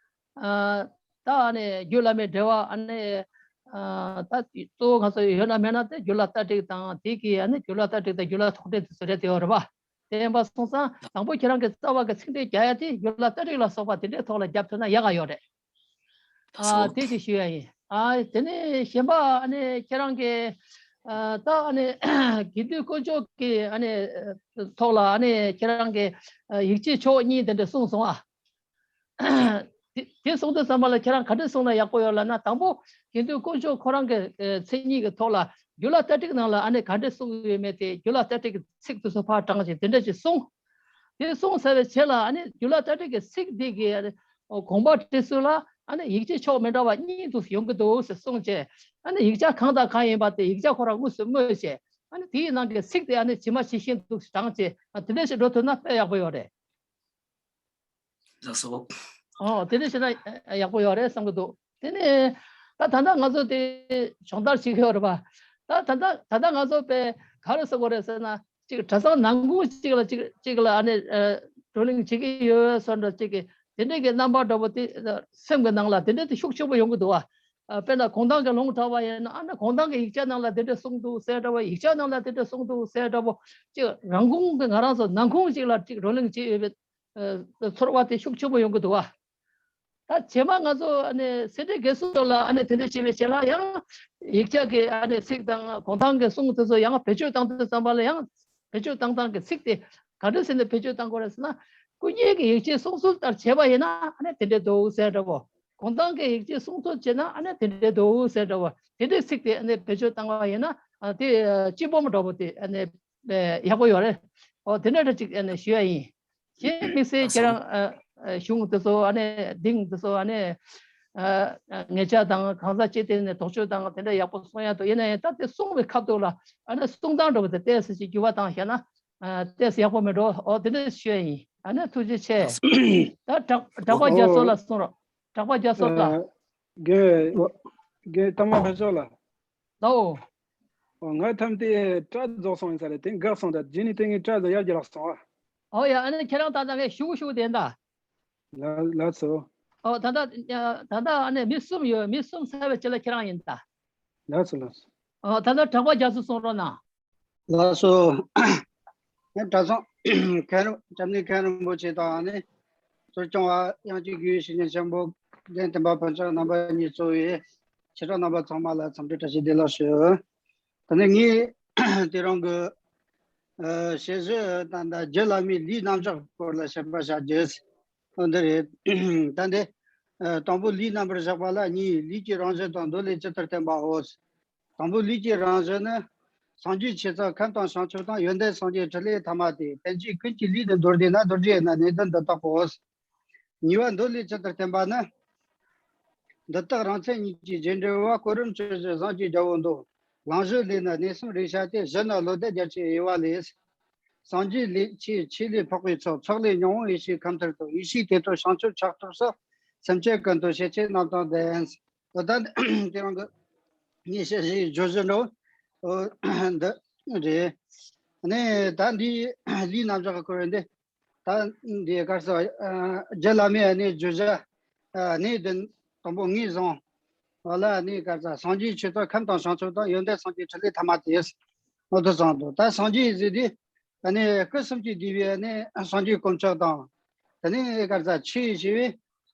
ཨ། ད་ཨ་ནི་རྒྱུད་བླ་མའི་འགྲེལ་པ་ཨ་ནི། ཨ། ད་གཙོ་བོ་ང་ཚོ་ཡོད་ན་མེད་ན་དེ་རྒྱུད་བླ་ལྟ་བྲལ་དང་དེ་གི་ཨ་ནི་རྒྱུད་བླ་ལྟ་བྲལ་དང་རྒྱུད་བླ་ཐུག་འགྲེལ་དེ་ཚོ་རེད། དེ་ཡོད་རེད་བ། དེ་ཡིན་པ་སོང་ཙང་དང་པོ་ཁྱེད་རང་གི་རྩ་བ་གི་ཚིག་འགྲེལ་རྒྱག་ཡ་དེ་རྒྱུད་བླ་ལྟ་བྲལ་ལ་སོགས་པ་དེ་འདྲའི་ཐོག་ལ་རྒྱབ་ཐུབ་ན་ཡག་ག་ཡོད་རེད། ཨ། དེ་ཅིག་ཞུ་ཡ་ཡིན། ཨ། དེ་ནས་གཞན་པ་ཨ་ནི་ཁྱེད་རང་གི་ ཨ་ད་ཨ་ནི་དགེ་འདུན་དཀོན་མཆོག་གི་ཨ་ནི་ཐོག་ལ་ཨ་ནི་ཁྱེད་རང་གི་ཡིག་ཆའི་ཕྱོགས་གཉིས་དེ་འདྲ་གསུངས་སོང་ཨ། དེ་དེ་གསུངས་དུས་ཙམ་པ་ལ་ཁྱེད་རང་ག་འདྲ་གསུངས་ན་ཡག་པོ་ཡོད་ལབ་ན། དང་པོ་དགེ་འདུན་དཀོན་མཆོག་ཁོ་རང་གི་མཚན་ཉིད་ཀྱི་ཐོག་ལ་སྒྱུ་ལུས་རྟ་དྲེལ་ནང་ལ་ཨ་ནི་ག་འདྲ་གསུངས་ཡོད་མེད་དེ། སྒྱུ་ལུས་རྟ་དྲེལ་གྱི་ཚིག་དེ་ཚོ་ཕར་དྲངས་བྱས་དེ་འདྲ་ཅིག་གསུངས། དེ་གསུངས་ཚར་བའི་རྗེས་ལ་ཨ་ནི་སྒྱུ་ལུས་རྟ་དྲེལ་གྱི་ཚིག་འདི་གི་ཨ་ནི་དགོངས་པ་འགྲེལ་ཚུལ་ལ་ཨ་ནི་ཡིག་ཆའི་ཕྱོགས་མི་འདྲ་བ་གཉིས་འདུག་ཡོང་གི་འདུག་ཟེར་གསུངས་བྱས། ཨ་ནི་ཡིག་ཆ་གང་དང་གང་ཡིན་པ་དེ་ཡིག་ཆ་ཁོ་རང་དངོས་སུ་སྨོས་བྱས། ཨ་ནི་དེའི་ནང་གི་ཚིག་དེ་ཨ་ནི་ཇི་མ་ཇི་བཞིན་འདུག་དྲངས་བྱས། ཨ་དེ་འདྲ་ཞིག་འགྲོ་ཐུབ་ན་དཔེ་ཡག་པོ་ཡོད་རེད། ལགས་སོ། ཨོ་དེ་འདྲ་བྱས་ན་ཡག་པོ་ཡོད་རེད་བསམ་གྱི་འདུག་དེ་ནས་ད་ད་ལྟ་ང་ཚོ་དེ་སྦྱོང་བརྡར་བྱེད་ཀྱི་ཡོད་རེད་པ། ད་ད་ལྟ་ད་ལྟ་ང་ཚོ་དཔེ་ག་རེ་ཟེར་དགོས་རེད་ཟེར་ན། གཅིག་གྲྭ་ཚང་ནང་ཁུལ་གཅིག་ལ་གཅིག་གཅིག་ལ་ཨ་ནི་ཨ་བགྲོ་གླེང་བྱེད་ཀྱི་ཡོད་བཟོ་འདྲ་གཅིག་གི་དེ་འདྲའི་གི་རྣམ་པ་འདྲ་པོ་དེ་སེམས་ཀྱི་ནང་ལ་དེ་འདྲ་དེ་ཤུགས་ཆེན་པོ་ཡོང་གི་འདུག་བ། ཨ་དཔེར་ན་གུང་ཐང་གི་ལུང་དྲངས་པ་ཡིན་ན། ཨ་ནི་གུང་ཐང་གི་ཡིག་ཆ་ནང་ལ་དེ་འདྲ་གསུངས་འདུག་ཟེར་འདྲ་པོ། ཡིག་ཆ་ནང་ལ་དེ་འདྲ་གསུངས་འདུག་ཟེར་འདྲ་པོ། གཅིག་རང་ཁུངས་ཀྱི་ང་རང་ཚོ་ནང་ཁུངས་གཅིག་ལ་གཅིག་བགྲོ་གླེང་བྱེད་ཡོད་པའི་ཨ་ཚོར་བ་དེ་ཤུགས་ཆེན་པོ་ཡོང་གི་འདུག་བ། ད་རྗེས་མ་ང་ཚོ་ཨ་ནི་སེ་འབྲས་དགེ་གསུམ་ལ་ཨ་ནི་དེ་འདྲ་བྱས་པའི་རྗེས་ལ་ཡང་ཡིག་ཆ་གི་ཨ་ནི་ཚིག་དང་གུང་ཐང་གི་གསུང་དེ་ཚོ་ཡང་བེད་སྤྱོད་བཏང་དུས་ཙམ་པ་ལ་ཡང་བེད་སྤྱོད་བཏང་སྟངས་ཀྱི་ཚིག་དེ་ག་འདྲ་ཟེར་ནས་བེད་སྤྱོད་བཏང་དགོས་རེད་ཟེར་ན། སྐུ་ཉིད་ཀྱི་ཡིག་ཆའི་གསུང་ཚུལ་ལྟར་བྱས་པ་ཡིན་ན་ཨ་ནི་དེ་འདྲ་འདུག་ཟེར་འདྲ་པོ། གུང་ཐང་གི་ཡིག་ཆའི་གསུང་ཚུལ་བྱས་ན་ཨ་ནི་དེ་འདྲ་འདུག་ཟེར་འདྲ་པོ། དེ་འདྲའི་ཚིག་དེ་ཨ་ནི་བེད་སྤྱོད་བཏང་བ་ཡིན་ན་ཨ་དེ་ཨ་སྤྱི་སྦོམ་འདྲ་པོ་དེ་ཨ་ནི་ཨ་ཡག་པོ་ཡོད་རེད། ཨོ་དེ་འདྲ་འདྲ་ཅིག་ཨ་ནི་ཞུ་ཡ་ཡིན། གཞན་དམིགས་བསལ་ཁྱེད་རང་ཨ་ཨ་གཞུང་དེ་ཚོ་ཨ་ནི་གདེང་དེ་ཚོ་ཨ་ནི་ཨ་ཨ་ངེད་ཅག་དང་གང་ཟག་སྤྱི་དེ་ནས་དོགས་གཅོད་དང་དེ་འདྲ་ཡག་པོ་གསུང་ཡ་འདུག་ཡིན་ན་ཡང་ད་དེ་གསུང་བའི་ཁ་ཐུག་ལ་ཨ་ནི་གསུང་སྟངས་འདྲ་པོ་དེ་ཏོག་ཙམ་ཅིག་འགྱུར་བ་བཏང་བཞག་ན་ཨ་ཏོག་ཙམ་ཡག་པོ་མེད་འགྲོ། ཨོ་དེ་འདྲ་ཞུ་ཡ་ཡིན། ཨ་ནི་ཐུགས་རྗེ་ཆེ། ད་གྲགས་གྲགས་པ་རྒྱ་མཚོ་ལགས་གསུང་རོགས། གྲགས་པ་རྒྱ་མཚོ་ལགས། ཨ་རྒན་རྒན་ཐ་མ་ཕུན་ཚོགས་ལགས། ལའོ། ཨོ་ང་ཐམ་དེ་སྐྲ་རྫོགས་སོང་ཡིན་ས་རེད། དེ་འགག་སོང་། ད་རྗེས་ནས་དེ་ངའི་སྐྲ་ཚོ་ཡར་རྒྱས་ལགས་སོང་ཨ། ཨོ་ཡ། ཨ་ནི་ཁྱེད་རང་ད་ལྟ་ངས་ཞུ་ཞུ་དེ་འདྲ། ལ་ལགས་སོ། ཨོ་ད་ལྟ་ད་ལྟ་ཨ་ནི་མི་གསུམ་ཡོད། མི་གསུམ་ཚར་བའི་རྗེས་ལ་ཁྱེད་རང་ཡིན་ད། ལགས་སོ་ལགས་སོ། ཨོ་ད་ལྟ་གྲགས་པ་རྒྱ་མཚོ་གསུང་རོགས་གནང་། ལགས་སོ། ངས་གྲྭ་ཚང་མཁན་རིན་སྐྱབས་གནས་མཁན་རིན་པོ་ཆེ་དང་ནི་གཙོ་སྐྱོང་བ་དབྱངས་ཅན་དགེ་བའི་བཤེས་གཉེན་ཆེན་པོ་རྒན་བསྟན་པ་ཕུན་ཚོགས་རྣམ་པ་གཉིས་གཙོ་བའི་ཆོས་གྲོགས་རྣམ་པ་ཚང་མ་ལ་འཚམས་འདྲི་བཀྲ་ཤིས་བདེ་ལེགས་ཞུ། ད་ནི་ངས་དེ་རིང་གི་ཨ་བཤད་གཞི་ད་ལྟ་རྒྱུད་བླ་མའི་ལུས་རྣམ་གཞག་སྐོར་ལ་བཤད་པ་བྱ་རྒྱུ་འདི་རེད། ད་འདི་ཨ་དང་པོ་ལུས་རྣམ་པར་གཞག་པ་ལ་གཉིས། ལུས་ཀྱི་རང་བཞིན་དང་མདོ་ལས་ཇི་ལྟར་བསྟན་པའོ། དང་པོ་ལུས་ཀྱི་རང་བཞིན་ནི། སངས་རྒྱས་ཆོས་ཚོགས་ཁམས་དང་བྱང་ཆུབ་དང་། ཡོན་ཏན་སངས་རྒྱས་ཕྲིན་ལས་ཐ་མ་སྟེ། རྟེན་ཅིང་ཀུན་གྱིས་ལུས་འདི་འདོར་བདེ་ན། རྡོ་རྗེ་ཡིན་ན་ནད་གདོན་འདི་དག་གོ། གཉིས་པ་མདོ་ལས་ཇི་ལྟར་བསྟན་པ་ནི། འདི་དག་རང་མཚན་ཉིད་ཀྱི་རྗེས་འགྲོ་བ། གོ་རིམ་ཇི་བཞིན་བཟང་གཅིག་རྒྱལ་པོ་འདོད། གླེང་གཞི་ལས་ནི་གནས་གསུམ་རིག་བྱ་སྟེ། གཞི་ནི་བློ་ལྡན་རྒྱ་ཆེའི་དབྱེ་བ་ལས། སངས་རྒྱས་ལས་ཆེས་ཆོས་ལས་འཕགས་པའི་ཚོགས། ཚོགས་ལས་སྙིང་པོ་ཡེ་ཤེས་ཁམས་མཐར་ཐུག་ཡེ་ཤེས་དེ་དག་བྱང་ཆུབ་ཕྱོགས་ཐོབ་སོགས། སེམས་ཅན་ཀུན་ཏུ་ཤེས་ཆེས་རྣམ་དང་ལྡན། འོ་ད་དེ་རིང་གི་ངས་བཤད་བཞིན་བརྗོད་བཞིན་འགྲོ་འདི་རེད། ནས་ད་འདི་ལུས་རྣམ་གཞག་གི་སྐོར་འདི་ད་འདི་གར་ས་རྒྱུད་བླ་མའི་གནས་བརྗོད་བྱ་གནས་བདུན་དང་པོ་ངོས་བཟུང་བ་ལ་གནས་གར་ས་སངས་རྒྱས་ཆོས་ཚོགས་ཁམས་དང་བྱང་ཆུབ་དང་། ཡོན་ཏན་སངས་རྒྱས་ཕྲིན་ལས་ཐ་མ་སྟེ། འོ་དེ་ཙམ་དུ་ད་སངས་རྒྱས་ཟེར་དུས། ཨ་ནི་སྐུ་གསུམ་གྱིས་བསྡུས་པའི་ཨ་ནི་སངས་རྒྱས་དཀོན་མཆོག་དང་། ཨ་ནི་ག་རེ་ཟ་ཆོས་ཞེས་པའི་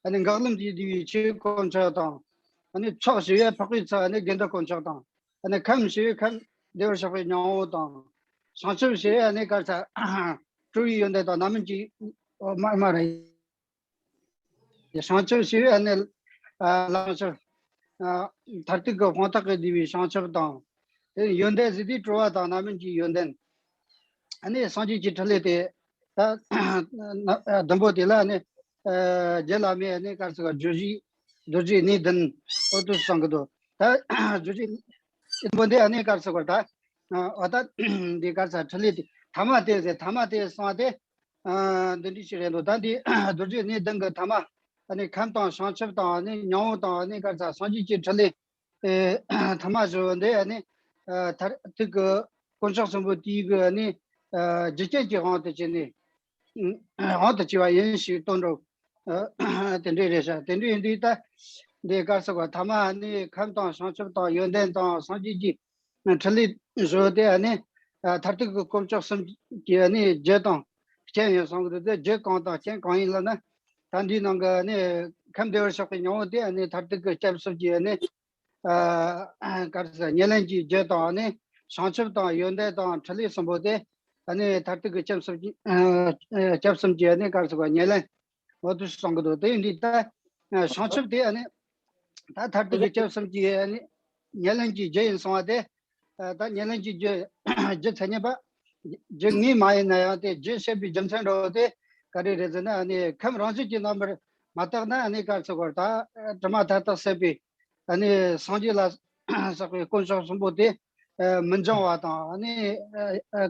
ཨ་ནི་འགག་ལམ་གྱིས་བསྡུས་པའི་ཆོས་དཀོན་མཆོག་དང་། ཨ་ནི་ཚོགས་ཞེས་པའི་འཕགས་པའི་ཚོགས་ཨ་ནི་དགེ་འདུན་དཀོན་མཆོག་དང་། ཨ་ནི་ཁམས་ཞེས་པའི་ཁམས་བདེ་བར་གཤེགས་པའི་སྙིང་པོ་དང་། བྱང་ཆུབ་ཞེས་པའི་ཨ་ནི་ག་རེ་ཟ་སྤྲུལ་པའི་ཡོན་ཏན་དང་རྣམ་སྨིན་གྱི་མ་མ་རེད། བྱང་ཆུབ་ཞེས་པའི་ཨ་ནི་ཨ་ལམ་ཆུབ། ཨ་མཐར་ཐུག་གི་དཔང་རྟགས་ཀྱིས་བསྡུས་པའི་བྱང་ཆུབ་དང་། དེ་ཡོན་ཏན་ཟེར་དུས་སྤྲོ་བ་དང་རྣམ་སྨིན་གྱི་ཡོན་ཏན། ཨ་ནི་སངས་རྒྱས་ཀྱི་ཕྲིན་ལས་དེ་ད་བདུན་པོ་དེ་ལ་ཨ་ནི་ཨ་རྒྱུད་བླ་མའི་ཨ་ནི་ག་རེ་ཟེར་བ་བརྗོད་བྱའི་རྡོ་རྗེ་གནས་བདུན་འོ་དེ་གསུང་གི་འདུག་ད་རྡོ་རྗེ་བདུན་པོ་འདི་ཨ་ནི་ག་རེ་ཟེར་བ་ད་འོ་ད་འདི་ག་རེ་ཟེར་ཕྲིན་ལས་དེ་ཐ་མ་དེ་ཟེར། ཐ་མ་དེ་གསུངས་ཏེ། ཨ་འདི་འདྲ་ཞིག་རེད་འདུག་ད་འདི་རྡོ་རྗེ་གནས་བདུན་གྱི་ཐ་མ་ཨ་ནི་ཁམས་དང་བྱང་ཆུབ་དང་ཨ་ནི་སྙིང་པོ་དང་ཨ་ནི་ག་རེ་ཟ་སངས་རྒྱས་ཀྱི་ཕྲིན་ལས་ཨེ་ཐ་མ་བཞི་པོ་འདི་ཨ་ནི་ཨ་མཐར་ཐུག་གི་དཀོན་མཆོག་གསུམ་པོ་དེའི་གི་ཨ་ནི་ཨ་རྒྱུ་རྐྱེན་གྱི་དབང་དུ་བྱས་ནས་ཨ་དབང་དུ་བྱས་པ་ཡིན་ཞེས་སྟོན་འགྲོ། ཨ་དེ་འདྲ་རེད་ཤག་དེ་འདྲ་ཡིན་དུས་ད་འདི་ག་རེ་ཟེར་བ་ཐ་མ་ཨ་ནི་ཁམས་དང་བྱང་ཆུབ་དང་ཡོན་ཏན་དང་སངས་རྒྱས་ཀྱི་ཕྲིན་ལས་བཞི་དེ་ཨ་ནི་ཨ་མཐར་ཐུག་གི་དཀོན་མཆོག་གསུམ་གྱི་ཨ་ནི་རྒྱུ་དང་རྐྱེན་ཡིན་གསུང་གི་འདུག་དེ་རྒྱུ་གང་དང་རྐྱེན་གང་ཡིན་ལབ་ན། ད་འདིའི་ནང་གི་ཨ་ནི་ཁམས་བདེ་བར་གཤེགས་པའི་སྙིང་པོ་དེ་ཨ་ནི་མཐར་ཐུག་གི་སྐྱབས་གསུམ་གྱི་ཨ་ནི་ཨ་ག་རེ་ཟེར་ཉེར་ལེན་གྱི་རྒྱུ་དང་ཨ་ནི་ བྱང་ཆུབ་དང་ཡོན་ཏན་དང་འཕྲིན་ལས་གསུམ་པོ་དེ་ཨ་ནི་མཐར་ཐུག་གི་སྐྱབས་གསུམ་གྱི་ཨ་སྐྱབས་གསུམ་གྱི་ཨ་ནི་ག་རེ་ཟེར་བ་ཉེར་ལེན་འོ་དུ་གསུང་གི་འདུག་དེ་ཡིན་དུས་ད་བྱང་ཆུབ་དེ་ཨ་ནི་ད་མཐར་ཐུག་གི་སྐྱབས་གསུམ་གྱི་ཨ་ནི་ཉེར་ལེན་གྱི་རྒྱུ་ཡིན་གསུང་བ་དེ། ད་ཉེར་ལེན་གྱི་རྒྱུ་རྒྱུ་མཚན་ཉིད་པ་རྒྱུ་ངེས་མ་ཡིན་ན་ཡང་དེ་རྒྱུ་བཤད་པའི་རྒྱུ་མཚན་འདྲ་བོ་དེ་ག་རེ་རེད་ཟེར་ན། ཨ་ནི་ཁམས་རང་བཞིན་གྱི་རྣམ་པར་མ་བརྟགས་ན་ཨ་ནི་ག་རེ་ཟེར་དགོས་རེད། ད་དྲི་མ་མཐའ་དག་སེལ་བའི་ཨ་ནི་སངས་རྒྱས་ལ་སོགས་པའི་དཀོན་མཆོག་གསུམ་པོ་དེ་མི་འབྱུང་བ་དང་། ཨ་ནི་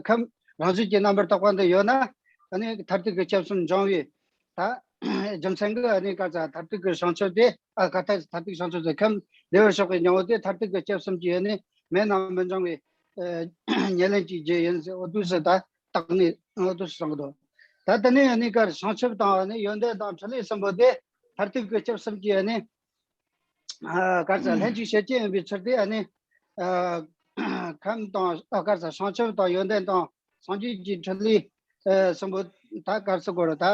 ཁམས་རང་བཞིན་གྱི་རྣམ་པར་དག་པ་འདི་ཡོད་ན་ཨ་ནི་མཐར་ཐུག་གི་སྐྱབས་གསུམ་འབྱུང་བའི་ད་རྒྱུ་མཚན་གྱིས་ཨ་ནི་ག་རེ་ཟེར་མཐར་ཐུག་གི་བྱང་ཆུབ་དེ། ཨ་ག་ད་མཐར་ཐུག་བྱང་ཆུབ་ཟེར་ཁམས་བདེ་བར་གཤེགས་པའི་སྙིང་པོ་དེ་མཐར་ཐུག་གི་སྐྱབས་གསུམ་གྱི་ཡེ་ནས་མེད་ན་མི་འབྱུང་བའི་ཨ་ཉེར་ལེན་གྱི་རྒྱུ་ཡིན་ཟེར། འོ་དུས་སུ་ད་བརྟགས་ནས་འོ་དུས་སུ་གསུང་གི་འདུག་ད་དེ་ནས་ཨ་ནི་ག་རེ་བྱང་ཆུབ་དང་ཨ་ནི་ཡོན་ཏན་དང་འཕྲིན་ལས་གསུམ་པོ་དེ་མཐར་ཐུག་གི་སྐྱབས་གསུམ་གྱི་ཨ་ནི་ཨ་ག་རེ་ཟེར་ལྷན་ཅིག་བྱེད་རྐྱེན་ཡིན་པའི་ཕྱིར་ཏེ། ཨ་ནི་ཨ་ཁམས་དང་ཨ་ག་རེ་ཟེར་བྱང་ཆུབ་དང་ཡོན་ཏན་དང་སངས་རྒྱས་ཀྱི་འཕྲིན་ལས་ཨ་གསུམ་པོ་ད་ག་རེ་ཟེར་དགོས་རེད། ད་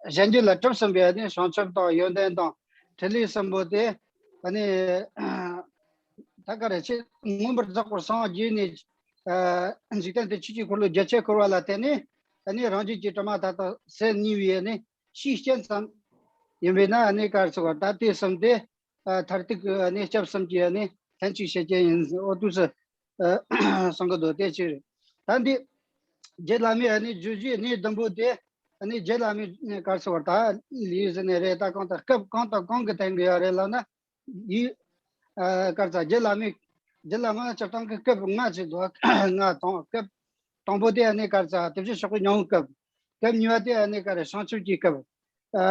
གཞན་རྒྱུད་ལ་གྲུབ་ཟིན་པའི་ཨ་ནི་བྱང་ཆུབ་དང་ཡོན་ཏན་དང་འཕྲིན་ལས་གསུམ་པོ་དེ་ཨ་ནི་ད་ག་རེ་ཆེ་མངོན་པར་རྫོགས་པར་སངས་རྒྱས་ནས་ཨ་འཇིག་རྟེན་དུ་ཆོས་ཀྱི་འཁོར་ལོ་རྒྱ་ཆེར་འཁོར་བ་ལ་བརྟེན་ནས་ཨ་ནི་རང་རྒྱུད་ཀྱི་དྲི་མ་མཐའ་དག་སེལ་ནུས་པའི་ཨ་ནི་ཕྱིའི་རྐྱེན་ཙམ་ཡིན་པས་ན་ཨ་ནི་ག་རེ་ཟེར་དགོས་རེད། ད་དེ་གསུམ་དེ་ཨ་མཐར་ཐུག་གི་ཨ་ནི་སྐྱབས་གསུམ་གྱི་ཨ་ནི་ལྷན་ཅིག་བྱེད་རྐྱེན་ཡིན་ཟེར། འོ་དུས་སུ་ཨ་གསུང་གི་འདུག་དེ་ཅི་རེད། ད་འདི་རྗེ་བླ་མའི་ཨ་ནི་བརྗོད་བྱའི་གནས་བདུན་པོ་དེ་ཨ་ནི་རྗེ་བླ་མའི་ག་རེ་ཟེར་དགོས་རེད། ད་ལུས་ཟེར་ནས་རེད། ད་གང་ལྟར་སྐབས་གང་དང་གང་གི་སྟེང་གི་ཡོད་རེད་ལབ་ན། ཡིན། ཨ་ག་རེ་ཟེར་རྗེ་བླ་མའི་རྗེ་བླ་མ་སྤྱིར་བཏང་གི་སྐབས་ལྔ་ཅིག་འདུག་ལྔ་དང་སྐབས་དང་པོ་དེ་ཨ་ནི་ག་རེ་ཟེར་དེ་བཞིན་གཤེགས་པའི་སྙིང་པོའི་སྐབས། སྐབས་གཉིས་པ་དེ་ཨ་ནི་ག་རེ་བྱང་ཆུབ་ཀྱི་སྐབས། ཨ་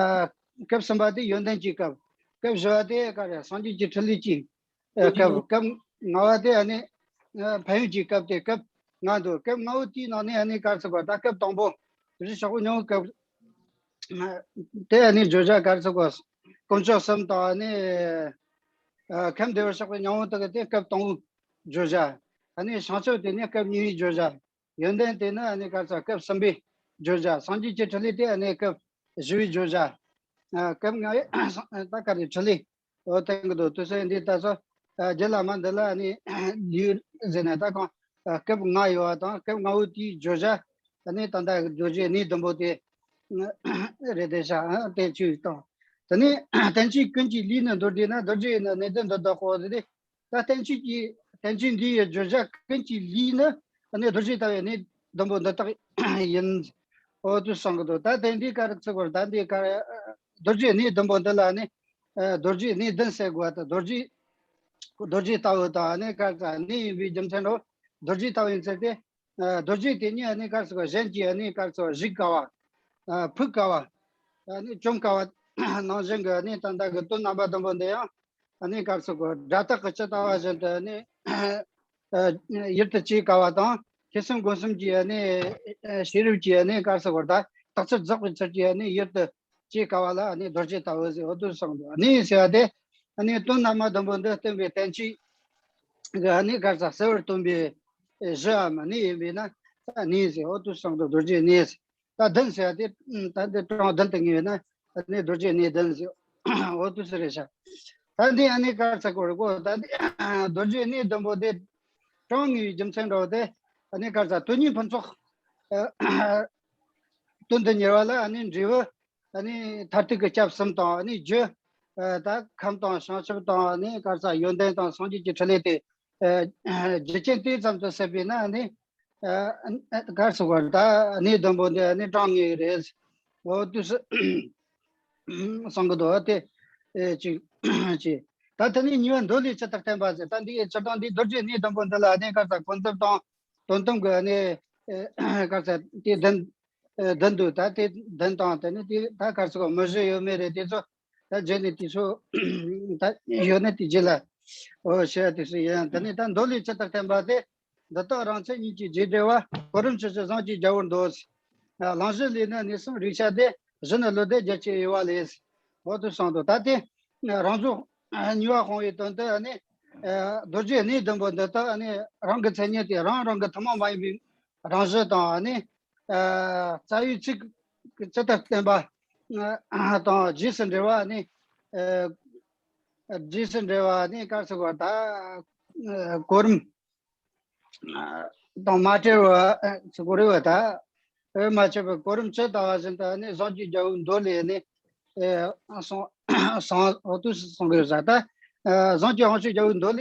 སྐབས་གསུམ་པ་དེ་ཡོན་ཏན་གྱི་སྐབས། སྐབས་བཞི་བ་དེ་ག་རེ་སངས་རྒྱས་ཀྱི་འཕྲིན་ལས་ཀྱི་ཨ་སྐབས། སྐབས་ལྔ་བ་དེ་ཨ་ནི་ཨ་ཕན་ཡོན་གྱི་སྐབས་དེ་སྐབས་ལྔ་འདུག་སྐབས་ལྔ་བོ་དེའི་ནང་ནས་ཨ་ནི་ག་རེ་ཟེར་དགོས་རེད། ད་སྐབས་དང་པོ་དེ་བཞིན་གཤེགས་པའི་སྙིང་པོའི་སྐབས། དེ་ཨ་ནི་བརྗོད་བྱ་ག་རེ་ཟེར་དགོས། དཀོན་མཆོག་གསུམ་དང་ཨ་ནི་ཨ་ཁམས་བདེ་བར་གཤེགས་པའི་སྙིང་པོ་དག་གི་དེ་སྐབས་དང་པོའི་བརྗོད་བྱ། ཨ་ནི་བྱང་ཆུབ་དེ་ནི་སྐབས་གཉིས་པའི་བརྗོད་བྱ། ཡོན་ཏན་དེ་ནི་ཨ་ནི་ག་རེ་ཟེར་སྐབས་གསུམ་པའི་བརྗོད་བྱ། སངས་རྒྱས་ཀྱི་འཕྲིན་ལས་དེ་ཨ་ནི་སྐབས་བཞི་པའི་བརྗོད་བྱ། ཨ་སྐབས་ལྔ་པའི་ད་ག་རེ་འཕྲིན་ལས་འོ་བསྟན་གྱི་འདུག་དུས་ཚོད་འདི་ད་སོ་ཨ་རྗེ་བླ་མ་འདི་ལ་ཨ་ནི་ལུས་ཟེར་ནས་ད་གང་ཨ་སྐབས་ལྔ་ཡོད་པ་དང་སྐབས་ལྔ་པོ་དེའི་བརྗོད་བྱ་ཨ་ནི་ད་ལྟ་རྡོ་རྗེ་གནས་བདུན་པོ་དེ་རེད་དེ་ཤག་ཨ་དེ་ཅིག་དང་། དེ་ནས་བསྟན་བཅོས་ཀུན་གྱི་ལུས་ནི་མདོར་བསྡུས་ན། རྡོ་རྗེ་ཡི་ནི་གནས་བདུན་འདི་དག་གོ་ཟེར་ཏེ། ད་བསྟན་བཅོས་ཀྱི་བསྟན་བཅོས་འདི་ཡི་བརྗོད་བྱ་ཀུན་གྱི་ལུས་ནི་ཨ་ནི་རྡོ་རྗེ་ལྟ་བུའི་གནས་བདུན་པོ་འདི་དག་ཡིན། འོ་དུ་གསུང་གི་འདུག་ད་དེ་འདི་ག་རེ་ཚིག་གོ་ད་འདི་ག་རེ་རྡོ་རྗེ་གནས་བདུན་པོ་འདི་ལ་ནི་ཨ་རྡོ་རྗེ་གནས་བདུན་ཟེར་དགོས་པ་དང་། རྡོ་རྗེ་རྡོ་རྗེ་ལྟ་བུ་དང་ཨ་ནི་ག་རེ་གནས་ཡིན་པའི་རྒྱུ་མཚན་རོ། རྡོ་རྗེ་ལྟ་བུ་ཡིན་ཟེར་ཏེ། ཨ་རྡོ་རྗེ་དེ་ཉིད་ཨ་ནི་ག་རེ་ཟེར་གཞན་གྱིས་ཨ་ནི་ག་རེ་ཟེར་གཞིག་དཀའ་བ། ཨ་ཕུད་དཀའ་བ། ཨ་ནི་བཅོམ་དཀའ་བ་ནང་བཞིན་གྱི་ཨ་ནི་ད་ལྟ་གི་དོན་རྣམ་པ་བདུན་པོ་འདི་ཡང་ཨ་ནི་ག་རེ་ཟེར་དགོས། སྒྲ་རྟག་གིས་ཇི་ལྟ་བ་བཞིན་དུ་ཨ་ནི་ཨ་ཡུལ་དུ་བྱེད་དཀའ་བ་དང་། ཐོས་བསམ་སྒོམ་གསུམ་གྱི་ཨ་ནི་ཨ་ཤེས་རབ་ཀྱིས་ཨ་ནི་ག་རེ་ཟེར་དགོས། ད་རྟགས་ཚུལ་རྫོགས་པའི་ཚུལ་གྱིས་ཨ་ནི་ཡུལ་དུ་བྱེད་དཀའ་བ་ལ་ཨ་ནི་རྡོ་རྗེ་ལྟ་བུ་ཟེར། འོ་དུ་གསུངས་འདུག་ཨ་ནི་ཟེར་བ་དེ་ཨ་ནི་དོན་རྣམ་པ་བདུན་པོ་འདི་སྟོན་པའི་བསྟན་བཅོས་ཀྱི་ཨ་ནི་ག་རེ་ཟེར་གསལ་བར་སྟོན་པའི་གཞིའམ་གནས་ཡིན་པས་ན་ད་གནས་ཟེར། འོ་དུ་གསུངས་འདུག་རྡོ་རྗེ་གནས་ཟེར། ད་བདུན་ཟེར་བ་དེ་ད་འདི་གྲངས་བདུན་དུ་ངེས་པས་ན་ཨ་ནི་རྡོ་རྗེ་གནས་བདུན་ཟེར། འོ་དུ་ཟེར་རེད་ཤག་ད་འདི་ཨ་ནི་ག་རེ་ཟེར་དགོས་རེད་གོ་ད་འདི་རྡོ་རྗེ་གནས་བདུན་པོ་དེ་གྲངས་ངེས་པའི་རྒྱུ་མཚན་འདྲ་བོ་དེ་ཨ་ནི་ག་རེ་ཟེར་དོན་གཉིས་ཕུན་ཚོགས་དོན་དུ་གཉེར་བ་ལ་ཨ་ནི་འབྲས་བུ་ཨ་ནི་མཐར་ཐུག་གི་སྐྱབས་གསུམ་དང་ཨ་ནི་རྒྱུ་ཨ་ད་ཁམས་དང་བྱང་ཆུབ་དང་ཨ་ནི་ག་རེ་ཟེར་ཡོན་ཏན་དང་སངས་རྒྱས་ཀྱི་འཕྲིན་ལས་དེ་ཨ་རྒྱུ་རྐྱེན་དེ་ཙམ་དུ་ཟད་པས་ན་ཨ་ནི་ཨ་ག་རེ་ཟེར་དགོས་རེད། ད་གནས་བདུན་པོ་འདི་ཨ་ནི་གྲངས་ངེས་རེད། འོ་དུས་སུ་གསུང་གི་འདུག་དེ་ཨེ་ཅིག་ཅིག་ད་དེ་ནས་གཉིས་པ་མདོ་ལས་ཇི་ལྟར་བསྟན་པ་ཟེར། ད་འདི་སྤྱིར་བཏང་འདི་རྡོ་རྗེ་གནས་བདུན་པོ་འདི་ལ་ཨ་ནི་ག་རེ་ཟེར་ཀུན་རྫོབ་དང་དོན་དམ་གྱི་ཨ་ནི་ཨེ་ག་རེ་ཟེར་དེ་བདུན་ཨེ་བདུན་འདུག་ད་དེ་བདུན་དང་དེ་ནི་དེ་ད་ག་རེ་ཟེར་མུ་བཞི་ཡོད་མེད་རེད། དེ་ཚོ་ད་རྗེས་ནས་དེ་ཚོ་ད་ཡོད་ན་དེ་རྗེས་ལ་འོ་བཤད་དེ་ཚོ་ཡིན། དེ་ནི་ད་མདོ་ལས་ཇི་ལྟར་བསྟན་པ་དེ། འདི་དག་རང་མཚན་ཉིད་ཀྱི་རྗེས་འབྲེལ་བ། གོ་རིམ་ཆོས་སྤྱོད་བཟང་གཅིག་རྒྱལ་པོར་འདོད། གླེང་གཞི་ལས་ནི་གནས་གསུམ་རིགས་ཆད་དེ། གཞི་ནི་བློ་ལྡན་རྒྱ་ཆེར་དབྱེ་བ་ལས། འོ་དུ་གསུངས་འདུག་ད་དེ་རང་རྫོགས་གཉིས་པ་སྤོང་བའི་དོན་དུ་ནི་རྡོ་རྗེ་གནས་བདུན་པོ་འདི་དག་ནི་རང་གི་མཚན་ཉིད་དེ་རང་རང་གི་ཐུན་མོང་མ་ཡིན་པའི་རང་བཞིན་དང་ནི་རྩ་བའི་ཚིག་ཇི་ལྟར་བསྟན་པ་དང་རྗེས་སུ་འབྲེལ་བ་ནི་རྗེས་སུ་འབྲེལ་བ་ནི་ག་རེ་ཟེར་དགོས་ད་གོ་རིམ། དང་མ་བྲལ་བ་ཚིག་གོ་རེ་བ་ད། དེ་མ་ཆད་པར་གོ་རིམ་ཇི་ལྟ་བ་བཞིན་དུ་ནི་གཟུངས་ཀྱི་རྒྱལ་པོའི་མདོ་ལས་ནི་གསུང་གསུང་འོ་དུས་སུ་གསུང་གི་ཡོད་ས་ད། གཟུངས་ཀྱི་དབང་ཕྱུག་རྒྱལ་པོའི་མདོ་ལས་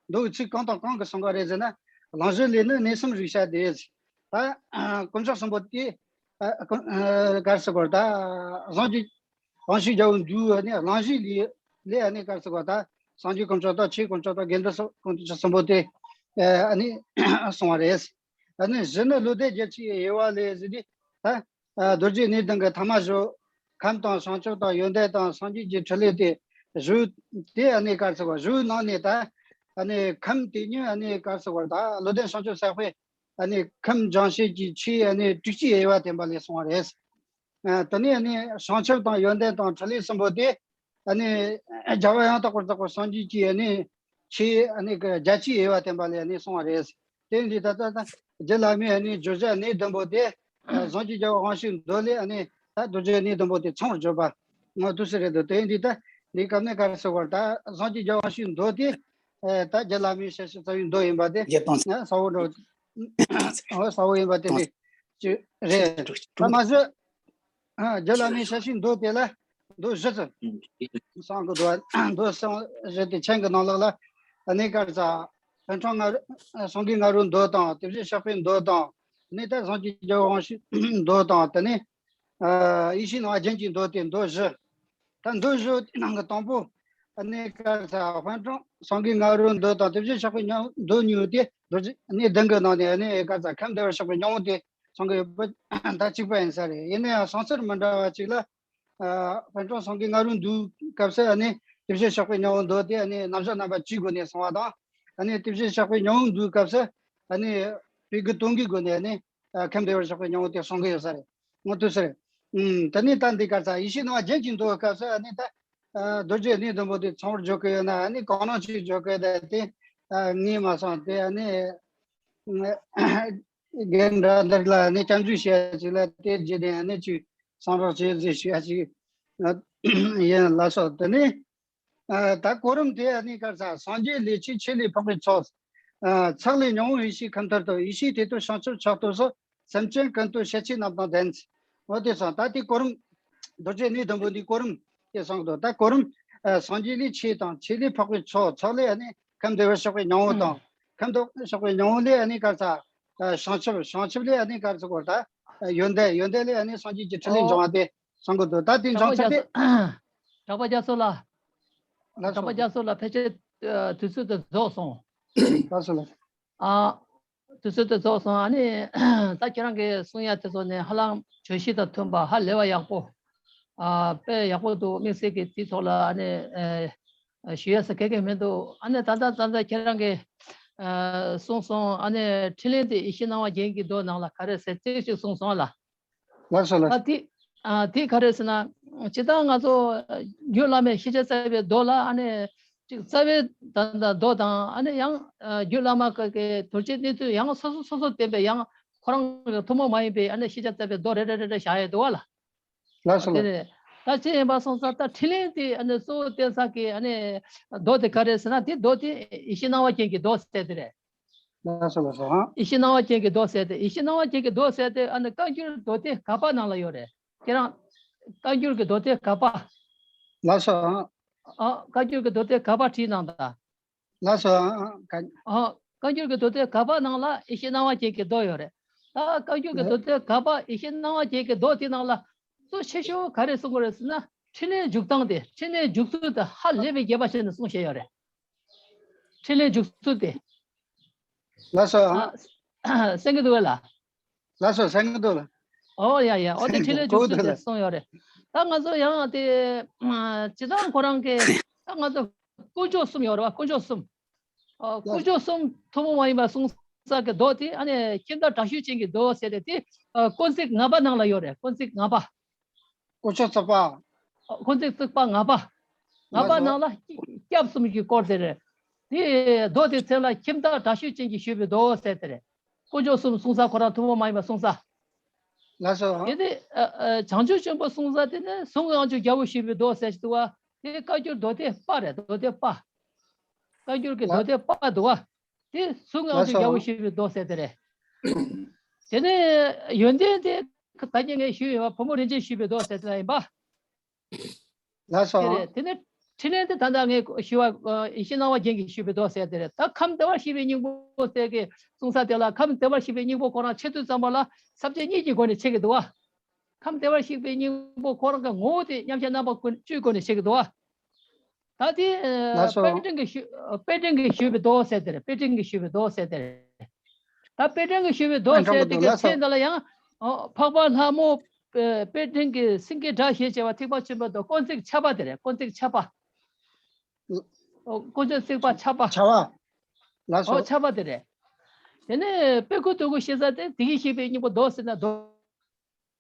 མདོའི་ཚིག་གང་དང་གང་གིས་གསུང་གི་རེད་ཟེར་ན། གླེང་གཞི་ལས་ནི་གནས་གསུམ་རིག་བྱ་སྟེ། ད་དཀོན་མཆོག་གསུམ་པོ་དེ་ག་རེ་ཟེར་དགོས་རེད་ད། གཟུངས་ཀྱི་དབང་ཕྱུག་རྒྱལ་པོའི་མདོའི་ནི་གླེང་གཞི་ལས་ལས་ནི་ག་རེ་ཟེར་དགོས་རེད་ད། སངས་རྒྱས་དཀོན་མཆོག་དང་ཆོས་དཀོན་མཆོག་དང་དགེ་འདུན་དཀོན་མཆོག་གསུམ་པོ་དེ་ནི་གསུང་བ་རེད། ཨ་ནི་བཞི་ནི་བློ་ལྡན་རྒྱལ་སྲས་དབྱེ་བ་ལས་ཟེར་དུས་ད། རྡོ་རྗེ་གནས་བདུན་གྱི་ཐ་མ་བཞི། ཁམས་དང་བྱང་ཆུབ་དང་ཡོན་ཏན་དང་སངས་རྒྱས་ཀྱི་ཕྲིན་ལས་དེ་བཞི། དེ་ཨ་ནི་ག་རེ་ཟེར་བ་བཞིའི་ནང་ནས་ད། ཨ་ནི་ཁམས་དེ་ཉིད་ཨ་ནི་ག་རེ་ཟེར་བ་ད་བློ་ལྡན་བྱང་ཆུབ་སེམས་དཔའི་ཨ་ནི་ཁམས་སྦྱང་བྱེད་ཀྱི་ཆོས་ཨ་ནི་དྲུག་ཅུའི་དབྱེ་བ་བསྟན་པ་ལས་གསུངས་པ་རེད། ཨ་དེ་ནས་ཨ་ནི་བྱང་ཆུབ་དང་ཡོན་ཏན་དང་ཕྲིན་ལས་གསུམ་པོ་དེ་ཨ་ནི་རྒྱལ་བ་ཡང་དག་པར་རྫོགས་པའི་སངས་རྒྱས་ཀྱི་ཨ་ནི་ཆོས་ཨ་ནི་གི་རྒྱ་ཆེའི་དབྱེ་བ་བསྟན་པ་ལས་ཨ་ནི་གསུངས་པ་རེད། དེ་འདི་ད་ལྟ་ད་རྗེ་བླ་མའི་ཨ་ནི་བརྗོད་བྱ་གནས་བདུན་པོ་དེ་ཨ་གཟུངས་ཀྱི་རྒྱལ་པོའི་དབང་ཕྱུག་མདོ་ལས་ཨ་ནི་ད་རྡོ་རྗེ་གནས་བདུན་པོ་དེ་ཚང་བར་བརྗོད་པ་ང་དུ་ཟེར་རེད་འདུག་དེ་འདི་ད་འདི་སྐབས་ནས་ག་རེ་ཟེར་བར་ད་གཟུངས་ཀྱི་རྒྱལ་པོའི་དབང་ཕྱུག་མདོ་དེ་ཨ་ད་རྗེ་བླ་མའི་ཞལ་བཞེས་རྩ་བའི་མདོ་ཡིན་པ་དེ་ཡེ་གཏོང་ས་ཨ་ས་བོ་འགྲོ་ཨ་ས་བོ་ཡིན་པ་དེ་གཏོང་འདི་ཅི་རེད་ད་མ་ཟད། ཨ་རྗེ་བླ་མའི་ཞལ་བཞེས་མདོ་དེ་ལ་མདོ་བཞི་ཙམ་གསུང་གི་འདུག་མདོ་གསུང་བཞི་དེ་མཆན་གྱི་ནང་ལོགས་ལ་ཨ་ནི་ག་རེ་ཟེར། པཎ་ཆེན་ང་རོ་སངས་རྒྱས་ང་རོའི་མདོ་དང་དེ་བཞིན་གཤེགས་པའི་མདོ་དང་ཨ་ནི་ད་གཟུངས་ཀྱི་རྒྱལ་པོའི་དབང་ཕྱུག་མདོ་དང་དེ་ནས་ཨ་ཡེ་ཤེས་སྣང་བ་རྒྱན་གྱི་མདོ་དེ་མདོ་བཞི། ད་མདོ་བཞི་དེ་ནང་གི་དང་པོ་ཨ་ནི་ག་རེ་ཟེར། པཎ་ཆེན་སངས་རྒྱས་ང་རོའི་མདོ་དང་དེ་བཞིན་གཤེགས་པའི་མདོ་གཉིས་དེ་མདོ་རྗེ་གནས་བདུན་གྱི་ནང་ནས་ཨ་ནི་ག་རེ་ཟེར། ཁམས་བདེ་བར་གཤེགས་པའི་སྙིང་པོ་དེ། གསུང་གི་ཡོད་པ་ད་གཅིག་པ་ཡིན་ས་རེད། ཡིན་ན་ཡང་བྱང་ཚུལ་མི་འདྲ་བ་གཅིག་ལ། ཨ་པཎ་ཆེན་སངས་རྒྱས་ང་རོའི་མདོའི་སྐབས་སུ་ཨ་ནི་དེ་བཞིན་གཤེགས་པའི་སྙིང་པོ་མདོ་དེ་ཨ་ནི་རྣམ་གཞག་རྣམ་པ་བཅུའི་སྒོ་ནས་གསུངས་པ་དང་། ཨ་ནི་དེ་བཞིན་གཤེགས་པའི་སྙིང་པོ་མདོའི་སྐབས་སུ་ཨ་ནི་དཔེ་དགུ་སྟོང་གི་སྒོ་ནས་ཨ་ནི་ཨ་ཁམས་བདེ་བར་གཤེགས་པའི་སྙིང་པོ་དེ་གསུང་གི་ཡོད་ས་རེད། ངོ་ཐུག་ས་རེད། ཨུམ་ད་ནི་ད་འདི་ག་རེ་ཟེར། ཡེ་ཤེས་སྣང་བ་རྒྱན་གྱི་མདོའི་སྐབས་སུ་ཨ་ནི་ད་ཨ་རྡོ་རྗེ་གནས་བདུན་པོ་དེ་ཚང་བར་བརྗོད་ཀྱི་ཡོད་ན་ཨ་ནི་གང་རུང་ཅིག་བརྗོད་ཀྱི་ཡོད་ད་དེ་ཨ་ངས་མ་གསུངས་ཏེ་ཨ་ནི། རྒན་ར་འདིར་ལ་ནི་སྐྱབས་འཇུག་བྱེད་ཅིག་ལ་དེ་རྗེས་ནས་ནི་ཅིག་གསང་རོགས་བྱེད་ཟེར་ཞུ་ཡ་ཅིག་ཡིན་ལ་སོགས། དེ་ནི་ད་གོ་རིམ་དེ་ནི་ག་རེ་ཟེར། སངས་རྒྱས་ལས་སྐྱེས་ཆོས་ལས་འཕགས་པའི་ཚོགས། ཚེ་ལས་མྱ་ངན་འོད་ཀྱི་ཁམས་མཐར་ཐུག། ཡེ་ཤེས་དེ་དག་བྱང་ཆུབ་ཕྱོགས་སྟོན་སོགས། སེམས་ཅན་ཀུན་ཏུ་ཤེས་བྱའི་རྣམ་དང་ལྡན། འོ་དེ་སོང་ད་དེ་གོ་རིམ། རྡོ་རྗེ་གནས་བདུན་པོ་འདི་གོ་རིམ་དེ་སོང་འདུག་ད་གོ་རིམ་སངས་རྒྱས་ལས་ཆོས་དང་ཆོས་ལས་འཕགས་པའི་ཚོགས། ཚོགས་ལས་ནི་ཁམས་བདེ་བར་གཤེགས་པའི་སྙིང་པོ་དང་། ཁམས་བདེ་བར་གཤེགས་པའི་སྙིང་པོ་ལས་ནི་ག་རེ་ཟེར། བྱང་ཆུབ། བྱང་ཆུབ་ལས་ནི་ག་རེ་ཟེར་དགོས་ད། ཡོན་ཏན། ཡོན་ཏན་ལས་ནི་སངས་རྒྱས་ཀྱི་ཕྲིན་ལས་འབྱུང་བ་དེ་སོང་གི་འདུག་ད་དེ་འབྱུང་ཚུལ་དེ། གྲགས་པ་རྒྱ་མཚོ་ལགས། གྲགས་པ་རྒྱ་མཚོ་ལགས། ཕལ་ཆེར་དུས་ཚོད་དེ་རྫོགས་སོང་། ལགས་སོ་ལགས། ཨ། དུས་ཚོད་དེ་རྫོགས་སོང་། ཨ་ནི་ད་ཁྱེད་རང་གིས་གསུང་ཡ་དེ་ཚོ་ནི་ཧ་ལམ་བརྗོད་གཞི་དང་མཐུན་པ་ཧ་ལས་པ་ཡག་པོ། ཨ་དཔེ་ཡག་པོ་འདུག་དམིགས་བསལ་གྱི་དེའི་ཐོག་ལ་ཨ་ནི་ཨ་ཞུ་ཡ་ས་གེ་གེ་མི་འདུག་ཨ་ནི་ད་ལྟ་ད་ལྟ་ཁྱེད་རང་གིས་ཨ་གསུངས་སོང་། ཨ་ནི་འཕྲིན་ལས་དེ་ཡེ་ཤེས་སྣང་བ་རྒྱན་གྱི་མདོ་ནང་ལ་ག་རེ་ཟེར་ཅིག་ཅིག་གསུངས་སོང་ལ། ལགས་སོ་ལགས། ད་དེ་ཨ་དེ་ག་རེ་ཟེར་ན། སྤྱིར་བཏང་ང་ཚོ་རྒྱུད་བླ་མའི་ཤེས་བྱ་རྩ་བའི་མདོ་ལ་ཨ་ནི་ཅིག་རྩ་བའི་ད་ད་མདོ་དང་ཨ་ནི་ཡང་ཨ་རྒྱུད་བླ་མ་གི་གི་རྡོ་རྗེ་གནས་བདུན་ཡང་སོ་སོ་སོ་སོ་བསྟན་པའི་ཡང་ཁོ་རང་གི་ཐུན་མོང་མ་ཡིན་པའི་ཨ་ནི་ཤེས་བྱ་རྩ་བའི་མདོ་རེ་རེ་རེ་རེ་བཞག་ཡས་འདུག་བ་ལ། ལགས་སོ་དེ་ལགས། ནས་ད་ཅི་ཡིན་པ་སོང་ཙང་ད་འཕྲིན་ལས་དེ་ཨ་ནི་གཙོ་བོ་བསྟན་ས་གི་ཨ་ནི་མདོ་དེ་ག་རེ་ཟེར་ན། དེ་མདོ་དེ་ཡེ་ཤེས་སྣང་བ་ཅན་གྱི་མདོ་ཟེར་དེ་རེད། ལགས་སོ་ལགས་སོ། ཨ། ཡེ་ཤེས་སྣང་བ་ཅན་གྱི་མདོ་ཟེར་ཏེ། ཡེ་ཤེས་སྣང་བ་ཅན་གྱི་མདོ་ཟེར་ཏེ་ཨ་ནི་བཀའ་འགྱུར་མདོ་སྡེ་ག་པ་ནང་ལ་ཡོད་རེད། ཁྱེད་རང་བཀའ་འགྱུར་གྱི་མདོ་སྡེ་ག་པ། ལགས་སོ། ཨ། བཀའ་འགྱུར་གྱི་མདོ་སྡེ་ག་པ་བྲིས་གནང་དང་། ལགས་སོ། ཨ། བཀའ་འགྱུར་གྱི་མདོ་སྡེ་ག་པ་ནང་ལ་ཡེ་ཤེས་སྣང་བ་ཅན་གྱི་མདོ་ཡོད་རེད། ད་བཀའ་འགྱུར་གྱི་མདོ་སྡེ་ག་པ་ཡེ་ཤེས་སྣང་བ་ཅན་གྱི་མདོ་དེ་ནང་ལ་གཙོ་ཆེ་ཤོས་ག་རེ་གསུང་གི་རེད་ཟེར་ན། འཕྲིན་ལས་འཇུག་སྟངས་དེ། འཕྲིན་ལས་འཇུག་ཚུལ་དེ་ཧ་ལས་པའི་རྒྱས་པ་བྱས་ནས་གསུངས་བཞག་ཡོད་རེད། འཕྲིན་ལས་འཇུག་ཚུལ་དེ། ལགས་སོ། ཨ། གསན་གྱི་འདུག་གས་ལགས། ལགས་སོ། གསན་གྱི་འདུག་ལགས། ཨོ་ཡ་ཡ། ཨོ་དེ་འཕྲིན་ལས་འཇུག་ཚུལ་དེ་གསུངས་ཡོད་རེད། ད་ང་ཚོ་ཡང་དེ་སྤྱིར་བཏང་ཁོ་རང་གི་ད་ང་ཚོ་དཀོན་མཆོག་གསུམ་ཡོད་རེད་བ། དཀོན་མཆོག་གསུམ། ཨོ་དཀོན་མཆོག་གསུམ་ཐུན་མོང་མ་ཡིན་པ་གསུངས་ས་གི་མདོ་དེ་ཨ་ནི་ཁྱིམ་བདག་དྲག་ཤུལ་ཅན་གྱི་མདོ་ཟེར་ཏེ་དེ་ཨ་དཀོན་བརྩེགས་ལྔ་པ་ནང་ལ་ཡོད་རེད། དཀོན་བརྩེགས་ལྔ་པ། དཀོན་མཆོག་བརྩེགས་པ། དཀོན་བརྩེགས་བརྩེགས་པ་ལྔ་པ། ལྔ་པ་ནང་ལ་སྐྱབས་གསུམ་གྱི་སྐོར་དེ་རེད། དེ་མདོ་དེ་ཚེ་ལ་ཁྱིམ་བདག་དྲག་ཤུལ་ཅན་གྱིས་ཞུས་པའི་མདོ་ཟེར་དེ་རེད། དཀོན་མཆོག་གསུམ་གསུང་ས་ཁོ་རང་ཐུན་མོང་མ་ཡིན་པ་གསུང་ས། ལགས་སོ། དེ་ནས་ཨ་ཨ་བྱང་ཆུབ་ཆེན་པོ་གསུང་ས་དེ་ནི་གཟུངས་དབང་ཕྱུག་རྒྱལ་པོ་ཞུས་པའི་མདོ་ཟེར་ཞིག་འདུག་བ། དེ་བཀའ་འགྱུར་མདོ་སྡེ་པ་རེད། མདོ་སྡེ་པ། བཀའ་འགྱུར་གྱི་མདོ་སྡེ་པ་འདུག་བ། དེ་གཟུངས་སྔགས་ཀྱི་རྒྱལ་པོ་ཞེས་པའི་མདོ་ཟེར་དེ་རེད། དེ་ནས་ཡོན་ཏན་དེ་ད་གིན་ངས་ཞུས་ཡོད་པ་བུ་མོ་རིན་ཆེན་ཞེས་པའི་མདོ་ཟེར་དེ་ཡིན་པ། ལགས་སོ། དེ་རེད། དེ་ནས་ཕྲིན་ལས་དེ་ད་ལྟ་ངས་ཞུ་བ་ཡེ་ཤེས་སྣང་བ་རྒྱན་གྱིས་ཞུས་པའི་མདོ་ཟེར་དེ་རེད། ད་ཁམས་བདེ་བར་གཤེགས་པའི་སྙིང་པོ་ཟེར་གི་གསུང་ས་དེ་ལ་ཁམས་བདེ་བར་གཤེགས་པའི་སྙིང་པོ་ཁོ་རང་འཆད་དུས་ཙམ་པ་ལ་ས་བཅད་གཉིས་ཀྱི་སྒོ་ནས་འཆད་ཀྱི་འདུག་བ། ཁམས་བདེ་བར་གཤེགས་པའི་སྙིང་པོ་ཁོ་རང་གི་ངོ་བོ་དེ་མཉམ་གཞག་རྣམ་པ་ཀུན་བཅུའི་སྒོ་ནས་འཆད་ཀྱི་འདུག་བ། ད་དེ་ལགས་སོ། དཔལ་སྤྲིན་གྱིས་ཞུ་དཔལ་སྤྲིན་གྱིས་ཞུས་པའི་མདོ་ཟེར་དེ་རེད། དཔལ་སྤྲིན་གྱིས་ཞུས་པའི་མདོ་ཟེར་དེ་རེད། ད་དཔལ་སྤྲིན་གྱིས་ཞུས་པའི་མདོ་ཟེར་དེ་གི་ལགས་སོ། མཚན་འདི་ལ་ཡང་འཕགས་པ་ལྷ་མོ་དཔལ་སྤྲིན་གྱི་སེང་གེ་སྒྲ་ཞེས་བྱ་བ་ཐེག་པ་ཆེན་པོའི་མདོ་དཀོན་བརྩེགས་ཆ་པ་དེ་རེད། དཀོན་བརྩེགས་ཆ་པ། དཀོན་བརྩེགས་པ་ཆ་པ། ཆ་པ། ལགས་སོ། ཨོ་ཆ་པ་དེ་རེད། དེ་ནས་དཔལ་སྐུ་སྟོང་གི་ཞེས་ས་དེ་དེ་གིས་ཞེས་པའི་སྙིང་པོ་མདོ་ཟེར་ན་མདོ།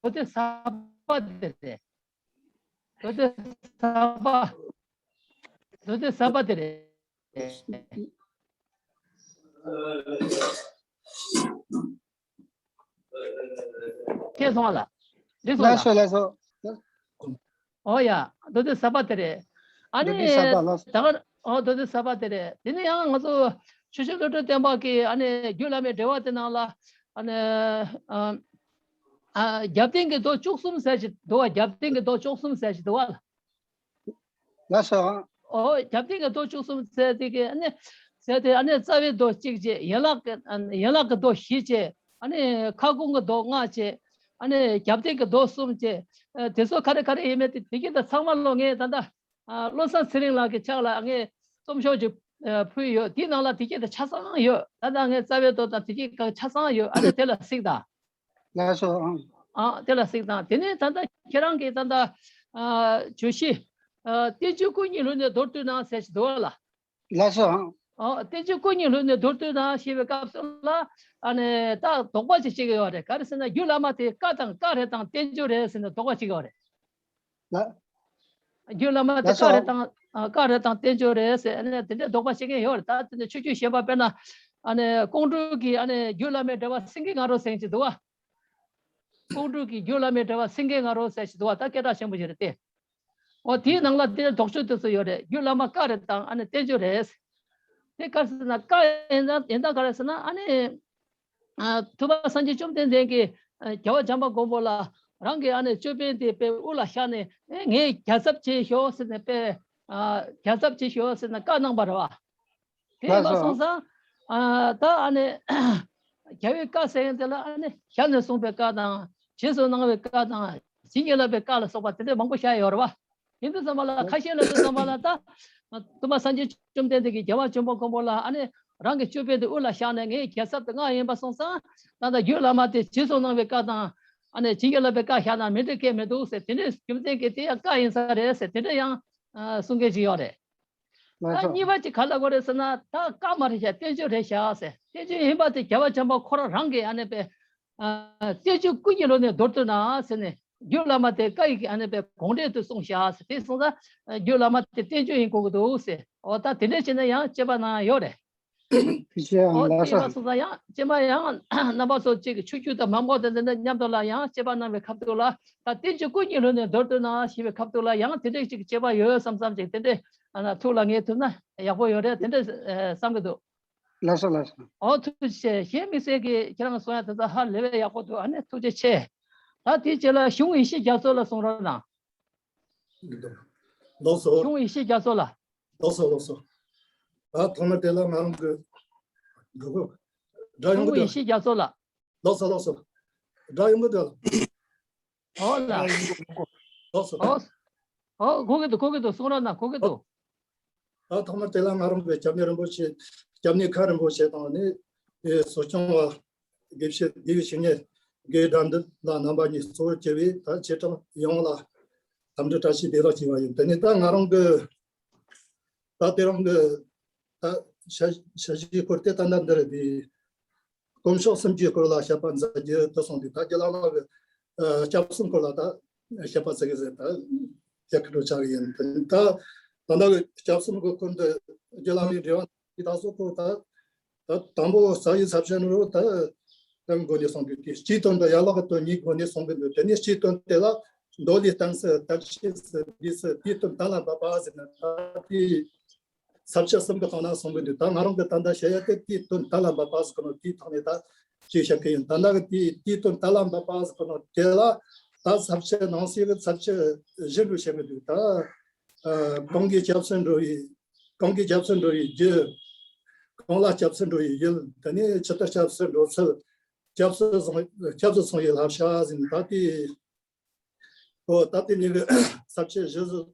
མདོ་སྡེ་ཟབ་པ་དེ་རེད། མདོ་སྡེ་ཟབ་པ། མདོ་སྡེ་ཟབ་པ་དེ་རེད། ཁྱེད་སོང་བ་ལ། འདི་སོང་ལ། ལགས་སོ་ལགས་སོ། ཨོ་ཡ། མདོ་སྡེ་ཟབ་པ་དེ་རེད། ཨ་ནི། མདོ་སྡེ་ཟབ་པ་ལགས་སོ། ད་ག་ཨོ་མདོ་སྡེ་ཟབ་པ་དེ་རེད། དེ་ནས་ཡང་ང་ཚོ་ཆོས་རྗེ་བློ་གྲོས་བསྟན་པ་གིས་ཨ་ནི་རྒྱུད་བླ་མའི་འགྲེལ་པ་དེ་ནང་ལ་ཨ་ནི། ཨ། ཨ། རྒྱབ་རྟེན་གྱི་མདོ་བཅུ་གསུམ་ཟེར་ཞིག་འདུག་བ། རྒྱབ་རྟེན་གྱི་མདོ་བཅུ་གསུམ་ཟེར་ཞིག་འདུག་བ། ལགས་སོ། ཨོ་རྒྱབ་རྟེན་གྱི་མདོ་བཅུ་གསུམ་ཟེར་དེ་གི་ཨ་ནི་ཟེར་དེ་ཨ་ནི་རྩ་བའི་མདོ་གཅིག་བྱས། ཡན་ལག་གི་ཡན་ལག་གི་མདོ་བཞི་བྱས། ཨ་ནི་ཁ་སྐོང་གི་མདོ་ལྔ་བྱས། ཨ་ནི་རྒྱབ་རྟེན་གྱི་མདོ་གསུམ་བྱས། ཨ། དེ་ཚོ་ག་རེ་ག་རེ་ཡིན་མིན་དེ་དེ་གི་ད་ཚང་མ་ལོ་ངས་ད་ལྟ་ཨ། བློ་བཟང་ཚེ་རིང་ལགས་ཀྱི་ཕྱག་ལ་ངས་རྩོམ་ཤོག་ཅིག་ཨ། ཕུལ་ཡོད། དེའི་ནང་ལ་དེ་གི་ད་ཆ་ཚང་ཡོད། ད་ལྟ་ངས་རྩ་བའི་མདོ་དང་དེ་གི་ཆ་ཚང་ཡོད། ཨ་ནི་དེ་ལ་གཟིགས་དང་། ལགས་སོ། ཨང་། ཨ། དེ་ལ་གཟིགས་དང་། དེ་ནས་ད་ལྟ་ཁྱེད་རང་གིས་ད་ལྟ་ཨ། བརྗོད་གཞི་ཨ། བསྟན་བཅོས་སྐུ་གཉིས་ལྷུང་ནས་མདོར་བསྡུས་ན་ཟེར་ཞིག་འདུག་བ་ལ། ལགས་སོ། ཨང་། ཨ། བསྟན་བཅོས་སྐུ་གཉིས་ལྷུང་ནས་མདོར་བསྡུས་ན་ཞེས་པའི་སྐབས་སུ་ལ་ཨ་ནི་ད་དོགས་པ་ཅིག་བྱེད་ཀྱི་ཡོད་རེད། ག་རེ་ཟེར་ན་རྒྱུད་བླ་མ་དེ་བཀའ་དང་བཀའ་རེད་དང་བསྟན་བཅོས་རེད་ཟེར་ནས་དོགས་པ་བྱེད་ཀྱི་ཡོད་རེད། ལགས། རྒྱུད་བླ་མ་དེ་ལགས་སོ། བཀའ་རེད་དང་ཨ། བཀའ་རེད་དང་བསྟན་བཅོས་རེད་ཟེར་ཨ་ནི་དེ་འདྲའི་དོགས་པ་བྱེད་མཁན་ཡོད་རེད། ད་དེ་འདྲ་ཆོས་བརྒྱུད་གཞན་པ་དཔེར་ན་ཨ་ནི་ཀོང་སྤྲུལ་གྱིས་ཨ་ནི་རྒྱུད་བླ་མའི་འགྲེལ་པ་སེང་གེ་ང་རོ་ཟེར་གྱི་འདུག་བ། ཀོང་སྤྲུལ་གྱིས་རྒྱུད་བླ་མའི་འགྲེལ་པ་སེང་གེ་ང་རོ་ཟེར་གྱི་འདུག་བ། ད་སྐད་གྲགས་ཆེན་པོ་ཞིག་རེད་དེ། འོ་དེའི་ནང་ལ་དེ་དོགས་གཅོད་དེ་ཚོ་ཡོད་རེད། རྒྱུད་བླ་མ་བཀའ་རེད་དང་ཨ་ནི་བསྟན་བཅོས་རེད། དེ་ག་རེ་ཟེར་ན་བཀའ་ཡིན་ན་ཡིན་ད་ག་རེ་ཟེར་ན་ཨ་ནི། ཨ། ཐུབ་པ་སངས་རྒྱས་བཅོམ་ལྡན་འདས་ཀྱིས་ཨ། རྒྱལ་བ་བྱམས་པ་མགོན་པོ་ལ་རང་གི་ཨ་ནི་ཅོད་པན་དེ་དཔེ་དབུ་ལ་བཞག་ནས་ཨེ། ངས་རྒྱལ་ཚབ་བྱས་ཤོག་ཟེར་ནས་དཔེ་ཨ། རྒྱལ་ཚབ་བྱས་ཤོག་ཟེར་ནས་བཀའ་གནང་བ་རེད་བ། དེ་ཡིན་པ་སོང་ཙང་ཨ། ད་ཨ་ནི་རྒྱལ་བའི་བཀའ་ཟེར་མཁན་དེ་ལ་ཨ་ནི་ཞལ་ནས་གསུངས་པའི་བཀའ་དང་རྗེས་སུ་གནང་བའི་བཀའ་དང་བྱིན་གྱིས་བརླབས་པའི་བཀའ་ལ་སོགས་པ་དེ་འདྲ་མང་པོ་བཞག་ཡོད་རེད་བ། ཡིན་དུས་ཙམ་པ་ལ་ཁ་ཤས་ལ་དུས་ཙམ་པ་ལ་ད་སྟོན་པ་སངས་རྒྱས་བཅོམ་ལྡན་འདས་ཀྱིས་རྒྱལ་བ་བྱམས་པ་མགོན་པོ་ལ་ཨ་ནི་རང་གི་ཅོད་པན་དེ་དབུ་ལ་བཞག་ནས་ངའི་རྒྱལ་ཚབ་དེ་ང་ཡིན་པ་སོང་ཙང་ད་ལྟ་རྒྱུད་བླ་མ་དེ་རྗེས་སུ་གནང་བའི་བཀའ་དང་ཨ་ནི་བྱིན་གྱིས་བརླབས་པའི་བཀའ་བཞག་ན་མི་འགྲིག་གི་མི་འདུག་ཟེར། དེ་འདྲའི་རྒྱུ་མཚན་གྱིས་དེ་ཡང་བཀའ་ཡིན་ས་རེད་ཟེར་དེ་འདྲ་ཡང་གསུང་མཁན་ཅིག་ཡོད་རེད། ད་གཉིས་པ་ཅིག་ག་ལ་གོ་རེད་ཟེར་ན་ད་བཀའ་མ་རེད་ཤག་བསྟན་བཅོས་རེད་ཤག་ཟེར། བསྟན་བཅོས་ཡིན་པ་དེ་རྒྱལ་བ་བྱམས་པ་ཁོ་རང་རང་གིས་ཨ་ནི་པའི་བསྟན་བཅོས་སྐུ་གཉིས་ལྷུང་ནས་མདོར་བསྡུས་ན་ཟེར་ནས་རྒྱུད་བླ་མ་དེ་བཀའ་ཡི་གེ་ཨ་ནི་པའི་དགོངས་འགྲེལ་དུ་གསུངས་ཤག་ཟེར། དེ་སོང་ཙང་རྒྱུད་བླ་མ་དེ་བསྟན་བཅོས་ཡིན་དགོས་ཀྱི་འདུག་ཟེར། འོ་ད་དེ་འདྲ་བྱས་ན་ཡང་དཔྱད་པ་གནང་ཡོད་རེད། ཨོ་དེ་ཡིན་པ་སོང་ཙང་ཡང་དཔྱད་པ་ཡང་རྣམ་པ་ཚོ་གཅིག་ཆོས་བརྒྱུད་དང་མ་འགོག་དེ་འདི་འདྲ་མཉམ་དུ་ལ་ཡང་དཔྱད་པ་གནང་བའི་ཁ་ཐུག་ལ་ད་བསྟན་བཅོས་སྐུ་གཉིས་ལྷུང་ནས་མདོར་བསྡུས་ན་ཞེས་པའི་ཁ་ཐུག་ལ་ཡང་དེ་འདྲ་ཅིག་དཔྱད་པ་ཡོད་བསམ་བསམ་ཅིག་དེ་འདྲ་ཨ་ན་ཐུགས་ལ་ངེས་ཐུབ་ན་ཡག་པོ་ཡོད་རེད་དེ་འདྲ་བསམ་གྱི་འདུག་ལགས་སོ་ལགས་སོ། ཨོ་ཐུགས་རྗེ་ཆེ། གཞན་དམིགས་བསལ་གྱི་ཁྱེད་རང་གསུང་ཡ་དེ་ཚོ་ཧ་ལས་པའི་ཡག་པོ་འདུག་ཨ་ནི་ཐུགས་རྗེ་ཆེ། ད་དེའི་རྗེས་ལ་གཞུང་ཡེ་ཤེས་རྒྱ་མཚོ་ལ་གསུང་རོགས་གནང་། ལགས་སོ། གཞུང་ཡེ་ཤེས་རྒྱ་མཚོ་ལ། ལགས་སོ་ལགས་སོ། ད་ཐོག་མར་དེ་ལ་ང་རང་གི་འགྲོ་གི་སྒྲ་ཡོང་གི་འདུག་གཞུང་ཡེ་ཤེས་རྒྱ་མཚོ་ལ། ལགས་སོ་ལགས་སོ། སྒྲ་ཡོང་གི་འདུག་ཨོ་ལ། སྒྲ་ཡོང་གི་འདུག་ལགས་སོ། ཨོ། ཨོ་གོ་གི་འདུག་གོ་གི་འདུག་གསུང་རོགས་གནང་གོ་གི་འདུག་ད་ཐོག་མར་དེ་ལ་ང་རང་གི་སྐྱབས་གནས་རིན་པོ་ཆེ་སྐྱབས་གནས་མཁན་རིན་པོ་ཆེ་དང་ནི་གསོ་སྐྱོང་བ་དགེ་བཤེས་དགེ་བའི་བཤེས་གཉེན་དགེ་སྒྲ་འདི་ལ་རྣམ་པ་གཉིས་གཙོ་བོར་གྱུར་བའི་ད་ཆེ་ཕྲ་ཡོངས་ལ་འཚམས་འདྲི་བཀྲ་ཤིས་བདེ་ལེགས་ཞུ་བ་ཡིན། དེ་ནས་ད་ང་རང་གི་ད་དེ་རང་གི་ད་ཞལ་ཞལ་བཞེས་སྐོར་དེ་ད་ལྟ་འདིར་དེ་དཀོན་མཆོག་གསུམ་གྱི་སྐོར་ལ་བཤད་པ་མཛད་རྒྱུ་དེ་སོང་དུས་ད་རྒྱུད་བླ་མ་གི་སྐྱབས་གསུམ་སྐོར་ལ་ད་བཤད་པ་ཟེར་གི་ཟེར་ད་ཡག་གི་འགྲོ་ཆགས་ཡིན། ད་ད་ལྟ་གི་སྐྱབས་གསུམ་གི་སྐོར་འདི་རྒྱུད་བླ་མའི་འགྲེལ་པ་འདི་དག་སོགས་ཁོ་ད་ད་དང་པོ་ས་ཡི་ས་ཆེན་རུ་ད་དོན་སྒོ་ནས་གསུངས་དུས་དེ་སྤྱིའི་དོན་དང་ཡན་ལག་གི་དོན་གཉིས་སྒོ་ནས་གསུངས་གི་འདུག་དེ་ནས་སྤྱིའི་དོན་དེ་ལ་མདོ་ལས་བསྟན་ས་དར་ཤེས་སུ་ལུས་སུ་དེའི་དོན་གཏན་ལ་འབེབས་པ་ཟེར་ན་ད་དེ། ས་བཅད་གསུམ་གྱི་སྟེང་ན་གསུང་གི་འདུག་ད་ང་རང་གི་ད་ལྟ་བཤད་ཡ་དེ་དེའི་དོན་གཏན་ལ་འབེབས་པ་ཟེར་གི་ནོ་དེའི་ཐོག་ནས་ད་ཅིག་བཤད་གི་ཡིན། ད་ལྟ་གི་དེའི་དེའི་དོན་གཏན་ལ་འབེབས་པ་ཟེར་གི་ནོ་དེ་ལ་ད་ས་བཅད་ནང་གསེས་ཀྱི་ས་བཅད་བཞི་འདྲ་བཤད་གི་འདུག་ད་ཨ་གང་གིས་སྐྱབས་སུ་འགྲོ་བའི་གང་གིས་སྐྱབས་སུ་འགྲོ་བའི་རྒྱུ། གང་ལ་སྐྱབས་སུ་འགྲོ་བའི་ཡུལ། དེ་ནས་ཇི་ལྟར་སྐྱབས་སུ་འགྲོ་ཚུལ། སྐྱབས་སུ་སོང་སྐྱབས་སུ་སོང་བའི་བསླབ་བྱ་ཟེར་ནས་ད་དེ། ཨོ་ད་དེ་ནས་གི་ས་བཅད་བཞི་ཟིག་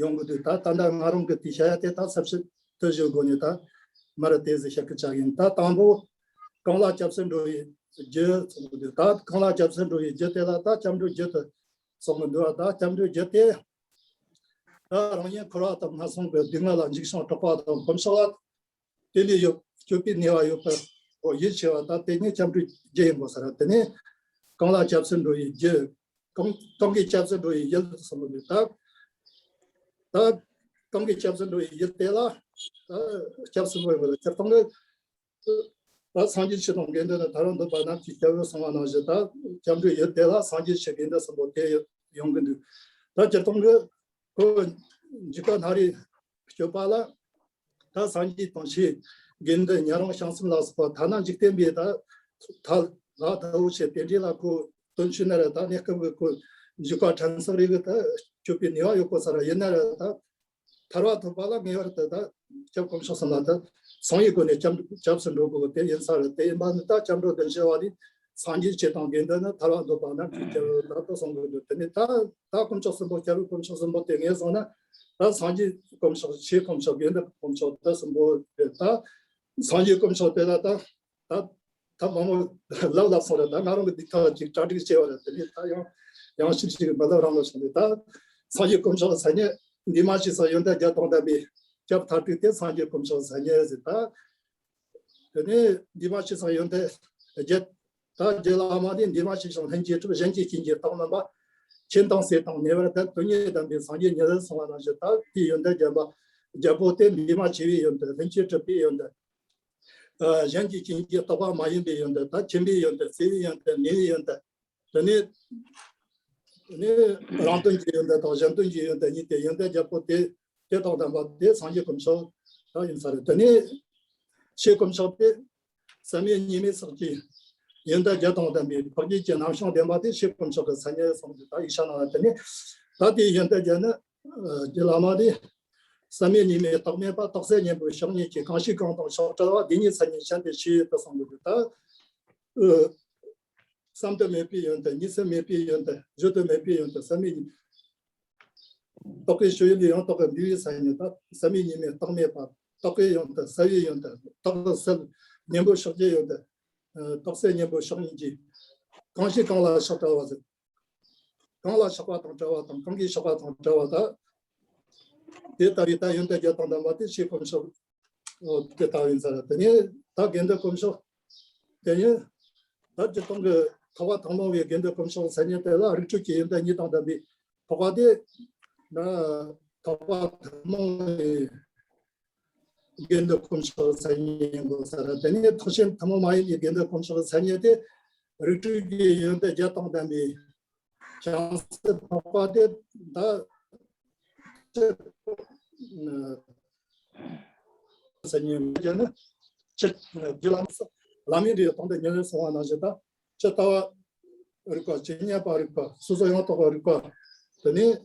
ཡོང་གི་འདུག་ད་ད་ལྟ་ང་རང་གི་དེ་བཤད་ཡ་དེ་ད་ས་བཅད་དེ་བཞི་སྒོ་ནས་ད་མར་དེ་ཟིག་བཤད་གི་བཅར་ཡིན། ད་དང་པོ་གང་ལ་སྐྱབས་སུ་འགྲོ་བའི་རྒྱུ་གསུང་གི་འདུག་ད་གང་ལ་སྐྱབས་སུ་འགྲོ་བའི་རྒྱུ་དེ་ལ་ད་སྐྱབས་འགྲོའི་རྒྱུ་དེ་གསུང་གི་འདུག་ད་སྐྱབས་འགྲོའི་རྒྱུ་དེ་ད་རང་ཉིད་འཁོར་བ་དང་ངན་སོང་གི་སྡུག་བསྔལ་ལ་འཇིགས་ཤིང་སྐྲག་པ་དང་གོམས་ཤིང་ལ་དེ་ལས་ཡོད་སྐྱོབ་པའི་ནུས་པ་ཡོད་པར་ཡིད་ཆེས་པ་དང་དེ་ཉིད་སྐྱབས་འགྲོའི་རྒྱུ་ཡིན་དགོས་ས་རེད། དེ་ནས་གང་ལ་སྐྱབས་སུ་འགྲོ་བའི་རྒྱུ། གང་གང་གིས་སྐྱབས་སུ་འགྲོ་བའི་ཡུལ་གསུངས་པ་རེད། ད་ད་གང་གིས་སྐྱབས་སུ་འགྲོ་བའི་ཡུལ་དེ་ལ་ད་སྐྱབས་སུ་འགྲོ་བའི་ཡུལ་སྤྱིར་བཏང་གི་ད་སངས་རྒྱས་ཆོས་དང་དགེ་འདུན་ནི། ཐར་པ་འདོད་པ་རྣམས་ཀྱི་སྐྱབས་སུ་གསོལ་བ་ནང་བཞིན། ད་སྐྱབས་འགྲོའི་ཡུལ་དེ་ལ་སངས་རྒྱས་ཆོས་དགེ་འདུན་གསུམ་པོ་དེ་ཡོང་གི་འདུག་ད་སྤྱིར་བཏང་གི་ཁོ་འཇིགས་པ་སྣ་རེ་སྐྱོབ་པ་ལ། ད་སངས་རྒྱས་དང་ཆོས་དགེ་འདུན་ཉན་རང་བྱང་སེམས་ལ་སོགས་པ་ཐ་ན་འཇིག་རྟེན་པའི་ད་ཐ་ལ་ད་འུ་ཆོས་དེ་འདྲའི་ལ་ཁོ་དོན་ཆུ་ན་ར་ད་གནས་སྐབས་ཀྱི་ཁོ་འཇིགས་པ་ཕྲན་ཚེགས་རེ་གི་ད་སྐྱོབ་པའི་ནུས་པ་ཡོད་དགོས་ས་ར། ཡིན་ན་ར་ད་ཐར་པ་ཐོབ་པ་ལ་ངེས་པར་དུ་ད་སྐྱབས་དཀོན་མཆོག་གསུམ་ལ་ད་ཚང་བའི་སྒོ་ནས་སྐྱབས་སྐྱབས་སུ་འགྲོ་དགོས་པ་དེ་ཡིན་ས་རེད། དེ་ཡིན་པ་ནི་ད་སྐྱབས་འགྲོ་བདུན་ཞུ་བ་ནི་སངས་རྒྱས་ཆོས་དང་དགེ་འདུན་ནི། ཐར་པ་འདོད་པ་རྣམས་ཀྱི་སྐྱབས་ད་ལྟ་གསུང་གི་འདུག་དེ་ནས་ད་ད་དཀོན་མཆོག་གསུམ་པོ་སྐྱབས་རྗེ་དཀོན་མཆོག་གསུམ་པོ་དེ་ངས་སོང་ན་ད་སངས་རྒྱས་དཀོན་མཆོག་ཆོས་དཀོན་མཆོག་དགེ་འདུན་དཀོན་མཆོག་དེ་གསུམ་པོ་དེ་ད་སངས་རྒྱས་དཀོན་མཆོག་དེ་ལ་ད་ད་ད་མང་པོ་ལབ་ལབ་སོང་རེད། ད་ང་རང་གི་སྡིག་ཐག་ཅིག་གྲ་སྒྲིག་བྱས་པ་རེད། དེ་ནས་ད་ཡང་ཡང་ཞིབ་ཞིག་མ་ལབ་རང་ལ་སོང་ནས་ད་སངས་རྒྱས་དཀོན་མཆོག་གི་མཚན་ཉིད་འདུས་མ་བྱས་སུ་ཡོན་ཏན་བརྒྱད་དང་ལྡན་པའི་སྐྱབས་མཐར་ཐུག་དེ་སངས་རྒྱས་དཀོན་མཆོག་གི་མཚན་ཉིད་ཟེར། ད་དེ་ནས་འདུས་མ་བྱས་སུ་ཡོན་ཏན་བརྒྱད། ད་རྗེ་བླ་མ་ནི་འདུས་མ་བྱས་ཤིང་ལྷུན་གྱིས་གྲུབ། གཞན་གྱིས་བྱིན་གྱིས་བརླབ་མིན་པ། མཁྱེན་དང་གསལ་དང་ནུས་པར་ལྡན། དོན་གཉིས་ལྡན་པའི་སངས་རྒྱས་ཉིད་ཟེར་གསུངས་པ་ནང་བཞིན། ད་དེའི་ཡོན་ཏན་བརྒྱད་པ་བརྒྱད་པོ་དེ་འདུས་མ་བྱས་པའི་ཡོན་ཏན། ལྷུན་གྱིས་གྲུབ་པའི་ཡོན་ཏན། ཨ་གཞན་གྱིས་བྱིན་གྱིས་བརླབ་པ་མ་ཡིན་པའི་ཡོན་ཏན། ད་མཁྱེན་པའི་ཡོན་ཏན། གསལ་བའི་ཡོན་ཏན། ནུས་པའི་ཡོན་ཏན། དེ་ནས་དེ་ནས་རང་དོན་གྱི་ཡོན་ཏན་དང་གཞན་དོན་གྱི་ཡོན་ཏན་གཉིས་ཏེ། ཡོན་ཏན་བརྒྱད་པོ་དེ་དེ་དང་ལྡན་པ་དེ་སངས་རྒྱས་དཀོན་མཆོག་ད་ཡིན་ས་རེད། དེ་ནས་ཆོས་དཀོན་མཆོག་དེ་བསམ་ཡས་གཉིས་མེད་སོགས་ཀྱི་ཡོན་ཏན་བརྒྱད་དང་ལྡན་པའི་འཕགས་རྒྱུད་ཀྱི་རྣམ་བྱང་ལྡན་པ་དེ་ཆོས་དཀོན་མཆོག་གི་མཚན་ཉིད་གསུངས་ཏེ། ད་ཡིག་ཆ་ནང་ལ། དེ་ནས་ད་དེའི་ཡོན་ཏན་བརྒྱད་ནི་རྗེ་བླ་མ་དེ་བསམ་ཡས་གཉིས་མེད་རྟག་མེད་པ། རྟག་གསལ་གཉེན་པོའི་ཕྱོགས་གཉིས་ཀྱི། གང་ཞིག་གང་དང་ཕྱོགས་བྲལ་བ། དེ་ཉིད་མཚན་ཉིད་ཅན་དེ་ཆོས་ཡོད་དུ་གསུངས་པ་རེད། ད་ཨ་བསམ་དུ་མེད་པའི་ཡོན་ཏན། གཉིས་སུ་མེད་པའི་ཡོན་ཏན། བརྗོད་དུ་མེད་པའི་ཡོན་ཏན། བསམ་ཡས་གཉིས་རྟོག་གེའི་སྤྱོད་ཡུལ་ལས་ཡང་དག་པའི་འདུལ་བའི་མཚན་ཉིད། ད་བསམ་ཡས་གཉིས་མེད་རྟག་མེད་པ། རྟོག་གེའི་ཡོན་ཏན། གསལ་བའི་ཡོན་ཏན། རྟག་གསལ་གཉེན་པོ་ཕྱོགས་ཀྱི་ཡོན་ཏན། ཨ་རྟག་གསལ་གཉེན་པོ་ཕྱོགས་གཉིས་ཀྱི། གང་ཞིག་གང་ལ་ཕྱོགས་བྲལ་བ་ཟེར། གང་ལ་ཕྱོགས་པ་དང་བྲལ་བ་དང་། གང་གིས་ཕྱོགས་པ་དང་བྲལ་བ་དང་། དེ་ལྟ་བུའི་ད་ཡོན་ཏན་བརྒྱད་དང་ལྡན་པ་དེ་ཆོས་དཀོན་མཆོག་དེ་ལྟ་བུ་ཡིན་ས་རེད། དེ་ནས་ད་དགེ་འདུན་དཀོན་མཆོག་དེ་ཡིན། ད་སྤྱིར་བཏང་གི་འཕགས་པ་ཐུན་མོང་བའི་དགེ་འདུན་དཀོན་མཆོག་མཚན་ཉིད་དེ་ལ་རིགས་དྲུག་གི་ཡོན་ཏན་གཉིས་དང་ལྡན་པའི་འཕགས་པ་དེ་ན་འཕགས་པ་ཐུན་མོང་བའི་དགེ་འདུན་དཀོན་མཆོག་གི་མཚན་ཉིད་ཡིན་དགོས་ས་རེད། དེ་ནས་ཐེག་ཆེན་ཐུན་མོང་མ་ཡིན་པའི་དགེ་འདུན་དཀོན་མཆོག་གི་མཚན་ཉིད་དེ་རིགས་དྲུག་གི་ཡོན་ཏན་བརྒྱད་དང་ལྡན་པའི་བྱང་སེམས་འཕགས་པ་དེ་ད་ཅི་མཚན་ཉིད་ཡོད་ན་ཅི་རྒྱུ་ལམ་ས་ལམ་ཡིན་རེད། དང་དུ་ཉེ་བའི་གསུང་བ་ནང་བཞིན། ད་ཇི་ལྟ་བ་རིག་པ། ཇི་སྙེད་པ་རིག་པ། སོ་སོ་ཡང་དག་པ་རིག་པ། དེ་ནས་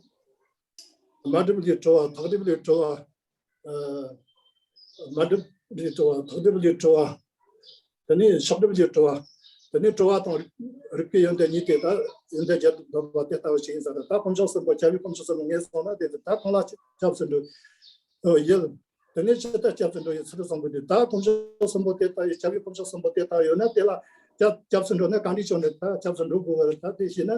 མ་བསྒྲིབས་ལས་གྲོལ་བ། ཐག་བསྒྲིབས་ལས་གྲོལ་བ། ཨ་མ་བསྒྲིབས་ལས་གྲོལ་བ། ཐག་བསྒྲིབས་ལས་གྲོལ་བ། དེ་ནས་ཕྱོགས་བསྒྲིབས་ལས་གྲོལ་བ། དེ་ནས་གྲོལ་བ་དང་རིག་རིག་པའི་ཡོན་ཏན་གཉིས་ཏེ། ད་ཡོན་ཏན་བརྒྱད་དང་ལྡན་པ་དེ་ལྟ་བུ་ཞིག་ཡིན་ས་རེད། ད་དཀོན་མཆོག་གསུམ་པོ་སྐྱབས་ཡུལ་དཀོན་མཆོག་གསུམ་པོ་ངས་སོང་ན་དེ་ད་གང་ལ་སྐྱབས་སུ་འགྲོ་ཡུལ། དེ་ནས་ཇི་ལྟར་སྐྱབས་སུ་འགྲོ་བའི་ཚུལ་གསུངས་པ་དེ། ད་དཀོན་མཆོག་གསུམ་པོ་དེ་ལྟ་བུའི་སྐྱབས་ཡུལ་དཀོན་མཆོག་གསུམ་པོ་དེ་ལྟ་བུ་ཡོད་ན་དེ་ལ་སྐྱབས་སྐྱབས་སུ་འགྲོ་ན་གང་འདྲའི་ཕྱོགས་ནས་ད་སྐྱབས་སུ་འགྲོ་དགོས་པ་རེད། ད་དེ་བྱས་ན།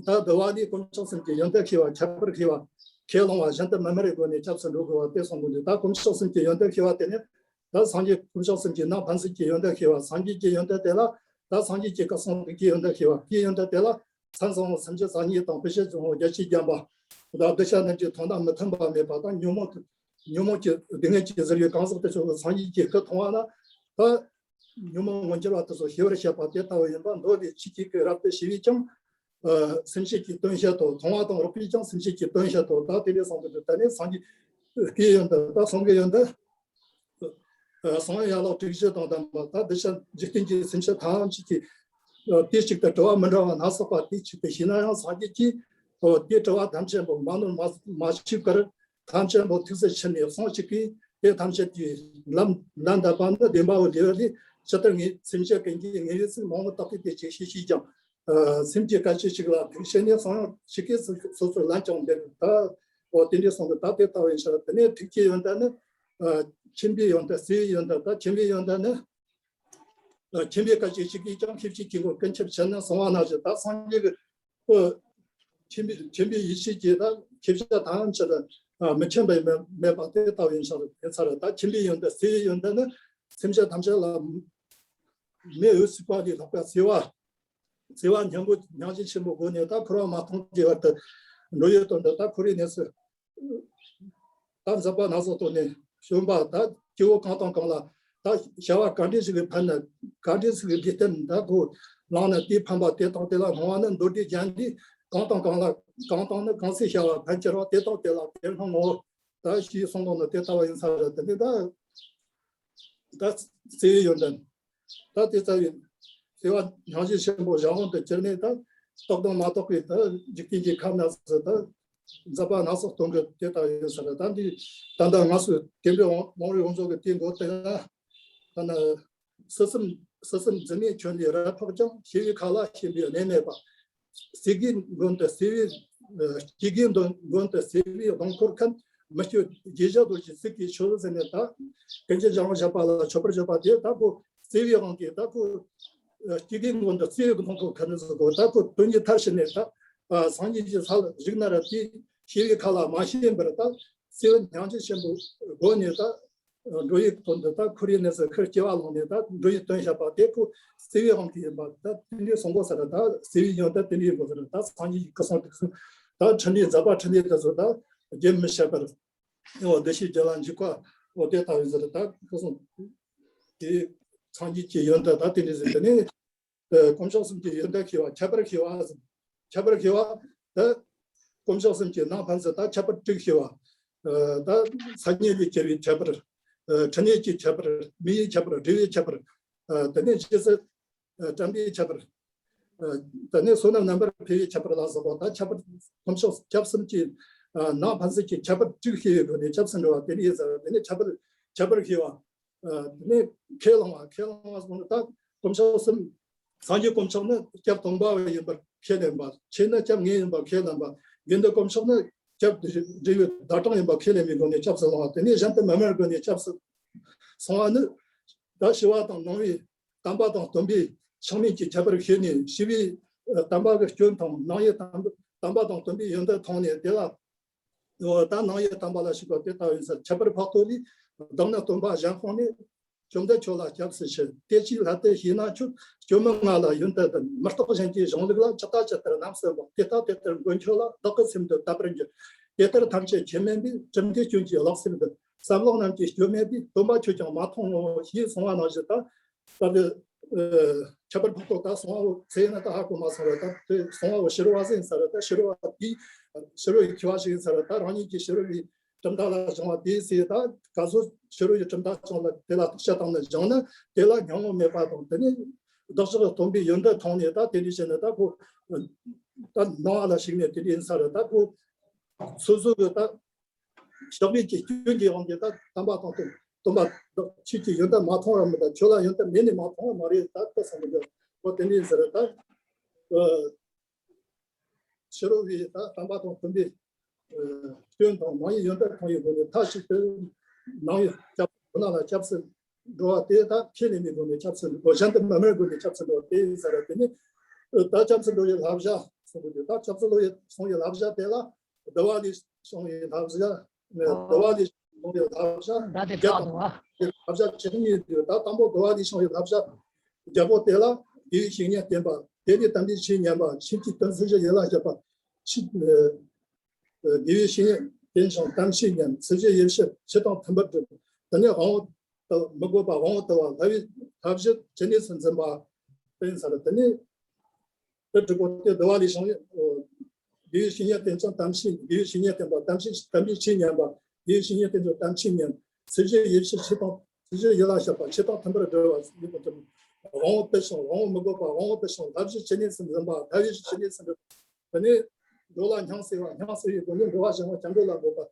ད་འདུལ་བ་ནི་དཀོན་མཆོག་གསུམ་གྱི་ཡོན་ཏན་ཤེས་པ། ཁྱད་པར་ཤེས་པ། ཁས་བླངས་པ། གཞན་དུ་མི་སྨྲ་བའི་སྒོ་ནས་སྐྱབས་སུ་འགྲོ་དགོས་པ་དེ་གསུངས་པ་འདུག་ད་དཀོན་མཆོག་གསུམ་གྱི་ཡོན་ཏན་ཤེས་པ་དེ་ནི། ད་སངས་རྒྱས་དཀོན་མཆོག་གསུམ་གྱི་ནང་ཕན་ཚུན་གྱི་ཡོན་ཏན་ཤེས་པ། སངས་རྒྱས་ཀྱི་ཡོན་ཏན་དེ་ལ། ད་སངས་རྒྱས་ཀྱི་བཀའ་གསུང་ཐུགས་ཀྱི་ཡོན་ཏན་ཤེས་པ། དེའི་ཡོན་ཏན་དེ་ལ་མཚན་བཟང་པོ་སུམ་ཅུ་རྩ་གཉིས་དང་། དཔེ་བྱད་བཟང་པོ་བརྒྱད་ཅུས་བརྒྱན་པ། ད་གདུལ་བྱ་རྣམས་ཀྱི་དོན་དང་མི་མཐུན་པ་མེད་པ་དང་། ཉོན་མོངས་ཉོན་མོངས་ཀྱི་སྡུག་བསྔལ་གྱིས་གཟིར་བའི་གང་ཟག་དེ་ཚོ་སངས་རྒྱས་ཀྱི་སྐུ་མཐོང་བ་ན། ད་ཉོན་མོངས་མངོན་གྱུར་བ་དེ་ཚོ་ཞི་བར་བྱེད་པ་དེ་ལྟ་བུ་ཡིན་པ། མདོ་ལས་ཆོས་ཀྱི་སྐུ་རབ་ཏུ་ཞི་བས་ཀྱང་། ཨ་སེམས་ཅན་གྱི་དོན་བྱེད་དོ། མཐོང་བ་དང་རོགས་པས་ཀྱང་སེམས་ཅན་གྱི་དོན་བྱེད་དོ། ད་དེ་ལས་བཟུང་སྟེ་ད་ནི་སངས་རྒྱས་ སྐྱེ་ཡོན་ཏན་ད་གསུང་གི་ཡོན་ཏན། གསང་ཡང་ལག་དྲུག་ཅུ་དང་ལྡན་པ་ད་འདི་ཕྱིར་འཇིག་རྟེན་གྱི་སེམས་ཅན་ཐམས་ཅད་ཀྱི་དུས་གཅིག་ཏུ་གྲོལ་བ་མི་འབྲལ་བ་སྣ་ཚོགས་པ་དུས་གཅིག་ཏུ་ཤེས་ན་ཡང་སངས་རྒྱས་ཀྱིས་དེ་གྲོལ་བ་ཐམས་ཅད་པོ་མ་ནོར་མ་མ་ཆུད་པར་ཐམས་ཅད་པོ་ཐུགས་སུ་ཆུད་ནས་གསུང་གཅིག་གིས་དེ་ཐམས་ཅད་ཀྱི་ལམ་ལན་འདེབས་པ་ནི་བདེན་པའོ། དེ་ལས་ཇི་ལྟར་ངེས་སེམས་ཅན་ཀུན་གྱི་ངེས་པའི་ཚུལ་མང་པོ་བརྟགས་ཏེ་དེ་ཅིག་ཤེས་ཤེས་ཀྱང་། སེམས་ཀྱི་སྐད་ཅིག་གཅིག་ལ་ཐུགས་ཤེས་ནས་གསང་ཡང་ཞིག་གིས་སོ་སོར་ལན་ཀྱང་འདེབས་ད། འོ་དེ་འདྲའི་གསུང་གི་ད་དེ་ལྟ་བུ་ཡིན་ཕྱིར་དེ་ནས་ཐུགས་ཀྱི་ཡོན་ཏན་ནི། ཁྱིམ་པའི་ཡོན་ཏན་བརྩེ་བའི་ཡོན་ཏན་ད་ཁྱིམ་པའི་ཡོན་ཏན་ནི། ཁྱིམ་པའི་སྐད་ཅིག་གཅིག་གིས་ཀྱང་ཤེས་བྱའི་དཀྱིལ་འཁོར་ཀུན་ཁྱབ་ཕྱིར་ནི་གསང་བ་ནང་བཞིན་ད་སངས་རྒྱས་ཀྱི་ཁྱིམ་པའི་ཁྱིམ་པའི་ཡེ་ཤེས་ཀྱིས་ད་ཁྱེད་ཅག་ཐམས་ཅད་ལ་མི་མཁྱེན་པའི་མེད་པ་དེ་ལྟ་བུ་ཡིན་ཕྱིར་དེ་ཚར་ད་ཁྱིམ་པའི་ཡོན་ཏན་བརྩེ་བའི་ཡོན་ཏན་ནི་སེམས་ཅན་ཐམས་ཅད་ལ་མེ་འོད་ཟེར་པ་ལས་ལྷག་པའི་བརྩེ་བ། བརྩེ་བ་སྙིང་པོ་སྙིང་རྗེ་ཆེན་པོའི་སྒོ་ནས་ད་འཁོར་བ་མ་སྟོངས་ཀྱི་བར་དུ་འགྲོ་ཡི་དོན་དུ་ད་འཁོར་བའི་གནས་སུ། ད་འཛད་པ་སྣ་ཚོགས་ཐོག་ནས་བྱོན་པ་ད་སྐྱེ་བོ་གང་དང་གང་ལ་ད་བྱ་བ་ག་འདྲ་ཞིག་གིས་ཕན་ན་ག་འདྲ་ཞིག་གིས་ལུས་རྟེན་ད་གོ་བླངས་ན་དེའི་ཕན་པ་དེ་དང་དེ་ལ་སྣང་བ་ནི་མདོ་སྡེ་རྒྱན་འདི་གང་དང་གང་ལ་གང་དང་ནི་གང་ཚེ་བྱ་བ་ཕན་ཁྱེར་བ་དེ་དང་དེ་ལ་དེ་སྣང་ངོ་ད་ཞེས་གསུངས་དོན་ནི་དེ་ལྟ་བུ་ཡིན་ས་རེད། དེ་ནི་ད་ད་བརྩེ་བའི་ཡོན་ཏན། ད་དེ་ལྟ་བུའི་བརྩེ་བ་སྙིང་རྗེ་ཆེན་པོ་གཞན་དབང་དུ་གྱུར་ནས་ད་རྟོགས་དང་མ་རྟོགས་པའི་ད་འཇིག་རྟེན་གྱི་ཁམས་ན་ཟེར་ད་འཛད་པ་སྣ་ཚོགས་སྟོན་གྱི་དེ་ལྟ་ཡིན་ས་རེད། ད་འདི་ད་ལྟ་ང་ཚོས་དེ་འདྲའི་དབང་རིག་དབང་ཕྱུག་གི་དེའི་མགོ་དེ་ན་ད་ན་སྲིད་གསུམ་སྲིད་གསུམ་འཛིན་མའི་ཁྱོན་ལས་རབ་འཕགས་ཀྱང་། ཤེས་པའི་མཁའ་ལ་ཞེན་པའི་གནས་མེད་པ། སྲས་ཀྱི་མགོན་དུ་བརྩེ་བའི་སྐྱེ་རྒུའི་མགོན་དུ་བརྩེ་བའི་གདུང་འཁོར་མཁན། མི་བསྐྱོད་དགྱེས་བཞག་རྡོ་རྗེ་གཙུག་གི་མཆོག་ཟེར་ནས་ད་ཀུན་མཁྱེན་ཞལ་དབང་བཞད་པ་ལ་མཆོད་པར་བརྗོད་པ་དེ་ད་ཁོ་བརྩེ་བའི་དབང་གིས་ད་ཁོ་སྐྱེ་རྒུའི་མགོན་དུ་བརྩེ་བའི་གདུང་འཁོར་མཁན་ཟེར་གོ་ད་ཁོ་དོན་གྱི་མཐར་ཕྱིན་ནས་ད་སངས་རྒྱས་ཀྱི་ས་ལ་བཞུགས་ན་ར་དེ་ཤེས་པའི་མཁའ་ལ་མ་ཞེན་པར་ད་བརྩེ་བའི་སྙིང་རྗེ་ཆེན་པོའི་སྒོ་ནས་ད། འགྲོ་ཡི་དོན་དུ་ད་ཁོར་ཡུག་གནས་སུ་ཁིར་སྐྱེ་བ་ལོངས་ནས་ད་འགྲོ་ཡི་དོན་བྱེད་པ་དེ་ཁོ་བརྩེ་བའི་དབང་གིས་ཡིན་པ་ད་དེ་འདྲའི་གསུང་གོ་ས་རེད། ད་བརྩེ་བའི་ཡོན་ཏན་དེ་འདྲའི་གོ་ས་རེད། ད་སངས་རྒྱས་ཀྱི་སྐུ་གསུང་ཐུགས་གསུང་ད་འཕྲིན་ལས་མཛད་པ་འཕྲིན་ལས་དེ་ཚོ་ད་རྒྱུན་མི་ཆད་པར་འོ་བདེ་གཤེགས་རྒྱུད་ལ་འཇུག་པ་འོ་དེ་ལྟ་བུ་ཟེར་ད་སྐུ་གསུང་དེ་སངས་རྒྱས་ཀྱི་ཡོན་ཏན་ད་དེ་འདྲའི་ཟེར་དེ་ནས། དཀོན་མཆོག་གསུམ་གྱི་ཡོན་ཏན་ཤེས་པ་ཁྱད་པར་ཤེས་པ། ཁྱད་པར་ཤེས་པ་དེ་དཀོན་མཆོག་གསུམ་གྱི་ནང་ཕན་ཚུན་ད་ཁྱད་པར་དྲུག་ཤེས་པ། ད་སང་ཉིན་ལས་སྐྱེ་བའི་ཁྱད་པར། འཕྲིན་ལས་ཀྱི་ཁྱད་པར། མིང་གི་ཁྱད་པར། སྒྲ་བའི་ཁྱད་པར། དེ་ནས་ཇི་སྲིད་དྲན་པའི་ཁྱད་པར། དེ་ནས་བསོད་ནམས་རྣམ་པར་འཕེལ་བའི་ཁྱད་པར་ལ་སོགས་པ་ད་ཁྱད་པར་དཀོན་མཆོག་སྐྱབས་གསུམ་གྱི་ནང་ཕན་ཚུན་གྱི་ཁྱད་པར་དྲུག་ཤེས་པའི་སྒོ་ནས་སྐྱབས་སུ་འགྲོ་བ་དེ་ནས་ཡིན་ཟེར་བ་དེ་ནས་ཁྱད་པར་ཁྱད་པར་ཤེས་པ། དེ་ནས་ཁས་བླངས་པ། ཁས་བླངས་པ་སོགས་ནི་ད་དཀོན་མཆོག་གསུམ། སངས་རྒྱས་དཀོན་མཆོག་ནི་སྐྱབས་སྟོང་པ་ཡིན་པར་ཁས་ལེན་པ། ཆོས་ནི་སྐྱབས་ངེས་ཡིན་པར་ཁས་ལེན་པ། དགེ་འདུན་དཀོན་མཆོག་ནི་སྐྱབས་འབྲས་བུའི་བརྡ་དྲངས་ཡིན་པར་ཁས་ལེན་པའི་སྒོ་ནས་སྐྱབས་སུ་བླང་བ། དེ་ནས་གཞན་དུ་མི་དམན་སྒོ་ནས་སྐྱབས་སུ་སོང་བ་ནི། ད་ཞི་བ་དང་སྣང་བའི་དམ་པ་དང་སྟོན་པའི་ཆགས་མེད་ཀྱི་ཁྱད་པར་ཤེས་ནས་ཞི་བའི་དམ་པ་གི་སྐྱོན་དང་སྣང་བའི་དམ་པ་དང་སྟོན་པའི་ཡོན་ཏན་མཐོང་ནས་དེ་ལ། འོ་ད་སྣང་ཡུལ་དམ་པ་ལ་ཞུགས་པ་དེ་ལྟ་བུ་ཡིན་ཟེར། ཁྱད་པར་འཕགས་བསྟོད་ལས། བདག་ནི་སྟོན་པ་གཞན་དབང་མེད། བཅོམ་ལྡན་ཁྱོད་ལ་སྐྱབས་སུ་མཆི། དེ་ཅིའི་སླད་དུ་ཞེ་ན་ཁྱོད། སྐྱོན་མི་མངའ་ལ་ཡོན་ཏན་ལྡན། མི་རྟག་གཞན་གྱི་གཞུང་ལུགས་ལ། ཇི་ལྟ་ཇི་ལྟར་རྣམ་གསལ་བ། དེ་ལྟ་དེ་ལྟར་མགོན་ཁྱོད་ལ། བདག་གི་སེམས་འདི་དད་པར་འགྱུར། དེ་ལྟར་ཐམས་ཅད་ཁྱད་མེད་པས། གྲུབ་མཐའི་སྐྱོན་གྱིས་བརླག་སེམས་འདི། བསམ་བློ་རྣམས་ཀྱི་སྐྱོན་མེད་པས། སྟོན་པ་ཁྱོད་ཀྱང་མ་མཐོང་ངོ་། ཞེས་གསུངས་པ་ནང་བཞིན་ད། ད་དེ། ཁྱད་པར་འཕགས་བསྟོད་ད་གསང་བ་བོ་ཚེ་ཡིན་ན་ད་ཧ་གོ་མ་སོང་བས་ད་དེ་གསང་བ་བོ་ཕྱི་རོལ་བ་ཟིག་ཡིན་ས་རེད། ད་ཕྱི་རོལ་བ་དེ་ཕྱི་རོལ་ཡི་མཁས་པ་ཞིག་ཡིན་ས་རེད། ད་རང་ཉིད་ཀྱི་ཕྱི་རོལ་བའི་གྲུབ་མཐའ་ལ་སྦྱངས་པ་དེ་ཟེར། ད་ག་ཚོད་ཕྱི་རོལ་ཡི་གྲུབ་མཐའ་སྦྱངས་ལ་དེ་ལ་བརྟག་དཔྱད་བཏང་ནས་སྦྱངས་ན་དེ་ལ་སྙིང་པོ་མེད་པ་དང་དེ་ནས་བདག་ཅག་གི་སྟོན་པའི་ཡོན་ཏན་མཐོང་ནས་ད་དེ་འདྲ་བྱས་ནས་ད་ཁོ་ད་སྣང་བ་ལ་ཞུགས་ནས་དེ་འདྲ་ཡིན་ས་རེད། ད་ཁོ་སོ་སོ་གི་ད། ཞག་མེད་ཀྱི་སྐྱོན་གྱི་དབང་གིས་ད་དམ་པ་དང་སྟོན་སྟོན་པ་ཁྱོད་ཀྱི་ཡོན་ཏན་མ་མཐོང་བ་མི་ད་ཁྱོད་ལ་ཡོན་ཏན་མེད་ནས་མ་མཐོང་བ་མ་རེད། ད་ལྟ་བསམ་གྱི་འདུག་འོ་དེ་འདྲ་ཡིན་ཟེར་ད། ཕྱི་རོལ་བའི་ད་དམ་པ་དང་སྟོན་པའི་སྐྱོན་དང་ནང་གི་ཡོན་ཏན་མཐོང་བའི་སྒོ་ནས་མཐའ་གཅིག་ཏུ་ནང་གི་སྐྱབས་ཁོ་ན་ལ་སྐྱབས་སུ་འགྲོ་བ་དེ་ད་ཁས་ལེན་པའི་སྒོ་ནས་སྐྱབས་སུ་འགྲོ། གཞན་དུ་མི་དམན་སྒོ་ནས་སྐྱབས་སུ་འགྲོ་བ་དེ་ཡིན་ཟེར་ར། དེ་ནི་ད་སྐྱབས་སུ་འགྲོ་བའི་བསླབ་བྱ་གསུངས་པ་དེ་ད་སྐྱབས་སུ་འགྲོ་བའི་གསུང་བའི་བསླབ་བྱ་དེ་ལ། འདུལ་བ་ལས་བྱུང་བའི་བསླབ་བྱ། འདུལ་བ་ལས་བྱུང་བའི་བསླབ་བྱ་ད་དེ་བརྒྱད་དང་། བསླབ་བྱ་བཅུ་གཉིས་ཡོད། ད་དང་པོ་འདུལ་བ་ལས་བྱུང་བའི་བསླབ་བྱ་བརྒྱད་པོ་དེ་ལ་དགེ་བའི་བཤེས་གཉེན་བསྟེན་པ། དེ་ལས་དམ་པའི་ཆོས་ཉན་པ། ཆོས་ཀྱི་དོན་སུ་ཞིག་ཡིད་ལ་བྱེད་པ། ཆོས་དགེ་བའི་བཤེས་གཉེན་བསྟེན་ཞིང་དམ་ཆོས་ཉན། སྲིད་ཞིའི་ཡེ་ཤེས་ཆོས་དང་མཐུན་པར་སྒྲུབ། དེ་ནས་དབང་པོ་དུ་མི་དགོས་པ་དབང་པོ་དུ་བ་བསླབ་པའི་བསླབ་གཞི་ཇི་སྙེད་སུ་འཛིན་པ་བསྟེན་ས་རེད། དེ་ནས། དེ་དྲུག་པོ་དེ་འདུལ་བ་ལས་བྱུང་བའི་དགེ་བའི་བཤེས་གཉེན་བསྟེན་ཅིང་དམ་ཆོས། དགེ་བའི་བཤེས་གཉེན་བསྟེན་པ། དམ་ཆོས་དམ་པའི་ཆོས་ཉན་པ། ཡིད་བཞིན་ཉིད་དེ་ཚོ་དམ་ཆོས་ཉན། ཚིག་བཞི་ཡིད་ཕྱིར་ཆོས་དང་། ཚིག་བཞི་ཡིད་ལ་བྱེད་པ། ཆོས་དང་མཐུན་པར་སྒྲུབ་པ། ཡིད་དང་མཐུན་པར། དབང་པོ་དཔེ་བྱུང་། དབང་པོ་མི་དགོས་པ། དབང་པོ་དཔེ་བྱུང་། བསླབ་གཞི་ཇི་སྙེད་ཙམ་འཛིན་པ། བསླབ་གཞི་ཇི་སྙེད་ཙམ་འགྲུབ། དེ་ནས་འགྲོ་ལ་སྙིང་བརྩེ་བ། སྙིང་བརྩེ་བའི་སྒོ་ནས་འགྲོ་བ་གཞན་དབང་སྐྱབས་འགྲོ་ལ་འགོད་པ།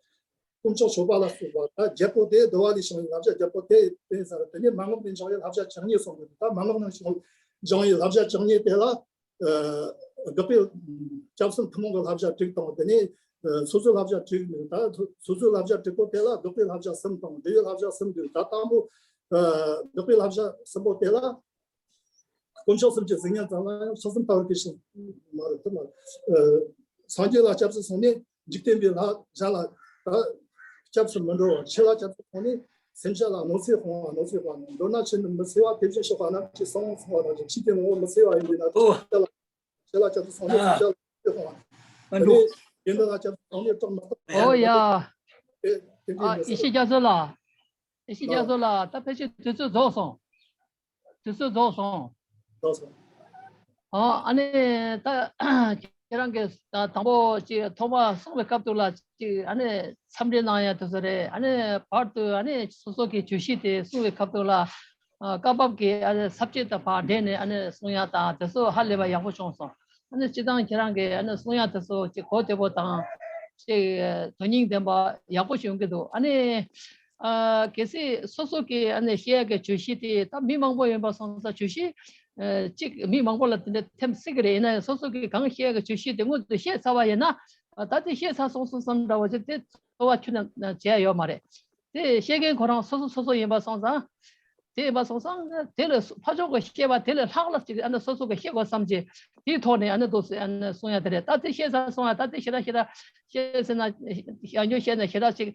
དཀོན་མཆོག་མཆོད་པ་ལ་སོགས་པ། ད་བརྒྱད་པོ་དེ་བསྡུ་བ་ལས་བྱུང་བའི་བསླབ་བྱ་བརྒྱད་པོ་དེ་དེ་ཟེར། དེ་ནས་མན་ངག་ལས་བྱུང་བའི་བསླབ་བྱ་བཅུ་གཉིས་གསུངས་འདུག་ད་མན་ངག་ནང་བྱུང་བྱུང་བའི་བསླབ་བྱ་བཅུ་གཉིས་དེ་ལ། ཨ། བདག་པོས་སྐྱབས་གསུམ་ཐུན་མོང་གི་བསླབ་བྱ་དྲུག་དང་། དེ་ནས་ཨ་སོ་སོའི་བསླབ་བྱ་དྲུག་ནི། ད་སོ་སོའི་བསླབ་བྱ་དྲུག་པོ་དེ་ལ་བདག་པོའི་བསླབ་བྱ་གསུམ་དང་འབྲས་བུའི་བསླབ་བྱ་གསུམ་འདུག་ད་དང་པོ་ཨ་བདག་པོའི་བསླབ་བྱ་གསུམ་པོ་དེ་ལ། དཀོན་མཆོག་གསུམ་གྱི་གཟུགས་བརྙན་ཙམ་ལ་ཡང་མཆོག་གསུམ་ལྟ་བུར་གྱུར་ཅིག་མ་རེད་དེ་ལ། ཨ་སངས་རྒྱས་ལ་སྐྱབས་སུ་སོང་ནས་འཇིག་རྟེན་པའི་ལྷ་གཞན་ལ་ད་སྐྱབས་སུ་མི་འགྲོ་བར། ཆོས་ལ་སྐྱབས་སུ་སོང་ནས་སེམས་ཅན་ལ་གནོད་འཚེ་སྤོང་བ། གནོད་འཚེ་སྤོང་བ། མདོར་ན་ཆོས་ནི་མི་འཚེ་བ། དེ་བཞིན་གཤེགས་པ་རྣམས་ཀྱིས་གསུངས་གསུངས་པ་ནང་བཞིན་ཆོས་ཀྱི་ངོ་བོ་མི་འཚེ་བ་ཡིན་པས་ན། ཨོ། ཆོས་ལ་ཆོས་ལ་སྐྱབས་སུ་སོང་ནས་ཨ། སེམས་ཅན་ལ་གནོད་འཚེ་སྤོང་བ། ཨ་དེ་ནས་དགེ་འདུན་ལ་སྐྱབས་སུ་སོང་ནས་སྐྲག་མི་སྐྲག་ཨོ་ཡ། དེ་དེ་འདྲའི་ཨ་མི་ཡེ་ཤེས་རྒྱ་མཚོ་ལགས། ཡེ་ཤེས་རྒྱ་མཚོ་ལགས། ད་ཕལ་ཆེར་དུས་ཚོད་རྫོགས་སོང་། དུས་ཚོད་རྫོགས་སོང་། རྫོགས་སོང་། ཨ་ཨ་ནི་ད་ཁྱེད་རང་གིས་ད་དང་པོ་ཅིག་ཐོག་མ་གསུང་བའི་སྐབས་དུ་ལ་ཅིག་ཨ་ནི་འཚམས་འདྲི་གནང་ཡ་དེ་ཚོ་རེད། ཨ་ནི་བར་དུ་ཨ་ནི་སོ་སོ་གི་བརྗོད་གཞི་དེ་གསུང་བའི་སྐབས་དུ་ལ་ཨ་སྐབས་བབ་ཀྱི་ཨ་ནི་ས་བཅད་དང་བར་འབྲེལ་ནས་ཨ་ནི་གསུང་ཡ་དང་དེ་ཚོ་ཧ་ལས་པ་ཡག་པོ་བྱུང་སོང་། ཨ་ནི་སྤྱིར་བཏང་ཁྱེད་རང་གིས་ཨ་ནི་གསུང་ཡ་དེ་ཚོ་ཅིག་གོ་བདེ་པོ་དང་ཅིག་དོན་སྙིང་ལྡན་པ་ཡག་པོ་ཞིག་ཡོང་གི་འདུག་ཨ་ནི། ཨ་གལ་སྲིད་སོ་སོ་གི་ཨ་ནི་བཤད་ཡ་གི་བརྗོད་གཞི་དེ་ད་མི་མང་པོ་ཡོད་པ་སོང་ཙང་བརྗོད་གཞི་ཨ་གཅིག་མི་མང་པོ་ལ་དེ་འདྲ་ཐེམ་སྲིད་ཀྱི་རེད། ཡིན་ན་ཡང་སོ་སོ་གི་གང་བཤད་ཡ་གི་བརྗོད་གཞི་དེ་སྔོན་དུ་བཤད་ཚར་བ་ཡིན་ན། ཨ་ད་དེ་བཤད་ཚར་སོང་སོང་བསམ་འདྲ་བོ་ཅིག་དེ་ཚོར་བ་ཁྱོན་ནས་བྱས་ཡོད་མ་རེད། དེ་བཤད་མཁན་ཁོ་རང་སོ་སོ་སོ་སོ་ཡིན་པ་སོང་ཙང་། དེ་ཡིན་པ་སོང་ཙང་དེ་ལས་ཕར་ཕྱོགས་ཀྱི་བཤད་པ་དེ་ལས་ལྷག་ལྷག་ཅིག་ཨ་ནི་སོ་སོ་གི་བཤད་དགོས་བསམ་གྱི་དེའི་ཐོག་ནས་ཨ་ནི་འདུག་སེ་ཨ་ནི་གསུང་ཡ་དེ་རེད། ད་དེ་བཤད་ཚར་སོང་ཡ། ད་དེ་ཞེ་དྲག་ཞེ་དྲག་བཤད་ཟེར་ན་ཞལ་འཇོག་བཤད་ན་ཞེ་དྲག་ཅིག་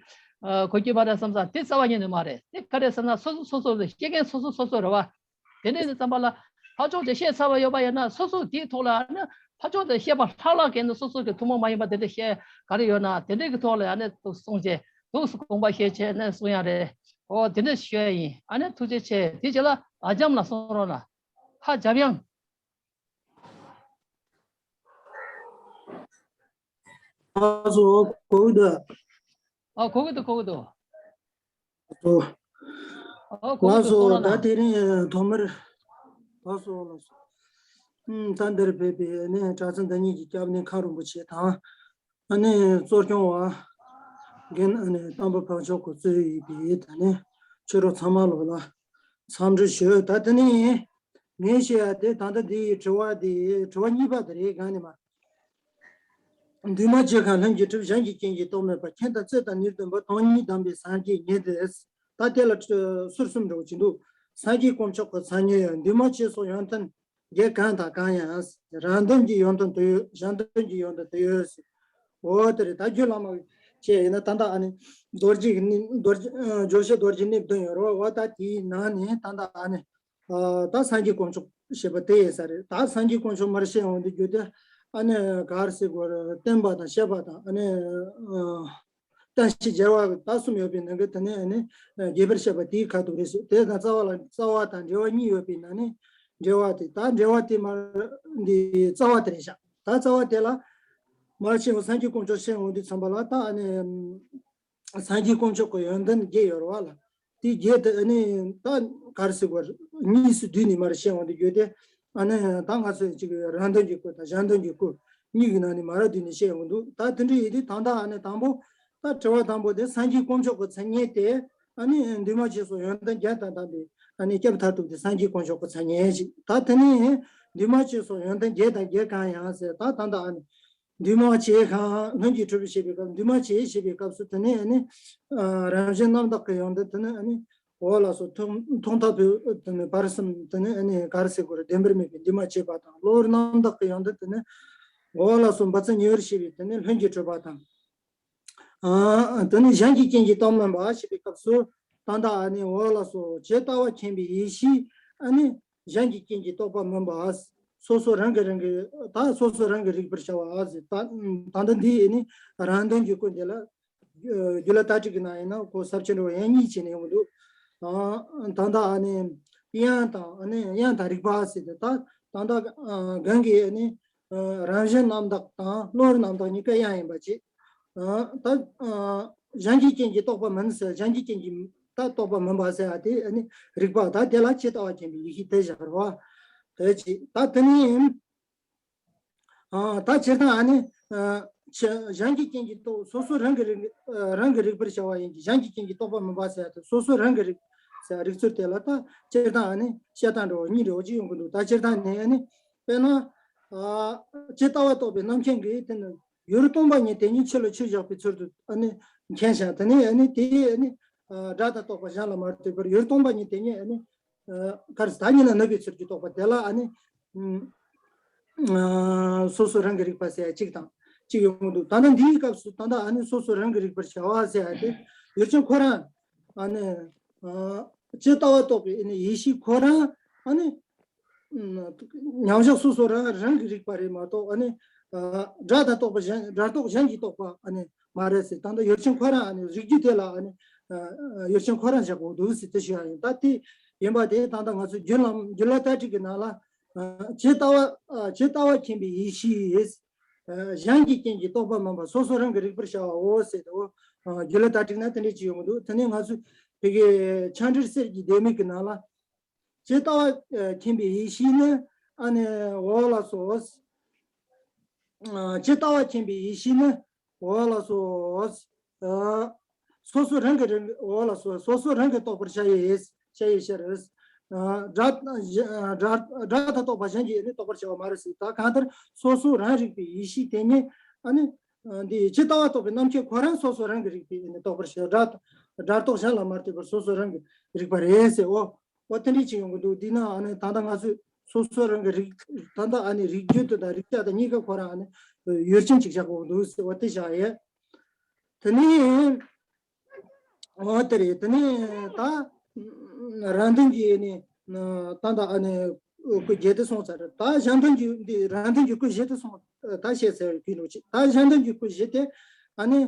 ཨ་གོ་རྒྱུ་མ་རེད་བསམ་ཙང་དེ་རྩ་བ་ཉིད་ནས་མ་རེད། དེ་ག་རེ་ཟེར་ན་སོ་སོ་སོ་སོ་རེད། བཤད་མཁན་སོ་སོ་སོ་སོ་རེད་བ། དེ་འདྲ་ཡིན་ཙམ་པ་ལ་ཕར་ཕྱོགས་དེ་བཤད་ཚར་བ་ཡོད་པ་ཡིན་ན་སོ་སོ་དེའི་ཐོག་ལ་ཨ་ནི་ཕར་ཕྱོགས་དེ་བཤད་པ་ལྷག་ལྷག་གིས་ནི་སོ་སོ་གི་ཐུན་མོང་མ་ཡིན་པ་དེ་འདྲ་བཤད་ག་རེ་ཡོད་ན་དེ་འདྲ་གི་ཐོག་ལ་ཨ་ནི་གསུང་བྱས་འདུག་སེ་དགོངས་པ་བཞེས་བྱས་ནས་གསུང་ཡ་རེད། ཨོ་དེ་འདྲ་ཞུ་ཡ་ཡིན། ཨ་ནི་ཐུགས་རྗེ་ཆེ། དེ་རྗེས་ལ་ཨ་འཇམ་ལགས་གསུང་རོགས་གནང་། ཧ་འཇམ་དབྱངས། ང་ཚོ་གོ་གི་འདུག་ཨ་གོ་གི་འདུག་གོ་གི་འདུག་ཨ་གོ་གི་ལགས་འདུག་སོ། གསུང་རོགས་ད་གནང་། དེ་རིང་ཐོག་མར་ལགས་སོ་ལགས་སོ། ཨུམ་ད་འདིར་ཕེབས་པའི་ནས་གྲྭ་ཚང་འདི་ཉིད་ཀྱི་སྐྱབས་གནས་མཁན་རིན་པོ་ཆེ་དང་། ཨ་ནི་གཙོ་སྐྱོང་བ་རྒན་ཨ་ནི་དམ་པ་འཕགས་མཆོག་གིས་གཙོས་ཡོད་པའི་ད་ནི་ཆོས་གྲོགས་ཚང་མ་ལོག་ལ་འཚམས་འདྲི་ཞུ། ད་དེ་ནས་ངས་བཤད་ཡ་དེ་ད་ལྟ་འདིའི་དྲི་བ་དེ་དྲི་བ་གཉིས་པ་དེ་རེད། གང་ནས་མ། འདུས་མ་བྱས་གང་ལྷུན་གྱིས་གྲུབ། གཞན་གྱི་རྐྱེན་གྱིས་རྟོགས་མེད་པ། མཁྱེན་དང་བརྩེ་དང་ནུས་ལྡན་པ། སྟོང་ཉིད་གདམས་པའི་སངས་རྒྱས་ཉིད་དེ། ད་དེ་ལ་ཚུལ་གསུམ་འདྲ་བོ་ཅིག་འདུག་སངས་རྒྱས་དཀོན་མཆོག་གི་མཚན་ཉིད་ཡོད། འདུས་མ་བྱས་སོགས་ཡོན་ཏན་བརྒྱད་གང་དང་གང་ཡང་། རང་དོན་གྱི་ཡོན་ཏན་དེ་ཡོད། གཞན་དོན་གྱི་ཡོན་ཏན་དེ་ཡོད་ཟེར། འོ་དེ་རེད། ད་རྒྱུད་བླ་མ་བཅས་ཡིན་ན་ད་ལྟ་ཨ་ནི་རྡོ་རྗེ་གི་གནས་རྡོ་རྗེ་ཨ་རྗོགས་བྱེད་རྡོ་རྗེ་གནས་བདུན་ཡོད་རེད་བ། འོ་ད་དེའི་ནང་ནས་ད་ལྟ་ཨ་ནི་ཨ་ད་སངས་རྒྱས་དཀོན་མཆོག་ཞེས་པ་དེ་ཡིན་ས་རེད། ད་སངས་རྒྱས་དཀོན་མཆོག་མར་བཤད་འོང་དུས་རྒྱུ་དེ་ཨ་ནི་ག་རེ་ཟེར་དགོས་རེད། བསྟན་པ་དང་བཤད་པ་དང་ཨ་ནི་ཨ་བསྟན་བཤིག་སྦྱར་བ་ད་གསུམ་ཡོད་པའི་ནང་གི་དེ་ནས་ཨ་ནི་རྒྱས་པར་བཤད་པ་དེའི་ཁ་ཐུག་རེད་ཟེར། དེ་དང་རྩ་བ་ལ་རྩ་བ་དང་འབྲེལ་བ་གཉིས་ཡོད་པའི་ནང་ནས་འབྲེལ་བ་དེ་ད་འབྲེལ་བ་དེ་མར་འདི་རྩ་བ་དེ་རེད་ཤག་ད་རྩ་བ་དེ་ལ་མར་བཤད་འོང་སངས་རྒྱས་དཀོན་མཆོག་བཤད་འོང་དུས་ཙམ་པ་ལ་ད་ཨ་ནི། སངས་རྒྱས་དཀོན་མཆོག་གི་ཡོན་ཏན་བརྒྱད་ཡོད་རེད་བ་ལ། དེ་བརྒྱད་དེ་ཨ་ནི་ད་ག་རེ་ཟེར་དགོས་རེད། གཉིས་སུ་བསྡུས་ནས་མར་བཤད་འོང་དུས་རྒྱུ་དེ་ཨ་ནི་ད་ང་ཚོས་ཅིག་རང་དོན་གྱི་སྐོར་དང་གཞན་དོན་གྱི་སྐོར་གཉིས་ཀྱི་ནང་ནས་མར་བསྡུས་ནས་བཤད་འོང་འདུག་ད་དེ་འདྲ་ཡིན་དུས་ད་ལྟ་ཨ་ནི་དང་པོ་ད་དྲི་བ་དང་པོ་དེ་སངས་རྒྱས་དཀོན་མཆོག་གི་མཚན་ཉིད་དེ་ཨ་ནི་འདུས་མ་བྱས་སོགས་ཡོན་ཏན་བརྒྱད་དང་ལྡན་པའི་ཨ་ནི་སྐྱབས་མཐར་ཐུག་དེ་སངས་རྒྱས་དཀོན་མཆོག་གི་མཚན་ཉིད་ཅིག་ད་དེ་ནས་འདུས་མ་བྱས་སོགས་ཡོན་ཏན་བརྒྱད་དང་བརྒྱད་གང་ཡང་ཟེར་ད་ད་ལྟ་ཨ་ནི། འདུས་མ་བྱས་གང་ལྷུན་གྱིས་གྲུབ་ཞེས་པའི་སྐབས་འདུས་མ་བྱས་ཞེས་པའི་སྐབས་སུ་དེ་ནས་ཨ་ནི་ཨ་རང་བཞིན་རྣམ་དག་གི་ཡོན་ཏན་དེ་ནི་ཨ་ནི་འོ་ལགས་སོ། ཐོག་ཐོག་མཐའ་བར་དེ་ནི་བར་གསུམ་དེ་ནི་ཨ་ནི་ག་རེ་ཟེར་དགོས་རེད། བདེན་པར་གནས་པའི་འདུས་མ་བྱས་པ་དང་གློ་བུར་རྣམ་དག་གི་ཡོན་ཏན་དེ་ནི་འོ་ལགས་སོ། འབད་བརྩོན་ཉི་འོད་ཞེས་པའི་དེ་ནི་ལྷུན་གྱིས་གྲུབ་པ་དང་། ཨ་དེ་ནི་གཞན་གྱི་རྐྱེན་གྱིས་རྟོགས་མིན་པ་ཞེས་པའི་སྐབས་སུ་ད་ལྟ་ཨ་ནི་འོ་ལགས་སོ། ཇི་ལྟ་བ་མཁྱེན་པའི་ཡེ་ཤེས་ཨ་ནི། གཞན་གྱི་རྐྱེན་གྱིས་རྟོགས་པ་མིན་པ། སོ་སོ་རང་གིས་རང་གི་ད་སོ་སོ་རང་གིས་རིག་པར་བྱ་བ་ཟེར། ད་ད་ལྟ་འདི་ཨ་ནི་རང་དོན་གྱི་སྐོར་འདི་ལ་རྒྱུད་བླ་དྭགས་བྲིས་ཀྱི་ནང་ཡིན་ན་ཁོ་ས་བཅད་འགྲོ་བ་ཡན་གཉིས་བྱས་ནས་ཡོང་གི་འདུག་ད་ལྟ་ཨ་ནི་དབྱངས་དང་ཨ་ནི་དབྱངས་དང་རིག་པ་ཟེར་ཏེ་ད་ད་ལྟ་གང་གི་ཨ་ནི་རང་བཞིན་རྣམ་དག་དང་གློ་བུར་རྣམ་དག་གཉིས་ཀ་དབྱངས་ཡིན་པ་ཅིག་ད་ གཞན་གྱི་རྐྱེན་གྱིས་རྟོགས་པ་མིན་ཟེར། གཞན་གྱི་རྐྱེན་གྱིས་ད་རྟོགས་པ་མིན་པ་ཟེར་ཡ་དེ་ཨ་ནི་རིགས་པ། ད་དེ་ལ་ཇི་ལྟ་བ་མཁྱེན་པའི་ཡེ་ཤེས་དེ་སྦྱར་བ། དེ་ཅི་ད་དེ་ནི། ཨ། ད་སྤྱིར་བཏང་ཨ་ནི། ཨ། ཆ་གཞན་གྱི་རྐྱེན་གྱིས་རྟོགས། སོ་སོ་རང་གིས་རིག་ཨ། རང་གིས་རིག་པར་བྱ་བ་ཡིན་གྱི། གཞན་གྱི་རྐྱེན་གྱིས་རྟོགས་པ་མིན་པ་ཟེར་ཡ་དེ། སོ་སོ་རང་གིས་རིག་ཟེར་རིག་ཚུལ་དེ་ལ་ད་སྤྱིར་བཏང་ཨ་ནི་བཤད་སྟངས་འདྲ་བོ་གཉིས་འདྲ་བོ་ཅིག་ཡོང་གི་འདུག། ད་སྤྱིར་བཏང་ནས་ཨ་ནི་དཔེར་ན། ཨ། ཇི་ལྟ་བ་རྟོགས་པའི་རྣམ་མཁྱེན་གྱིས་དེ་ནི་ཡུལ་སྟོང་པ་ཉིད་དེ་ཉིད་ཆོས་ལ་ཆོས་བཞག་པའི་ཚུལ་དུ་ཨ་ནི་མཁྱེན་ཞིང་། དེ་ནས་ཨ་ནི་དེའི་ཨ་ནི། ཨ། སྒྲ་དང་རྟོག་པ་གཞན་ལ་མ་ལྟོས་པར་ཡུལ་སྟོང་པ་ཉིད་དེ་ཉིད་ཨ་ནི། ཨ། ག་རེ་ཟེར། ད་ཉིད་ལ་གནས་པའི་ཚུལ་གྱིས་རྟོགས་པ་དེ་ལ་ཨ་ནི། ཨ། སོ་སོ་རང་གིས་རིག་པ་ཟེར་ཡ་གཅིག་དང་གཅིག་ཡོང་གི་འདུག། ད་ལྟ་འདིའི་སྐབས་སུ་ད་ལྟ་ཨ་ནི་སོ་སོ་རང་གིས་རིག་པར་བྱ་བ་ཟེར་ཡ་དེ་ཡུལ་ཅན་ཁོ་རང་ཨ་ནི། ཨ། ཇི་ལྟ་བ་རྟོགས་པའི་ཨ་ནི་ཡེ་ཤེས་ཁོ་རང་ཨ་ནི། ཨ། མཉམ་བཞག་སོ་སོ་རང་རང་གིས་རིག་པ་རེད་མ་གཏོགས་ཨ་ནི། ཨ། སྒྲ་དང་རྟོག་པ་གཞན། སྒྲ་རྟོག་གཞན་གྱིས་རྟོགས་པ་ཨ་ནི་མ་རེད་ཟེར། ད་ལྟ་ཡུལ་ཅན་ཁོ་རང་ཨ་ནི་རིག་རྒྱུ་དེ་ལ་ཨ་ནི། ཨ། ཡུལ་ཅན་ཁོ་རང་བཞག་དགོས་འདུག་ཟེར་དེ་ཞུ་ཡ་ཡིན། ད་དེ་ཡིན་པ་དེ་ད་ལྟ་ང་ཚོ་རྒྱུན་ལམ་རྒྱུན་ལ་ལྟ་ཁྲིད་ཀྱི་ནང་ལ། ཨ། ཇི་ལྟ་བ། ཨ། ཇི་ལྟ་བ་མཁྱེན་པའི་ཡེ་ཤེས། ཨ། གཞན་གྱི་རྐྱེན་གྱིས་རྟོགས་པ་མིན་པ་སོ་སོ་རང་གིས་རིག་པར་བྱ་བའོ་ཟེར་དོ། ཨ། རྒྱུན་ལ་ལྟ་ཁྲིད་ན་དེ་འདྲས་ཅིག་ཡོང་གི་འདུག། དེ་ནས་ང་ཚོས་ཕ་གི་ཕྱག་འགྲེལ་གསེར་གྱི་ལྡེ་མིག་གི་ནང་ལ། ཇི་ལྟ་བ་མཁྱེན་པའི་ཡེ་ཤེས་ནི་ཨ་ནི་འོ་ལགས་སོ། ཨ། ཇི་ལྟ་བ་མཁྱེན་པའི་ཡེ་ཤེས་ནི་འོ་ལགས་སོ། ཨ། སོ་སོ་རང་གིས་རང་། འོ་ལགས་སོ། སོ་སོ་རང་གིས་རྟོགས་པར་བྱ་ཡི། བྱ་ཡི་ཕྱིར། ཨ། སྒྲ། སྒྲ། སྒྲ་དང་རྟོག་པ་གཞན་གྱིས་ནི་རྟོགས་པར་བྱ་བ་མ་རེད་ཟེར། ད་གང་ལྟར་སོ་སོ་རང་རིག་པའི་ཡེ་ཤེས་དེ་ཉིད་ཨ་ནི། ཨ། འདི་ཇི་ལྟ་བ་རྟོགས་པའི་རྣམ་མཁྱེན་ཁོ་རང་སོ་སོ་རང་གིས་རིག་པའི་ནི་རྟོགས་པར་བྱ། སྒྲ། སྒྲ་རྟོག་གཞན་ལ་མ་ལྟོས་པར་སོ་སོ་རང་གིས་རིག་པ་རེད་ཟེར། འོ། འོ་དེ་འདྲས་ཅིག་ཡོང་གི་འདུག། འདི་ན་ཨ་ནི་ད་ལྟ་ང་ཚོས་སོ་སོ་རང་གི་རིག། ད་ལྟ་ཨ་ནི་རིག་རྒྱུ་དེ་དང་རིག་བྱ་དང་གཉིས་ཀ་ཁོ་རང་ཨ་ནི་ཡུལ་ཅན་ཅིག་བཞག་དགོས་འདུག་ཟེར་བ་དེ་བཞག་ཡས། དེ་ནས་འོ་དེ་རེད། དེ་ནས་ད་རང་དོན་གྱི་ནི་ད་ལྟ་ཨ་ནི་སྐུ་བརྒྱད་དེ་སོང་ཚར། ད་གཞན་དོན་གྱི་འདི་རང་དོན་གྱི་སྐུ་བཞི་དེ་སོང་། ད་བཤད་ཚར་གི་ནོ་ཅིག། ད་གཞན་དོན་གྱི་སྐུ་བཞི་དེ་ཨ་ནི།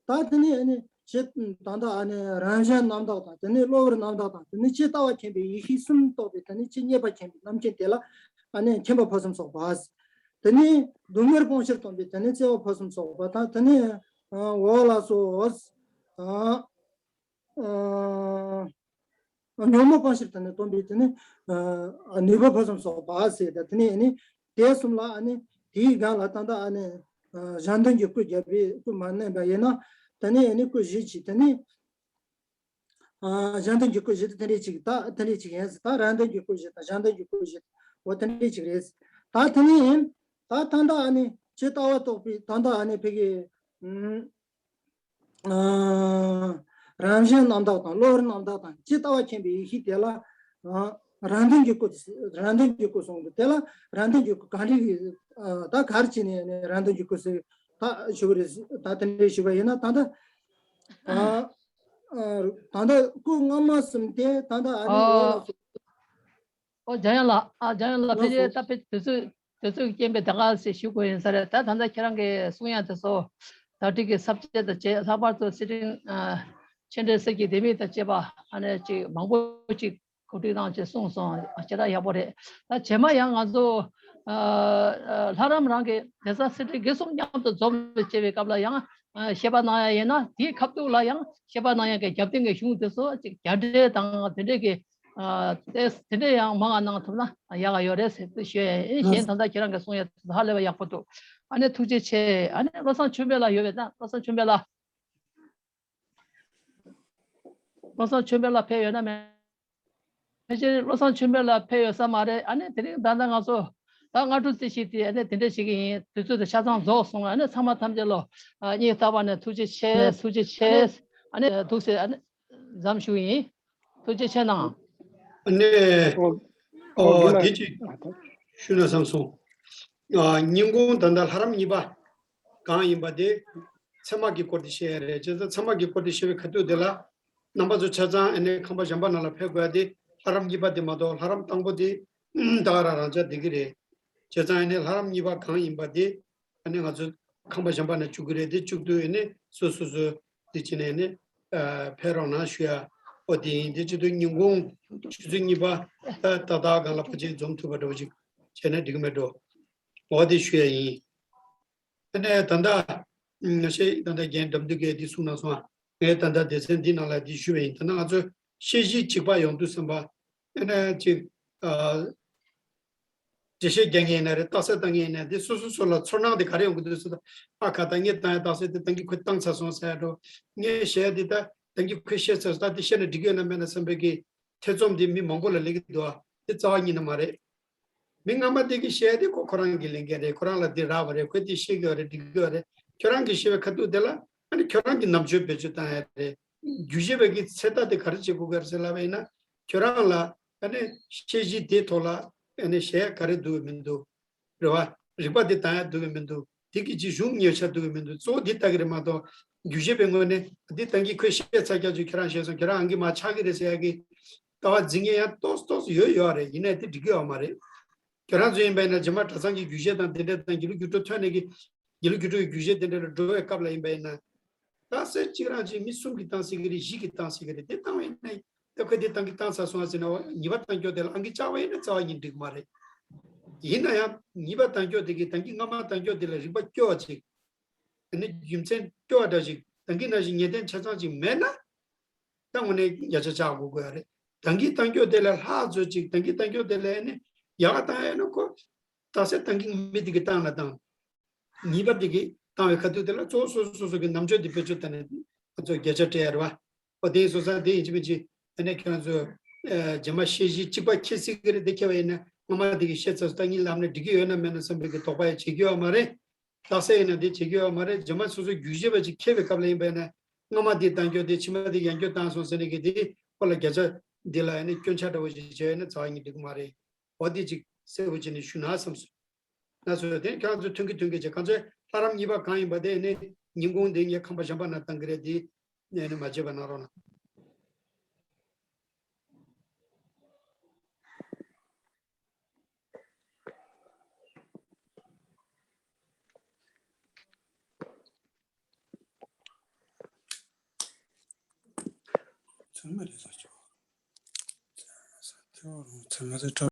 ད་དེ་ནས་ཨ་ནི་ཇི། ད་ལྟ་ཨ་ནི་རང་གཞན་རྣམ་དག་དང་། དེ་ནས་གློ་བུར་རྣམ་དག་དང་། དེ་ནས་ཇི་ལྟ་བ་མཁྱེན་པའི་ཡེ་ཤེས་གསུམ་རྟོགས་པའི་དེ་ནས་ཇི་སྙེད་པ་མཁྱེན་པའི་རྣམ་མཁྱེན་དེ་ལ་ཨ་ནི་མཁྱེན་པ་ཕུན་སུམ་ཚོགས་པ། དེ་ནས་སྡུག་བསྔལ་སྤོང་ཕྱིར་སྟོན་པའི་དེ་ནས་བརྩེ་བ་ཕུན་སུམ་ཚོགས་པ་དང་། དེ་ནས། ཨ། འོ་ལགས་སོ། ཨ། ཨ། ཉོན་མོངས་སྤང་ཕྱིར་དེ་ནས་སྟོན་པའི་དེ་ནས། ཨ། ནུས་པ་ཕུན་སུམ་ཚོགས་པ་ཟེར། ད་དེ་ནས་ཨ་ནི་དེ་གསུམ་ལ་ཨ་ནི་དེའི་སྒང་ལ་ད་ལྟ་ཨ་ནི། ཨ། གཞན་དོན་གྱི་སྐུ་བརྒྱད་པའི་སྐུ་མ་བསྣན་པ་ཡིན་ན། དེ་ནས་ཨ་ནི་སྐུ་བཞི་ཅིག། དེ་ནས། ཨ། གཞན་དོན་གྱི་སྐུ་བཞི་དེ་དེ་འདྲས་ཅིག། ད་དེ་འདྲས་ཅིག་ཡིན་ཟེར། ད་རང་དོན་གྱི་སྐུ་བཞི་དང་གཞན་དོན་གྱི་སྐུ་བཞི་འོ་དེ་འདྲས་ཅིག་རེད། ད་དེ་ནས་ད་ད་ལྟ་ཨ་ནི་ཇི་ལྟ་བ་རྟོགས་པའི་ད་ལྟ་ཨ་ནི་ཕ་གི། ཨ། རང་གཞན་རྣམ་དག་དང་གློ་བུར་རྣམ་དག་དང་ཇི་ལྟ་བ་མཁྱེན་པའི་ཡེ་ཤེས་དེ་ལ། ཨ། རང་དོན་གྱི་སྐུ། རང་དོན་གྱི་སྐུ་གསུངས་འདུག། དེ་ལ་རང་དོན་གྱི་སྐུ་གང་རིགས། ཨ། ད་ག་རེ་བྱས་ནས་ནི་རང་དོན་གྱི་སྐུ་ཟེར་ད་ཞུ་གི་རེད། ད་དེ་འདྲས་ཞུ་བ་ཡིན་ན་ད་ལྟ། ཨ། ཨ། ད་ལྟ་སྐུ་སྔ་མ་གསུམ་དེ་ད་ལྟ་ཨ་ནི། ཨོ། ཨོ། འཇམ་དབྱངས་ལགས། ཨ། འཇམ་དབྱངས་ལགས། ཕལ་ཆེར་ད་ཕལ་དུས་ཚོད་དུས་ཚོད་ཀྱི་རྐྱེན་པས་ད་ག་ཟེ་ཞུ་དགོས་ཡིན་ས་རེད། ད་ད་ལྟ་ཁྱེད་རང་གིས་གསུང་ཡ་དེ་ཚོ་དག་སྒྲིག་གི་ས་བཅད་དང་བཅས། ལྷག་པར་དུ་སི་ཁྲོན། ཨ། ཕྱག་འགྲེལ་གསེར་གྱི་ལྡེ་མིག་དང་བཅས་པ་ཨ་ནི་ཅིག་མང་པོ་ཅིག་གོ་སྒྲིག་གནང་བྱས་གསུངས་སོང་། ཞེ་དྲག་ཡག་པོ་རེད། ད་རྗེས་མ་ཡང་ང་ཚོ། ཨ། ཨ། ལྷ་རམས་རང་གི་གདན་ས་སེ་འབྲས་དགེ་གསུམ་མཉམ་དུ་འཛོམས་པའི་བཅས་པའི་སྐབས་ལ་ཡང་། ཨ། བཤད་པ་གནང་ཡ་ཡིན་ན། དེའི་ཁ་ཐུག་ལ་ཡང་བཤད་པ་གནང་ཡ་གི་རྒྱབ་རྟེན་གྱི་གཞུང་དེ་ཚོ་ཅིག་རྒྱ་འགྲེལ་དང་དེ་འདྲས་ཀྱི། ཨ། དེ་དེ་འདྲས་ཡང་མང་ང་གནང་ཐུབ་ན་ཡག་ག་ཡོད་རེད་ཟེར་དུ་ཞུ་ཡ་ཡིན། གཞན་ད་ལྟ་ཁྱེད་རང་གིས་གསུང་ཡ་དེ་ཚོ་ཧ་ལས་པ་ཡག་པོ་འདུག། ཨ་ནི་ཐུགས་རྗེ་ཆེ། ཨ་ནི་བློ་བཟང་ཆོས་འཕེལ་ལགས་ཡོད་པས་ན། བློ་བཟང་ཆོས་འཕེལ་ལགས། བློ་བཟང་ཆོས་འཕེལ་ལགས་ཕེབས་ཡོད་ན་མེད། ཕལ་ཆེར་བློ་བཟང་ཆོས་འཕེལ་ལགས་ཕེབས་ཡོད་ས་མ་རེད། ཨ་ནི་དེ་རིང་ད་ལྟ་ང་ཚོ་ད་སྔ་དྲོ་རྩིས་ཤིག་དེ་ཨ་ནི་དེ་འདྲ་ཞིག་ཡིན། དུས་ཚོད་དེ་ཆ་ཚང་རྫོགས་སོང་། ཨ་ནི་ཚང་མ་ཐམས་ཅད་ལ་སྙིང་ཐག་པ་ནས་ཐུགས་རྗེ་ཆེ། ཐུགས་རྗེ་ཆེ། ཨ་ནི་འདུག་སེ་ཨ་ནི་མཚམས་ཞུ་ཡིན། ཐུགས་རྗེ་ཆེ་གནང་། ཨ་ནི། ཨོ། ཨོ། དེ་ཅིག་ཞུ་ན་བསམ་སོང་། ཨ། ཉིན་གུང་ད་ལྟ་ལྷ་རམས་གཉིས་པ་གང་ཡིན་པ་དེ་ཚད་མ་གི་སྐོར་དེ་བཤད་ཡ་རེད། བྱས་ཙང་ཚད་མ་གི་སྐོར་དེ་བཤད་པའི་ཁ་ཐུག་དེ་ལ་རྣམ་པ་ཚོ་ཆ་ཚང་ཨ་ནི་ཁང་པ་གཞན་པ་ནང་ལ་ཕེབས་དགོས་ཡ་དེ། ལྷ་རམས་གཉིས་པ་དེ་མ་གཏོགས་ལྷ་རམས་དང་པོ་དེ་ད་ག་རང་རང་ཆ་བསྡད་ཀྱི་རེད། བྱས་ཙང་ཨ་ནི་ལྷ་རམས་གཉིས་པ་གང་ཡིན་པ་དེ་ཨ་ནི་ང་ཚོ་ཁང་པ་གཞན་པ་ནས་བཅུག་གི་རེད། དེ་བཅུག་དུས་ཨ་ནི་སོ་སོ་སོ་དེ་བྱས་ནས་ཨ་ནི། ཨ། ཕེབས་རོགས་གནང་ཞུ་ཡ། ཨོ་དེ་ཡིན། དེ་བྱེད་དུས་ཉིན་གུང་ཆུ་ཚོད་གཉིས་པ་ད་ཏག་ཏག་སྒང་ལ་ཕལ་ཆེར་འཛོམས་ཐུབ་པ་འདྲ་བོ་ཅིག་བྱས་ན་འགྲིག་གི་མེད་འགྲོ། ཨོ་དེ་ཞུ་ཡ་ཡིན། དེ་ནས་ད་ལྟ་ང་ཤེས་ད་ལྟ་རྒན་དགྲ་འདུལ་གྱིས་འདི་གསུངས་གནང་སོང་ཨ། ངས་ད་ལྟ་སྡེ་ཚན་འདི་ནང་ལ་འདི་ཞུས་པ་ཡིན། ད་ནང་ང་ཚོས་ཤེས་བཞིན་གཅིག་པ་ཡོང་དུས་ཙམ་པ་ཨ་ནི་ཅིག་ཨ། འགྲེལ་བཤད་རྒྱག་མཁན་ཡིན་ན་རེད། རྟགས་གསལ་བཏང་མཁན་ཡིན་ན་འདི་སོ་སོ་སོ་ལ་ཚོར་སྣང་དེ་ག་རེ་ཡོང་གི་འདུག་ཟེར་ད། ཨ་ཁ་ད་ངས་བཏང་ཡ་རྟགས་གསལ་དེ་ད་གིན་ཁོས་བཏང་ཚར་སོང་ཟེར་ཡ་འགྲོ། ངས་བཤད་ཡ་དེ་ད་ད་གིན་ཁོས་བཤད་ཚར་སོང་། ད་དེ་བཤད་ན་འགྲིག་གི་ཡོད་ན་མེད་ན་བསམ་པའི་གི་ཐེ་ཚོམ་དེ་མི་མང་པོ་ལ་སླེབས་ཀྱི་འདུག་ཨ། དེ་རྩ་བ་ཉིད་ནས་མ་རེད། མི་སྔ་མ་དེ་གིས་བཤད་ཡ་དེ་ཁོ་ཁོ་རང་གི་ལས་འགན་རེད། ཁོ་རང་ལ་དེ་རག་པ་རེད། ཁོས་དེ་ཤེས་ཀྱི་ཡོད་རེད། འགྲིག་གི་ཡོད་རེད། ཁྱོད་རང་གིས་བཤད་པའི་ཁ་ཐུག་དེ་ལ་ཨ་ནི་ཁྱོད་རང་གི་རྣམ་དཔྱོད་བེད་སྤྱོད་བཏང་ཡ་རེད། རྒྱུ་བཤད་པའི་གི་ཚེ་ཐག་དེ་ག་རེ་བྱེད་དགོས་ཀྱི་རེད་ཟེར་ལབ་པ་ཡིན་ན། ཁྱོད་རང་ལ་ཨ་ནི་ཤེས་བཞིན་དེའི་ཐོག་ལ་ཨ་ནི་བཤད་ཡ་ག་རེ་འདུག་མི་འདུག་རེད་བ། རིག་པ་དེ་བཏང་ཡ་འདུག་གི་མི་འདུག་དེ་གི་ཅིག་གཞུང་ཉེར་ཆ་འདུག་གི་མི་འདུག་གཙོ་བོ་དེ་ལྟ་གི་རེད་མ་གཏོགས། རྒྱུ་བཤད་པའི་ངོས་ནས་འདི་ད་གིན་ཁོས་བཤད་ཚར་ཀྱག་ཅིག་ཁྱོད་རང་བཤད་སོང་། ཁྱོད་རང་ཨང་ཀི་མར་ཆག་གི་རེད་ཟེར་ཡ་གི་ལྟ་བ་འཛིན་མཁན་ཡང་ཏོག་ཙམ་ཡོད་ཡོད་རེད། ཡིན་ནའི་དེ་འགྲིག་གི་ཡོད་མ་རེད། ཁྱོད་རང་ཚོ་ཡིན་པ་ཡིན་ན་རྗེས་མ་གྲྭ་ཚང་གི་རྒྱུ་བཤད་དང་དེ་འདྲ་དང་དགེ་ལུགས་རྒྱུགས་སྤྲོད་ཐོན་ནས་གི་དགེ་ལུགས་རྒྱུགས་སྤྲོད་ཀྱི་རྒྱུ་བཤད་དེ་འདྲ་ལ་འགྲོ་བའི་སྐབས་ལ་ཡིན་པ་ཡིན་ན། རྟགས་གསལ་གཅིག་རང་གཅིག་མི་གསུམ་གྱིས་བཏང་སྲིད་ཀྱི་རེད། བཞི་གིས་བཏང་སྲིད་ཀྱི་རེད། དེ་བཏང་བ་ཡིན་ན་ད་ཁོས་དེ་ད་གིན་བཏང་ཚར་སོང་ཟེར་ན། ཉིས་པ་བཏང་ཀྱོག་དེ་ལ་ཨང་ཀི་བཅག་པ་ཡིན་ན་རྩ་བ་ཉིད་འགྲིག་མ་རེད། ཡིན་ན་ཡང་ཉིས་པ་བཏང་ཀྱོག་དེ་གིས་ད་གིན་སྔ་མ་བཏང་ཀྱོག་དེ་ལ་རིག་པ་སྐྱོ་བ་ཅིག་ཨ་ནི་རྒྱུ་མཚན་སྐྱོ་བ་འདྲ་ཞིག་ད་གིན་ནང་བཞིན་ངེས་གཏན་ཆ་ཚང་ཅིག་མེད་ན། ད་དངོས་གནས་བརྒྱ་ཆ་བཅག་དགོས་དགོས་ཡ་རེད། ད་གིན་བཏང་ཀྱོག་དེ་ལས་ལྷག་ཚོད་ཅིག་ད་གིན་བཏང་ཀྱོག་དེ་ལས་ནི་ཡག་བཏང་ཡ་ན་ཁོ། རྟགས་གསལ་བཏང་གིན་མི་དེ་གིས་བཏང་ན་བཏང་། ཉིས་པ་དེ་གིས་བཏང་བའི་ཁ་ཐུག་དེ་ལ་གཙོ་བོ་སོ་སོ་སོ་སོ་གི་རྣམ་དཔྱོད་དེ་བེད་སྤྱོད་བཏང་ནས་ང་ཚོ་བརྒྱ་ཆ་སྤྲད་ཡ་རེད་བ། ཨོ་དེ་སོང་ཙང་དེ་ཡིན་གཅིག་མིན་གཅིག་ཨ་ནི་ཁྱེད་རང་ཚོ་ཨ་རྗེས་མ་ཤེས་བཞིན་གཅིག་པ་འཁྱེར་སྲིད་ཀྱི་རེད། དེ་འཁྱེར་བ་ཡིན་ན་སྔ་མ་དེ་གིས་བཤད་ཚར་སོང་། ད་གིན་ལབ་ན་འགྲིག་གི་ཡོད་ན་མེད་ན་བསམ་པའི་གི་དོགས་པ་ཡང་བྱེད་ཀྱི་ཡོད་མ་རེད། རྟགས་གསལ་ཡིན་ན་དེ་བྱེད་ཀྱི་ཡོད་མ་རེད། རྗེས་མ་སོ་སོ་རྒྱུགས་བཞེས་པ་ཅིག་འཁྱེར་བའི་སྐབས་ལ་ཡིན་པ་ཡིན་ན། སྔ་མ་དེ་བཏང་ཀྱོག་དེ་ཕྱི་མ་དེ་ཡང་བསྐྱར་བཏང་སོང་ཟེར་ནས་གི་དེ་ཁོ་ལ་བརྒྱ་ཆ་འདི་ལ་ཨ་ནི་སྐྱོན་ཆ་འདྲ་བོ་ཞིག་བྱས་ཡོད་ན་རྩ་བ་ཉིད་འགྲིག་གི་མ་རེད། འོ་དེ་ཅིག་གསལ་པོ་བྱས་ནས་ཞུ་ན་བསམ་སོང་། ན་ཚོད་དེ་ཁྱེད་རང་ཚོས་ཐོན་གི་ཐོན་གི་བྱས། གང་ཚོད་ལྷ་རམས་གཉིས་པ་གང་ཡིན་པ་དེ་ཨ་ནི་ཉིན་གུང་དེ་ངས་ཁང་པ་གཞན་པ་ན་བཏང་གི་རེད། དེ་ནས་ཨ་ནི་མ་བརྗེད་པ་གནང་རོགས་གནང་། ཚང་མ་རེད་ཟེར་ཆོག་ཚང་མ་རེད།